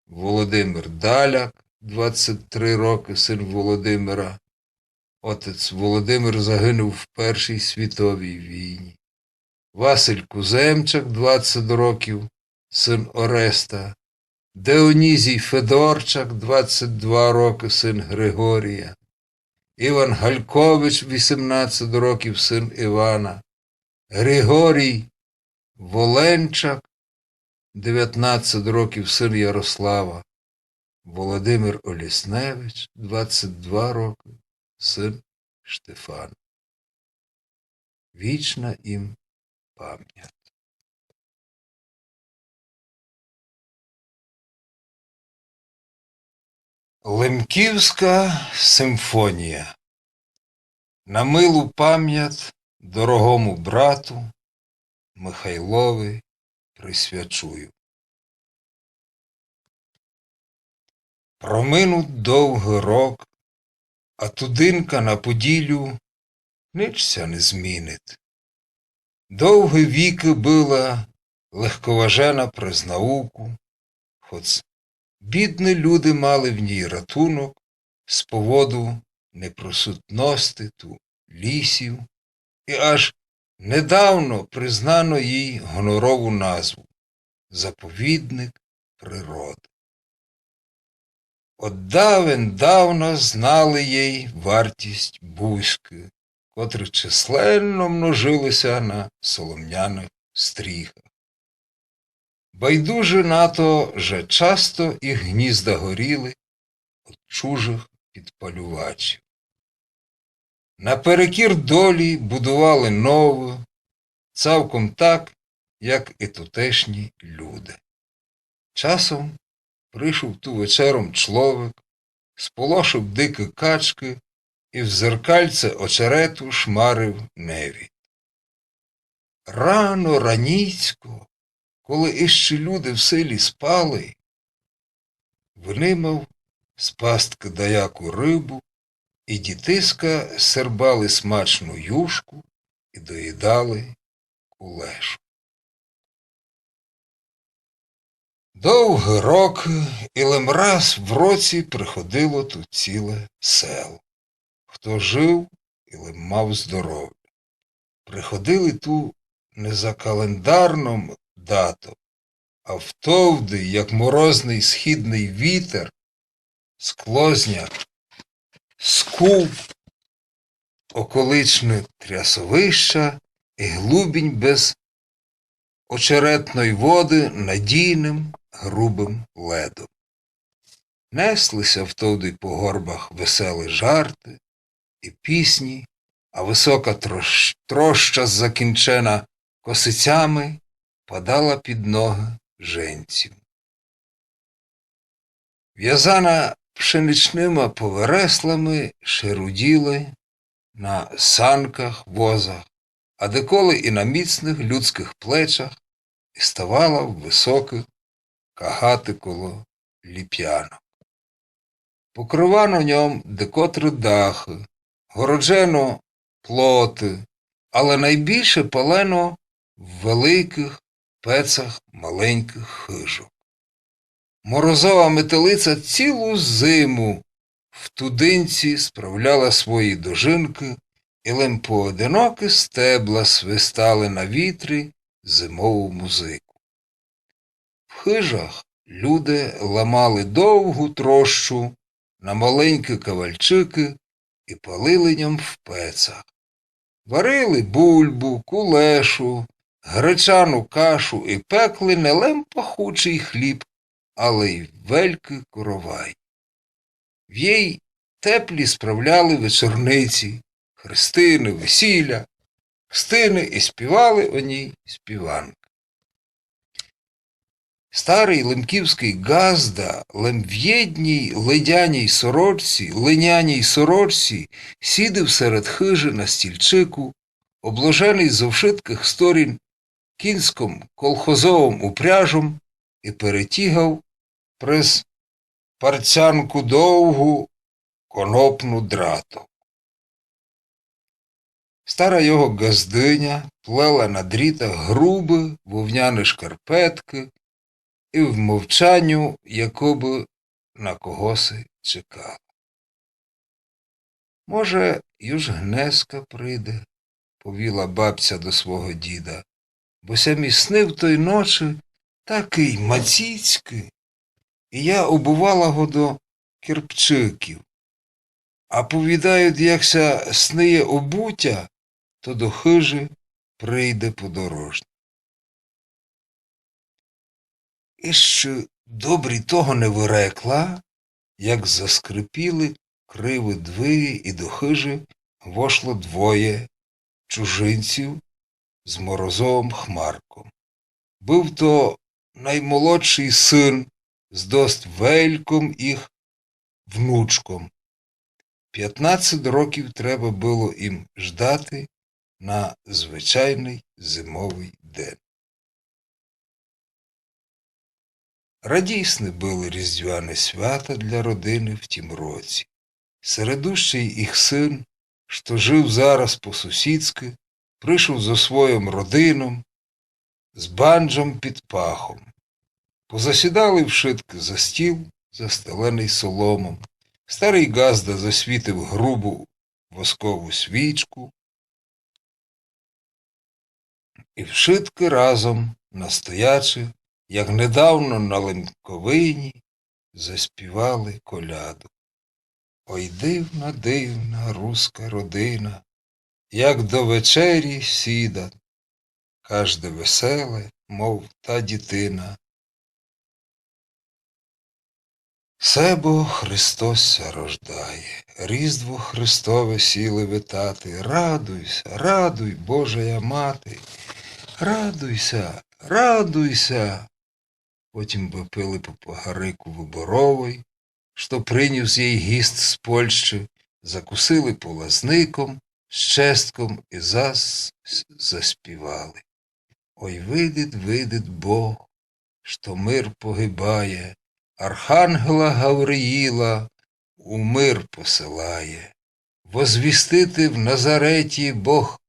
Володимир Даляк, двадцять три рокы, сын Володимира. Отець Володимир загынув в Першій світовій війні. Василь Куземчак, двадцять років, сын Ореста. Дионізій Федорчак, двадцять два рокы, сын Григорія. Іван Галькович, вісімнадцять років, сын Івана. Григорій Воленчак, девятнадцять років, сын Ярослава. Володимир Олісневич, двадцять два рокы, сын Штефан. Вічна їм память. Лемківська симфонія. На милу память дорогому брату Михайлови присвячую. Проминуть довгы рок, а тудинка на Поділю нич ся не змінить. Довгы вікы была легковажена през науку, хоц бідны люде мали в ній ратунок з поводу неприсутности ту лісів, і аж недавно признано їй гонорову назву — заповідник природы. Од давен давна знали їй вартість бузькы, котры численно множили ся на соломняных стріхах. Байдужі на то, же часто їх гнізда горіли од чужых підпалювачів. Наперекір долі будували новы, цалком так, як і тутешні люде. Часом пришов ту вечером чловек, сполошив дикы качкы і в зеркальце очерету шмарив невід. Рано раніцько, коли іщи люде в селі спали, вынимав з пасткы даяку рыбу, і дітиська сербали смачну юшку і доїдали кулешу. Довгы рокы, і лем раз в році приходило ту ціле село, хто жив і лем мав здоровя. Приходили ту не за календарном датом, а втовды, як морозный східный вітер склозня скув околичны трясовища і глубінь без очеретной воды надійным грубым ледом. Несли ся втовды по горбах веселі жарты і пісні, а высока трош-, троща, закінчена косицями, падала під ногы женців. Вязана пшеничныма повереслами шеруділи на санках, возах, а деколи і на міцных людськых плечах, і ставала в высокы кагаты коло ліпянок. Покрывано ньом декотры дахы, городжено плоты, але найбільше палено в великых пецах маленькых хыжок. Морозова метелиця цілу зиму в тудинці справляла свої дожинкы, і лем поодинокі стебла свистали на вітрі зимову музику. В хыжах люде ламали довгу трощу на маленькі кавальчикы і палили ньом в пецах. Варили бульбу, кулешу, гречану кашу і пекли не лем пахучый хліб, але й велькы коровай. В їй теплі справляли вечорниці, хрестины, весіля, хстины і співали о ній співанкы. Старый лемківськый ґазда лем в єдній ледяній сорочці, линяній сорочці, сідив серед хыжы на стільчику, обложеный зо вшыткых сторін кіньском колхозовом упряжом, і перетігав през парцянку довгу конопну драту. Стара його ґаздыня плела на дрітах грубы вовняны шкарпеткы і в мовчаню якобы на когоси чекала. Може, юж гнеска приде, повіла бабця до свого діда, бо ся мі снив той ночы такый мацїцькый, і я обувала го до кирпчиків. А повідают, як ся сниє обутя, то до хыжы прийде подорожній. Іщы добрі того не вырекла, як заскрипіли кривы двері і до хыжы вошло двоє чужинців з Морозовом Хмарком. Быв то наймолодшый сын з дост вельком їх внучком. Пятнадцет років треба было їм ждати на звичайный зимовый день. Радісны были різдвяны свята для родины в тім році. Середущый їх сын, што жыв зараз по-сусідскы, пришов зо своїм родином, з банджом під пахом. Позасідали вшыткы за стіл, застеленый соломом. Старый ґазда засвітив грубу воскову свічку, і вшыткы разом настояче, як недавно на Лемковині, заспівали коляду. Ой, дивна, дивна руска родина, як до вечері сіда, кажде веселе, мов та дітина. Се бо Христос ся рождає, Різдво Христове сіли витати. Радуйся, радуй, Божая Мати, радуйся, радуйся. Потім выпили по погарику выборовый, што принюс їй гіст з Польщы, закусили полазником, з честком і зас заспівали. Ой, видит, видит Бог, што мир погибає, архангела Гавриїла у мир посилає. Возвістити в Назареті Бог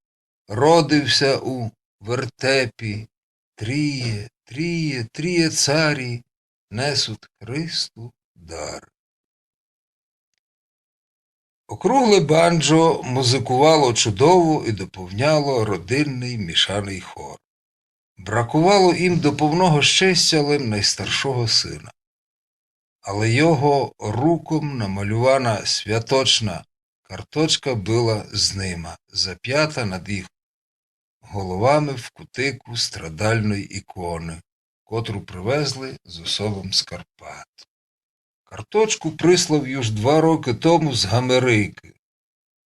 родився у вертепі. Тріє, тріє, тріє царі несуть Христу дар. Округле банджо музикувало чудово і доповняло родинный мішаный хор. Бракувало їм до повного щестя лем найстаршого сына. Але його руком намалювана святочна карточка была з нима, запята над їх головами в кутику страдальной іконы, котру привезли з особом з Карпат. Карточку прислав юж два рокы тому з Гамерикы.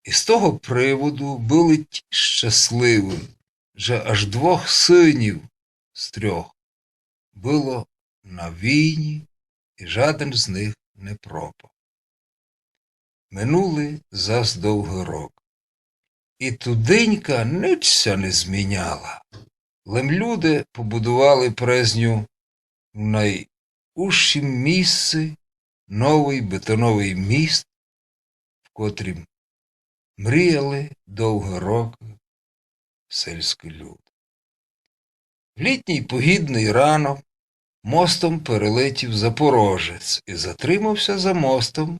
І з того приводу были ті щасливы, же аж двох сынів з трьох было на війні, і жаден з них не пропав. Минули зас довгы рокы. І тудынька нич ся не зміняла. Лем люде побудували през ню в найужшім місци новый бетоновый міст, в котрім мріяли довгы рокы сельскы люд. В літній погідный ранок мостом перелетів запорожець і затримався за мостом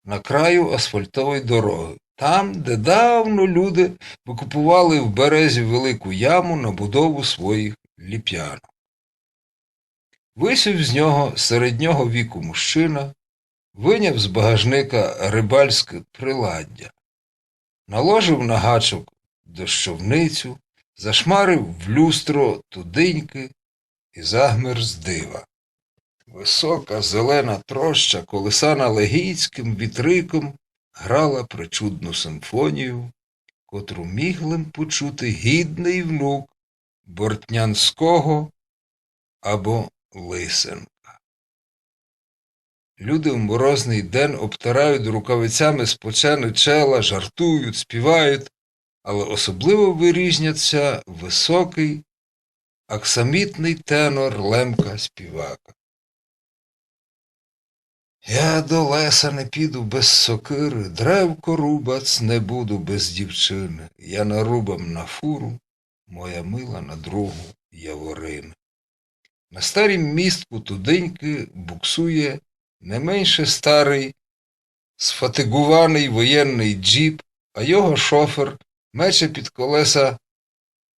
на краю асфальтовой дорогы, там, де давно люди выкопували в березі велику яму на будову своїх ліпянок. Висів з нього середнього віку мужчина, выняв з багажника рыбальскы приладдя, наложив на гачок дощовницю, зашмарив в люстро тудынькы і загмер з дива. Высока зелена троща, колисана легіцькым вітриком, грала причудну симфонію, котру міг лем почути гідный внук Бортнянского або Лисенка. Люди в морозный ден обтирають рукавицями спочены чела, жартують, співають, але особливо вирізнять ся высокый, аксамітный тенор Лемка співака. Я до леса не піду без сокыры, древко рубац не буду без дівчыны. Я нарубам на фуру, моя мила на другу яворыны. На старім містку тудынькы буксує не менше старый, сфатигуваный воєнный джіп, а його шофер мече під колеса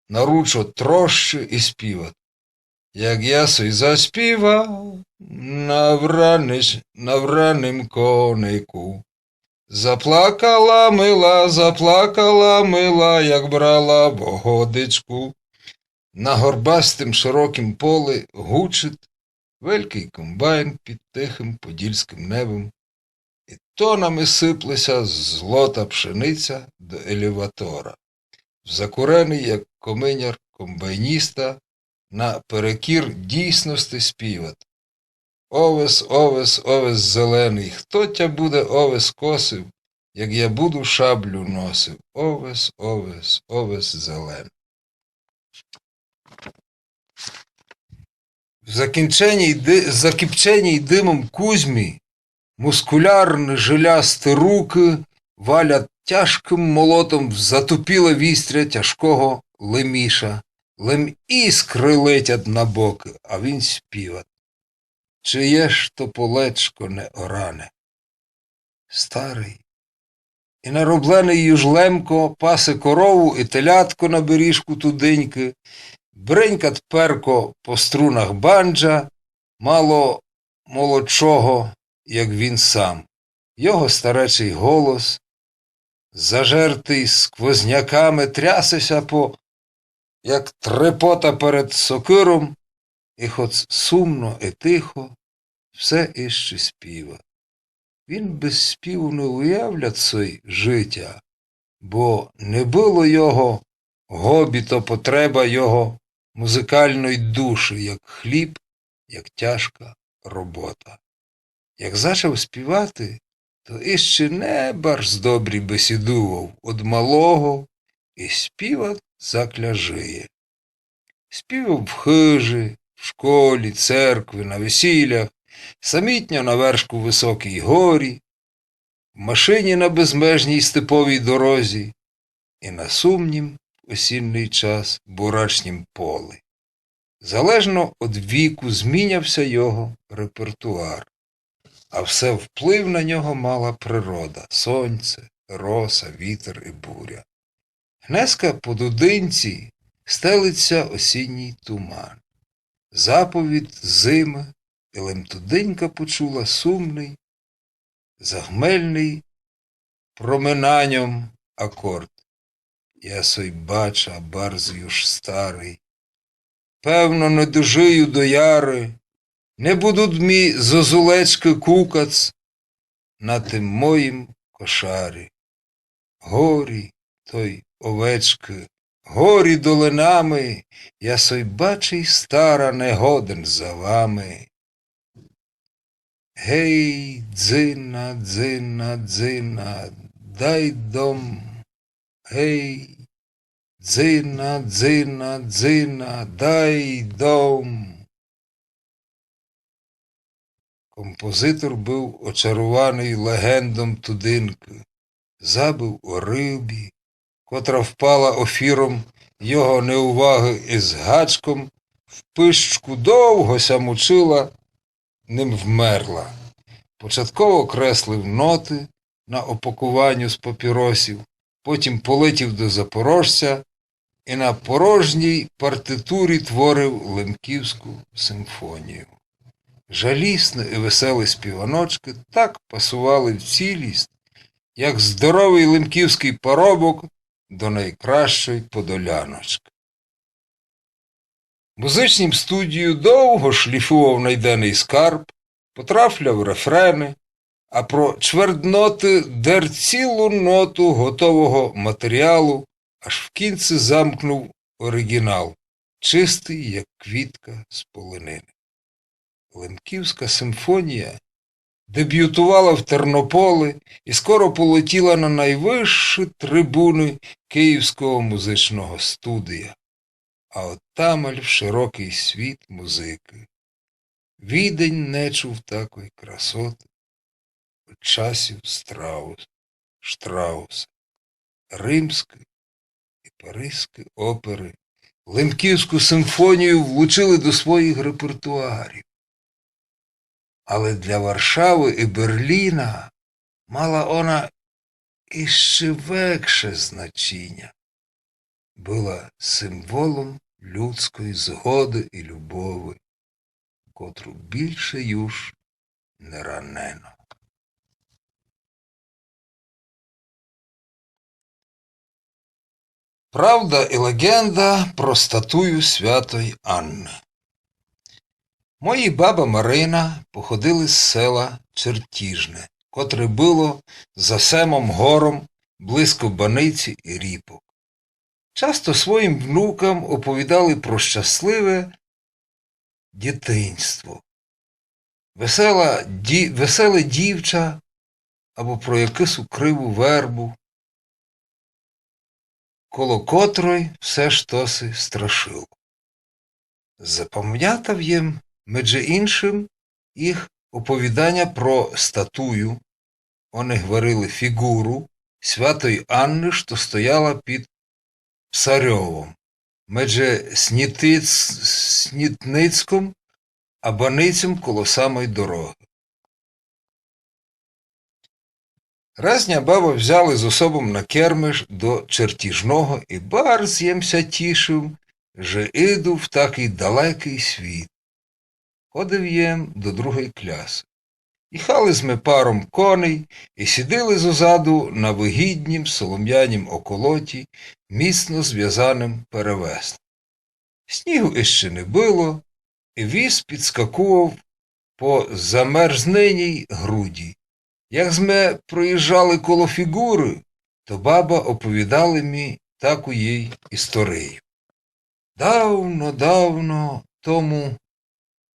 наручо трощы і співат. Як я сой заспівав на враниш-, на враным конику. Заплакала мила, заплакала мила, як брала водичку. На горбастым широкым полі гучить великый комбайн під тихым подільскым небом. І тонами сыпле ся злота пшениця до елеватора. В закуреный, як коминяр комбайніста, наперекір дійсности співат: Овес, овес, овес зеленый, хто тя буде овес косив, як я буду шаблю носив? Овес, овес, овес зеленый. В закінченій ди-, закіпченій дымом кузьмі мускулярны жилясты рукы валят тяжкым молотом в затупіле вістря тяжкого леміша. Лем іскры летят на бокы, а він співат: Чиє ж то полечко не оране? Старый і наробленый юж лемко пасе корову і телятко на беріжку тудынькы, бренькат перко по струнах банджа, мало молодшого, як він сам. Його старечый голос, зажертый сквозняками, трясе ся по, як трепота перед сокыром, і хоц сумно і тихо, все іщи співа. Він без співу не уявлят сой житя, бо не было його гобі то потреба його музыкальной души, як хліб, як тяжка робота. Як зачав співати, то іщи не барз добрі бесідував од малого, і співат закля жиє. Співав в хыжи, в школі, церкви, на весілях, самітньо на вершку высокій горі, в машині на безмежній степовій дорозі і на сумнім в осінний час бурачнім полі. Залежно од віку зміняв ся його репертуар, а все вплив на нього мала природа: сонце, роса, вітер і буря. Гнеска по дудинці стелить ся осінній туман. Заповідь зимы, і лем тудинька почула сумный, загмельный проминаньом акорд. Я сой бача, барз юж старый, певно, не дожию до яры, не будут мі зозулечкы кукац на тым моїм кошарі. Горі, той овечкы, горі долинами, я сой бачий стара, не годен за вами. Гей, дзина, дзина, дзина, дай дом. Гей, дзина, дзина, дзина, дай дом. Композитор быв очарованый легендом тудинкы, забыв о рыбі, котра впала офіром його неувагы из гачком в пищку, довго ся мучила, ним вмерла. Початково креслив ноты на опакуванню з папіросів, потім полетів до Запорожця і на порожній партитурі творив Лемківську симфонію. Жалісны і веселы співаночкы так пасували в ціліст, як здоровый лемківськый парубок до найкращой подоляночкы. Музичнім студію довго шліфував найденый скарб, потрафляв рефрены, а про чвертноты дер цілу ноту готового матеріалу, аж в кінци замкнув оригінал, чистый, як квітка з полонины. Лемківська симфонія дебютувала в Тернополі і скоро полетіла на найвышшы трибуны Київського музичного студія, а оттамаль в широкый світ музыкы. Відень не чув такой красоты од часів Страус-, Штрауса. Римськы і паризькы оперы Лемківську симфонію влучили до своїх репертуарів. Але для Варшавы і Берліна мала она іщи векше значіня. Была символом людськой згоды і любовы, котру більше юж не ранено. Правда і легенда про статую святой Анны. Мої баба Марина походили з села Чертіжне, котре было за семом гором близько Баниці и Ріпок. Часто своїм внукам оповідали про щасливе дітинство. Весела ді-, веселе дівча або про якусь криву вербу, коло котрой все штоси страшило. Запамнятав єм, меджи иншым, їх оповіданя про статую, они гварили фіґуру, святой Анны, што стояла під Псарьовом, меджи Снітиц-, Снітницьком а Баницьом коло самой дорогы. Раз ня баба взяли з особом на кермиш до Чертіжного, и барз єм ся тішив, же иду в такый далекый світ. Ходив єм до другой клясы. Їхали зме паром коней и сідили зозаду на выгіднім соломянім околоті, міцно звязаным перевеслом. Снігу ище не было, и віз підскакував по замерзненій груді. Як зме проїжджали коло фіґуры, то баба оповідала мі таку єй історию. Давно, давно тому,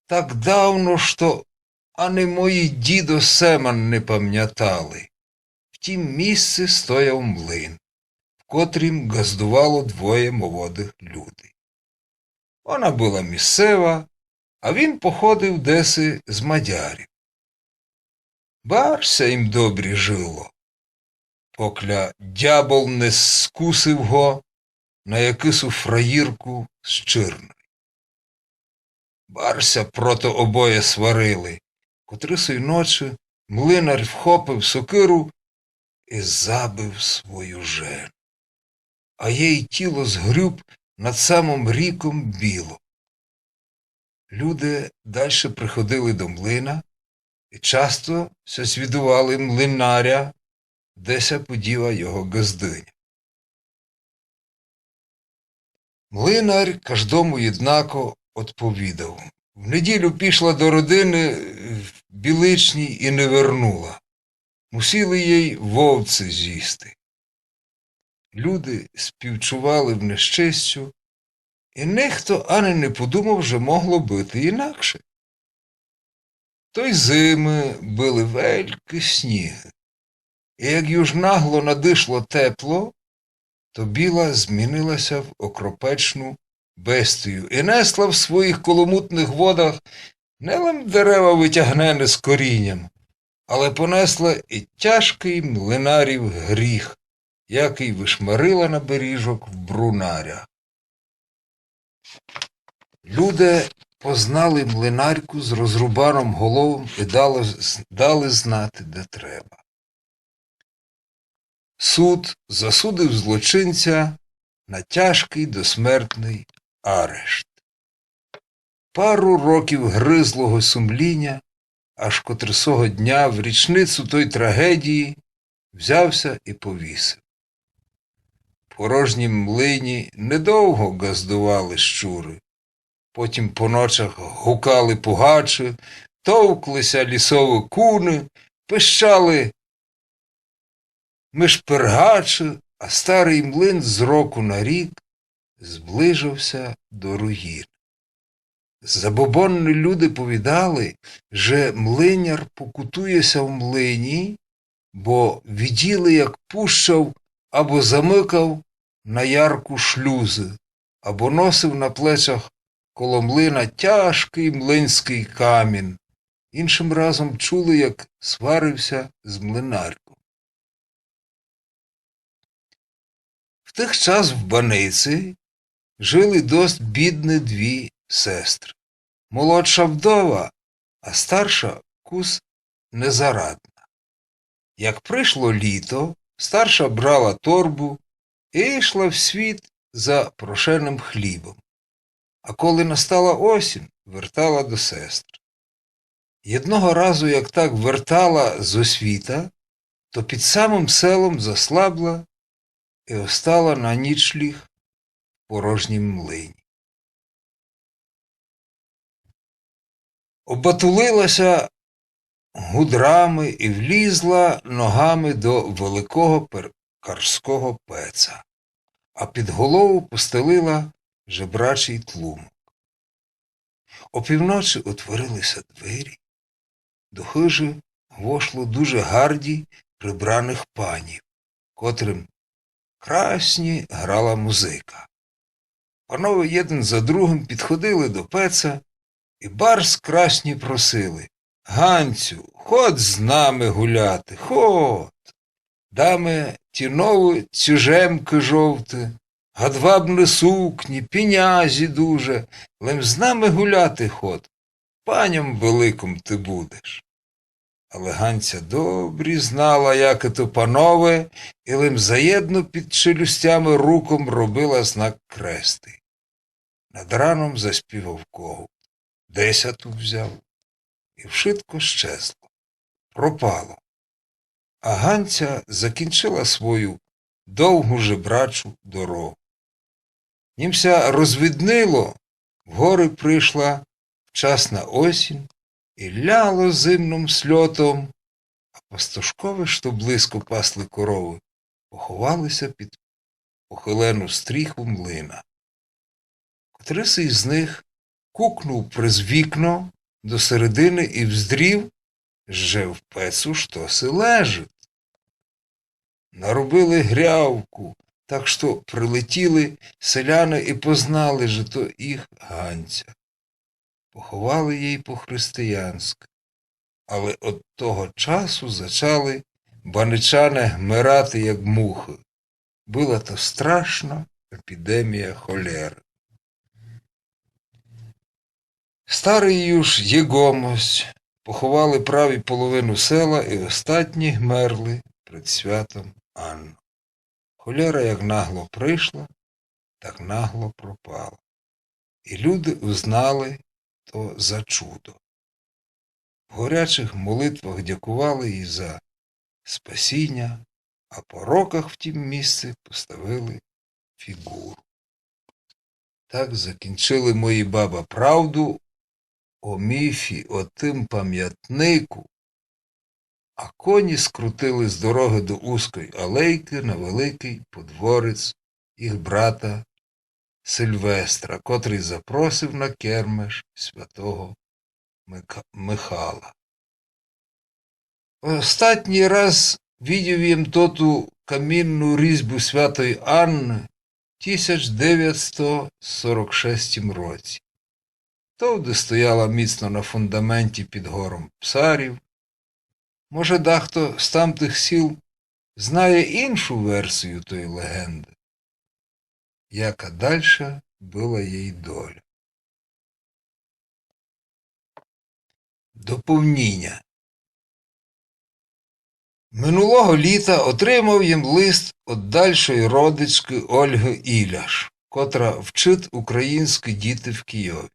так давно, што ани мої дідо з семом не памнятали, в тім місци стояв млин, в котрім ґаздувало двоє молодых людей. Она была місцева, а він походив деси з мадярів. Барз ся їм добрі жило, покля дявол не скусив го на якысу фраїрку з Чырной. Барз ся прото обоє сварили. Котрисой ночы млинар вхопив сокиру и забив свою жену. А єй тіло згрюб над самом ріком Білом. Люди дальше приходили до млина и часто ся звідували млинаря, де ся поділа його ґаздыня. Млинар каждому єднако одповідав. В неділю пішла до родины в Біличній и не вернула. Мусили єй вовци зїсти. Люди співчували в нещестю, и нихто ани не подумав, же могло быти інакше. Той зимы были великі снігы. И як юж нагло надышло тепло, то Біла змінила ся в окропечну бестію и несла в своїх коломутных водах не лем дерева вытягнены з коріням, але понесла и тяжкый млинарів гріх, якый вышмарила на беріжок в брунаря. Люди познали млинарку з розрубаном головом и дали з-, дали знати, де треба. Суд засудив злочинця на тяжкый досмертный арешт. Пару років гризло го сумліня, аж котрисого дня в річницю той трагедії взяв ся и повісив. В порожнім млині недовго ґаздували щуры. Потім по ночах гукали пугачы, товкли ся лісові куны, пищали мишпергачы, а старый млин з року на рік зближав ся до руїн. Забобонні люди повідали, же млиняр покутує ся в млині, бо виділи, як пущав або замыкав на ярку шлюзы, або носив на плечах коло млина тяжкый млинськый камін. Іншым разом чули, як сварив ся з млинарком. В тых час в Баниці жили дост бідны дві сестры. Молодша вдова, а старша кус незарадна. Як пришло літо, старша брала торбу и йшла в світ за прошеным хлібом. А коли настала осінь, вертала до сестр. Єдного разу, як так вертала зо світа, то під самым селом заслабла и остала на нічліг в порожнім млині. Обатулила ся гудрами і влізла ногами до великого пекарського пеца, а під голову постелила жебрачий тлумок. Опівночи отворили ся двері, до хыжы вошло дуже гарді прибраных панів, котрым красні грала музыка. Панове єден за другым підходили до пеца і барз красні просили: «Ганцю, ход з нами гуляти, ход! Даме ті новы цюжемкы жовты, гадвабны сукні, пінязі дуже, лем з нами гуляти ход, паньом великом ты будеш». Але Ганця добрі знала, як ето панове, і лем заєдно під челюстями руком робила знак крести. Над раном заспівав когут, десяту взяв, і вшытко щезло, пропало. А Ганця закінчила свою довгу жебрачу дорогу. Нім ся розвиднило, в горы пришла вчасна осінь, і ляло зимным сльотом, а пастушкове, што близко пасли коровы, поховали ся під похылену стріху млина. Котрысь із них кукнув през вікно до середины і вздрів, же в пецу штоси лежить. Наробили грявку, так што прилетіли селяни і познали, же то їх Ганця. Поховали її по-християнськы, але од того часу зачали баничане гмирати, як мухы. Была то страшна епідемія холеры. Старый юж єгомость поховали праві половину села, і остатні гмерли пред святом Анну. Холера як нагло пришла, так нагло пропала. І люди узнали то за чудо. В горячих молитвах дякували їй за спасіня, а по роках в тім місці поставили фігуру. Так закінчили мої баба правду о міфі, о тым памятнику, а коні скрутили з дорогы до узкой алейкы на великый подворець їх брата Сильвестра, котрый запросив на кермеш святого Мика-, Михала. Остатній раз видів єм тоту камінну різьбу святой Анны в тисяч девятсто сорок шестім році. Товды стояла міцно на фундаменті під гором Псарів. Може, дахто з тамтых сіл знає іншу версію тої легенды, яка дальша была єй доля. Доповніння. Минулого літа отримав єм лист од дальшої родичкы Ольгы Іляш, котра вчыт українські діти в Києві.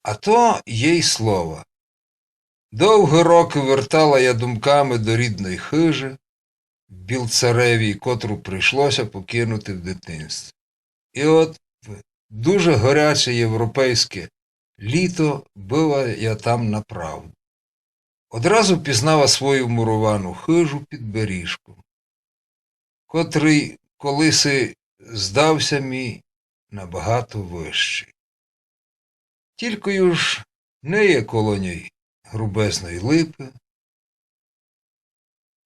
А то єй слова. Довгы рокы вертала я думками до рідной хыжы в Білцереві, котру прийшлося покинути в дитинстві. І от в дуже горяче європейське літо была я там направду. Одразу пізнала свою муровану хыжу під беріжком, котрый колиси здався мі набагато вищый. Тілько юж не є коло ньой грубезной липы,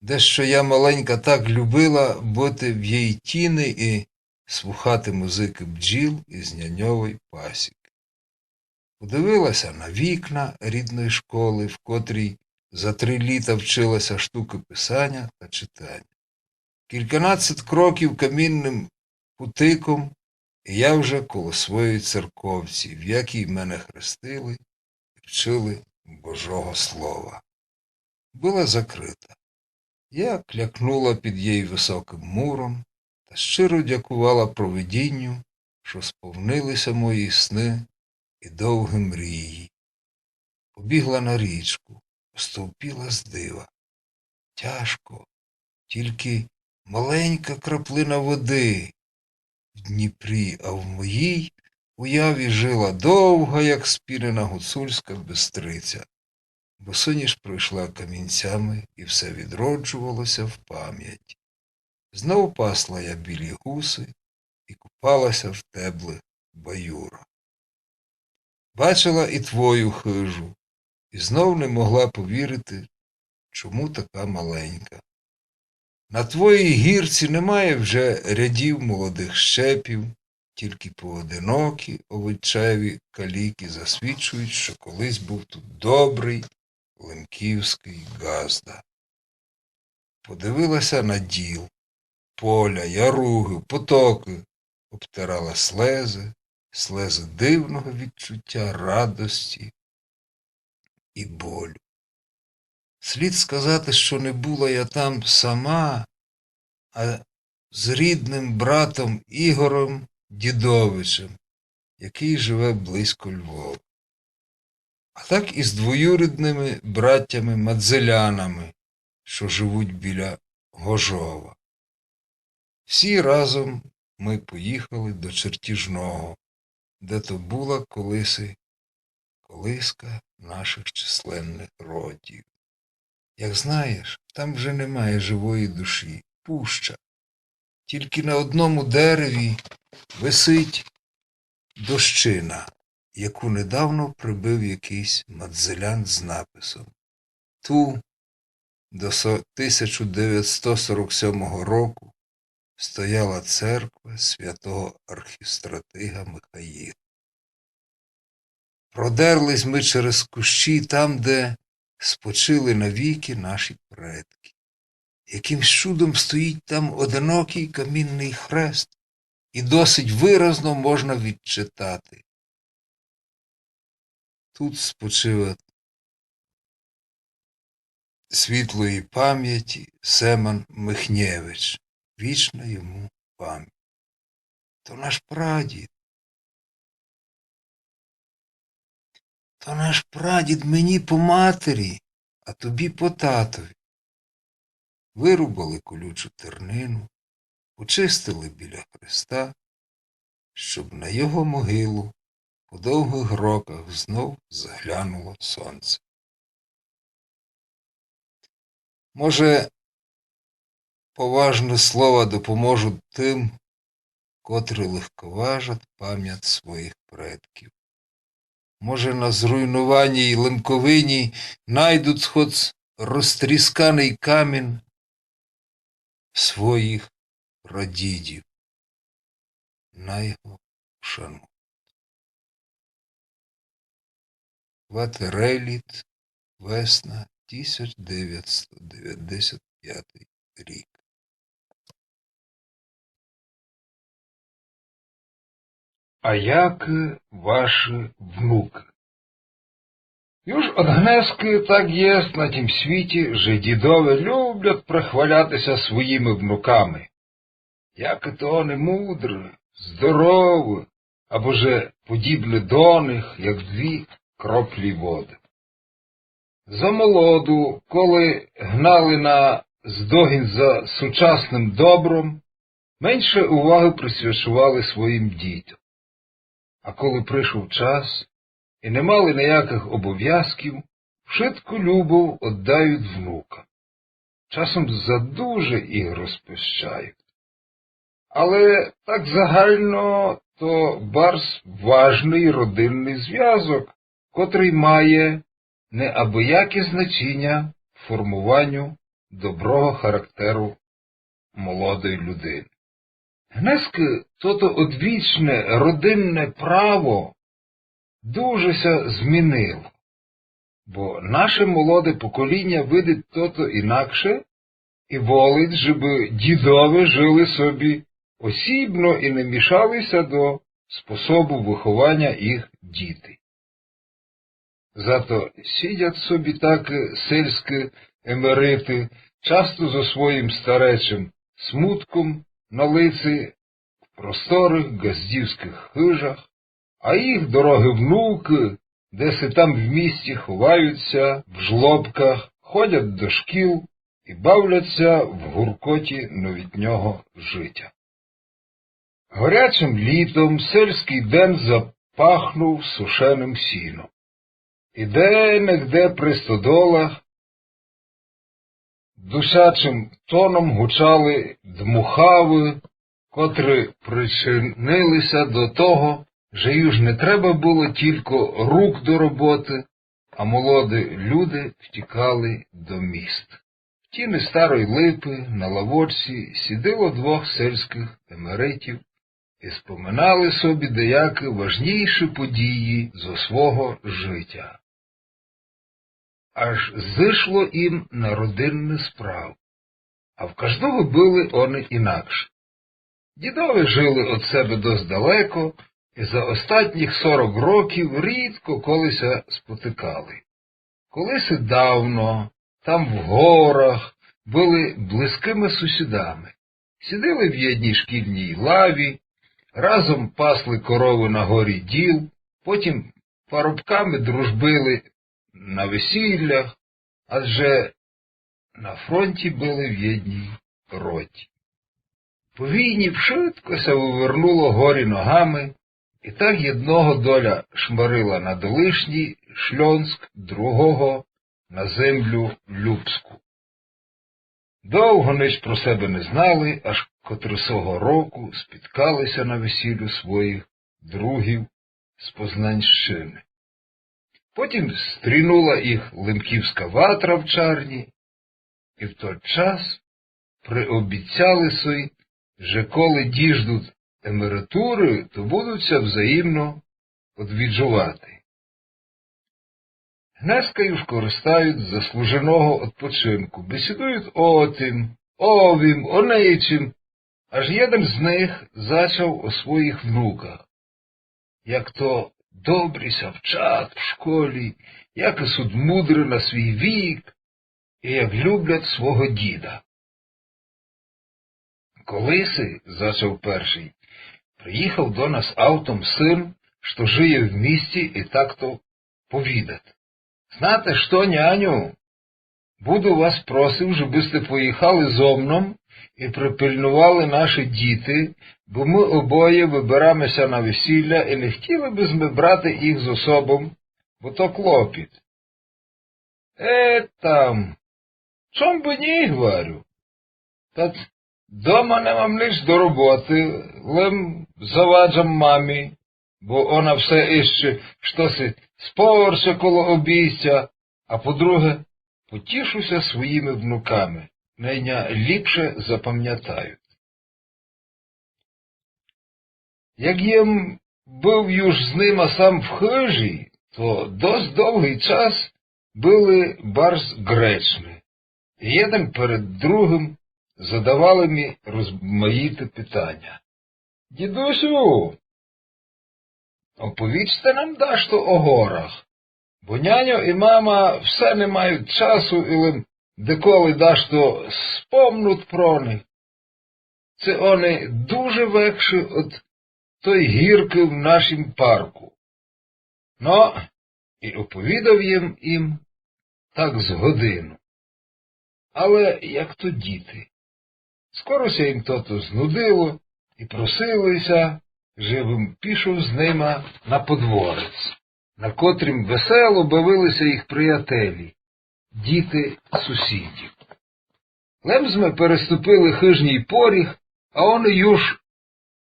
де што я маленька так любила быти в єй тіни і слухати музикы бджіл із няньовой пасікы. Подивилася на вікна рідной школы, в котрій за три літа вчилася штукы писаня та читаня. Кільканадцять кроків камінным путиком, і я вже коло своєї церковці, в якій мене хрестили і вчили Божого Слова. Была закрыта. Я клякнула під єй высокым муром та щиро дякувала провидінню, што сповнилися мої сны і довгі мрії. Побігла на річку, остовпіла з дива. Тяжко, тілько маленька краплина воды в Дніпрі, а в моїй уяві жила довга, як спінена гуцульська бестриця. босоніж пройшла камінцями, і все відроджувало ся в памяти. Знов пасла я білі гусы і купала ся в теплых баюрах. Бачила і твою хыжу, і знов не могла повірити, чому така маленька. На твоїй гірці немає вже рядів молодых щепів, тільки поодинокі овочеві каліки засвідчують, що колись був тут добрый лемківськый ґазда. Подивила ся на діл, поля, яругы, потокы, обтирала слезы, слезы дивного відчуття радості і болю. Слід сказати, що не була я там сама, а з рідным братом Ігорем Дідовичем, якый живе близько Львова. А так і з двоюрідными братями Мадзелянами, що живуть біля Гожова. Всі разом мы поїхали до Чертіжного, де то була колиси колиска нашых численных родів. Як знаєш, там вже немає живої душі, пуща. Тільки на одному дереві висить дощина, яку недавно прибив якийсь мадзелян з написом: «Ту до со-, тисяча девятсот сорок сьомого року стояла церква святого архістратига Михаїла. Продерлись мы через кущі там, де спочили навіки наші предки. Якимсь чудом стоїть там одинокий камінный хрест, і досить виразно можна відчитати: Тут спочивать світлої памяти Семен Михнєвич, вічна йому память». То наш прадід. То наш прадід мені по матері, а тобі по татові. Вырубали колючу тернину, почистили біля хреста, щоб на його могилу по довгых роках знов заглянуло сонце. Може, поважны слова допоможуть тым, котрі легковажать память своїх предків. Може, на зруйнованій Лемковині найдуть хоц розтрісканый камінь своїх прадідів. Най го вшанують. Ватереліт, весна, тисяч девятсот девятдесят пятый рік. А як ваші внукы? Юж од гнески так єст на тім світі, же дідове люблять прихваляти ся своїми внуками. Як то они мудры, здоровы, або же подібны до них, як дві кроплі воды. За молоду, коли гнали на здогін за сучасным добром, менше увагы присвячували своїм дітям. А коли пришов час і не мали ниякых обовязків, вшытку любов оддають внукам. Часом задуже їх розпущають. Але так загально то барз важный родинный звязок, котрый має неабияке значіня в формованю доброго характеру молодої людины. Гнеска тото одвічне родинне право дуже ся змінило, бо наше молоде поколіня видить тото інакше і волить, жебы дідове жили собі осібно і не мішали ся до способу выхованя їх дітей. Зато сидять собі так сельскы емерыты, часто зо своїм старечым смутком на лици, в просторых ґаздівскых хыжах, а їх дорогы внукы десь там в місті ховають ся в жлобках, ходять до шкіл і бавлять ся в гуркоті новітнього житя. Горячым літом сельскый ден запахнув сушеным сіном. і де-не-де при стодолах душачым тоном гучали дмухавы, котры причинили ся до того, же юж не треба было тілько рук до роботы, а молоды люде втікали до міст. В тіни старой липы на лавочці сідило двох сельскых емеритів і споминали собі деякі важнійші події зо свого житя. Аж зышло їм на родинны справ. А в каждого были они інакші. Дідовы жыли од себе досить далеко і за остатніх сорок років рідко коли ся спотикали. Колиси давно, там в горах, были близькыми сусідами. Сідили в єдній шкільній лаві, разом пасли коровы на горі Діл, потім парубками дружбили на весіллях, адже на фронті были в єдній роті. По війні вшытко ся вывернуло горі ногами, і так єдного доля шмарила на Долишній Шльонск, другого на землю Любску. Довго нич про себе не знали, аж котрысого року спіткали ся на весіллю своїх другів з Познанщины. Потім стрінула їх лемківска ватра в Чарні, і в тот час приобіцяли си, же коли діждуть емеритуры, то будуть ся взаємно одвіджовати. Гнеска юж користають заслуженого одпочинку, бесідують о тім, овім, о ничім, аж єден з них зачав о своїх внуках. Як то добрі ся вчат в школі, як суть мудрі на свій вік, і як люблять свого діда. Колиси, зачав першый, приїхав до нас автом сын, што жиє в місті, і так то повідат. Знате што, няню? Буду вас просив, жебы сте поїхали зо мном і припильнували наші діти, бо мы обоє выбираме ся на весілля і не хотіли бы сме брати їх зо собом, бо то клопіт. Е, там, чом бы ні, гварю. Та ц-, дома не мам нич до роботы, лем заваджам мамі, бо она все іщи штоси спорче коло обійстя, а по-друге, потішу ся своїми внуками, най ня ліпше запамнятають. Як єм быв юж з нима сам в хыжі, то досить довгый час были барз гречны. Єден перед другым задавали мі розмаїты питаня. Дідусю, оповічте нам дашто о горах, бо няньо і мама все не мають часу і лем деколи дашто спомнуть про них. Ци они дуже векші од той гіркы в нашім парку. Но, і оповідав єм їм так з годину. Але як то діти. Скоро ся їм тото знудило і просили ся, жебым пішов з нима на подворець, на котрім весело бавили ся їх приятелі, діти сусідів. Лем сме переступили хыжній поріг, а они юж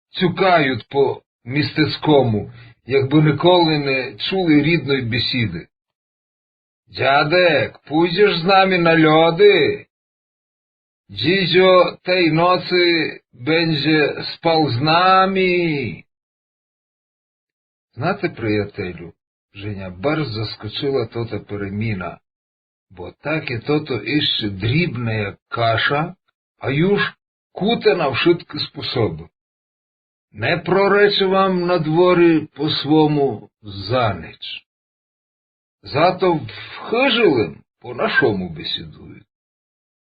цюкають по містецькому, якбы николи не чули рідної бесіды. Дядек, пуйдзеш з нами на льоды? Дзідзьо тей ноци бензе спав з нами. Знате, приятелю, же ня барз заскочила тота переміна, бо таке тото іщи дрібне, як каша, а юж куте на вшыткы способы. Не прорече вам на дворі по-свому за ніч. Зато в хыжі лем по-нашому бесідують.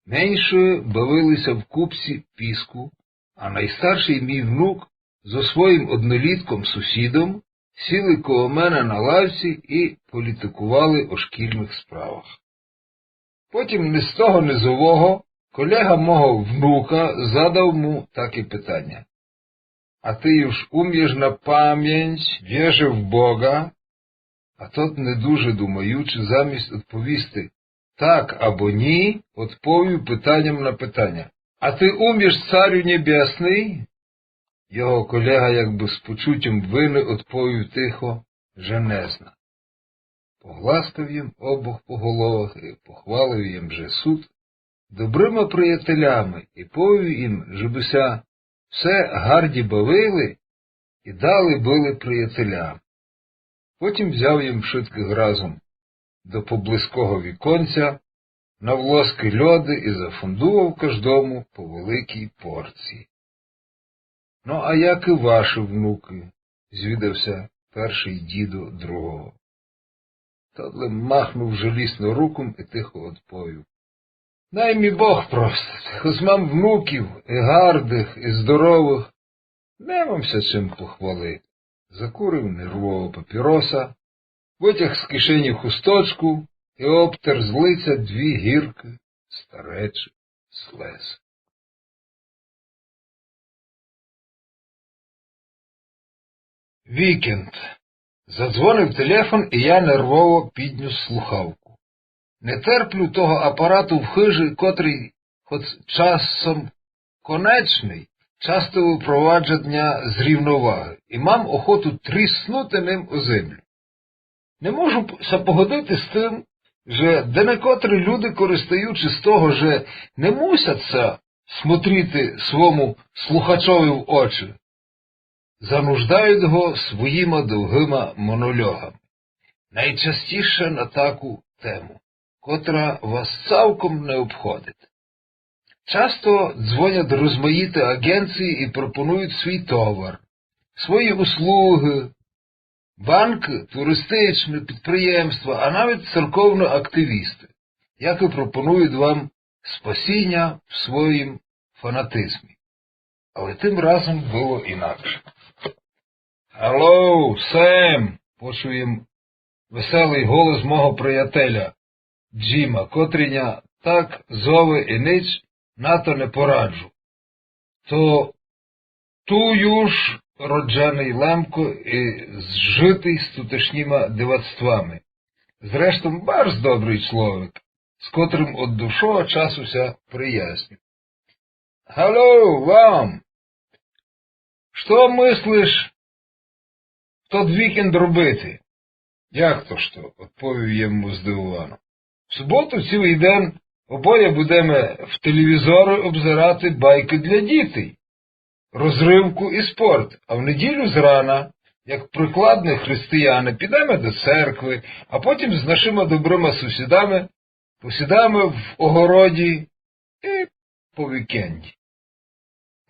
Менші бавили ся в купці піску, а найстаршый мій внук зо своїм однолітком-сусідом сіли коло мене на лавці і політикували о шкільных справах. Потім ни з того, ни з ового колега мого внука задав му таке питаня: А ты юж умієш на память «Віжу в Бога»? А тот, не дуже думаючи, замість одповісти «так» або «ні», одповів питанням на питаня: «А ты умієш, царю небесный?» Його колега, якбы з почуттям вины, одповів тихо, же не зна. Погласкав їм обох по головах і похвалив їм же суд добрыма приятелями і повів їм, жебы ся все гарді бавили і далі были приятелями. Потім взяв їм вшыткых разом до поблизького віконця на влоскы льоды і зафундував каждому по великій порції. «Ну, а як і ваші внукы?» — звідав ся першый дідо другого. Тот лем махнув жалісно руком і тихо одповів: «Най мі Бог простить, хоц мам внуків і гардых, і здоровых, не мам ся чим похвалити». Закурив нервово папіроса, вытяг з кишені хусточку і обтер з лиця дві гіркы старечі слезы. Вікенд. Задзвонив телефон, і я нервово піднюс слухавку. Не терплю того апарату в хыжі, котрый, хоц часом конечный, часто выпроваджать ня з рівновагы, і мам охоту тріснути ним о землю. Не можу п-, ся погодити з тым, же денекотрі люди, користаючи з того, же не мусять ся смотріти свому слухачови в очі, зануждають го своїма довгыма монолёгами. Найчастіше на таку тему, котра вас цалком не обходить. Часто дзвонять розмаїті аґенції і пропонують свій товар, свої услугы, банкы, туристичні підприємства, а навіть церковні активісты, якы пропонують вам спасіня в своїм фанатизмі. Але тым разом было інакше. «Алло, Сем!» — почув єм веселый голос мого приятеля Джима, котрый ня так зове і нич на то не пораджу. То ту юж родженый Лемко і зжытый з тутешніма дивацтвами. Зрештом, барз добрый чловек, з котрым од душого часу ся приясню. «Галоу, вам! Што мыслиш в тот вікенд робити?» «Як то што?» — одповів єм му здивовано. «В суботу цілый ден обоє будеме в телевізоры обзирати байкы для дітей, розривку і спорт, а в неділю зрана, як прикладні християни, підеме до церкви, а потім з нашыма добрыма сусідами посідаме в огороді і по вікенді».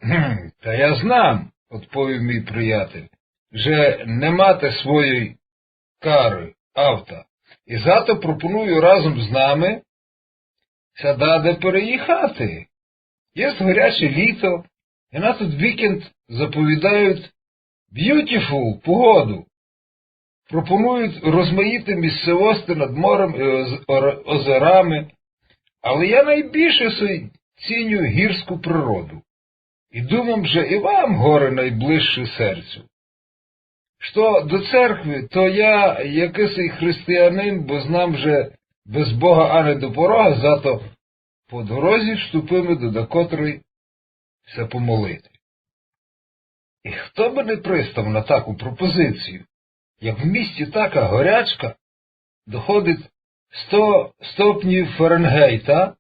«Гм, та я знам, — одповів мій приятель, — же не мате своєй кары, авта, і зато пропоную разом з нами ся даде переїхати. Єст горяче літо, і на тот вікенд заповідають б'ютіфул погоду. Пропонують розмаїті місцевости над морем і оз-, ор-, озерами, але я найбільше сой ціню гірську природу. І думам, же і вам горы найближчі серцю. Што до церкви, то я якысий християнин, бо знам, же без Бога ани до порога, зато по дорозі вступиме до дакотрой ся помолити». І хто бы не пристав на таку пропозицію, як в місті така горячка, доходить сто стопнів Фаренгейта,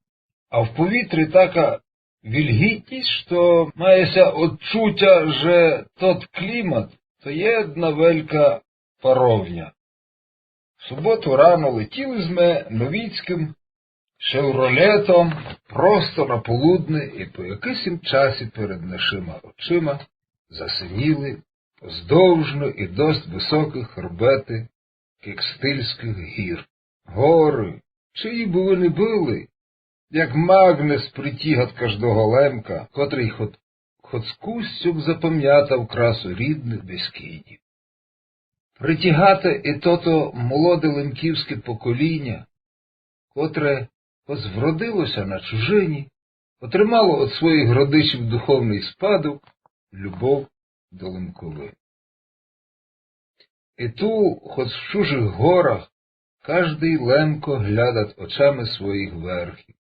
а в повітрі така вільгітність, што має ся одчуття, же тот клімат то єдна велька паровня. В суботу рано летіли зме новіцькым шевролетом просто на полудне, і по якысім часі перед нашыма очыма засиніли поздовжно і дост высокы хрбеты Кекстильськых гір. Горы, чиї бы вони были, як магнес притігат каждого Лемка, котрый хот-, хоц кусцьок запамятав красу рідных Бескідів. Притігате і тото молоде лемківське поколіня, котре хоц вродило ся на чужині, отримало од своїх родичів духовный спадок, любов до Лемковины. И ту, хоть в чужых горах, каждый Лемко глядат очами своїх верхів,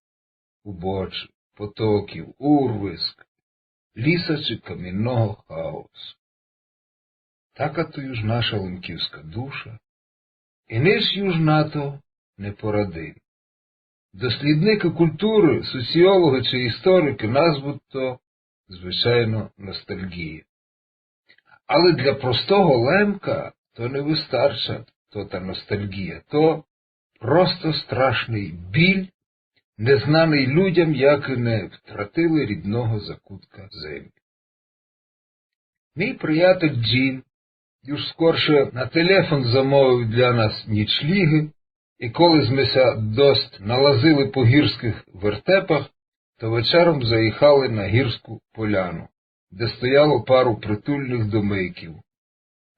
убочів, потоків, урвиск, ліса чи камінного хаосу. Така то юж наша лемківска душа, и нич юж на то не порадим. Дослідникы културы, соціолоґы чи історикы назвут то, звичайно, ностальґія. Але для простого Лемка то не выстарчат тота ностальґія, то просто страшный біль, незнаный людям, якы не втратили рідного закутка землі. Мій приятель Джим юж скорше на телефон замовив для нас нічліґы, и коли зме ся дост налазили по гірскых вертепах, то вечером заїхали на гірску поляну, де стояло пару притульных домиків.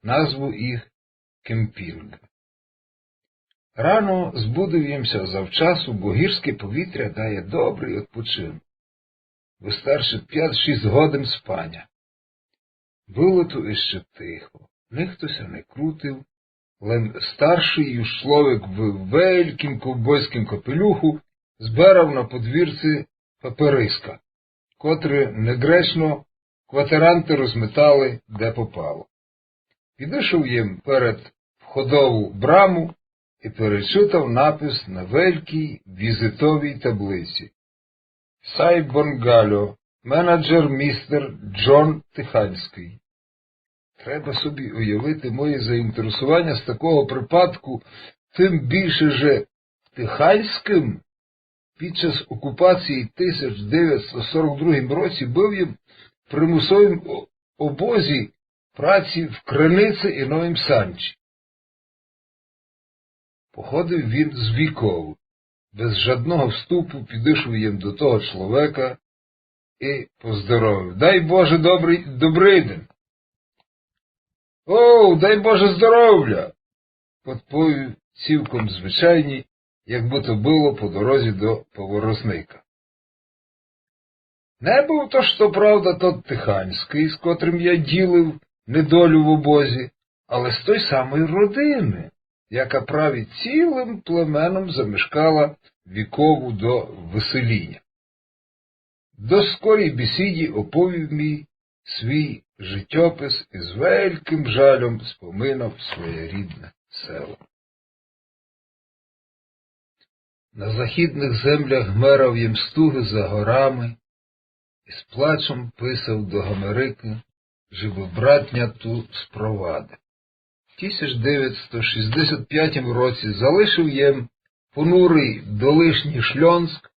Назву їх кемпінґ. Рано збудив єм ся завчасу, бо гірске повітря дає добрый одпочинок. Выстарчит пять-шіст годин спаня. Было ту іщи тихо, нихто ся не крутив, лем старшый юж чловек в велькім ковбойскім капелюху зберав на подвірци папериска, котры негречно квартиранты розметали, де попало. Підышов єм перед входову браму и перечитав напис на велькій візитовій таблицї: Сай Бонгальо, менаджер містер Джон Тиханьскый. Треба собі уявити моє заінтересованя з такого припадку, тым більше же Тиханьскым під час окупації тисяч девятсто сорок другім році быв єм в примусовім о-, обозі праці в Криниці и Новім Санчі. Походив він з Віковы. Без жадного вступу підышов єм до того чловека и поздоровив: «Дай Боже, добрый, добрый день!» «О, дай Боже здоровля!» — подповів цілком звичайні, як бы то было по дорозі до Поворозника. Не быв то, што правда, тот Тиханьскый, з котрым я ділив недолю в обозі, але з той самой родины, яка праві цілым племеном замешкала Вікову до выселіня. До скорій бесіді оповів мі свій житьопис и з велькым жальом споминав своє рідне село. На західных землях гмерав єм стугы за горами и з плачом писав до Гамерикы, жебы брат ня ту спровадив. В тисяч девятсто шістдесят пятім році залишив єм понурый долишній Шльонск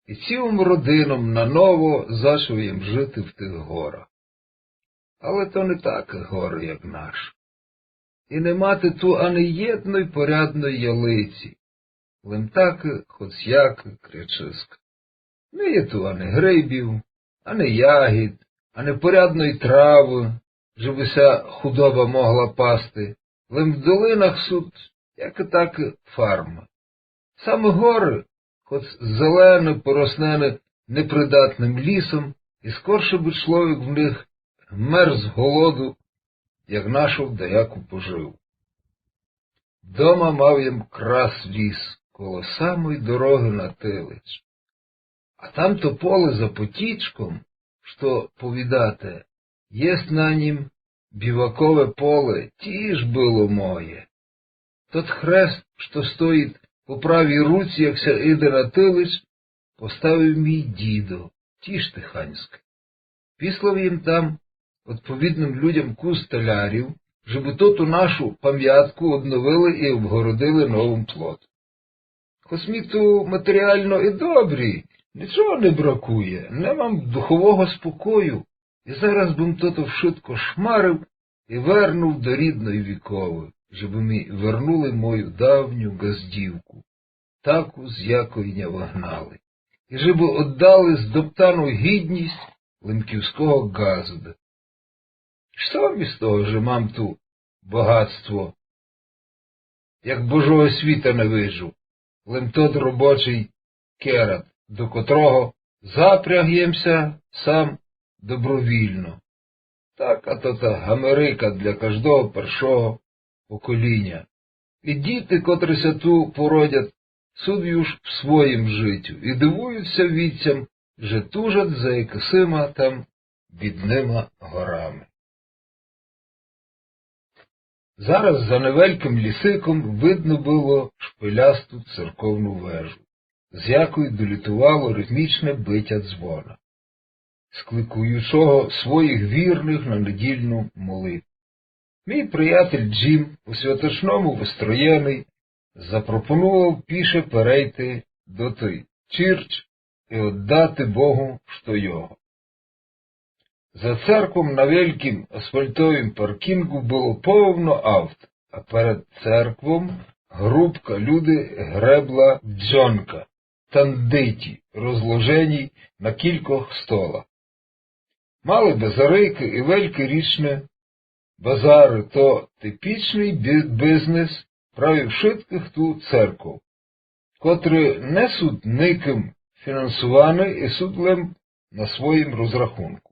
и цілым родином наново зачав єм жити в тых горах. Але то не такы горы, як наш. И не мати ту ани єдной порядной ялиці, лем такы хоц якы крячыска. Не є ту ани грибів, ани ягід, ани порядной травы, жебы ся худоба могла пасти, лем в долинах сут якы такы фармы. Самы горы, хоц зелены, пороснены непридатным лісом, и скорше бы чловек в них мерз з голоду, як нашов даяку поживу. Дома мав єм крас ліс коло самой дорогы на Тылич. А тамто поле за потічком, што повідате, єст на нім бівакове поле, тіж было моє. Тот хрест, што стоіт по правій руці, як ся іде на Тылич, поставив мій дідо, тіж Тиханьскый. Післав єм там одповідным людям кус талярів, жебы тоту нашу памятку одновили и обгородили новым плотом. Хоц мі ту матеріално и добрі, нічого не бракує, не мам духового спокою, и зараз бым тото вшытко шмарив и вернув до рідной Віковы, жебы мі вернули мою давню ґаздівку, таку, з якой ня выгнали, и жебы оддали здоптану гідність лемківского ґазда. Што мі з того, же мам ту богатство, як Божого світа не виджу, лем тот робочый керат, до котрого запряг єм ся сам добровільно. Така тота Гамерика для каждого першого поколіня. І діти, котры ся ту породять, суть юж в своїм житю і дивують ся вітцям, же тужать за якысима там бідныма горами. Зараз за невелькым лісиком видно было шпилясту церковну вежу, з якої долітувало ритмічне битя дзвона, скликуючого своїх вірных на недільну молитву. Мій приятель Джим, по святочному выстроєный, запропонував піше перейти до той чірч і оддати Богу, што його. За церквом на велькім асфальтовім паркінгу было повно авт, а перед церквом групка люди гребла дзьонка, тандиті, розложені на кількох столах. Малы базарикы і велькі річны базары то типічный бі-, бізнес праві вшыткых ту церков, котры не суть никым фінансуваны і суть лем на своїм розрахунку.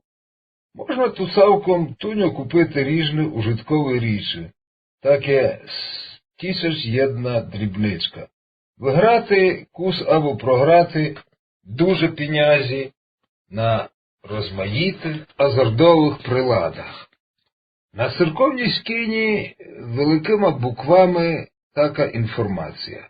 Можна ту цалком туньо купити ріжны ужитковы річы, таке с-, тісяч єдна дрібничка. Выграти кус або програти дуже пінязі на розмаїтых азардовых приладах. На церковній скіні великыма буквами така інформація: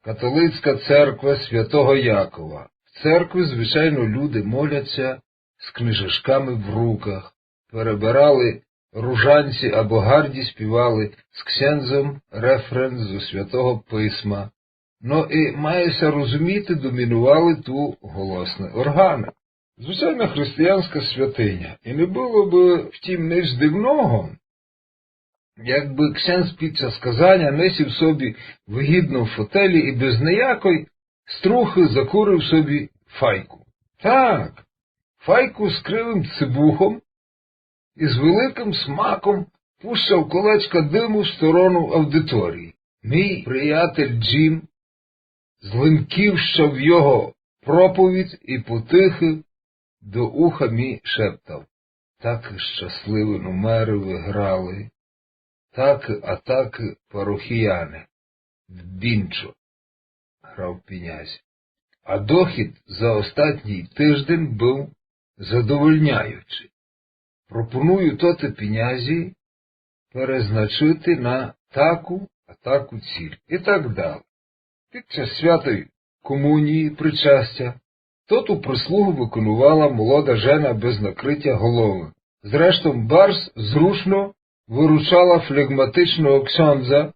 Католицька церква святого Якова. В церкви, звичайно, люди моляться з книжечками в руках, перебирали ружанці або гарді співали з ксендзом рефрен зо Святого Писма. Но і має ся розуміти, домінували ту голосны органы. Звичайно, християнська святыня. І не было бы в тім нич дивного, якбы ксендз під час казаня не сів собі в выгідном фотелі і без ниякой струхы закурив собі файку. Так, файку з кривым цибухом і з великым смаком пущав колечка дыму в сторону аудиторії. Мій приятель Джим злимківщав його проповідь і потихы до уха мі шептав: «Такы щасливы нумеры вы грали, такы, а такы парохіяне». В бінчо грав пінязь. А дохід за остатній тыждень быв задовольняючый. Пропоную тоты пінязі перезначити на таку, а таку ціль. І так далі. Під час святой комунії, причастя, тоту прислугу выконувала молода жена без накрытя головы. Зрештом, барз зручно выручала флегматичного ксьондза,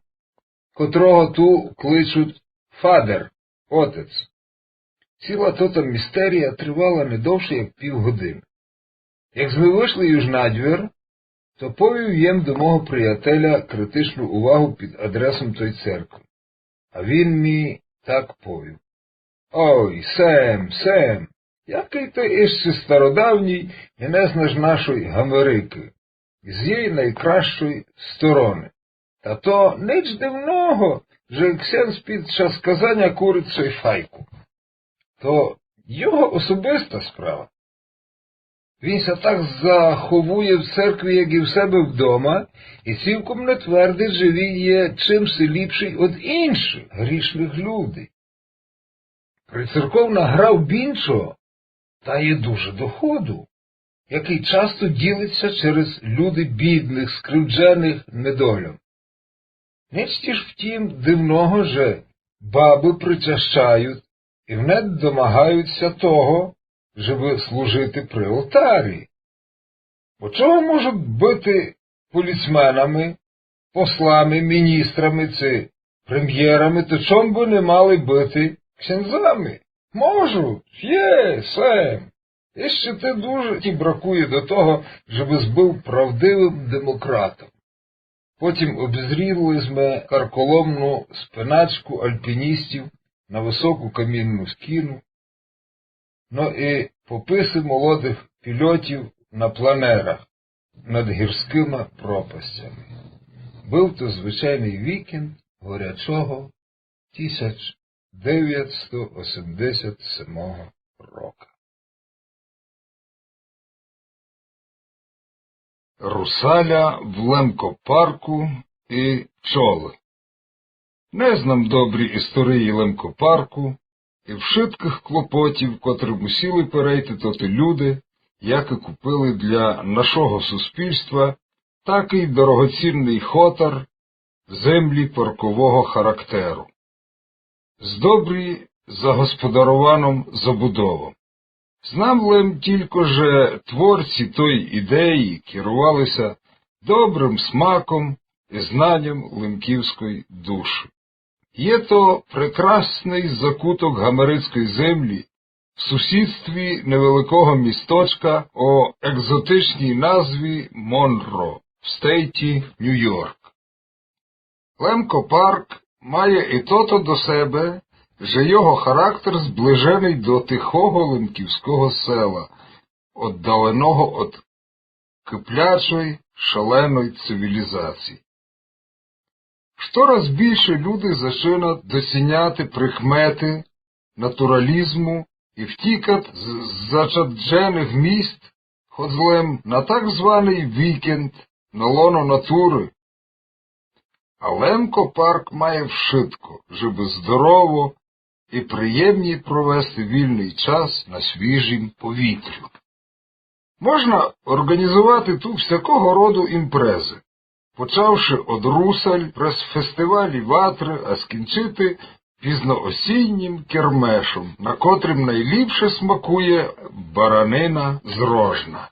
котрого ту кличуть фадер, отець. Ціла тота містерія тривала не довше, як пів годины. Як зме вышли юж на двір, то повів єм до мого приятеля критичну увагу під адресом той церкви. А він мі так повів: «Ой, Сем, Сем, якый ты іщи стародавній і не знаш нашой Америкы з єй найкращой стороны. Та то нич дивного, же ксендз під час казаня курить сой файку. То його особиста справа. Він ся так заховує в церкви, як і в себе вдома, і цілком не твердить, же він є чимси ліпшый од іншых грішных людей. Прицерковна гра в бінчо дає дуже доходу, якый часто ділить ся через люди бідных, скривдженых недолям. Нич тіж в тім дивного, же бабы причащають і внед домагають ся того, жебы служити при олтарі. Бо чого можуть быти поліцменами, послами, міністрами ци премєрами, то чом бы не мали быти ксендзами? Можуть, є, Сем. Іщи ти дуже ті бракує до того, жебыс быв правдивым демократом». Потім обзріли зме карколомну спиначку альпіністів на высоку камінну скіну, но і пописы молодых пільотів на планерах над гірськыма пропастями. Быв то звичайный вікенд горячого тисяч девятсто осемдесят семого рока. Русаля в Лемкопарку и пчолы. Не знам добрі историі Лемкопарку и вшыткых клопотів, котры мусіли перейти тоты люде, якы купили для нашого суспільства такый дорогоцінный хотар, землі паркового характеру, з добрі загосподарованом забудовом. Знам лем тілько, же творці той ідеї керували ся добрым смаком и знаньом лемківской души. Є то прекрасный закуток гамерицкой землі в сусідстві невеликого місточка о екзотичній назві Монро в стейті Ню-Йорк. Лемко Парк має и тото до себе, же його характер зближеный до тихого лемківского села, оддаленого од кыплячой, шаленой цивілізації. Штораз більше люди зачинат доціняти прикметы натуралізму и втікат з зачадженых міст, хоц лем на так званый вікенд, на лоно натуры. А Лемко Парк має вшытко, жебы здорово и приємні провести вільный час на свіжім повітрю. Можна орґанізовати ту всякого роду імпрезы, почавши од русаль през фестивалі ватры, а скінчити пізноосіннім кермешом, на котрым найліпше смакує баранина з Рожна.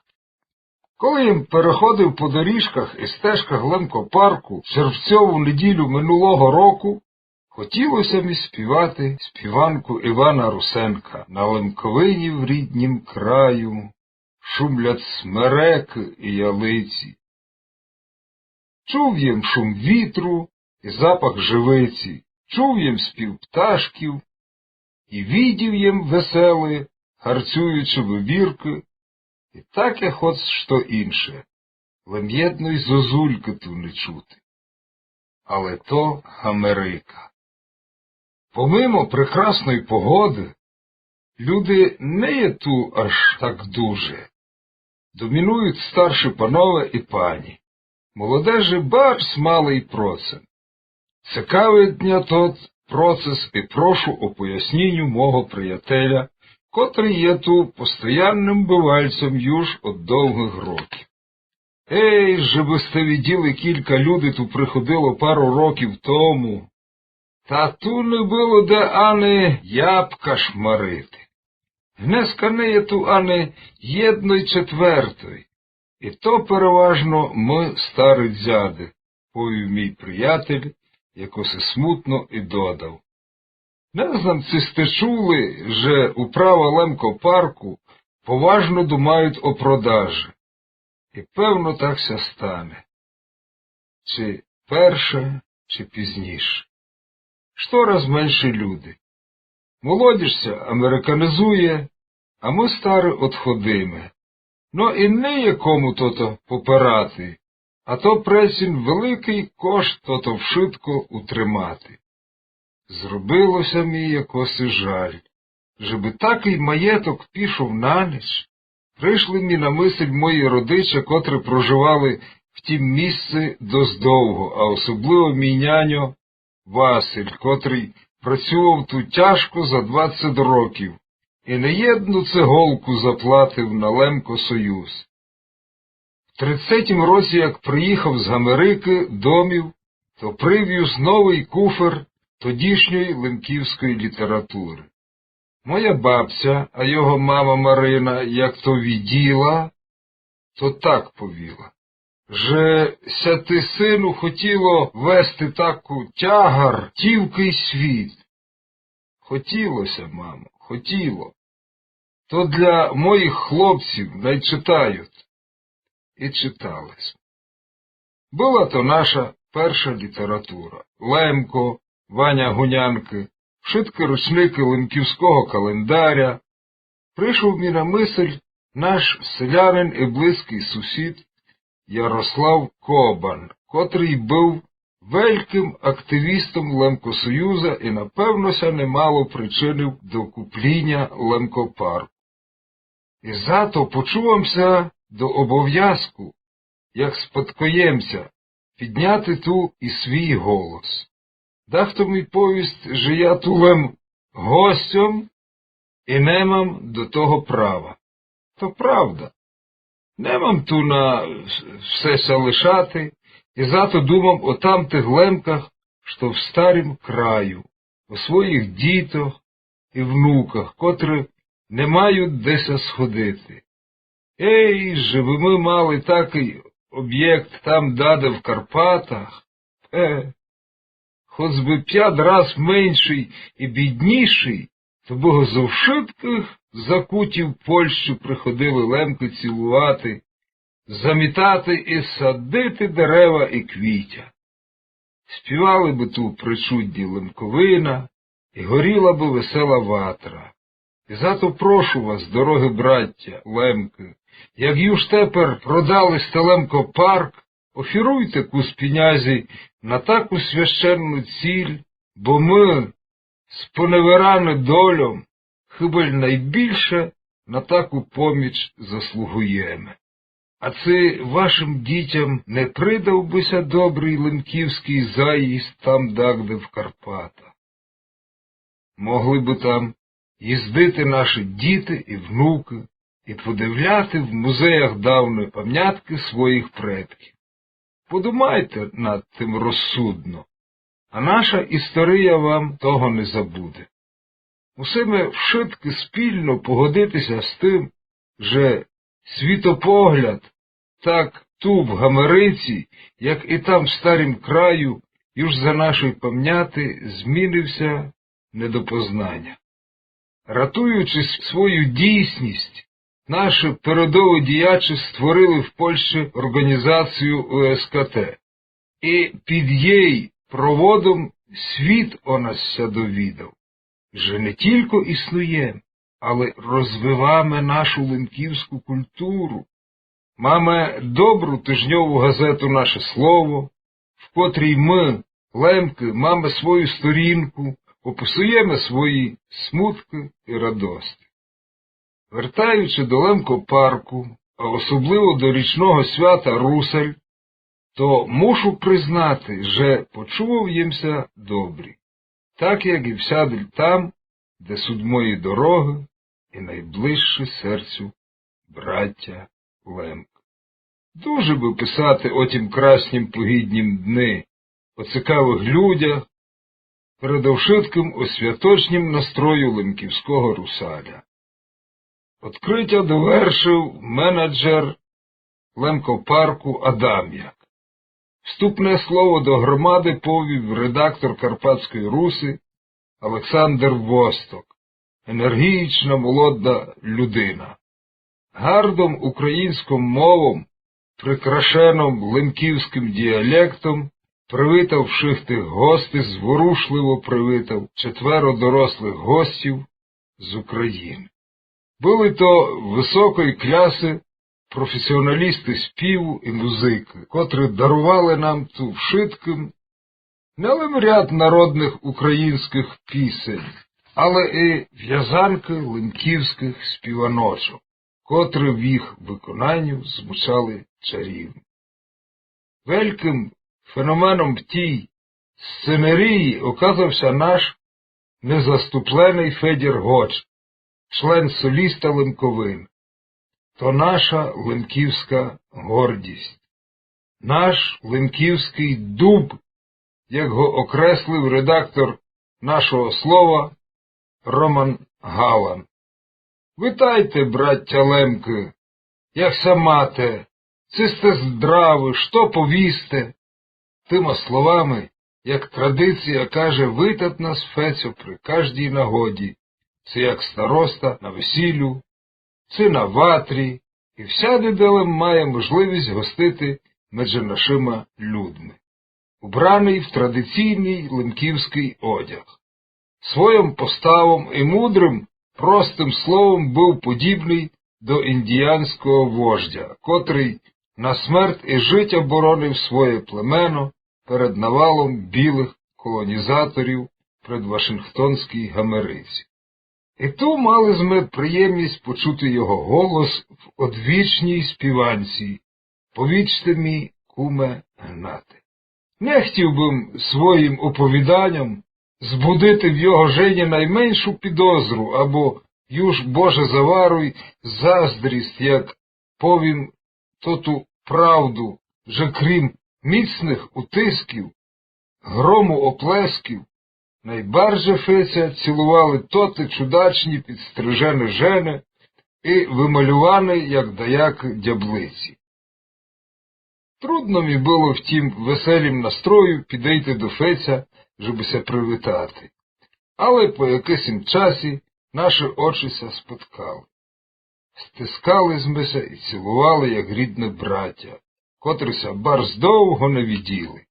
Коли єм переходив по доріжках и стежках Лемко Парку в Червцьову неділю минулого року, хотіло ся мі співати співанку Івана Русенка: «На Лемковині, в ріднім краю, шумлять смерекы и ялиці». Чув єм шум вітру и запах живиці, чув єм спів пташків и видів єм веселі, гарцюючі вибіркы, и таке хоц што інше, лем єдной зозулькы ту не чути. Але то Америка. Помимо прекрасной погоды, люди не є ту аж так дуже. Домінують старші панове и пані. Молодежи барз малый процент. Цікавить ня тот процес и прошу о поясніню мого приятеля, котрый є ту постоянным бывальцем юж од довгых років. Ей, же бы сте виділи, кілька люди ту приходило пару років тому. Та ту не было де ани ябка шмарити. Днеска не є ту ани єдной четвертой. И то переважно мы, стары дзяды, повів мій приятель, якоси смутно и додав: Не знам, ци сте чули, же управа Лемко Парку поважно думають о продажи. И певно так ся стане. Чи перше, чи пізніше. Штораз менше люди. Молодіж ся американізує, а мы, стары, одходиме. Но и не є кому тото попирати, а то прецім великый кошт тото вшытко утримати. Зробило ся мі якоси жаль, жебы такый маєток пішов на ніч. Пришли мі на мысль мої родиче, котры проживали в тім місци досить довго, а особливо мій няньо Василь, котрый працював ту тяжко за двадцять років и не єдну цеголку заплатив на Лемкосоюз. В тридцятім році, як приїхав з Америкы домів, то привюз новый куфер тодішньої лемківської літературы. Моя бабця, а його мама Марина, як то виділа, то так повіла, же ся ти, сину, хотіло вести таку тягар тівкый світ. Хотіло ся, мамо, хотіло. То для моїх хлопців най читають. И читали сьме. Была то наша перша література. Лемко, Ваня Гунянкы, вшыткы ручникы лемківського календаря. Пришов мі на мысль наш селянин и близькый сусід Ярослав Кобан, котрый быв велькым активістом Лемкосоюза и, напевно, ся немало причинив до купліня Лемкопарку. И зато почувам ся до обовязку, як спадкоємця, підняти ту і свій голос. Дахто мі повість, же я ту лем гостьом і не мам до того права. То правда. Не мам ту на вс-, все ся лишати, і зато думам о тамтых лемках, што в старім краю, о своїх дітох і внуках, котры не мають де ся сходити. Ей, же бы мы мали такый обєкт там даде в Карпатах, е, хоц бы пять раз меншый і біднішый, то бы го зо вшыткых закутів Польщі приходили лемкы цілувати, замітати і садити дерева і квітя. Співали бы ту причудні лемковина, і горіла бы весела ватра. І зато прошу вас, дорогы браття лемкы, як юж тепер продали сте лемкопарк, офіруйте кус пінязі на таку священну ціль, бо мы, споневіраны дольом, хыбаль найбільше на таку поміч заслугуєме. А ци вашым дітям не придав бы ся добрый лемківскый заїзд там дагде в Карпатах? Могли бы там їздити нашы діти і внукы і подивляти в музеях давны памяткы своїх предків. Подумайте над тым розсудно, а наша історія вам того не забуде. Мусиме вшыткы спільно погодити ся з тым, же світопогляд так ту в Америці, як і там в старім краю, юж за нашої памняти змінив ся не до познаня. Ратуючи с-, свою дійсність, нашы передові діячі створили в Польщі організацію УСКТ. І під єй проводом світ о нас ся довідав, же не тілько існуєме, але розвиваме нашу лемківску культуру. Маме добру тижньову газету «Наше слово», в котрій мы, лемкы, маме свою сторінку, описуєме свої смуткы і радости. Вертаючи до Лемкопарку, а особливо до річного свята Русаль, то мушу признати, же почував єм ся добрі, так як і всяды там, де суть мої дорогы і найближчі серцю браття Лемк. Дуже бы писати о тім краснім погіднім дни, о цікавых людях, передовшыткым о святочнім настрою лемківского Русаля. Открытя довершив менеджер Лемкопарку Адамяк. Вступне слово до громады повів редактор «Карпатської Руси» Олександр Восток, енергічна молода людина. Гардом українськом мовом, прикрашеном лемківскым діалектом, привитав вшых тых гостей, зворушливо привитав четверо дорослых гостів з Україны. Были то высокої клясы професіоналісты співу і музыкы, котрі дарували нам ту вшыткым не лем ряд народных українськых пісень, але і вязанкы лемківскых співаночок, котрі в їх выконанню звучали чарівно. Велькым феноменом тій сценерії оказав ся наш незаступленый Федір Гоч, член соліста Лемковин. То наша лемківска гордість, наш лемківскый дуб, як го окреслив редактор «Нашого слова» Роман Галан. Витайте, браття Лемкы, як ся мате, ци сте здравы, што повісте? Тыма словами, як традиція каже, витат нас Фецьо при каждій нагоді, ци як староста на весілю, ци на ватрі, і всяды, де лем має можливість гостити меджи нашыма людми. Убраный в традиційный лемківскый одяг. Своїм поставом і мудрым, простым словом быв подібный до індіянського вождя, котрый на смерть і житя боронив своє племено перед навалом білых колонізаторів пред Вашингтонській Америці. І ту мали зме приємність почути його голос в одвічній співанці «Повічте мі, куме, гнати». Не хотів бы м своїм оповіданьом збудити в його жені найменшу підозру або, юж, Боже заваруй, заздрість, як повім тоту правду, же крім міцных утисків, грому оплесків, найбарже Феця цілували тоты чудачні підстрижены жены і вымалюваны, як даякі, дяблиці. Трудно мі было в тім веселім настрою підыйти до Феця, жебы ся привітати. Але по якысім часі нашы очі ся споткали. Стискали зме ся і цілували, як рідны братя, котры ся барз довго не виділи.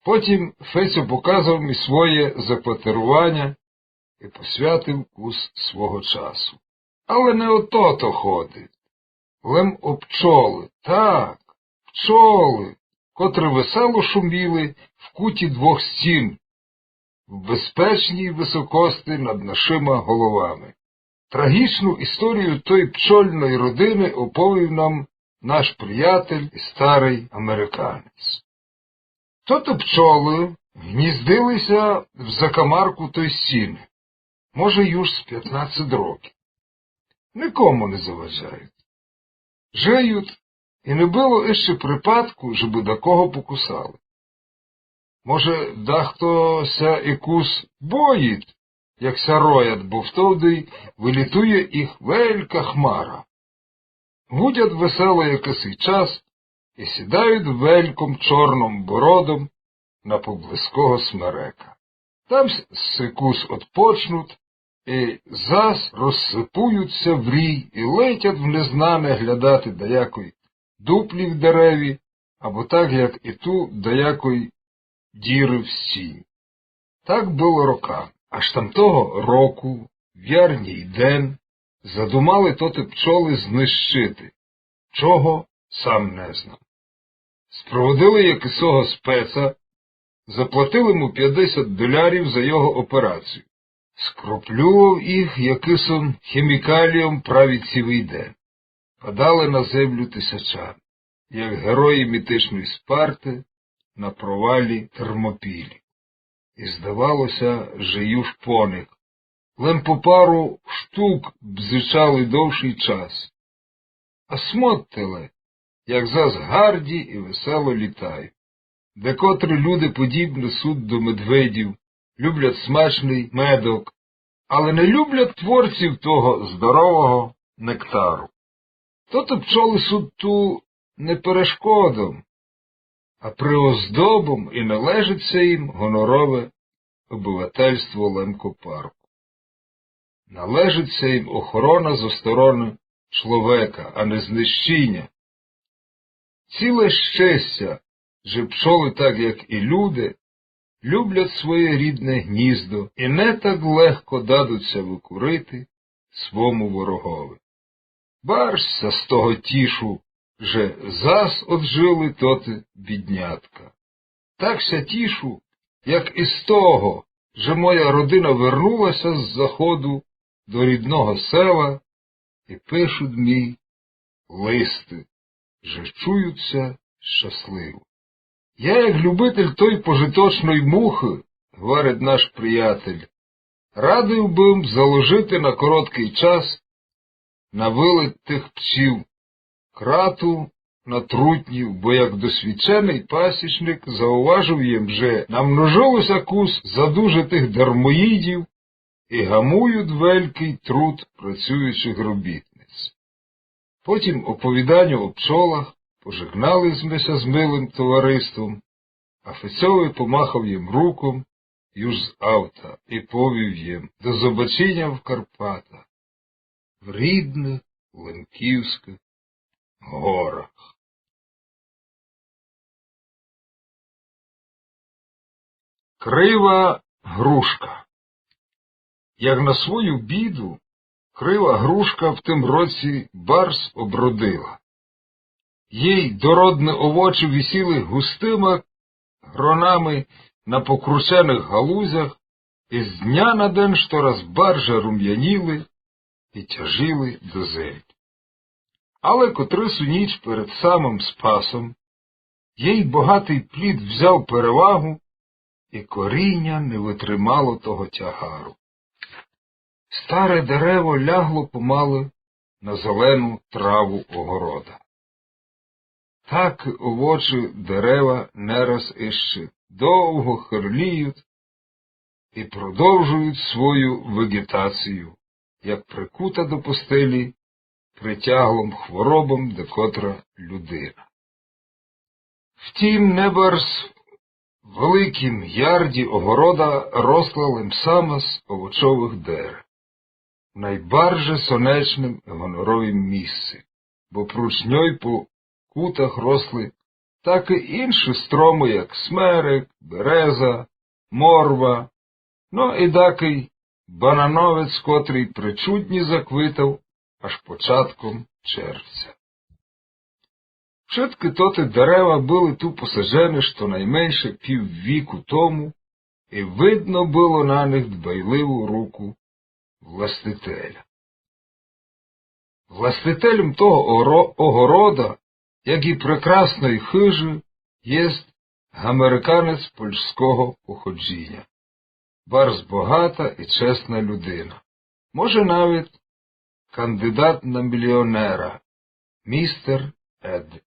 Потім Фецьо показав мі своє закватеруваня і посвятив кус свого часу. Але не о тото ходить. Лем о пчолы, так, пчолы, котры весело шуміли в куті двох стін, в безпечній высокости над нашыма головами. Трагічну історію той пчольной родины оповів нам наш приятель і старый американець. Тоты пчолы гніздили ся в закамарку той стіны, може, юж з пятнадцять років. Никому не заважають. Жиють, і не было іщи припадку, жебы дакого покусали. Може, дахто ся і кус боїть, як ся роять, бо втовды вылітує їх велька хмара. Гудять весело якысый час і сідають вельком чорном бородом на поблизького смерека. Там с-, сикус отпочнуть і зас розсыпують ся в рій і летять в незнане глядати даякой дуплі в дереві, або так, як і ту, даякой діры в стіні. Так было роками. Аж тамтого року, в ярній ден, задумали тоты пчолы знищити. Чого, сам не знам. Спроводили якысого спеца, заплатили му пятдесят долярів за його операцію. Скроплював їх якысом хімікалійом праві цілый ден. Падали на землю тисячами, як герої мітичної Спарты на провалі Термопілі. І здавало ся, же юж по них лем по пару штук бзичали довшый час. А смотте ле, як зас гарді і весело літають. Декотрі люди подібны суть до медведів, люблять смачный медок, але не люблять творців того здорового нектару. Тоты пчолы суть ту не перешкодом, а приоздобом, і належить ся їм гонорове обывательство Лемкопарку. Належить ся їм охорона зо стороны чловека, а не знищіня. Ціле щестя, же пчолы, так як і люди, люблять своє рідне гніздо і не так легко дадуть ся выкурити свому ворогови. Барз ся з того тішу, же зас оджили тоты біднятка. Так ся тішу, як і з того, же моя родина вернула ся з заходу до рідного села і пишуть мі листы, же чують ся щасливо. Я, як любитель той пожиточной мухы, говорить наш приятель, радив бы м заложити на короткый час на вылет тых пчіл крату на трутнів, бо як досвідченый пасічник зауважив єм, же намножило ся кус задужитых дармоїдів і гамують велькый труд працюючих робітниць. Потім оповіданю о пчолах, пожегнали зме ся з милым товариством, а Фецьови помахав єм руком юж з авта і повів єм: «До зобачіня в Карпатах, в рідных лемківскых горах». Крива грушка. Як на свою біду, крива грушка в тым році барз обродила. Єй дородны овочі висіли густыма гронами на покрученых галузях і з дня на ден штораз барже румяніли і тяжіли до землі. Але котрысу ніч перед самым Спасом Єй богатый плід взяв перевагу, і коріня не вытримало того тягару. Старе дерево лягло помалы на зелену траву огорода. Так овочы дерева не раз іщи довго хырліють і продовжують свою веґетацію, як прикута до постелі притяглом хворобом декотра людина. Втім, небарз великім ярді огорода росла лем сама з овочовых дерев, в найбарже сонечным і гоноровім місци, бо пруч ньой по кутах росли такы інші стромы, як смерек, береза, морва, но і дакый банановець, котрый причудні заквитав аж початком червця. Вшыткы тоты дерева были ту посаджены штонайменше пів віку тому, і видно было на них дбайливу руку властителя. Властителем того оро-, огорода, як і прекрасної хыжы, єст американець польського походжіня. Барз богата і чесна людина. Може, навіт кандидат на міліонера, містер Ед.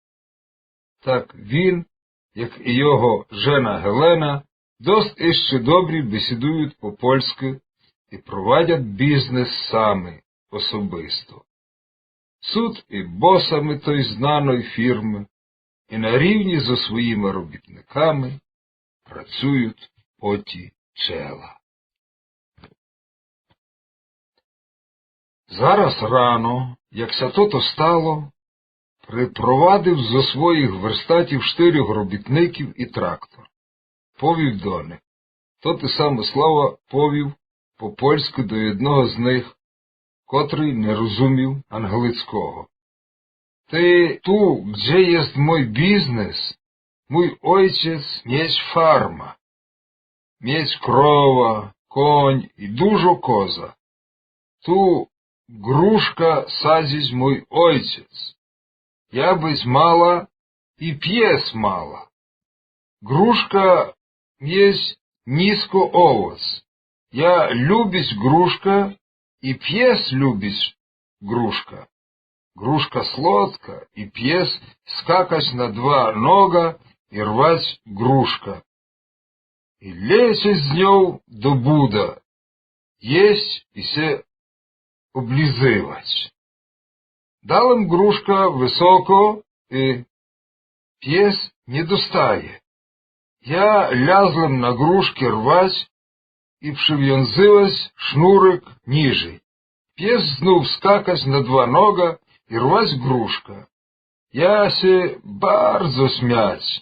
Так він, як і його жена Гелена, дост іщи добрі бесідують по-польськы і провадять бізнес самі особисто. Сут і босами той знаной фірмы, і на рівні зо своїма робітниками працюють поті чела. Зараз рано, як ся тото стало, припровадив зо своїх верстатів штирьох робітників і трактор. Повів до них. Тоты самы слова повів по-польськы до єдного з них, котрый не розумів англицького. Ты ту, дзе єст мой бізнес, мой ойцец мєц фарма. Мєц крова, конь і дужо коза. Ту ґрушка садзіць мой ойцец. Я быць мала і пєс мала. Ґрушка мєц нїзко овоц. Я любіць ґрушка і пєс любіць ґрушка. Ґрушка слодка, і пєс скакац на два нога і рвац ґрушка. І лецець з ньов до буда, єсць і ся облїзывац. Дал им ґрушка высоко, і пєс не достає. Я лязла на ґрушкы рвац і привязывац шнурик нїжей. Пєс знув скакац на два нога і рвац ґрушка. Я ся барзо смяц.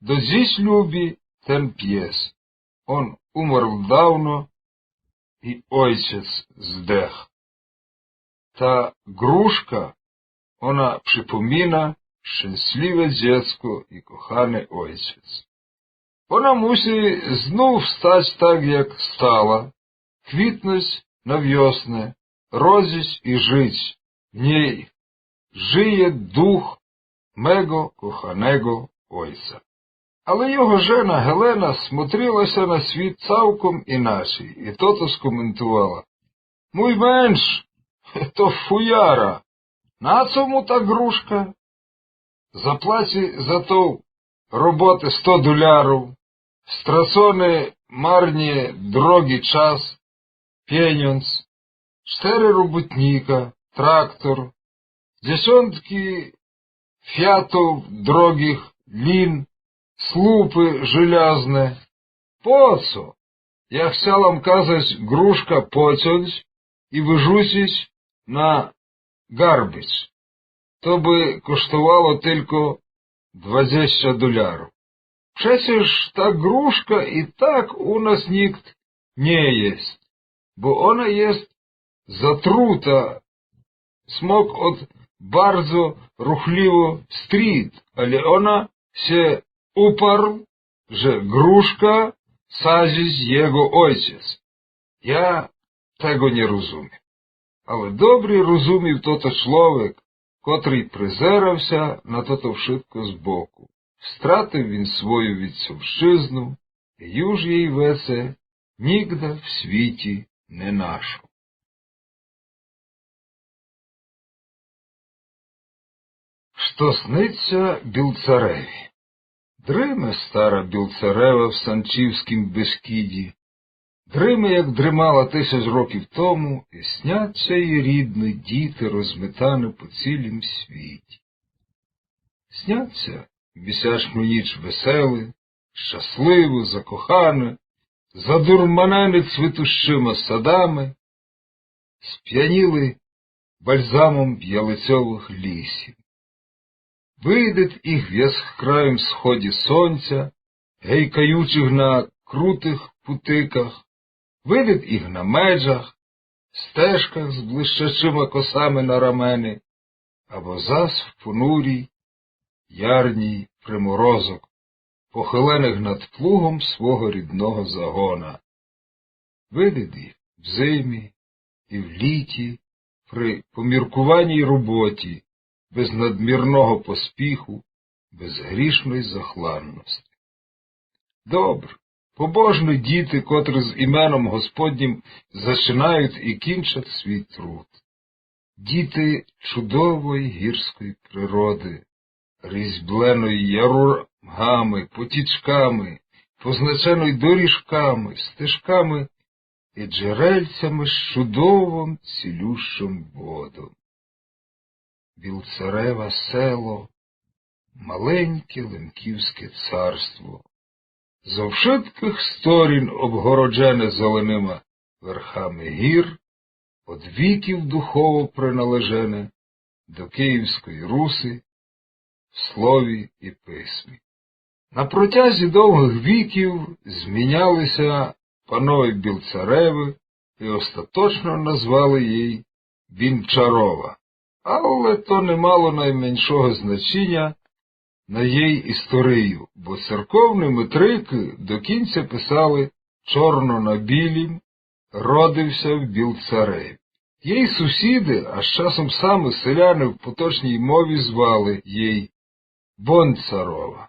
До дзись любі тен пєс. Он умер давно, і ойцец здех. Та ґрушка, она припомина щенслїве дзецко і коханый ойцец. Она мусит знув стац так, як стала, квітнуц на вьосне, родзиц і жыц. В нєй жыє дух мого коханого ойца. Але його жена Гелена смотрила ся на світ цалком іначей і тото скоментовала: Мой менш, то фуяра. На цо му та ґрушка? Заплаці за то роботы сто долярів, страцоны марні дрогі час, пєньонз, штыри роботнїка, трактор, дзесятки фятов дрогых лін, слупы желязны. По цо? Я хцяла м казац ґрушка поцянц і вырзуциц на ґарбиц. То бы коштовало тілько двадцять долярів. Прецеж та ґрушка і так у нас нїгд не єст, бо она єст затрута, смок од барзо рухлїво стріт, але она ся упарла, же ґрушка садзіц його ойцец. Я того не розумів. Але добрі розумів тото чловек, котрый призерав ся на тото вшытко збоку. Втратив він свою вітцьовщизну, и юж єй веце нїґда в світі не нашов. Што сниться Білцареві? Дриме стара Білцарева в Санчівскім Бескіді. Дриме, як дримала тисяч років тому, и сняться єй рідны діти, розметаны по цілім світі. Сняться в місячну ніч веселы, щасливы, закоханы, задурманены цвітущыма садами, спянілы бальзамом ялицьовых лісів. Видит їх в яскравім сході сонця, гейкаючых на крутых путиках, видит їх на меджах, стежках з блищачыма косами на рамени, або зас в понурій ярній приморозок, похыленых над плугом свого рідного загона. Видит їх в зимі и в літі, при поміркуваній роботі, без надмірного поспіху, без грішной захланности. Добре, побожны діти, котры з іменом Господнім зачинают и кінчат свій труд. Діти чудовой гірской природы, різьбленой ярами, потічками, позначеной доріжками, стежками и джерельцями з чудовым цілющым водом. Білцарева село, маленьке лемківске царство, зо вшыткых сторін обгороджене зеленима верхами гір, од віків духово приналежене до Київской Руси в слові и письмі. На протязі довгых віків зміняли ся панове Білцаревы и остаточно назвали єй Бінчарова. Але то не мало найменшого значіня на єй історию, бо церковны метрикы до кінця писали чорно на білім: «Родив ся в Білцареві». Єй сусіды, а з часом самы селяны в поточній мові звали єй Бонцарова.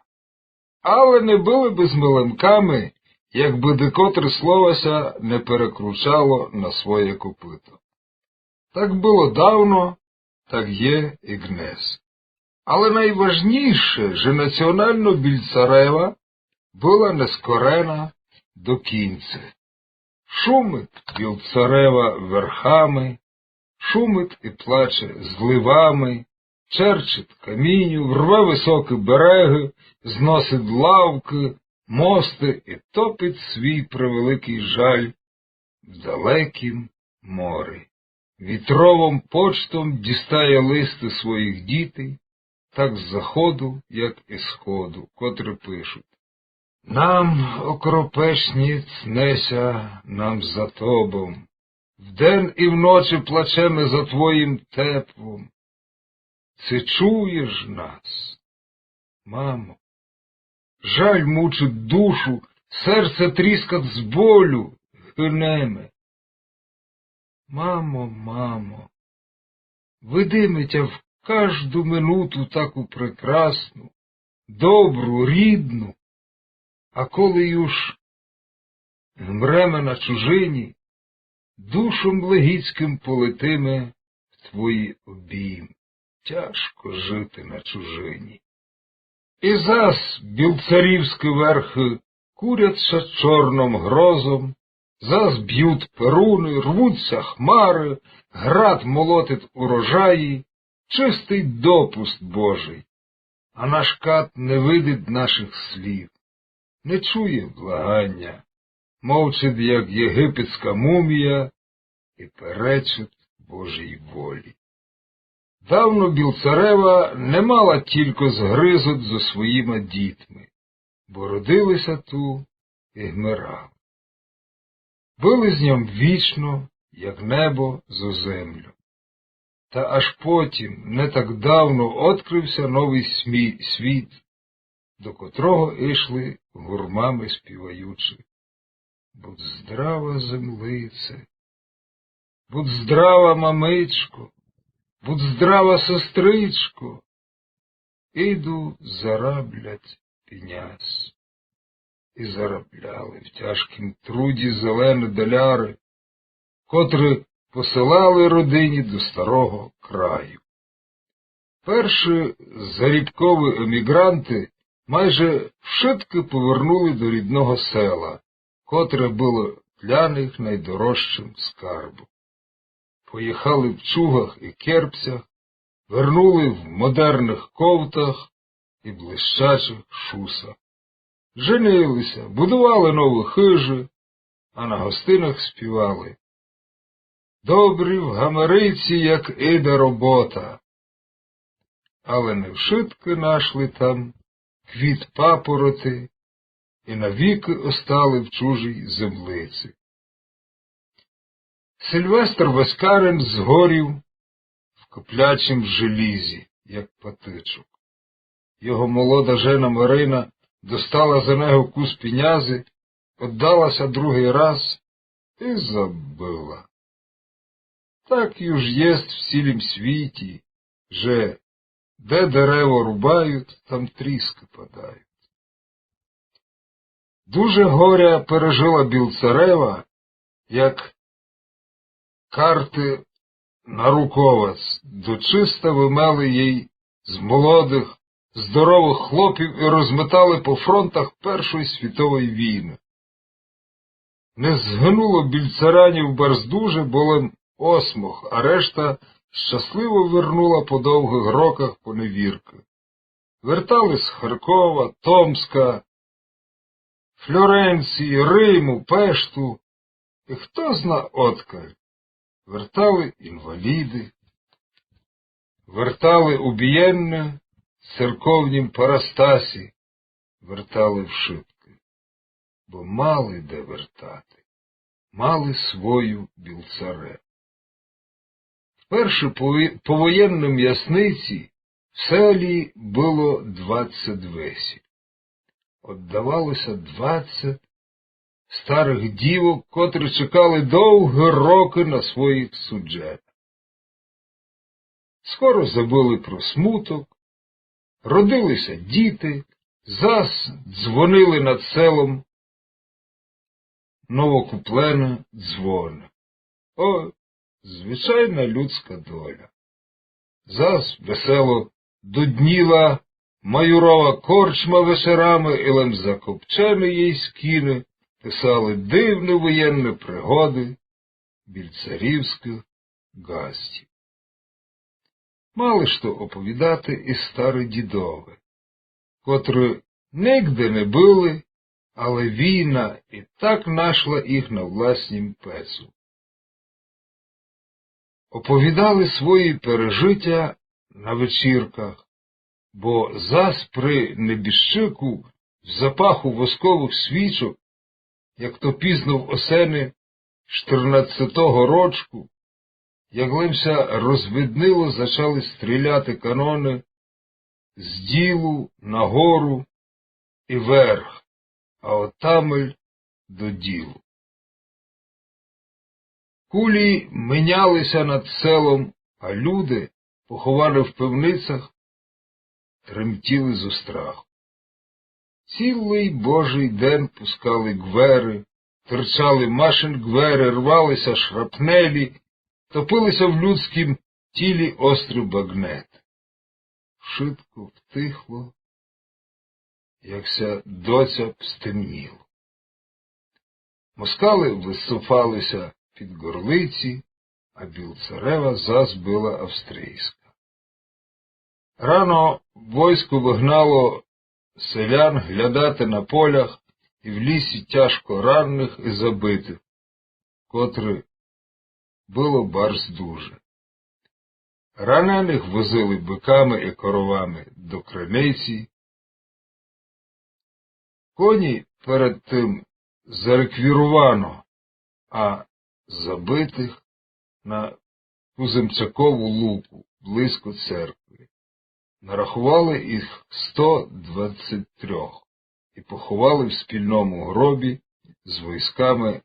Але не были бы зме лемками, якбы декотре слово ся не перекручало на своє копыто. Так было давно, так є и гнес. Але найважнійше, же націонално Білцарева была нескорена до кінця. Шумит Білцарева верхами, шумит и плаче зливами, черчит каміню, рве высокы берегы, зносит лавкы, мосты и топит свій превеликый жаль в далекім морі. Вітровом почтом дістає листы своїх дітей, так з заходу, як и сходу, котры пишуть: «Нам, окропешні, цне ся нам за тобом. Вден и вночи плачеме за твоїм теплом. Ци чуєш нас, мамо? Жаль мучит душу, серце тріскат з болю, гынеме. Мамо, мамо, видиме тя в кажду минуту таку прекрасну, добру, рідну, а коли юж гмреме на чужині, душом легіцькым полетиме в твої обійми. Тяжко жити на чужині». И зас білцарівскы верхы курят ся чорном грозом, зас бют перуны, рвут ся хмары, град молотит урожаї, чистый допуст Божий. А наш кат не видит нашых слів, не чує благаня, мовчит, як єгипетска мумія, и перечит Божій волі. Давно Білцарева не мала тілько згрызот зо своїма дітми, бо родили ся ту и гмирали. Были з ньом вічно, як небо зо землю. Та аж потім, не так давно, одкрыв ся новый смі-, світ, до котрого ишли гурмами співаючи: «Будь здрава, землице, будь здрава, мамичко, будь здрава, сестричко. Иду зараблять пінязь. І заробляли в тяжкім труді зелені доляры, котры посылали родині до старого краю. Першы заробковы еміґранты майже вшыткы повернули до рідного села, котре было для них найдорожчым скарбом. Поїхали в чугах і керпцях, вернули в модерных кофтах і блищачых шусах. Женили ся, будували новы хыжы, а на гостинах співали: «Добрі в Гамериці, як іде робота». Але не вшыткы нашли там квіт папороти і навікы остали в чужій землиці. Сильвестр Васькарин згорів в коплячім желізі, як патичок. Його молода жена Марина достала за него кус пінязи, оддала ся другый раз і забыла. Так юж єст в цілім світі, же де дерево рубают, там тріскы падают. Дуже горя пережила Білцарева, як карты наруковець, дочиста вымели їй з молодых, здоровых хлопів і розметали по фронтах Першой світовой війны. Не згинуло Білцарянів барз дуже, бо лем осьмох, а решта щасливо вернула по довгых роках поневіркы. Вертали з Харкова, Томска, Флоренції, Риму, Пешту, і хто зна одкаль. Вертали інваліды, вертали убієнны в церковнім парастасі, вертали вшыткы, бо мали де вертати, мали свою Білцареву. В першы пові-, повоєнным Ясниці в селі было двадцять весіль. Оддавало ся двадцять старых дівок, котры чекали довгы рокы на своїх судженок. Скоро забыли про смуток, родили ся діти, зас дзвонили над селом новокуплены дзвоны. О, звичайна людська доля. Зас весело дудніла Маюрова корчма вечерами, і лем закопчены єй скіны писали дивны воєнны пригоды більцарівськых ґаздів. Мали што оповідати і стары дідовы, котры нигде не были, але війна і так нашла їх на власнім пецу. Оповідали свої пережитя на вечірках, бо зас при небіжчыку в запаху восковых свічок, як то пізно в осени штырнадцятого рочку, як лем ся розвиднило, зачали стріляти каноны з ділу на гору і верх, а отамель до ділу. Кулі меняли ся над селом, а люди, похованы в пивницях, тремтіли зо страху. Цілый божый ден пускали ґверы, тырчали машин-ґверы, рвали ся шрапнелі, топили ся в людськім тілі остры багнеты. Вшытко втихло, як ся доцяп стемніло. Москалы высыпали ся під Горлиці, а Білцарева зас была австрійська. Рано войско выгнало селян глядати на полях і в лісі тяжко ранных і забытых, котрых было барз дуже. Раненых возили быками і коровами до Криниці. Коні перед тым зареквіровано, а забытых на Куземчакову луку, близько церкви. Нараховали їх сто двадцять трьох і поховали в спільному гробі з войсками,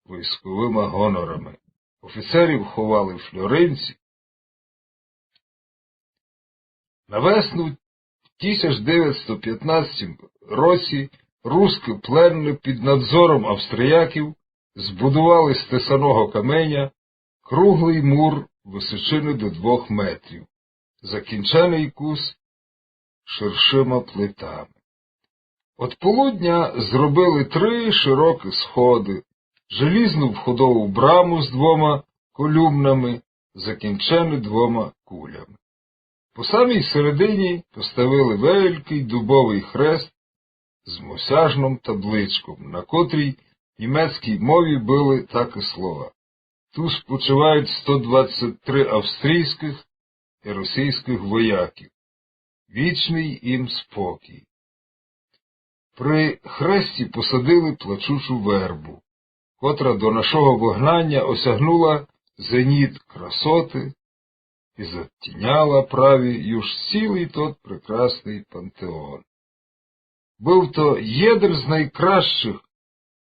войсковыма гонорами. Офіцерів ховали в Флоринці. На весну тисяч девятсто пятнадцятім році рускі пленні під надзором австрияків збудували з тесаного каменя круглый мур высочины до двох метрів, закінченый кус ширшыма плитами. Од полудня зробили три широкі сходы, желізну входову браму з двома колюмнами, закінчену двома кулями. По самій середині поставили великый дубовый хрест з мосяжным табличком, на котрій німецькій мові были такі слова: «Ту спочивають сто двадцять три австрійськых і російськых вояків. Вічный їм спокій». При хресті посадили плачучу вербу, котра до нашого выгнаня осягнула зеніт красоты і затіняла праві юж цілый тот прекрасный пантеон. Быв то єден з найкращых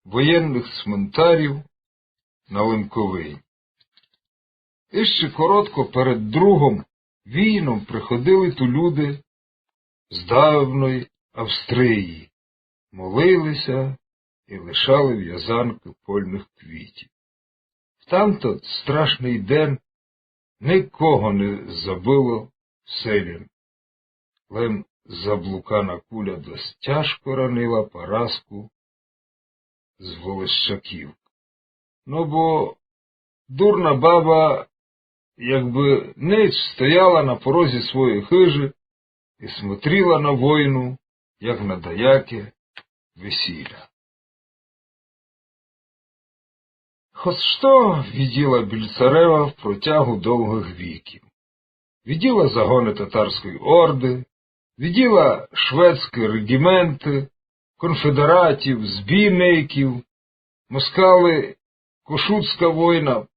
воєнных цментарів на Лемковині. Іщи коротко перед другом війном приходили ту люди з давної Австрії, молили ся і лишали вязанкы польных квітів. В тамтот страшный ден никого не забыло селян. Лем заблукана куля досить тяжко ранила Параску з Волощаківкы. Но бо дурна баба, якбы нич, стояла на порозі своєї хыжы і смотріла на войну, як на даяке весіля. Хоц што виділа Більцарева в протягу довгых віків? Виділа загоны татарської орды, виділа шведські реґіменты, конфедератів, збійників, москалі, Кошутська война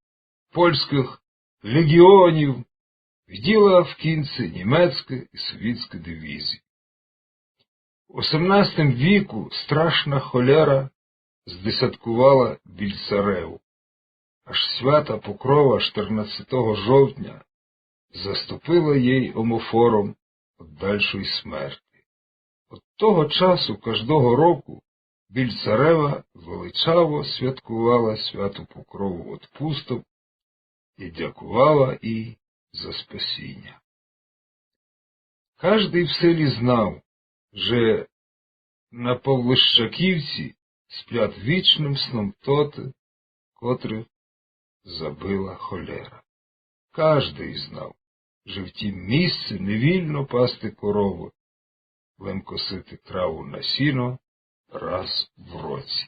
польськых леґіонів, виділа в кінці німецькі і совітські дивізії. У осемнадцятім віку страшна холера здесяткувала Більцареву, аж свята Покрова штырнадцятого жовтня заступила єй омофором од дальшої смерти. Од того часу каждого року Більцарева величаво святкувала святу Покрову одпустом і дякувала їй за спасіня. Каждый в селі знав, же на Павлищаківці сплять вічным сном тоты, котрых забила холера. Каждый знав, же в тім місці не вільно пасти корову, лем косити траву на сіно раз в році.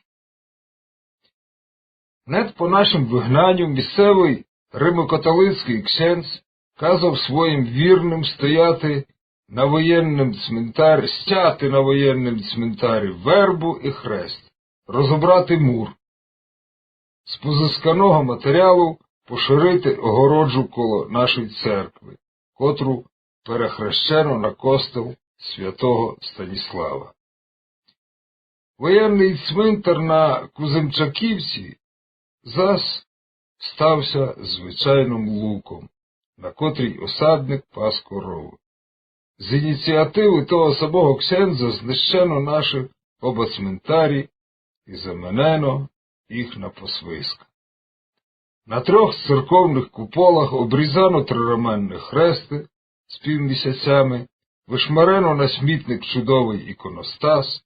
Нед по нашім выгнаню місцевый римокатолицькый ксендз казав своїм вірным стояти на воєнным цментарі, стяти на воєнным цментарі вербу і хрест, розобрати мур, з позысканого матеріалу поширити огороджу коло нашої церкви, котру перехрещено на костел святого Станіслава. Воєнный цментар на Куземчаківці зас став ся звичайным луком, на котрій осадник пас коровы. З ініціативы того самого ксендза знищено наші оба цментарі і заменено їх на посвиска. На трьох церковных куполах обрізано трираменны хресты з півмісяцями, вышмарено на смітник чудовый іконостас,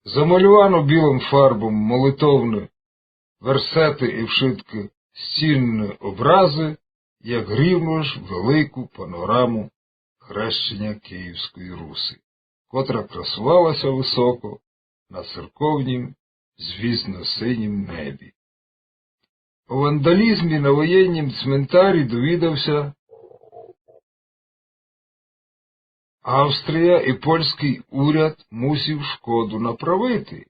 замалювано білым фарбом молитовны версеты і вшыткі стінны образы, як рівно ж велику панораму хрещеня Київської Руси, котра красувала ся высоко на церковнім звізно-синім небі. О вандалізмі на воєннім цментарі довідав ся Австрія, і польськый уряд мусів шкоду направити.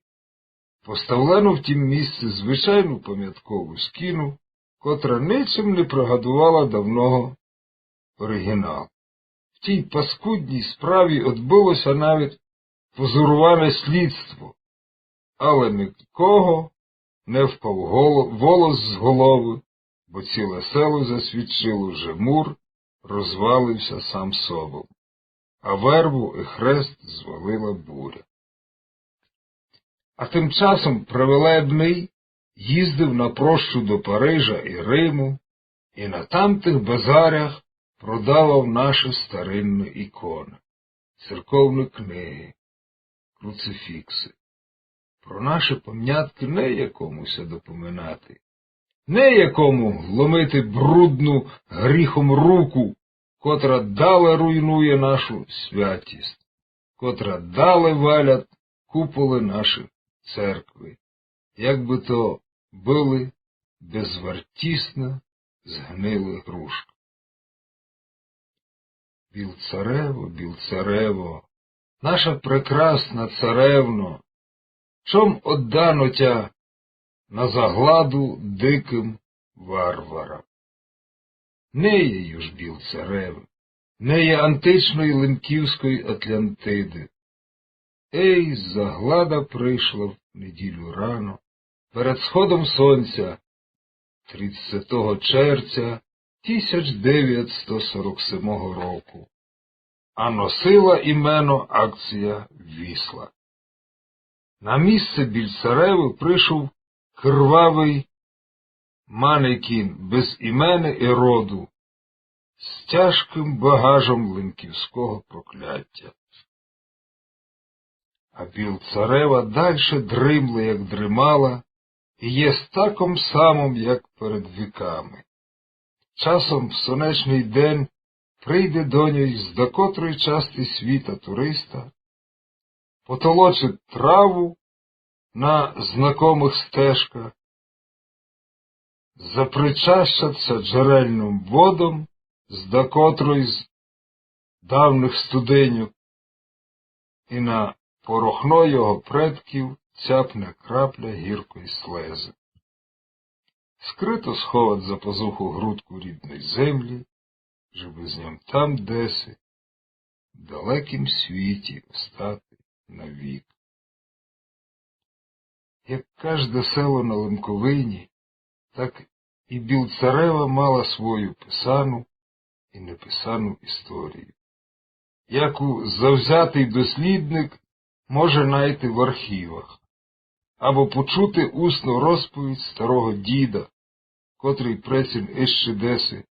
Поставлено в тім місці звичайну памяткову стіну, котра ничим не пригадувала давного оріґіналу. В тій паскудній справі одбыло ся навіть позороване слідство, але никого не впав голо-, волос з головы, бо ціле село засвідчило, же мур розвалив ся сам собом. а вербу и хрест звалила буря. А тым часом Превелебный їздив на прощу до Парижа и Риму и на тамтых базарях продавав нашы старинны іконы, церковны книгы, круцифіксы. Про нашы памняткы не є кому ся допоминати, не є кому ломити брудну гріхом руку, котра дале руйнує нашу святіст, котра дале валять куполы нашых церкви, як бы то были безвартісна згнила грушка. Білцарево, Білцарево, наша прекрасна царевно, чом оддано тя на загладу дикым варварам? Не є юж Білцаревы, не є античной лемківской Атлянтиды. Ей, заглада пришла в неділю рано, перед сходом сонця, тридцятого червця тисяч девятсто сорок семого року, а носила імено акція Вісла. На місце Білцаревы пришов кривавый манекін без імени и роду, з тяжкым багажом лемківского проклятя. А Білцарева дальше дримле, як дримала, и є стаком самом, як перед віками. Часом в сонечный день прийде до ньой з дакотрой части світа туриста, потолочить траву на знакомых стежках, запричащать ся джерельным водом з дакотрой з давных студеньок, и на порохно його предків цяпне крапля гіркой слезы. Скрыто сховать за пазуху грудку рідной землі, жебы з ньом там деси, в далекім світі, остати навік. Як кажде село на Лемковині, так и Білцарева мала свою писану и неписану історію, яку завзятый дослідник може найти в архівах, або почути усну розповідь старого діда, котрый прецім іщи деси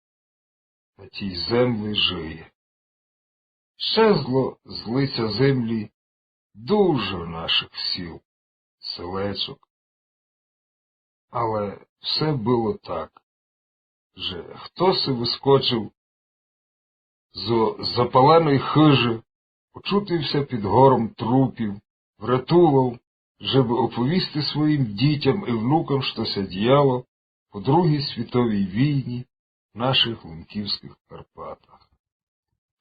на тій землі жиє. Щезло з лиця землі дуже нашых сіл, селечок. Але все было так, же хтоси выскочив зо запаленой хыжы, очутив ся під гором трупів, врятував, жебы оповісти своїм дітям и внукам, што ся діяло по Другій світовій війні в нашых лемківскых Карпатах.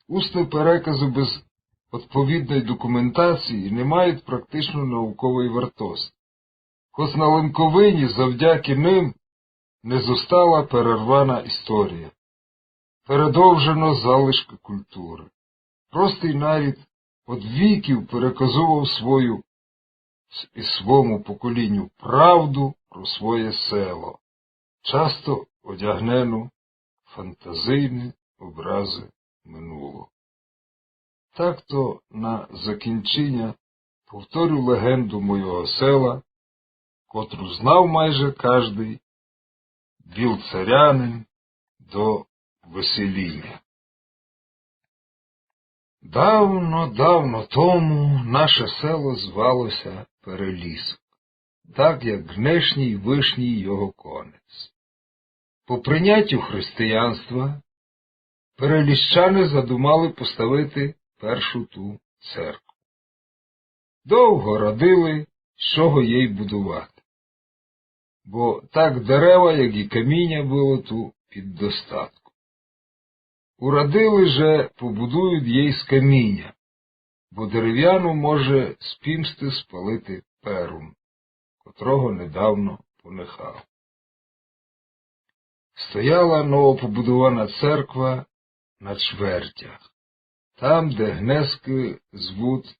Усны переказы без одповідной документації не мають практично науковой вартости. Хоц на Лемковині завдяки ним не зостала перервана історія, передовжено залишкы культуры. Простый нарід од віків переказував свою с-, и свому поколіню правду про своє село, часто одягнену в фантазийні образы минулого. Так то на закінчіня повторю легенду мойого села, котру знав майже каждый білцарянин до выселіня. Давно, давно тому наше село звало ся Перелісок, так як днешній Вышній його конець. По принятю християнства переліщани задумали поставити першу ту церкву. Довго радили, з чого єй будувати, бо так дерева, як и каміня, было ту під достатку. Урадили, же побудують єй з каміня, бо деревяну може з пімсти спалити перун, котрого недавно понехав. Стояла новопобудована церква на Чвертях, там, де гнескы звуть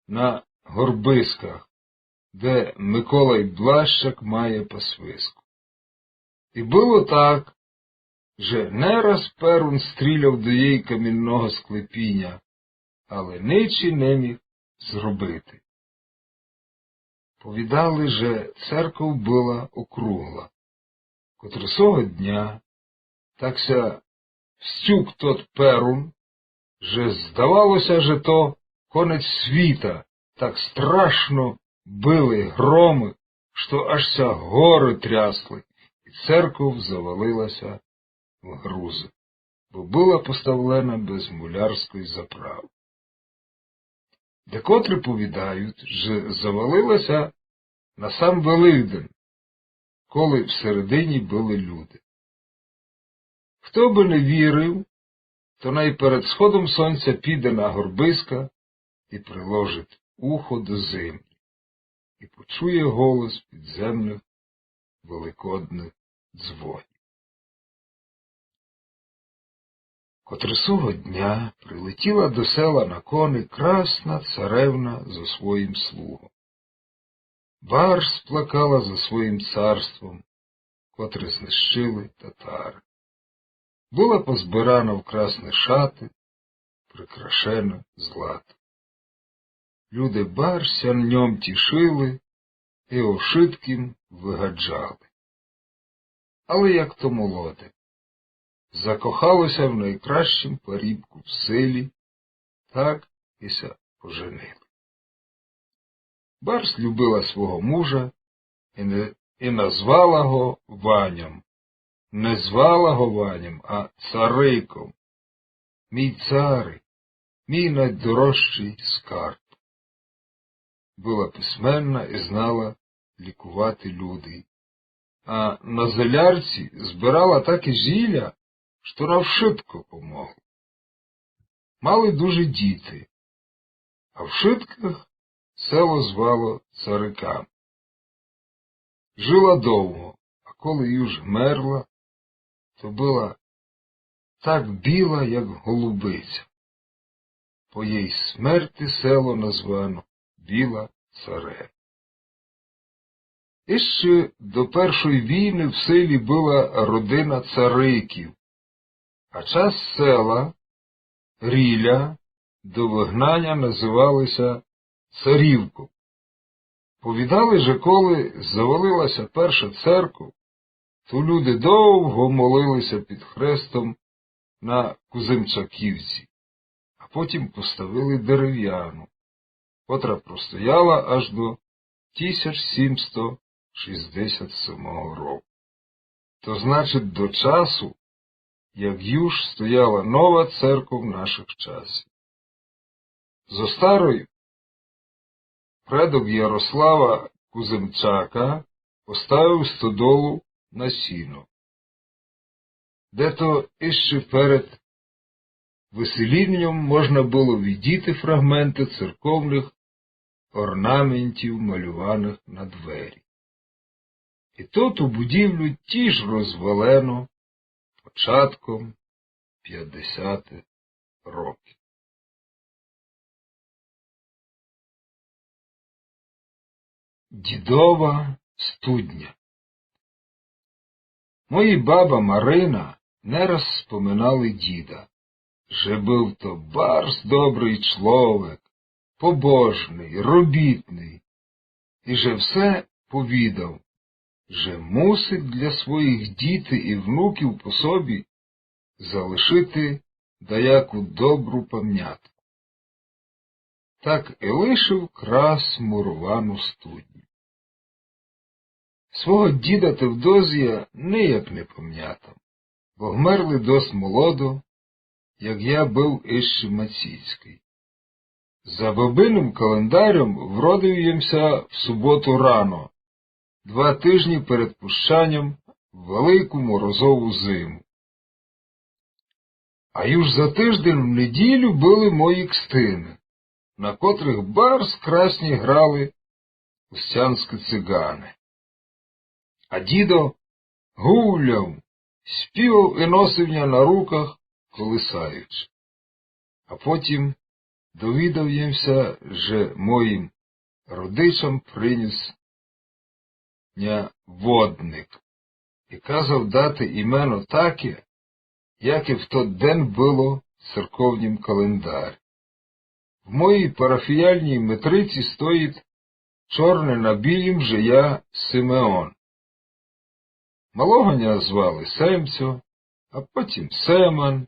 на Горбисках, де Миколай Блащак має пасвиску. И было так, же не раз перун стріляв до єй камінного склепіня, але ничи не міг зробити. Повідали, же церков была округла. Котрого сього дня так ся всюк тот перун, же здавало ся, же то конець світа, так страшно били громы, што аж ся горы трясли, і церков завалила ся в грузы, бо была поставлена без мулярской заправы. Декотры повідають, же завалила ся на сам Великден, коли всередині были люди. Хто бы не вірив, то най перед сходом сонця піде на горбиска і приложить ухо до землі, і почує голос підземных великодных дзвонів. Котрого сього дня прилетіла до села на кони красна царевна зо своїм слугом. Барз плакала за своїм царством, котре знищили татары. Была позбирана в красны шаты, прикрашена златом. Люди барз ся на ньом тішили і о вшыткім выгаджали. Але як то молоде, закохало ся в найкращім парібку в селі, так і ся поженили. Барз любила свого мужа і, не, і назвала го Ваньом. Не звала го Ваньом, а цариком. Мій царик, мій найдорожчий скарб. Была письменна і знала лікувати людей. А на зелярці збирала такі зіля, што на вшытко помогла. Мали дуже діти, а вшыткых село звало цариками. Жила довго, а коли юж вмерла, то была так біла, як голубиця. По їй смерти село названо Біла Царевна. Іщи до першої війны в селі была родина цариків, а част села, Ріля, до выгнаня называли ся Царівком. Повідали, же коли завалила ся перша церков, то люди довго молили ся під хрестом на Куземчаківці, а потім поставили дерев'яну, котра простояла аж до тисяч сімсто шістдесят сьомого року. То значить, до часу, як юж стояла нова церков нашых часів. Зо старой предок Ярослава Куземчака поставив стодолу на сіно, де то іщи перед выселінням можна было видіти фраґменты церковных орнаментів, малюваных на двері. І тоту будівлю тіж розвалено початком пятдесятых років. Дідова студня. Мої баба Марина не раз споминали діда, же быв то барз добрый чловек, побожный, робітный, і же все повідав, же мусить для своїх діти і внуків по собі залишити даяку добру памятку. Так і лишив крас муровану студню. Свого діда Тевдозія ніяк не памятам, бо вмерли досить молодо, як я быв іщи мацїцькый. За бабиным календарем вродив єм ся в суботу рано, два тыжні перед пущанням в велику морозову зиму. А юж за тыждень в неділю были мої кстины, на котрых барз красні грали устянські циганы. А дідо гуляв, співав і носив ня на руках, колисаючи. А потім довідав єм ся, же моїм родичам приніс ня водник і казав дати імено таке, яке в тот ден было в церковнім календарі. В моїй парафіяльній метриці стоїть чорне на білім, же я Симеон. Малого ня звали Семцьо, а потім Семан,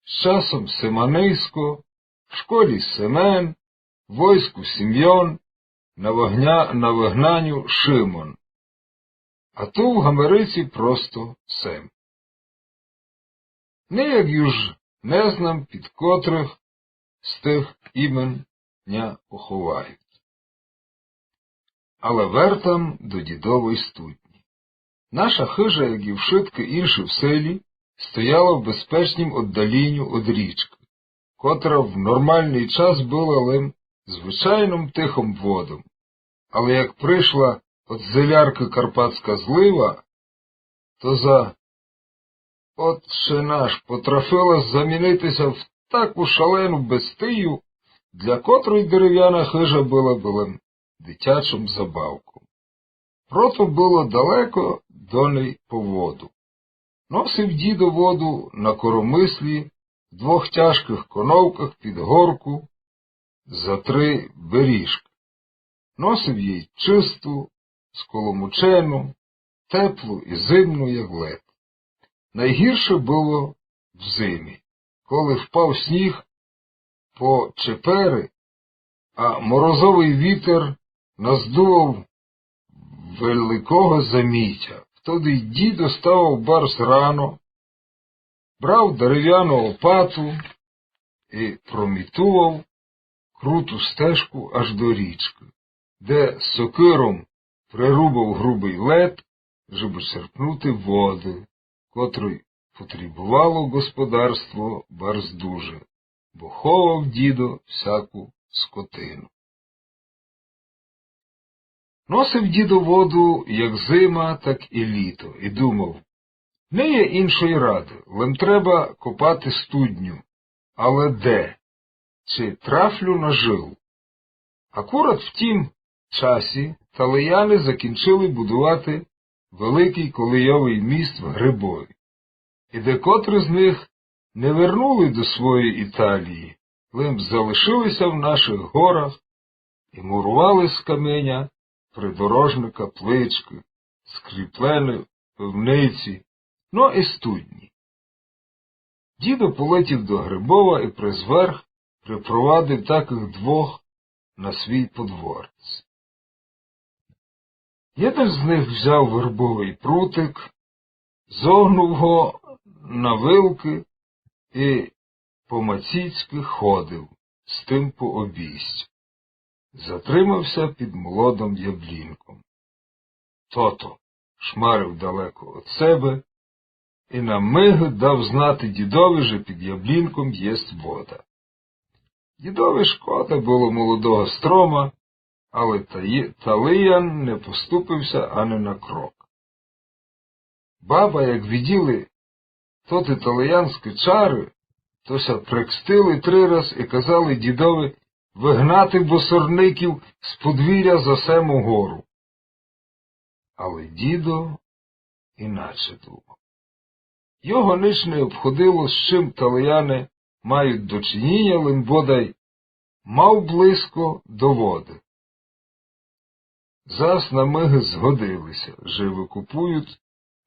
з часом Семанисько, в школі Семен, в войску Сімйон, на вогня-, на вигнаню Шимон. А ту в Америці просто Сем. Ніяк юж не знам, під котрых з тых імен ня поховають. Але вертам до дідовой студні. Наша хыжа, як і вшыткы інші в селі, стояла в безпечнім оддаліню од річкы, котра в нормалный час была лем звычайным тихым водом, але як пришла од Зеляркы карпатска злива, то за Отче наш потрафила замінити ся в таку шалену бестію, для котрой деревяна хыжа была бы лем дитячым забавком. Прото было далеко до ней по воду. Носив дідо воду на коромыслі в двох тяжкых коновках під горку за три беріжкы. Носив єй чисту, сколомучену, теплу і зимну, як лед. Найгірше было в зимі, коли впав сніг по чеперы, а морозовый вітер наздував великого замітя. Тоды й дідо ставав барз рано, брав деревяну лопату і промітував круту стежку аж до річкы, де сокыром прирубав грубый лед, жебы черпнути воды, котрой потребовало господарство барз дуже, бо ховав дідо всяку скотину. Носив дідо воду як зима, так і літо, і думав: не є іншої рады, лем треба копати студню. Але де? Чи трафлю на жил? Акурат в тім часі талияни закінчили будувати великый колийовый міст в Грибові, і декотры з них не вернули до своєї Італії, лем залишили ся в нашых горах і мурували з каменя придорожны капличкы, скріплены пивниці, но і студні. Дідо полетів до Грибова і през верх припровадив такых двох на свій подворець. Єден з них взяв вербовый прутик, зогнув го на вилкы і по-маційськы ходив з тым по обійстю. Затримав ся під молодым яблінком. Тото шмарив далеко од себе і на миг дав знати дідови, же під яблінком єст вода. Дідови шкода было молодого строма, але та-, талиян не поступив ся ани на крок. Баба, як виділи тоты талиянськы чары, то ся прекстили три раз і казали дідови выгнати босорників з подвіря за сему гору. Але дідо іначе думав. Його нич не обходило, з чим талияни мають до чиніня, лим бодай мав близько до воды. Зас на миг згодили ся, же выкупують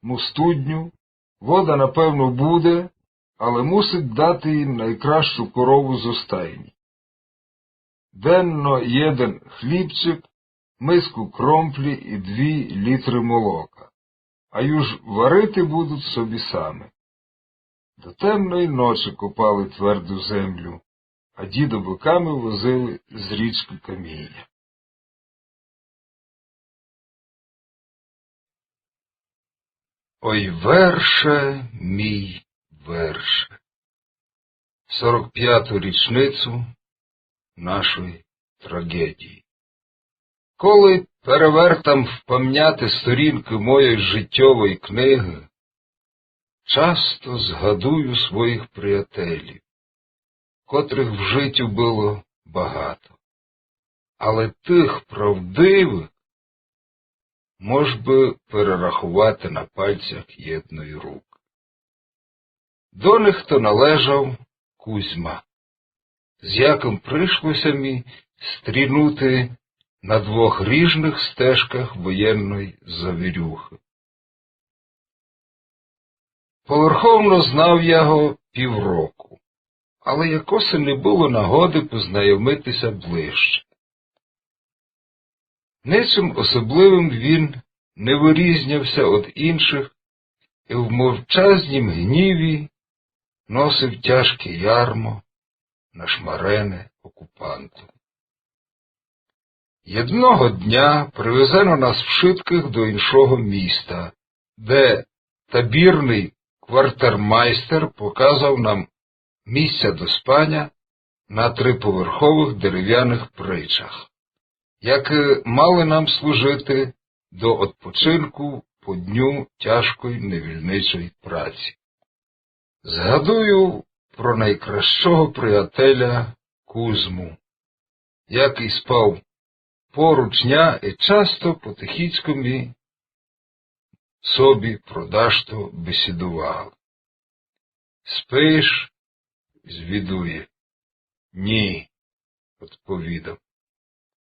му студню, вода, напевно, буде, але мусить дати їм найкращу корову зо стайні. Денно єден хлібчик, миску кромплі і дві літры молока. А юж варити будуть собі самі. До темної ночі копали тверду землю, а дідо биками возили з річкы каміня. Ой, верше, мій верше. Сорок пяту річницю нашої трагедії. Коли перевертам в памняти сторінкы моєї життєвої книгы, часто згадую своїх приятелів, котрых в життю было багато. Але тых правдивых мож бы перераховати на пальцях єдної рукы. До них то належав Кузьма. з якым пришло ся мі стрінути на двох ріжных стежках воєнной завірюхы. Поверховно знав я го півроку, але якоси не было нагоды познайомити ся ближче. Ничым особливым він не вырізняв ся од іншых і в мовчазнім гніві носив тяжке ярмо, нашмарене окупантом. Єдного дня привезено нас вшыткых до іншого міста, де табірный квартермайстер показав нам місця до спаня на триповерховых деревяных причах, якы мали нам служити до одпочинку по дню тяжкой невільничой праці. Згадую про найкращого приятеля Кузьму, якый спав поруч ня і часто потихіцько мі собі про дашто бесідував. «Спиш?» — звідує. «Ні», — одповідав.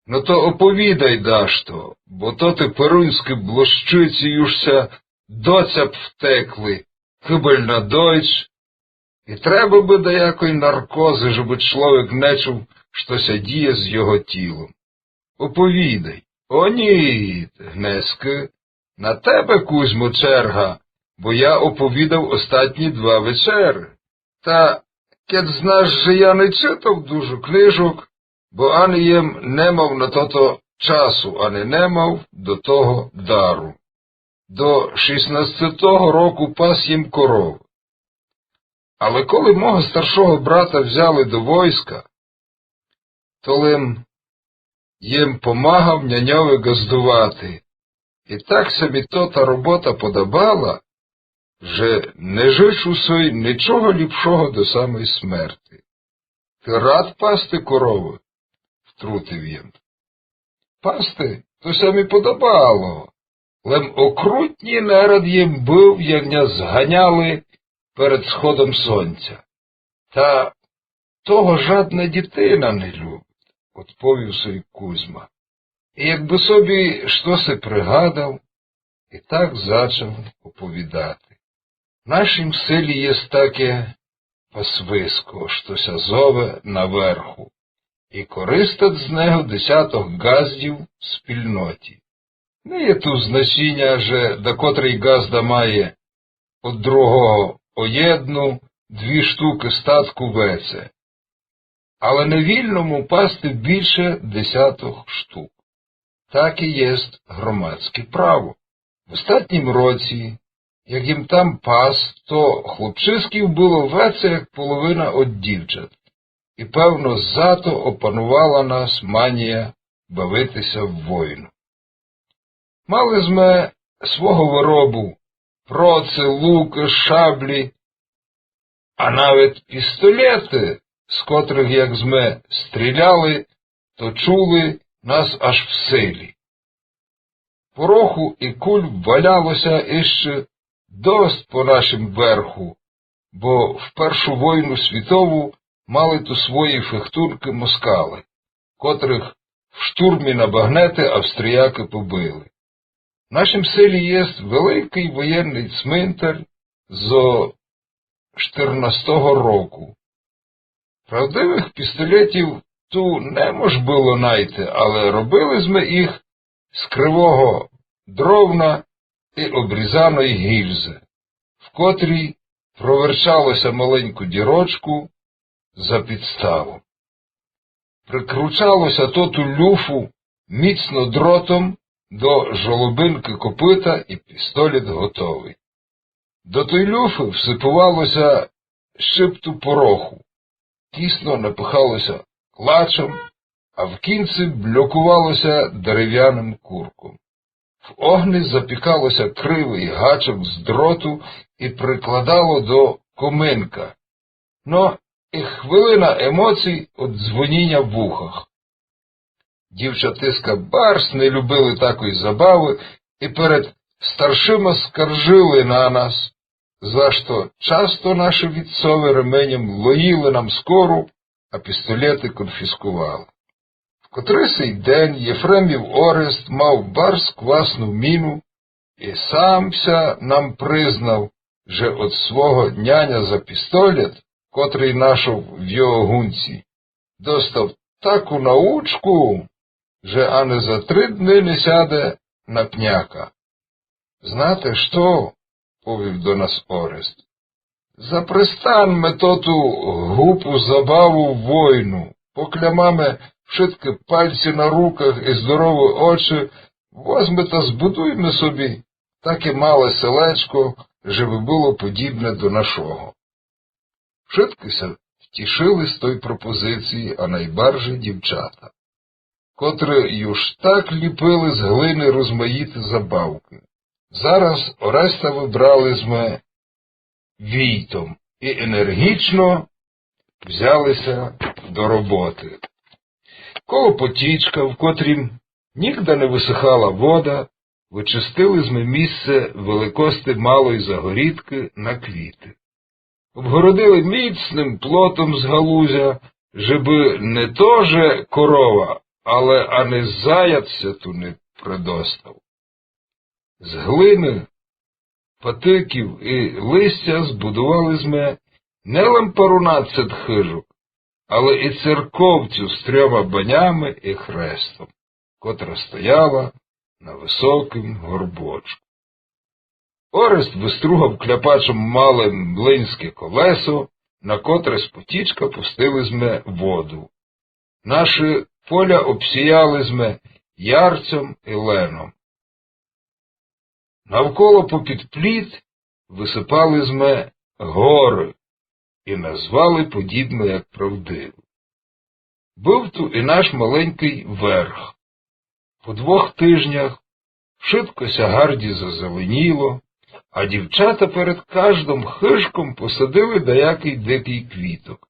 «Но то оповідай дашто, бо то ти перунські блощиці юж ся до цяб втекли, кыбель на дойч, і треба бы даякой наркозы, жебы чловек не чув, што ся діє з його тілом. Оповідай». «О ні, гнеска на тебе, Кузьмо, черга, бо я оповідав остатні два вечеры. Та кед знаш, же я не читав дуже книжок, бо ани єм не мав на тото часу, ани не мав до того дару. До шістнадцятого року пас єм коровы. Але коли мого старшого брата взяли до войска, то лем єм помагав няньови ґаздувати. І так ся мі тота робота подобала, же не жичу сой ничого ліпшого до самой смерти». «Ти рад пасти коровы?» — втрутив єм. «Пасти то ся мі подобало, лем окрутні нерад єм быв, як ня зганяли перед сходом сонця. Та того жадна дітина не любить», — одповів сой Кузьма. І якбы собі штоси пригадав, і так зачав оповідати. В нашім селі єст таке пасвиско, што ся зове Наверху, і користат з него десяток ґаздів в спільноті. Не є ту значіня, же дакотрый ґазда має од другого о єдну, дві штукы статку веце, але не вільно му пасти більше десяток штук. Таке єст громадське право. В остатнім році, як єм там пас, то хлопчысків было веце, як половина од дівчат. І, певно, зато опанувала нас манія бавити ся в войну. Мали зме свого выробу: проци, лукы, шаблі, а навет пістолеты, з котрых, як зме стріляли, то чули нас аж в селі. Пороху і куль валяло ся іщы дост по нашім верху, бо в Першу войну світову мали ту свої фехтункы москалы, котрых в штурмі на багнеты австріякы побили. В нашім селі єст великый воєнный цминтар зо штырнадцятого року. Правдивых пістолетів ту не мож было найти, але робили зме їх з кривого дровна і обрізаної гільзы, в котрій проверчало ся маленьку дірочку за підставом. Прикручало ся тоту люфу міцно дротом до жолобинкы копыта, і пістолет готовый. До той люфы всыпувало ся щыпту пороху, тісно напыхало ся клачом, а в кінци бльокувало ся деревяным курком. В огни запікало ся кривый гачок з дроту і прикладало до коминка. Но, і хвилина емоцій од дзвоніння в ухах. Дівчатиська барз не любили такой забавы і перед старшыма скаржили на нас, за што часто нашы вітцовы ременям лоїли нам скору, а пістолеты конфіскували. В котрийсь день Єфремів Орест мав барз класну міну и сам ся нам признав, же од свого няня за пістолет, котрый нашов в його гунці, достав таку научку, же ани за три дни не сяде на пняка. Знате што, повів до нас Орест, запрестаньме тоту гупу забаву войну, поклямаме вшыткы пальці на руках и здоровы очы, возьме та збудуйме собі таке мале селечко, же бы было подібне до нашого. Вшыткы ся втішыли з той пропозиції, а найбарже дівчата, котры юж так ліпили з глины розмаїты забавкы. Зараз Ореста выбрали зме війтом и енерґічно взяли ся до роботы. Коло потічка, в котрім нігде не высыхала вода, вычистили зме місце великости малої загорідкы на квіты. Обгородили міцным плотом з галузя, жебы не то же корова, але ани заяц ся ту не предостав. З глины, патыків и листя збудували зме не лем парунадцет хыжок, але и церковцю з трьома банями и хрестом, котра стояла на высокім горбочку. Орест выстругав кляпачом мале млинське колесо, на котре з потічка пустили зме воду. Наші поля обсіяли зме ярцьом и леном. Навколо попід пліт высыпали зме горы и назвали подібно як правдивы. Быв ту и наш маленькый верх. По двох тыжнях вшытко ся гарді зазеленіло, а дівчата перед каждым хыжком посадили даякый дикый квіток.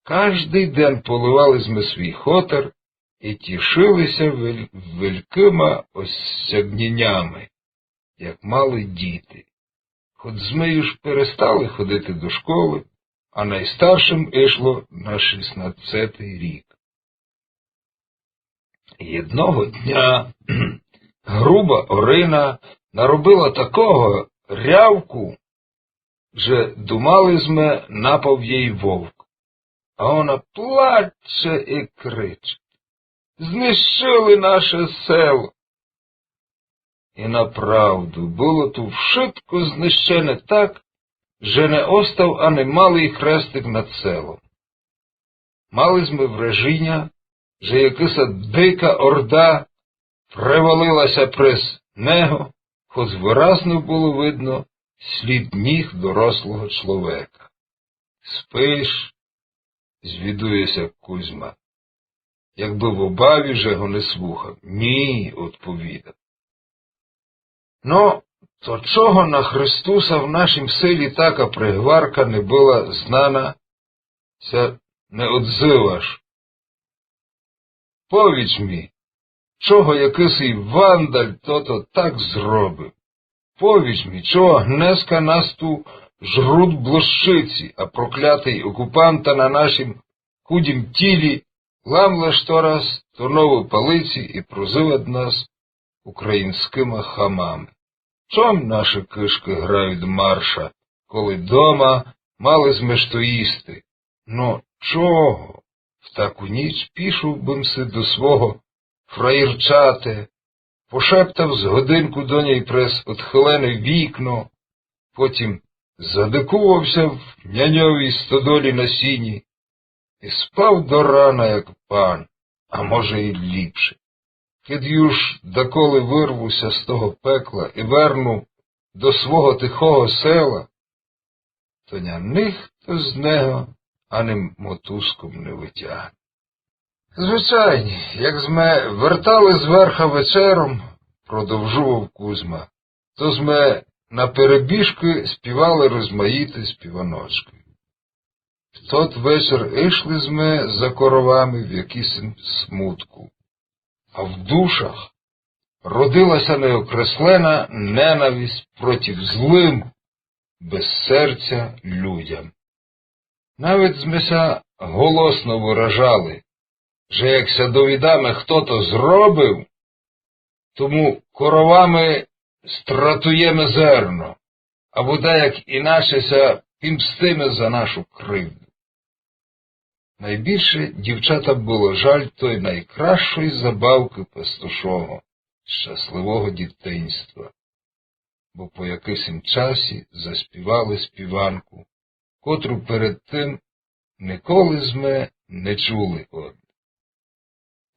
Каждый ден поливали зме свій хотар и тішили ся вель-, велькыма осягненями, як малы діти. Хоть зме юж перестали ходити до школы, а найстаршым ишло на шістнадцетый рік. Єдного дня груба орина наробила такого рявку, же думали зме, напав єй вовк. А она плаче и кричить: «Знищили наше село!» И направду, было ту вшытко знищене так, же не остав ани малый хрестик над селом. Мали зме вражіня, же якыса дика орда превалила ся през него, хоть выразно было видно слід ніг дорослого чловека. «Спиш?» — звідує ся Кузьма, якбы в обаві, же го не слухав. «Ні», — одповідав. «Но, то чого на Христуса в нашім селі така пригварка не была знана, ся не одзываш? Повіч мі, чого якысий вандаль тото так зробив? Повіч мі, чого гнеска нас ту жрут блощиці, а проклятый окупанта на нашім худім тілі ламле штораз тоновы палиці и прозыват нас українськыма хамами? Чом наші кышкы грають марша, коли дома мали зме што їсти? Но чого? В таку ніч пішов бым си до свого фраєрчате, пошептав з годинку до нєй през одхилене вікно, потім задикував ся в няньовій стодолі на сіні и спав до рана, як пан, а може и ліпше. Кед юж даколи вырву ся з того пекла и верну до свого тихого села, то ня нихто з него ани мотузком не вытягне. Звичайні, як зме вертали з верха вечером, продовжував Кузьма, то зме на перебіжкы співали розмаїты співаночкы. В тот вечер ишли зме за коровами в якісим смутку, а в душах родила ся неокреслена ненависть проти злым, без серця людям. Навіть зме ся голосно выражали, же як ся довідаме, хто то зробив, тому коровами стратуєме зерно, або даяк іначе ся пімстиме за нашу кривду. Найбільше дівчатам было жаль той найкращої забавкы пастушого, щасливого дітинства, бо по якысим часі заспівали співанку, котру перед тым николи зме не чули од них.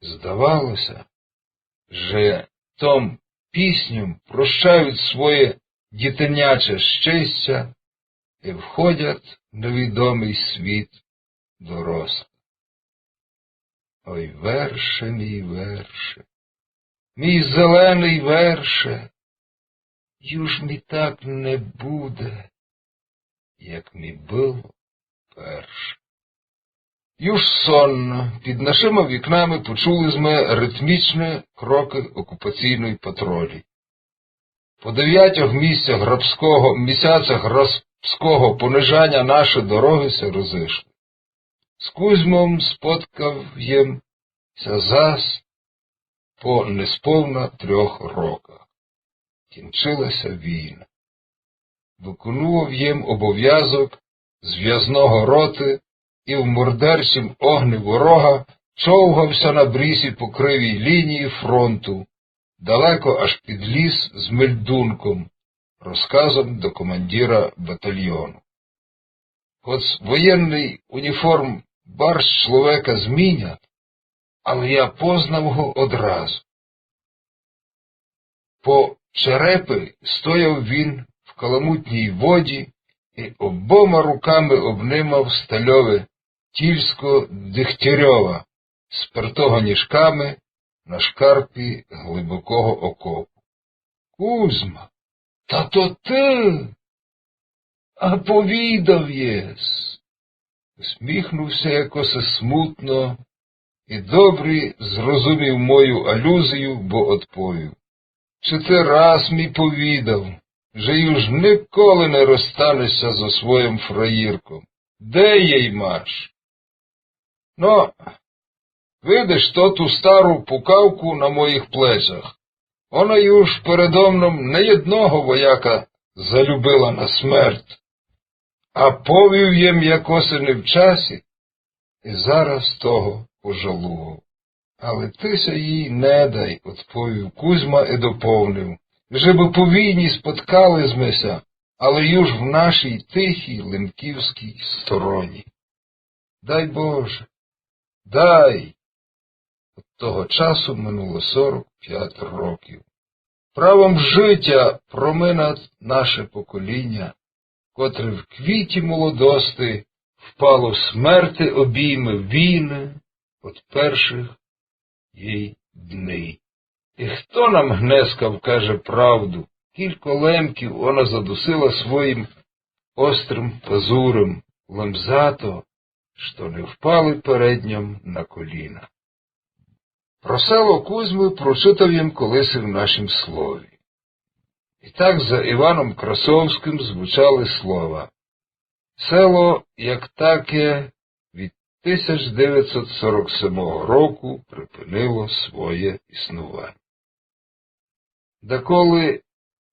Здавало ся, же том пісньом прощають своє дітиняче щестя і входять в невідомый світ дорослых. Ой, верше мій, верше, мій зеленый верше, юж мі так не буде, як мі было перше. Юж сонно, під нашыма вікнами почули зме ритмічні крокы окупаційної патролі. По девятьох місяцях рабського, місяцях рабського понижаня наші дорогы ся розышли. З Кузьмом споткав єм ся зас по несповна трьох роках. Кінчила ся війна. Выконував єм обовязок звязного роты і в мордерчім огни ворога човгав ся на брізі по кривій лінії фронту, далеко аж під ліс з мельдунком, розказом до командира батальйону. Хоц воєнный уніформ барз чловека змінять, але я познав го одразу. По черепи стояв він в каламутній воді і обома руками обнимав стальове тільско Дегтярьова, спертого ніжками на шкарпі глибокого окопу. Кузьма, та то ты? А повідав єс. Усміхнув ся якоси смутно і добрі зрозумів мою алюзію, бо одповів: Чи ты раз мі повідав, же юж николи не розстанеш ся зо своїм фраїрком? Де єй маш? Но, видиш тоту стару пукавку на моїх плечах? Она юж передо мном не єдного вояка залюбила на смерть. А повів єм якоси не в часі, і зараз того пожалував. Але ты ся їй не дай, одповів Кузьма і доповнив, жебы по війні споткали зме ся, але юж в нашій тихій лемківській стороні. Дай Боже, дай. Од того часу минуло сорок пять років. Правом житя проминать наше поколіня, котре в квіті молодости впало в смерти обійми війны од першых їй дней. І хто нам гнеска вкаже правду, кілько лемків она задусила своїм острым пазурем, лем зато, што не впали перед ньом на коліна. Про село Кузьмы прочитав єм колиси в нашім слові. І так за Іваном Красовськым звучали слова. Село, як таке, від тисяч девятсот сорок семого року припинило своє існування. Даколи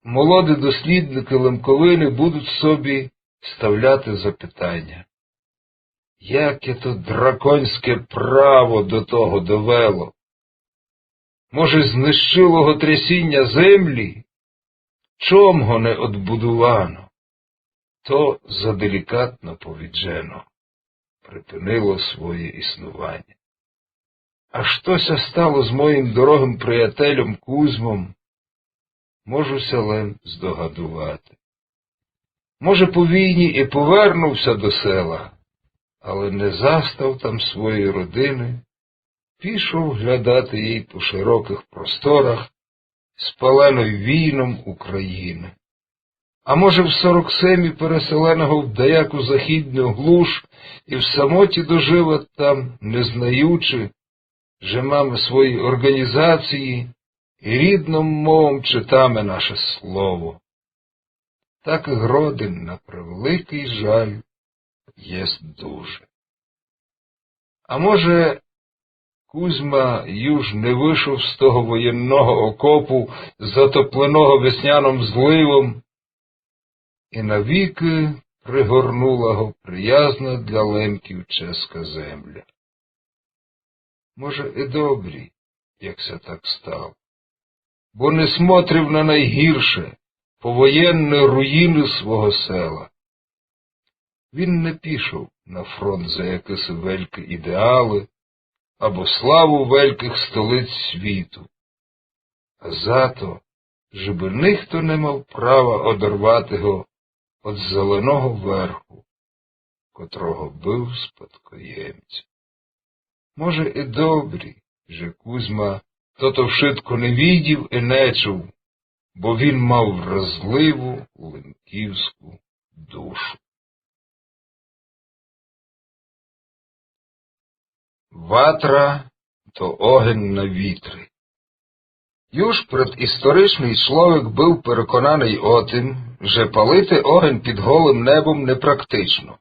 молоді дослідникы Лемковины будуть собі ставляти запитаня: яке то драконське право до того довело? Може, знищило го трясіня землі? Чом го не одбудувано? То заделікатно повіджено, припинило своє існування. А што ся стало з моїм дорогым приятелем Кузьмом, можу ся лем здогадувати. Може, по війні і повернув ся до села, але не застав там своєї родины, пішов глядати їй по широкых просторах, спаленой війном Україны. А може, в сорок семі переселеного в даяку західну глуш і в самоті доживать там, не знаючи, же маме свої орґанізації і рідном мовом читаме наше слово. Такых родин, на превеликый жаль, єст дуже. А може, Кузьма юж не вышов з того воєнного окопу, затопленого весняным зливом, і навікы пригорнула го приязна для лемків ческа земля. Може, і добрі, як ся так стало, бо не смотрив на найгірше, повоєнны руїны свого села. Він не пішов на фронт за якысы великі ідеалы або славу великых столиць світу, а за то, жебы нихто не мав права одорвати го од зеленого верху, котрого быв спадкоємцем. Може, і добрі, же Кузьма тото вшытко не видів і не чув, бо він мав вразливу лемківську душу. Ватра то огень на вітрі. Юж предісторичный чловек быв переконаный о тым, же палити огень під голым небом непрактично,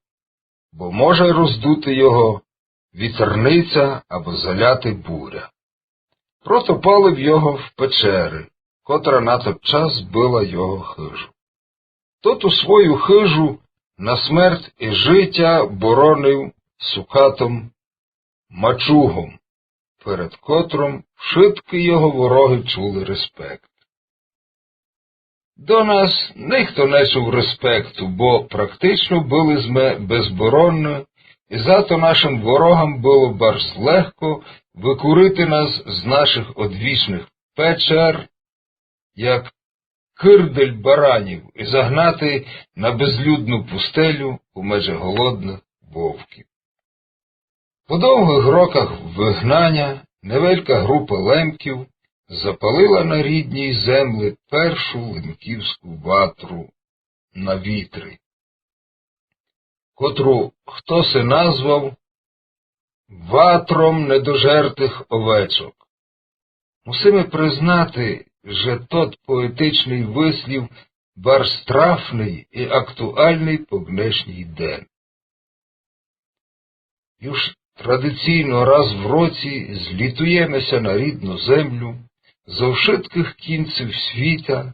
бо може роздути його вітерниця або заляти буря. Прото палив його в печери, котра на тот час была його хыжу. Тоту свою хыжу на смерть і житя боронив сукатом мачугом, перед котром вшыткы його ворогы чули респект. До нас нихто не чув респекту, бо практично были зме безборонны, і зато нашым ворогам было барз легко выкурити нас з нашых одвічных печер, як кырдель баранів, і загнати на безлюдну пустелю помеже голодных вовків. По довгых роках выгнаня невелька група лемків запалила на рідній земли першу лемківську ватру на вітрі, котру хтоси назвав ватром недожертых овечок. Мусиме признати, же тот поетичный выслів барз трафный і актуалный по днешній ден. Юж традиційно раз в році злітуєме ся на рідну землю зо вшыткых кінців світа,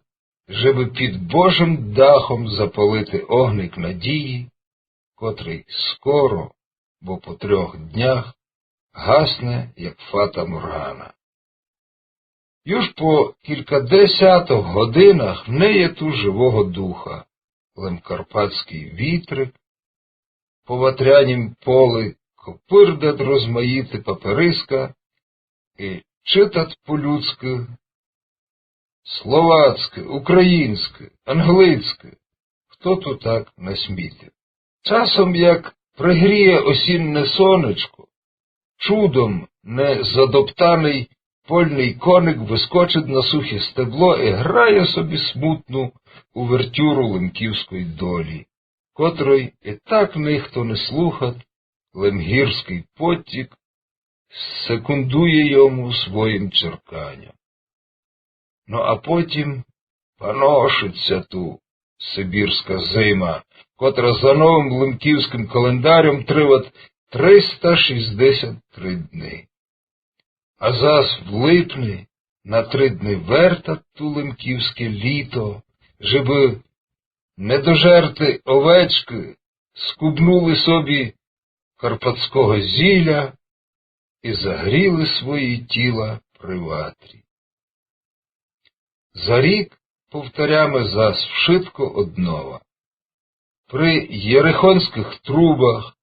жебы під Божым дахом запалити огник надії, котрый скоро, бо по трьох днях, гасне, як фата моргана. Юж по кількадесятых годинах не є ту живого духа, лем карпатськый вітрик по ватрянім полі копырдат розмаїты папериска і читат по-людськы словацькы, українськы, англицькы, хто ту так насмітив. Часом, як пригріє осінне сонечко, чудом не задоптаный польный коник выскочить на сухе стебло і грає собі смутну увертюру лемківської долі, котрой і так нихто не слухат, лем гірськый потік секундує йому своїм черканьом. Ну а потім паношить ся ту сибірська зима, котра за новым лемківськым календарьом триват триста шістдесят три дни. А зас в липни на три дни вертат ту лемківське літо, жебы недожерты овечкы скубнули собі карпатського зіля і загріли свої тіла при ватрі. За рік повторяме зас вшытко однова. При єрихонськых трубах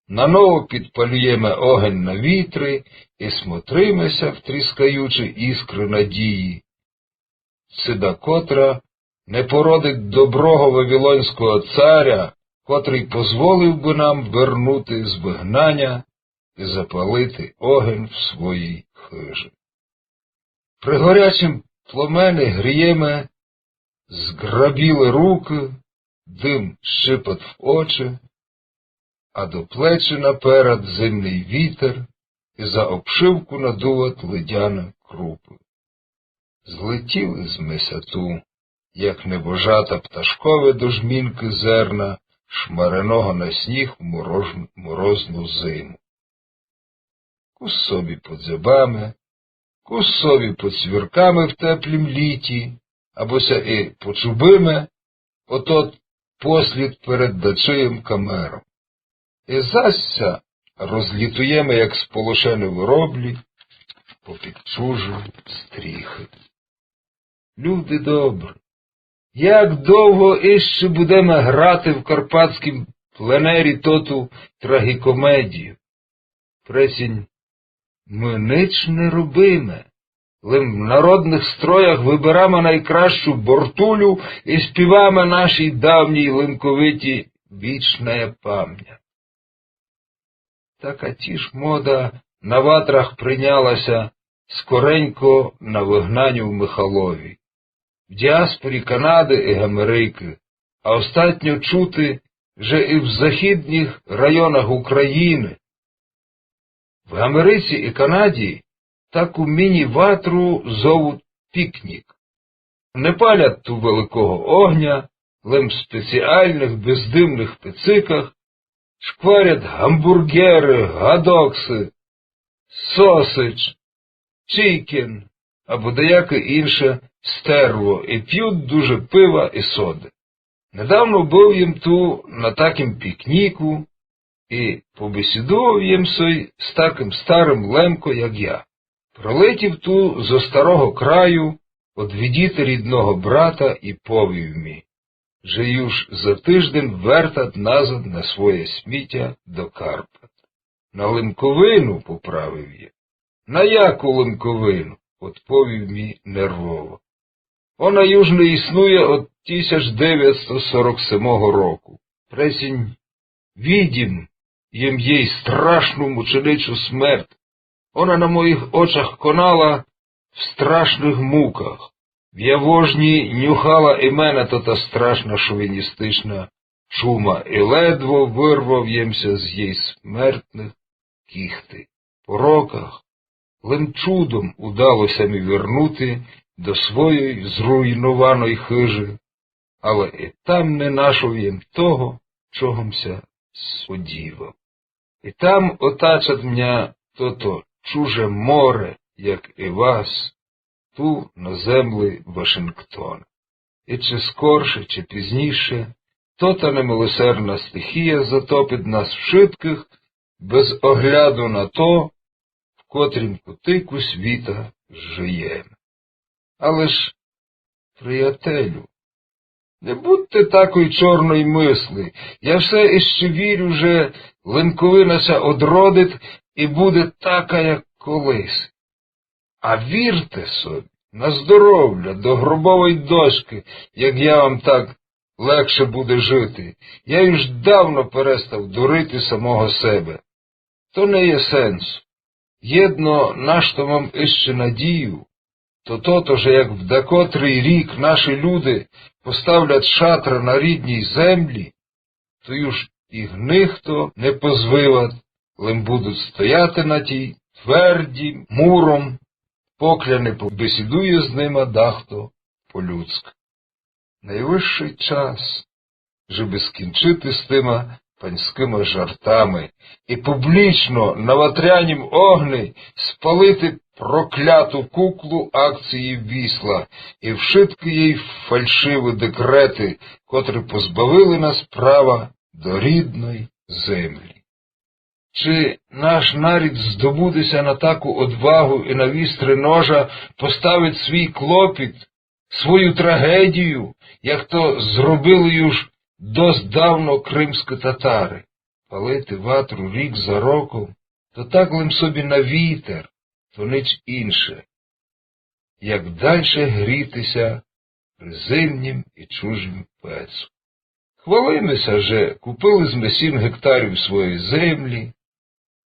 наново підпалюєме огень на вітрі і смотриме ся в тріскаючі іскры надії, ци да котра не породить доброго вавилонського царя, котрый позволив бы нам вернути з выгнаня і запалити огень в своїй хыжі. При горячім пломени грієме зґрабілы рукы, дым щыпат в очы, а до плечі наперат зимный вітер і за обшивку надуват ледяны крупы. Злетіли зме ся ту, як небожата пташкове до жмінкы зерна, шмареного на сніг в морож-, морозну зиму. кус собі подзябаме, кус собі поцвіркаме в теплім літі, або ся і почубиме отот послід перед дачиєм камером. І зась ся розлітуєме, як сполошені вороблі, попід чужі стріхи. Люди добрі, як довго іщи будеме грати в карпатськім пленері тоту трагікомедію? Прецінь мы нич не робиме, лим в народных строях выбираме найкращу бортулю і співаме нашій давній лемковитій вічная память. Така тіж мода на ватрах приняла ся скоренько на выгнаню в Михалові, в діаспорі Канады і Америкы, а остатньо чути, же і в західных районах Украины. В Америці і Канаді таку міні-ватру зовут пікнік. Не палять ту великого огня, лем спеціальных бездымных пециках шкварять гамбурґеры, гадоксы, сосидж, чікен або даяке інше стерво і пють дуже пива і соды. Недавно быв єм ту на такім пікніку і побесідував єм сой з такым старым лемко, як я. Прилетів ту зо старого краю одвідіти рідного брата і повів мі, же юж за тыждень вертать назад на своє смітя до Карпат. На Лемковину, поправив я. На яку Лемковину? Одповів мі нервово. Она юж не існує од тисяч девятсто сорок семого року. Прецінь видів єм єй страшну мученичу смерть. Она на моїх очах конала в страшных муках. В явожні нюхала і мене тота страшна шовіністична чума, і ледво вырвав єм ся з єй смертных кіхты. По роках лем чудом удало ся мі вернути до своєй зруйнованой хыжы, але і там не нашов єм того, чого м ся сподівав. І там отачать мня тото чуже море, як і вас, ту на землі Вашингтона. І чи скорше, чи пізніше, тота немилосердна стихія затопить нас вшыткых без огляду на то, в котрім кутику світа жиєме. Але ж, приятелю, не будьте такой чорной мысли. Я все іщи вірю, же Лемковина ся одродить і буде така, як колись. А вірте собі, на здоровля, до гробовой дошкы, як я вам так легше буде жити. Я уж давно перестав дурити самого себе. То не є сенсу. Єдно, на што мам іщи надію, то тото, же як в дакотрый рік наші люди поставлять шатра на рідній землі, то юж їх нихто не позвиват, лем будуть стояти на тій твердім муром, покля не побесідує з нима дахто по-людськы. Найвысшый час, жебы скінчити з тыма панськыма жартами і публічно на ватрянім огни спалити прокляту куклу акції Вісла і вшыткы єй фальшивы декреты, котры позбавили нас права до рідной землі. Чи наш нарід здобуде ся на таку одвагу і на вістры ножа поставить свій клопіт, свою трагедію, як то зробили юж дост давно кримські татары? Палити ватру рік за роком, то так лем собі на вітер, то нич інше, як дальше гріти ся при зимнім і чужім пецу. Хвалиме ся, же купили зме сім гектарів своєї землі,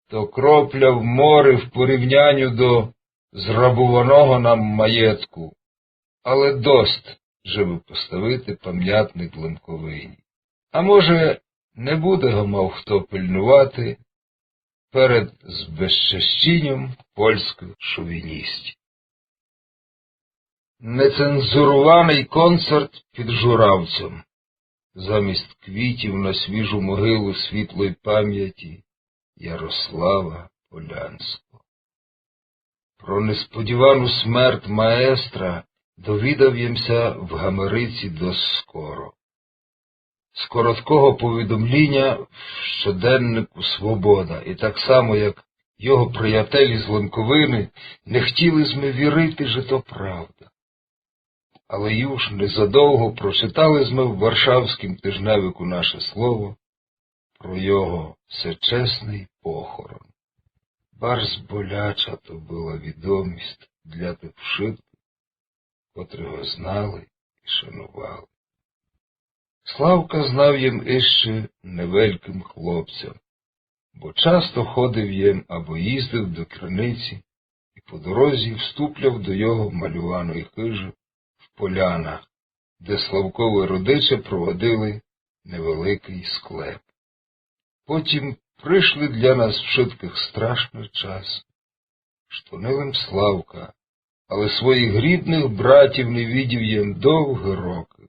то кропля в морі в порівняню до зрабованого нам маєтку, але дост, жебы поставити памятник Лемковині. А може, не буде го мав хто пильнувати перед збезчещіньом польськых шовіністів. Нецензурованый концерт під Журавцем. Замість квітів на свіжу могилу світлої памяті Ярослава Полянського. Про несподівану смерть маестра довідав єм ся в Гамериці досить скоро. З короткого повідомліня в щоденнику «Свобода», і так само, як його приятелі з Лемковины, не хотіли зме вірити, же то правда. Але юж незадовго прочитали зме в варшавськім тижневику «Наше слово» про його всечесный похорон. Барз боляча то была відомість для тых вшыткых, котры го знали і шанували. Славка знав єм іщи невелькым хлопцем, бо часто ходив єм або їздив до Криниці і по дорозі вступляв до його малюваної хыжы в Полянах, де Славковы родиче провадили невеликый склеп. Потім пришли для нас вшыткых страшны часы, што не лем Славка, але своїх рідных братів не видів єм довгы рокы.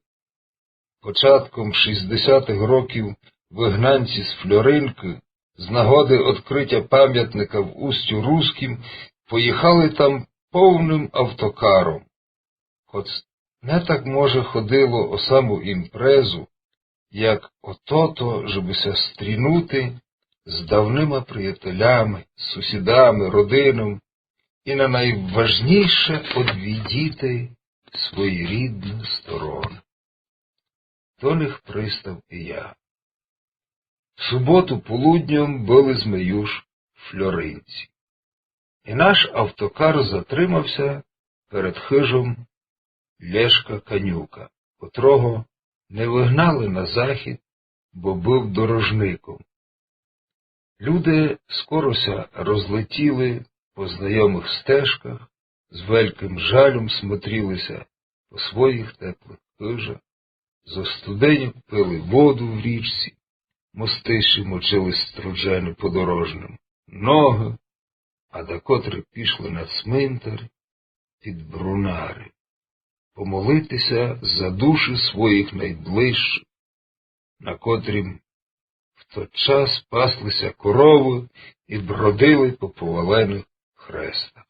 Початком шістдесятых років выгнанці з Фльоринкы з нагоды одкрытя памятника в Устю Рускім поїхали там повным автокаром. Хоц не так, може, ходило о саму імпрезу, як о тото, жебы ся стрінути з давныма приятелями, з сусідами, родином і на найважнійше одвідіти своєрідну сторону. До них пристав і я. В суботу полудньом были зме юж в Фльоринці. І наш автокар затримав ся перед хыжом Лешка Канюка, котрого не выгнали на захід, бо быв дорожником. Люди скоро ся розлетіли по знайомых стежках, з велькым жалем смотріли ся по своїх теплых хыжах, зо студеньок пили воду в річці, мостивши мочили струджены подорожным ногы, а дакотры пішли на цминтар під Брунары помолити ся за душі своїх найближчых, на котрім в тот час пасли ся коровы і бродили по поваленых хрестах.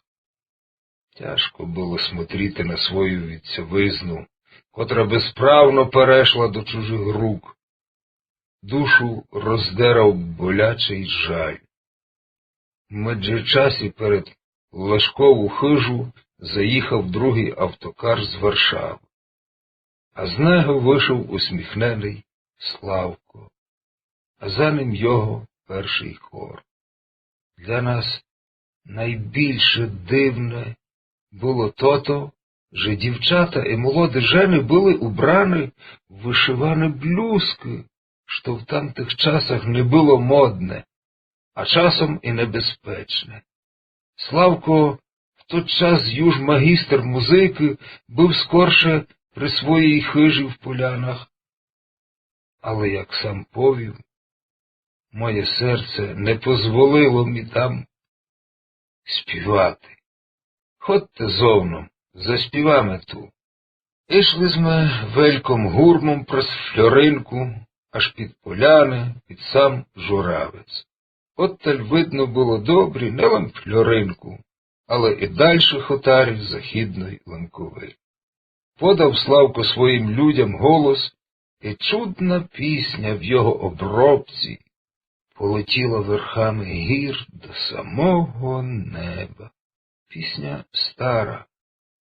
Тяжко было смотріти на свою вітцевизну, котра безправно перешла до чужых рук. Душу роздерав болячый жаль. В меджечасі перед Лешкову хыжу заїхав другый автокар з Варшавы, а з него вышов усміхненый Славко, а за ним його першый хор. Для нас найбільше дивне было тото, же дівчата і молоды жены были убраны в вышываны блюзкы, што в тамтых часах не было модне, а часом і небезпечне. Славко, в тот час юж магістр музыкы, быв скорше при своїй хыжі в Полянах. Але, як сам повів, моє серце не позволило мі там співати. Ходте зо мном, заспіваме ту. Ішли зме вельком гурмом през Фльоринку, аж під Поляны, під сам Журавець. Отталь видно было добрі не лем Фльоринку, але і дальші хотарі Західной Лемковины. Подав Славко своїм людям голос, і чудна пісня в його обробці полетіла верхами гір до самого неба. Пісня стара,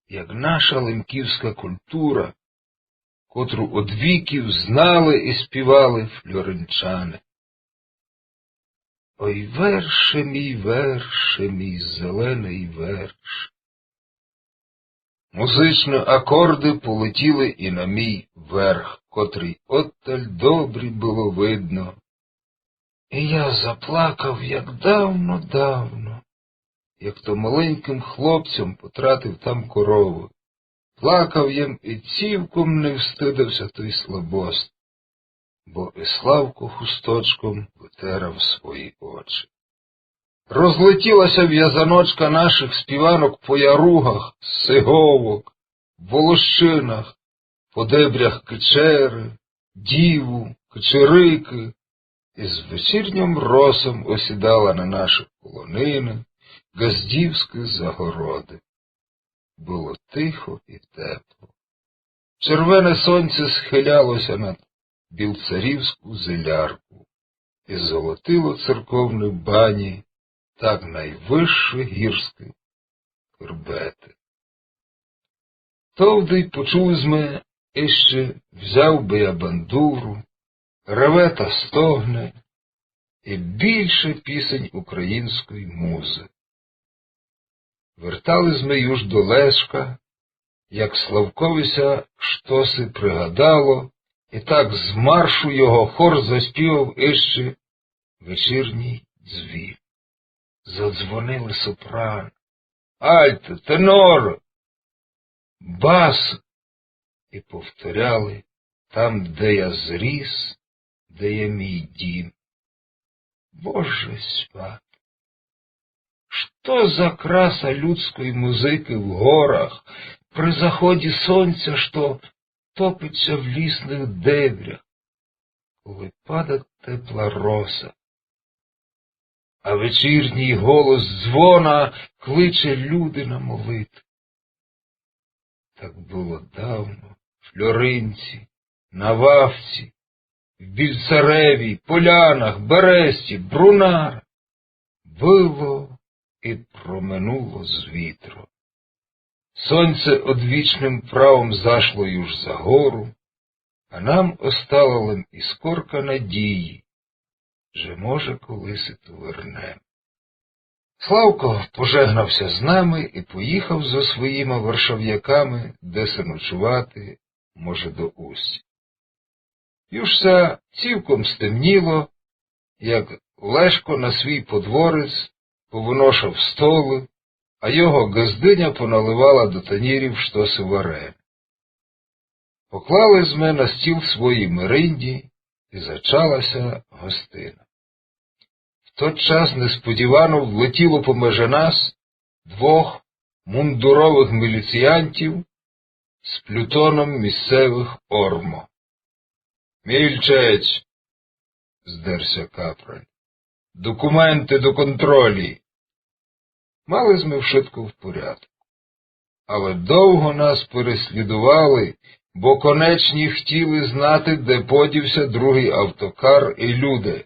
як наша лемківска культура, котру од віків знали і співали фльоринчане. Ой, верше мій, верше мій, зеленый верш. Музычны акорды полетіли і на мій верх, котрый отталь добрі было видно. І я заплакав, як давно-давно, як то маленькым хлопцем потратив там коровы. Плакав єм і цілком не встыдив ся той слабости, бо і Славко хусточком вытирав свої очі. Розлетіла ся вязаночка нашых співанок по яругах, сиговок, волощинах, по дебрях Кичеры, Діву, Кичерикы, і з вечірнім росом осідала на наші полонины, ґаздівськы загороды. Было тихо і тепло. Червене сонце схиляло ся над Білцарівську зелярку і золотило церковны бані так найвысшы гірськы хребеты. Товды почули зме іщы «Взяв бы я бандуру», «Реве та стогне» і більше пісень української музы. Вертали зме юж до Лешка, як Славкови ся штоси пригадало, і так з маршу його хор заспівав іщы «Вечірній дзвін». Задзвонили сопрано, альто, тенор, бас і повторяли: «Там, де я зріс, де є мій дім». Боже святый! Што за краса людської музыкы в горах, при заході сонця, што топить ся в лісных дебрях, коли падать тепла роса, а вечірній голос дзвона кличе люди на молитву. Так было давно в Флоринці, на Вавці, в Більцареві, Полянах, Бересті, Брунар. Было і проминуло з вітром. Сонце одвічным правом зашло юж за гору, а нам остала лем іскорка надії, же, може, колиси то вернем. Славко пожегнав ся з нами і поїхав зо своїма варшавяками деси ночувати, може, до Устя. Юж ся цілком стемніло, як Лешко на свій подворець повыношав столы, а його ґаздыня поналивала до танірів штоси варене. Поклали зме на стіл свої меринді, і зачала ся гостина. В тот час несподівано влетіло помеже нас двох мундуровых міліціянтів з плютоном місцевых ормо. «Мілчець!» — здер ся капраль. «Документы до контролі!» Мали зме вшытко в порядку. Але довго нас переслідували, бо конечні хтіли знати, де подів ся другый автокар і люди.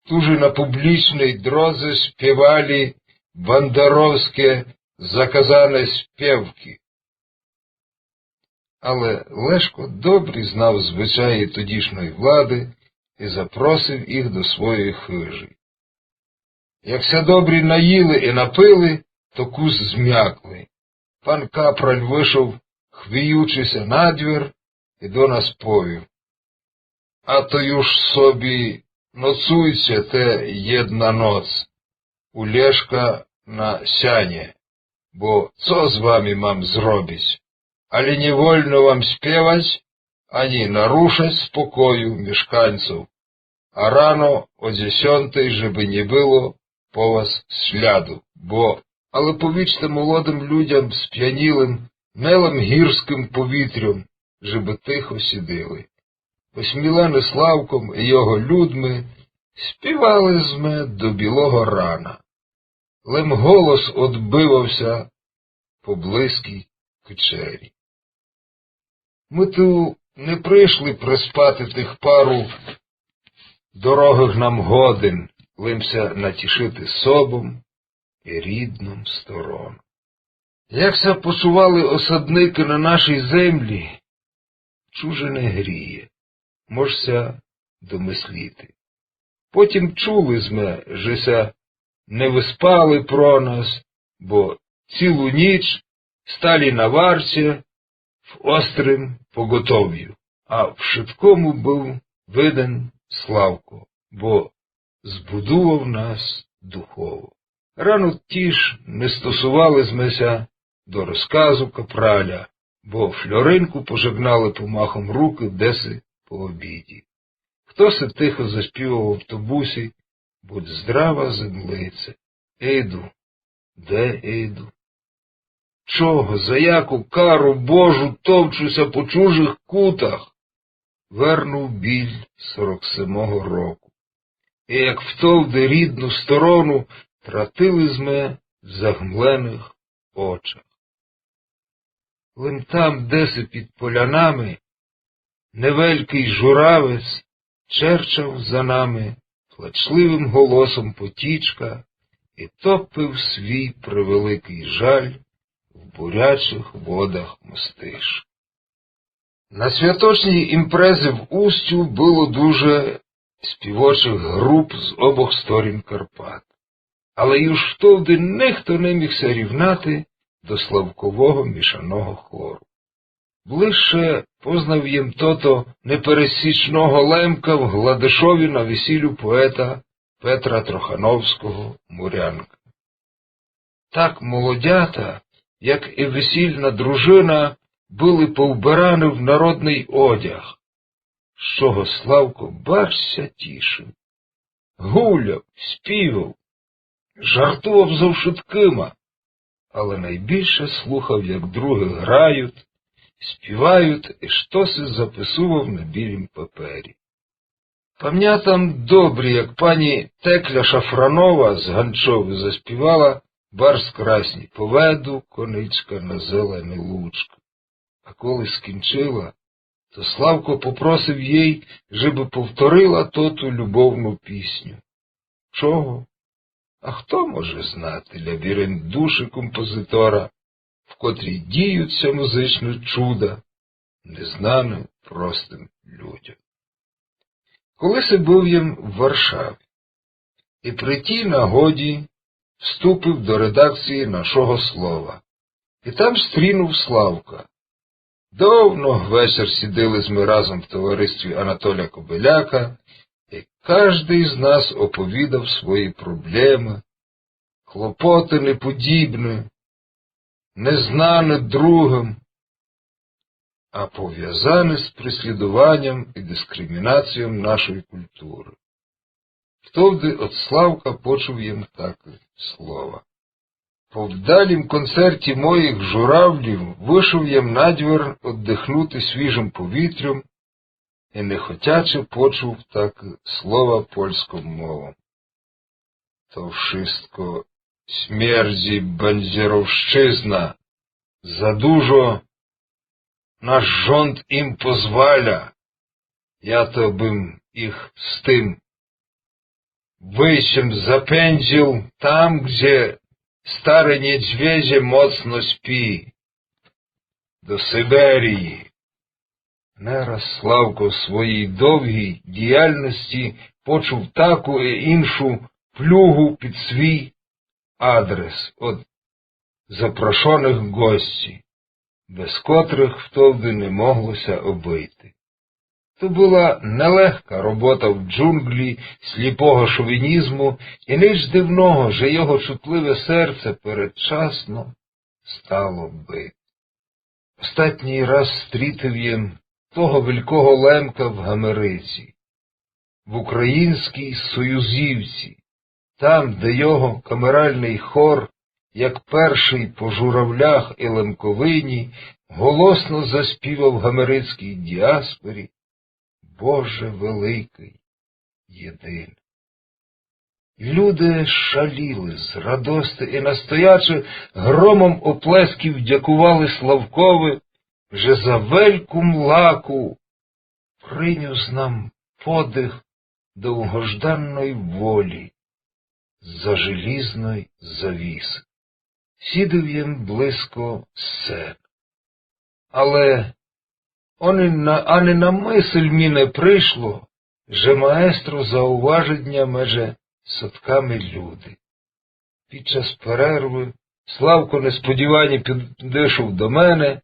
Туж на публічной дрозы співали бандеровські заказані співкы. Але Лешко добрі знав звычаї тодішньої влады і запросив їх до своєї хыжі. Як ся добрі наїли і напили, то кус змякли. Пан капраль вышов, хвіючи ся, на двір і до нас повів: «А то юж собі ноцуйце те єдна ноц у Лешка на сяні, бо цо з вами мам зробиц? Али не вольно вам співац, ани нарушац спокою мешканцьов. А рано о дзесьонтей, жебы не было по вас сляду, бо, але повічте молодым людям, спянілым не лем гірськым повітрям, жебы тихо сідили». Осмілены Славком і його людми, співали зме до білого рана. Лем голос одбивав ся по близькій кучері. Мы ту не пришли преспати тых пару дорогых нам годин, лем ся натішити собом і рідном стороном. Як ся почували осадникы на нашій землі, чуже не гріє, мож ся домысліти. Потім чули зме, же ся не выспали про нас, бо цілу ніч стали на варці в острым поготовю, а вшыткому быв виден Славко, бо збудував нас духово. Рано тіж не стосували зме ся до розказу капраля, бо Флоринку пожегнали помахом рукы деси по обіді. Хтоси тихо заспівав в автобусі: «Будь здрава, землице». Іду. Де іду? Чого, за яку кару Божу товчу ся по чужых кутах? Вернув біль сорок семого року. І як втовди рідну сторону, тратили зме в загмленых очах. Лем там, деси під полянами, невелькый журавець черчав за нами плачливым голосом потічка и топив свій превеликый жаль в бурячих водах Мостиш. На святочній імпрезі в Устю было дуже співочих груп з обох сторін Карпат, але юж втовды нихто не міг ся рівнати до Славкового мішаного хору. Ближче познав єм тото непересічного лемка в Гладышові на весілю поета Петра Трохановського «Мурянка». Так молодята, як и весільна дружина, были повбираны в народный одяг, з чого Славко барз ся тішив. Гуляв, співав, жартував зо вшыткыма, але найбільше слухав, як другі грають, співають и штоси записував на білім папері. Памнятам добрі, як пані Текля Шафранова з Ганчовы заспівала барз красні: «Поведу, коничка, на зелены лучкы». А коли скінчила, то Славко попросив єй, жебы повторила тоту любовну пісню. Чого? А хто може знати лабіринт душі композитора, в котрій діють ся музичні чуда, незнаны простым людям? Колиси быв єм в Варшаві и при тій нагоді вступив до редакції «Нашого слова». И там стрінув Славка. Довго вечер сідили зме разом в товаристві Анатоля Кобиляка, и каждый з нас оповідав свої проблемы, клопоты неподібны, незнаны другым, а повязаны з преслідуванням и дискримінацією нашої културы. Втовды од Славка почув єм такы слова: «По вдалім концерті моїх журавлів вышов єм на двір оддыхнути свіжым повітрям и нехотяче почув такы слова польском мовом: То вшыстко смердзи бандеровщызна, за dużo наш rząd im pozwala. Ja to bym ich z tym wyjściem zapędził tam, gdzie stare niedźwiedzie mocno śpi, do Syberii». Не раз Славко в своїй довгій діяльности почув таку и іншу плюгу під свій адрес од запрошеных гостей, без котрых втовды не могло ся обыйти. То была нелегка робота в джунґлі сліпого шовінізму, и нич дивного, же його чутливе серце передчасно стало бити. Остатній раз стрітив єм того велького лемка в Америці, в українській Союзівці, там, де його камеральный хор, як першый по Журавлях и Лемковині, голосно заспівав гамерицькій діаспорі: «Боже великый, єдин». Люди шаліли з радости и настояче громом оплесків дякували Славкови, же за вельку млаку принюс нам подих довгожданной волі з-за желізной завісы. Сідив єм близько сцены. Але ани на, ани на мысль мі не пришло, же маестро зауважить ня меже сотками люди. Під час перервы Славко несподівані підышов до мене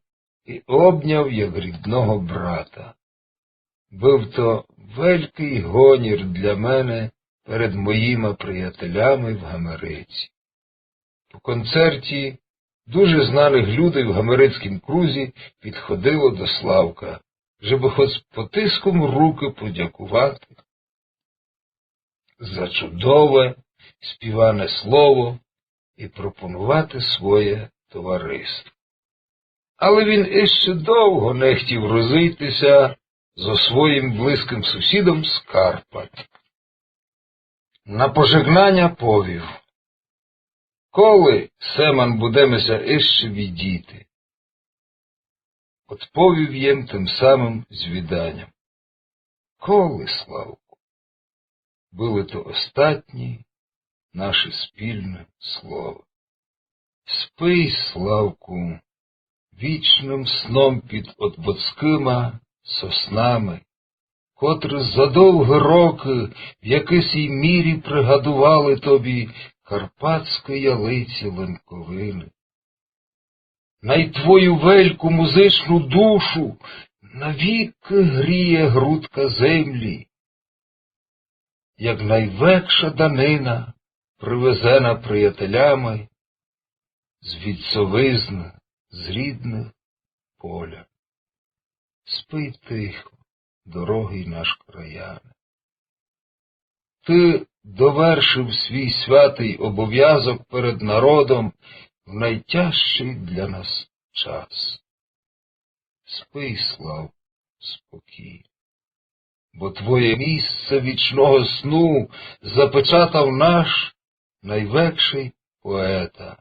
и обняв, як рідного брата. Быв то велькый гонір для мене перед моїма приятелями в Гамериці. По концерті дуже знаных людей в гамерицькім крузі підходило до Славка, жебы хоц потиском рукы подякувати за чудове співане слово и пропонувати своє товариство. Але він іщи довго не хотів розыйти ся зо своїм близькым сусідом з Карпат. На пожегнаня повів: Коли, Семан, будеме ся ище видіти? Одповів єм тым самым звіданьом: Коли, Славку? Были то остатні наші спільні слова. Спи, Славку, вічным сном під одбоцкыма соснами, котры за довгы рокы в якысій мірі пригадували тобі карпатскы ялиці лемковины. Най твою вельку музичну душу навікы гріє грудка землі, як найвекша данина, привезена приятелями з вільцовизны, з рідных поля. Спи тихо, дорогый наш краяне. Ты довершив свій святый обовязок перед народом в найтяжчый для нас час. Спи, Славку, спокійно, бо твоє місце вічного сну запечатав наш найвекшый поета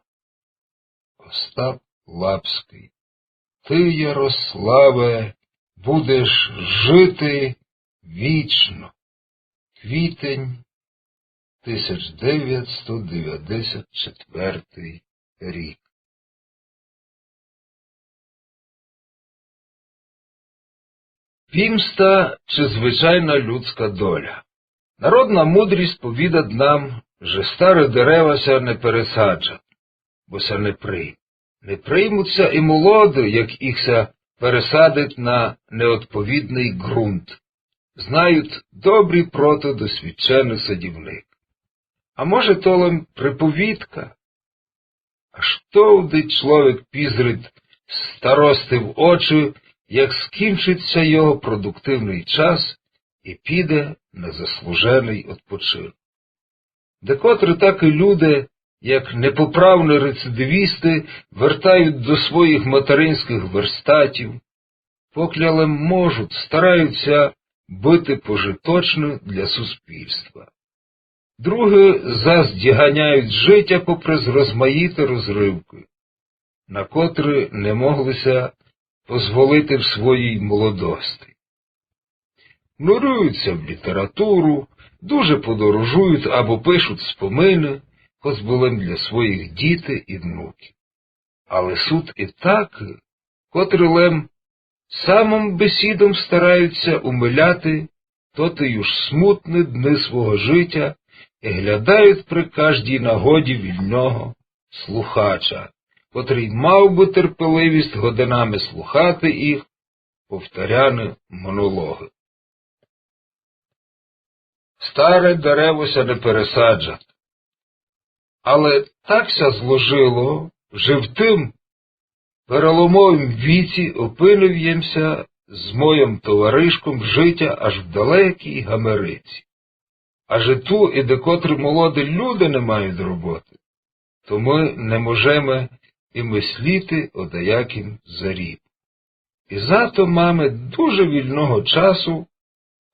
Остап Лапськый. Ты, Ярославе, будеш жити вічно. Квітень, тисяч девятсто девятдесят четвертый рік. Пімста чи звичайна людська доля? Народна мудрість повідат нам, же стары дерева ся не пересаджат, бо ся не приймут. Не приймут ся і молоды, як їх ся пересадит на неодповідный ґрунт. Знають добрі прото досвідченый садівник. А може, то лем приповідка? Аж товды чловек пізрит старости в очы, як скінчит ся його продуктивный час і піде на заслуженый одпочинок. Декотры такы люде, як непоправны рецидивісты, вертають до своїх материнськых верстатів, покля лем можуть, старають ся быти пожиточны для суспільства. Другы зас діганяють житя попрез розмаїты розривкы, на котры не могли ся позволити в своїй молодости. Нурюють ся в літературу, дуже подорожують або пишуть спомины, хоц бы лем для своїх діти і внуків. Але суть і такы, котры лем самым бесідом старають ся умиляти тоты юж смутны дны свого житя і глядають при каждій нагоді вільного слухача, котрый мав бы терпеливість годинами слухати їх повторяны монологы. Старе дерево ся не пересаджат. Але так ся зложило, же в тым переломовім віці опинив єм ся з мойом товаришком житя аж в далекій Америці. Аже ту і декотры молоды люде не мають роботы, то мы не можеме і мысліти о даякім зарібку. І зато маме дуже вільного часу,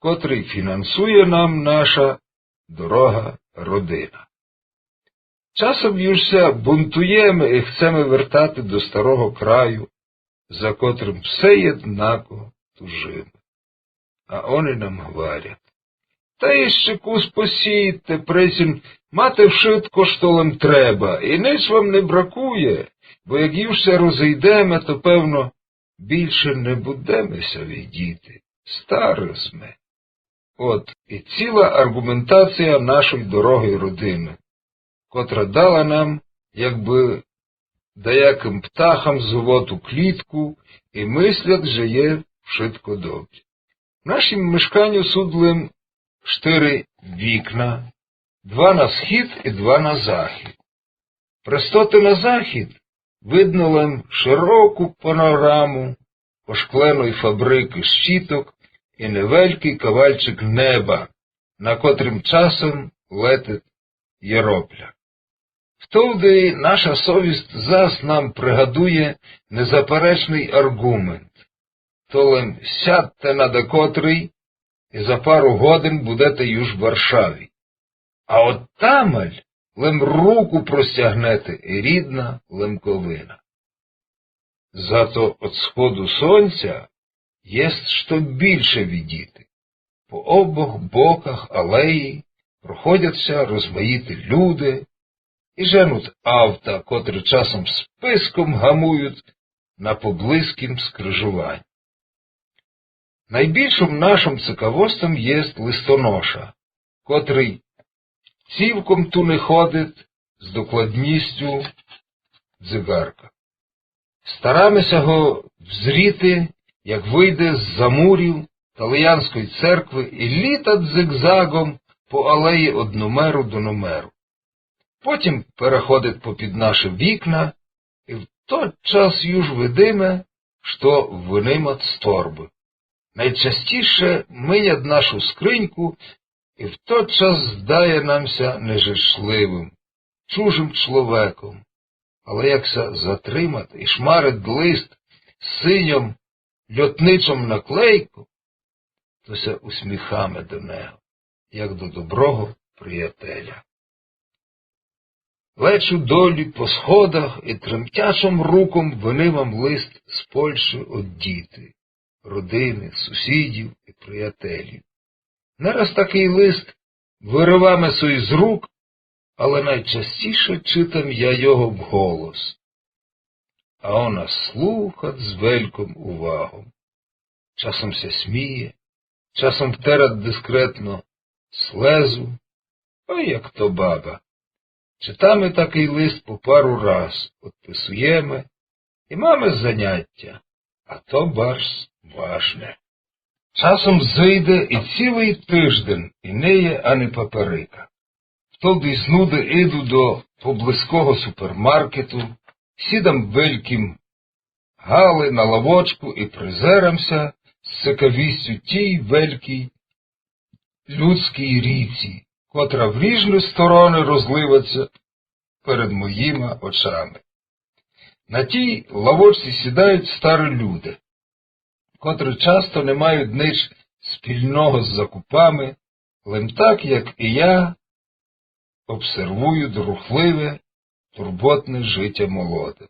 котрый фінансує нам наша дорога родина. Часом юж ся бунтуєме і хцеме вертати до старого краю, за котрым все єднако тужиме. А они нам гварять: Та іщи кус посійте, прецім мате вшытко, што лем треба, і нич вам не бракує, бо як юж ся розыйдеме, то, певно, більше не будеме ся видіти. Стары зме. От і ціла арґументація нашой дорогой родины, котра дала нам, якбы даякым птахам золоту клітку і мыслят, же є вшытко добрі. В нашім мешканю суть лем штыри вікна, два на схід і два на захід. През тоты на захід видно лем широку панораму ошкленой фабрикы щіток і невелькый кавальчик неба, на котрым часом летить яропля. Втовды наша совість зас нам пригадує незаперечный арґумент: то лем сядте на декотрый, і за пару годин будете юж в Варшаві. А от тамаль лем руку простягнете, и рідна Лемковина. Зато од сходу сонця єст што більше видіти. По обох боках алеї проходять ся розмаїті люди и женуть авта, котрі часом списком гамують на поблизькім скрижовані. Найбільшом нашом цікавостом єст листоноша, котрый цілком ту не ходить з докладністю дзигарка. Стараме ся го взріти, як выйде з-за мурів Таліянської церкви и літать зигзагом по алеї од номеру до номеру. Потім переходить попід наші вікна, и в тот час юж видиме, што вынимать з торбы. Найчастіше минять нашу скриньку, и в тот час здає нам ся нежичливым, чужым чловеком. Але як ся затримать и шмарить лист синьом льотничом наклейком, то ся усміхаме до него, як до доброго приятеля. Лечу долі по сходах и тремтячом руком вынимам лист з Польщі од діти, родини, сусідів и приятелів. Нараз такый лист выриваме собі з рук, але найчастіше читам я його вголос. А она слухать з вельком увагом. Часом ся сміє, часом втерать дискретно слезу. Ой, як то баба. Читаме такый лист по пару раз, одписуєме и маме заняття, а то барз важне. Часом зыйде и цілый тыждень, и не є ани паперика. Втовды з нуды иду до поблизького супермаркету, сідам в велькім гали на лавочку и призерам ся з цікавістю тій велькій людській ріці, котра в ріжні стороны розливать ся перед моїма очами. На тій лавочці сідають старі люди, котрі часто не мають нич спільного з закупами, лем так, як и я, обсервують рухливе, турботне житя молодых.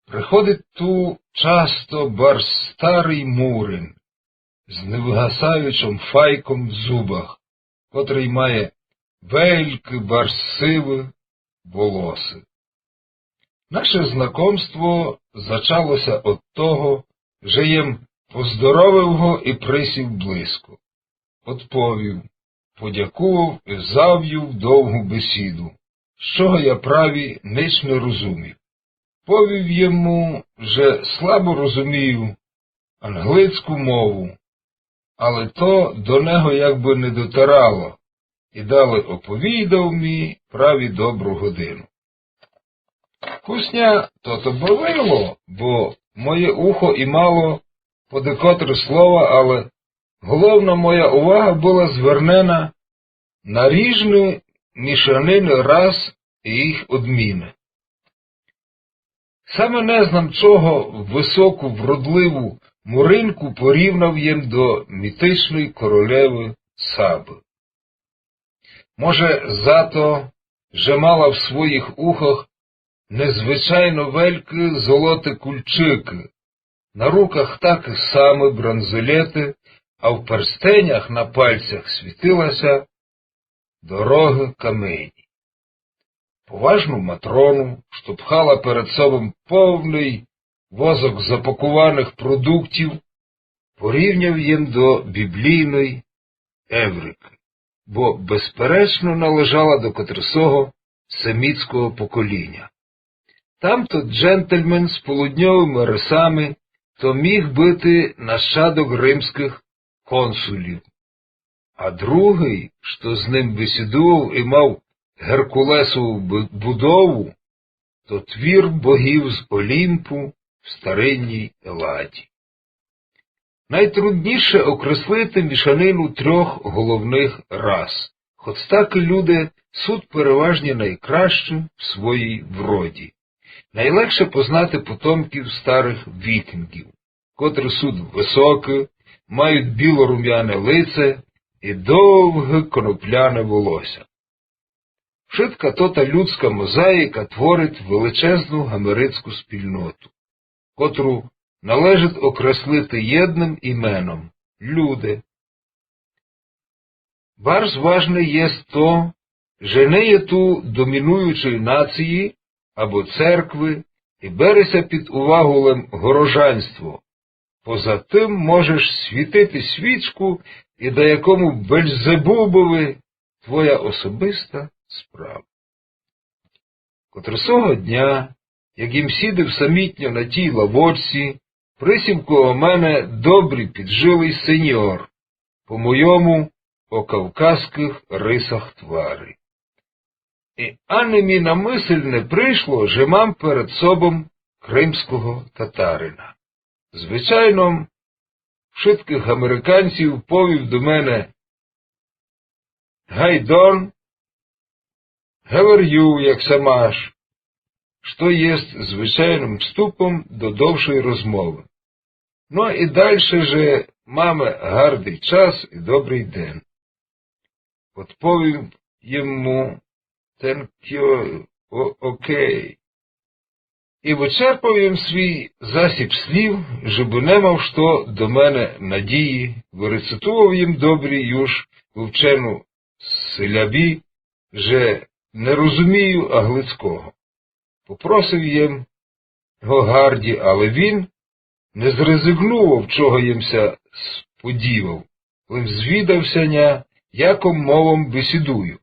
Приходить ту часто барз старый мурин з невыгасаючом файком в зубах, котрый має велькы барз сивы волосы. Наше знакомство зачало ся од того, же єм поздоровив го и присів близько. Одповів, подякував и завів довгу бесіду, з чого я праві нич не розумів. Повів йому, же слабо розумію англицьку мову, але то до него якбы не дотирало, и далі оповідав мі праві добру годину. Кусня тото бавило, бо моє ухо имало по декотры слова, але головна моя увага была звернена на ріжны мішанины раз и їх одміны. Саме не знам, чого высоку вродливу муринку порівнав єм до мітичної королевы Сабы. Може, зато, же мала в своїх ухах незвичайно велькы золоты кульчикы, на руках такы самы бранзолеты, а в перстенях на пальцях світила ся дорогы камені. Поважну матрону, што пхала перед собом повный возок запакуваных продуктів, порівняв єм до біблійної Еврикы, бо безперечно належала до котрисого семітського поколіня. Тамто джентльмен з полудньовыма рисами, то міг быти нащадок римськых консулів. А другый, што з ним бесідував и мав геркулесову бу-, будову, то твір богів з Олімпу в старинній Еладі. Найтрудніше окреслити мішанину трьох головных рас, хоц так и люди суть переважні найкращі в своїй вроді. Найлегше познати потомків старых вікінгів, котрі суть высокі, мають біло-румяне лице и довге конопляне волося. Вшытка тота людска мозаїка творит величезну гамерицку спільноту, котру належит окреслити єдным іменом — люди. Барз важне єст то, же не є ту домінуючой нациї або церкви, і бере ся під увагу лем горожанство. Поза тым можеш світити свічку і даякому Бельзебубови — твоя особиста справа. Котросого дня, як єм сідав самітньо на тій лавочці, присів коло мене добрый піджилый сеньор, по-мойому, о кавказькых рисах твари. І ани мі на мысль не пришло, же мам перед собом кримского татарина. Звичайно, вшыткых американців повів до мене: «Гайдон, геверю, як ся маш», што єст звичайным вступом до довшой розмовы. Но і дальше же: «Маме гардый час і добрый ден». Одповів єм му: «Thank you, о, окей». І вычерпав єм свій засіб слів, жебы не мав што до мене надії, вырецитував єм добрі юж вывчену силябі, же не розумію аглицького. Попросив єм го гарді, але він не зрезигнував, чого єм ся сподівав, лем звідав ся ня, яком мовом бесідую.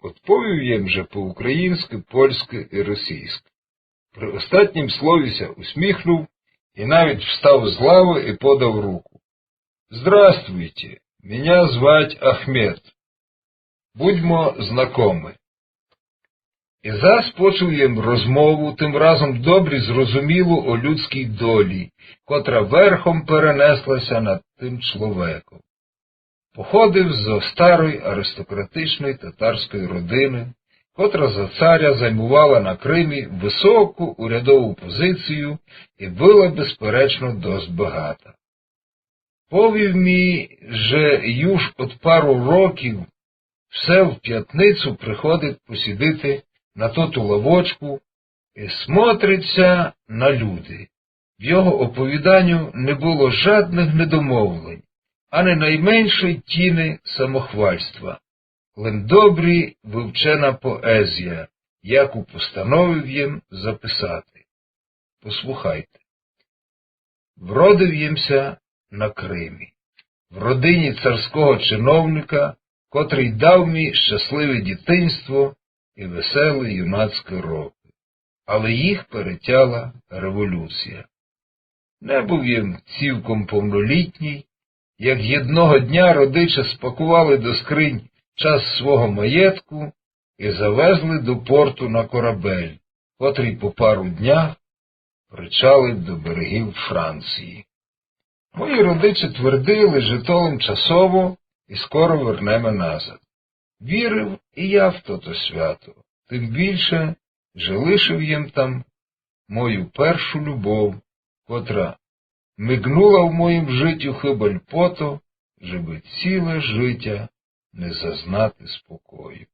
Одповів єм же по-українськы, польськы і російськы. При остатнім слові ся усміхнув і навіть встав з лавы і подав руку. «Здравствуйте, меня звать Ахмед. Будьмо знакомы». І зас почув єм розмову, тым разом добрі зрозумілу о людській долі, котра верхом перенесла ся над тым чловеком. Походив зо старой аристократичной татарськой родины, котра за царя займувала на Кримі высоку урядову позицію і была, безперечно, дост багата. Повів мі, же юж од пару років все в пятницу приходить посідити на тоту лавочку і смотрить ся на люди. В його оповіданю не было жадных недомовлень, ани найменшой тіни самохвальства, лем добрі вывчена поезія, яку постановив єм записати. Послухайте. Вродив єм ся на Кримі, в родині царського чиновника, котрый дав мі щасливе дітинство і веселі юнацькі рокы. Але їх перетяла революція. Не быв єм цілком повнолітній, як єдного дня родичі спакували до скринь част свого маєтку і завезли до порту на корабель, котрый по пару днях причалив до берегів Франції. Мої родичі твердили, же то лем часово і скоро вернеме назад. Вірив і я в тото свято, тым більше, же лишив єм там мою першу любов, котра мигнула в моїм житю хыбаль пото, жебы ціле житя не зазнати спокою.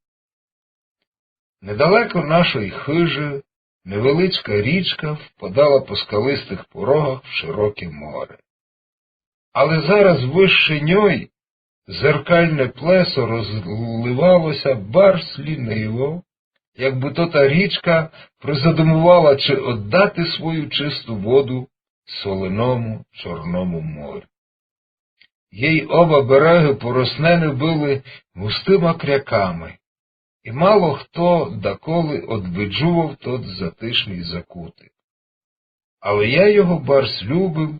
Недалеко нашої хыжы невеличка річка впадала по скалистых порогах в широке море. Але зараз выше ньой зеркальне плесо розливало ся барз ліниво, якбы тота річка призадумувала, чи оддати свою чисту воду солоному Чорному морю. Єй оба берегы пороснены были густыма кряками, і мало хто даколи одвиджував тот затишный закутик. Але я його барз любив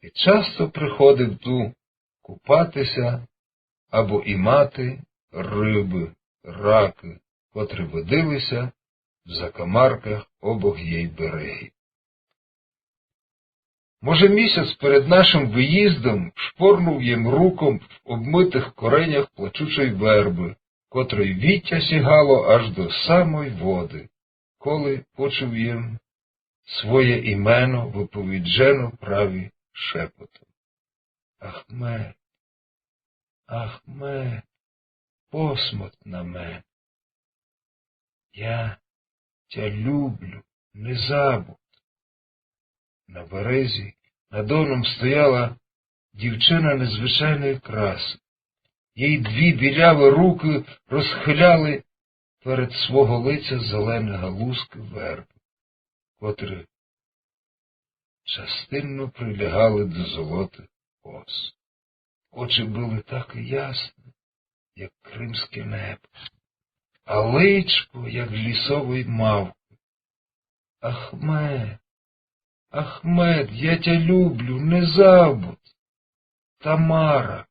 і часто приходив ту купати ся або імати рыбы, ракы, котрі водили ся в закамарках обох єй берегів. Може, місяць перед нашым выїздом шпорнув єм руком в обмытых коренях плачучой вербы, котрой віття сягало аж до самой воды, коли почув єм своє імено выповіджено праві шепотом: «Ахмед, Ахмед, посмотр на мене». Я тя люблю, не забудь. На березі над Доном стояла дівчина незвичайної краси. Її дві біляві руки розхиляли перед свого лиця зелені галузки верби, котрі частинно прилягали до золотих кос. Очі были так ясні, як кримське небо, а личко, як лісової мавки. Ахмед, Ахмед, я тя люблю, не забудь. Тамара.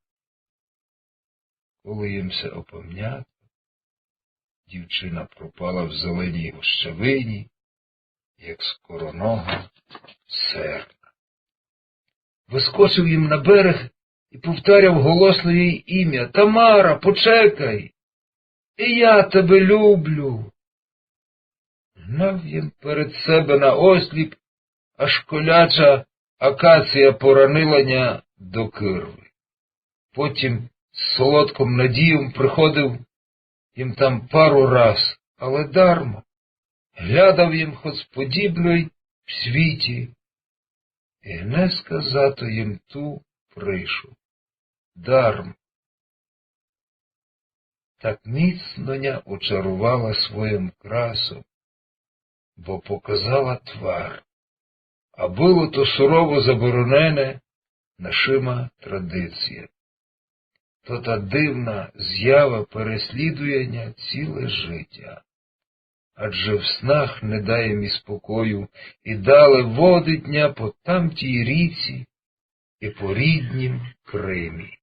Коли їм ся опомнят, дівчина пропала в зеленій гущавині, як скоронога серна. Выскочив їм на берег і повторяв голосно її імя: Тамара, почекай! І я тебе люблю. Гнав їм перед себе на осліп, аж коляча акація поранила ня до кирви. Потім з солодком надійом приходив їм там пару раз, але дарма. Глядав їм хоц подібной в світі, і не сказати їм ту прийшов. Дарма. Так міцно ня очарувала своїм красом, бо показала твар, а было то сурово заборонене нашима традиціями. То та дивна зява переслідує ня ціле життя. Адже в снах не дає мі спокою і дале водить ня по тамтій ріці і по ріднім Кримі.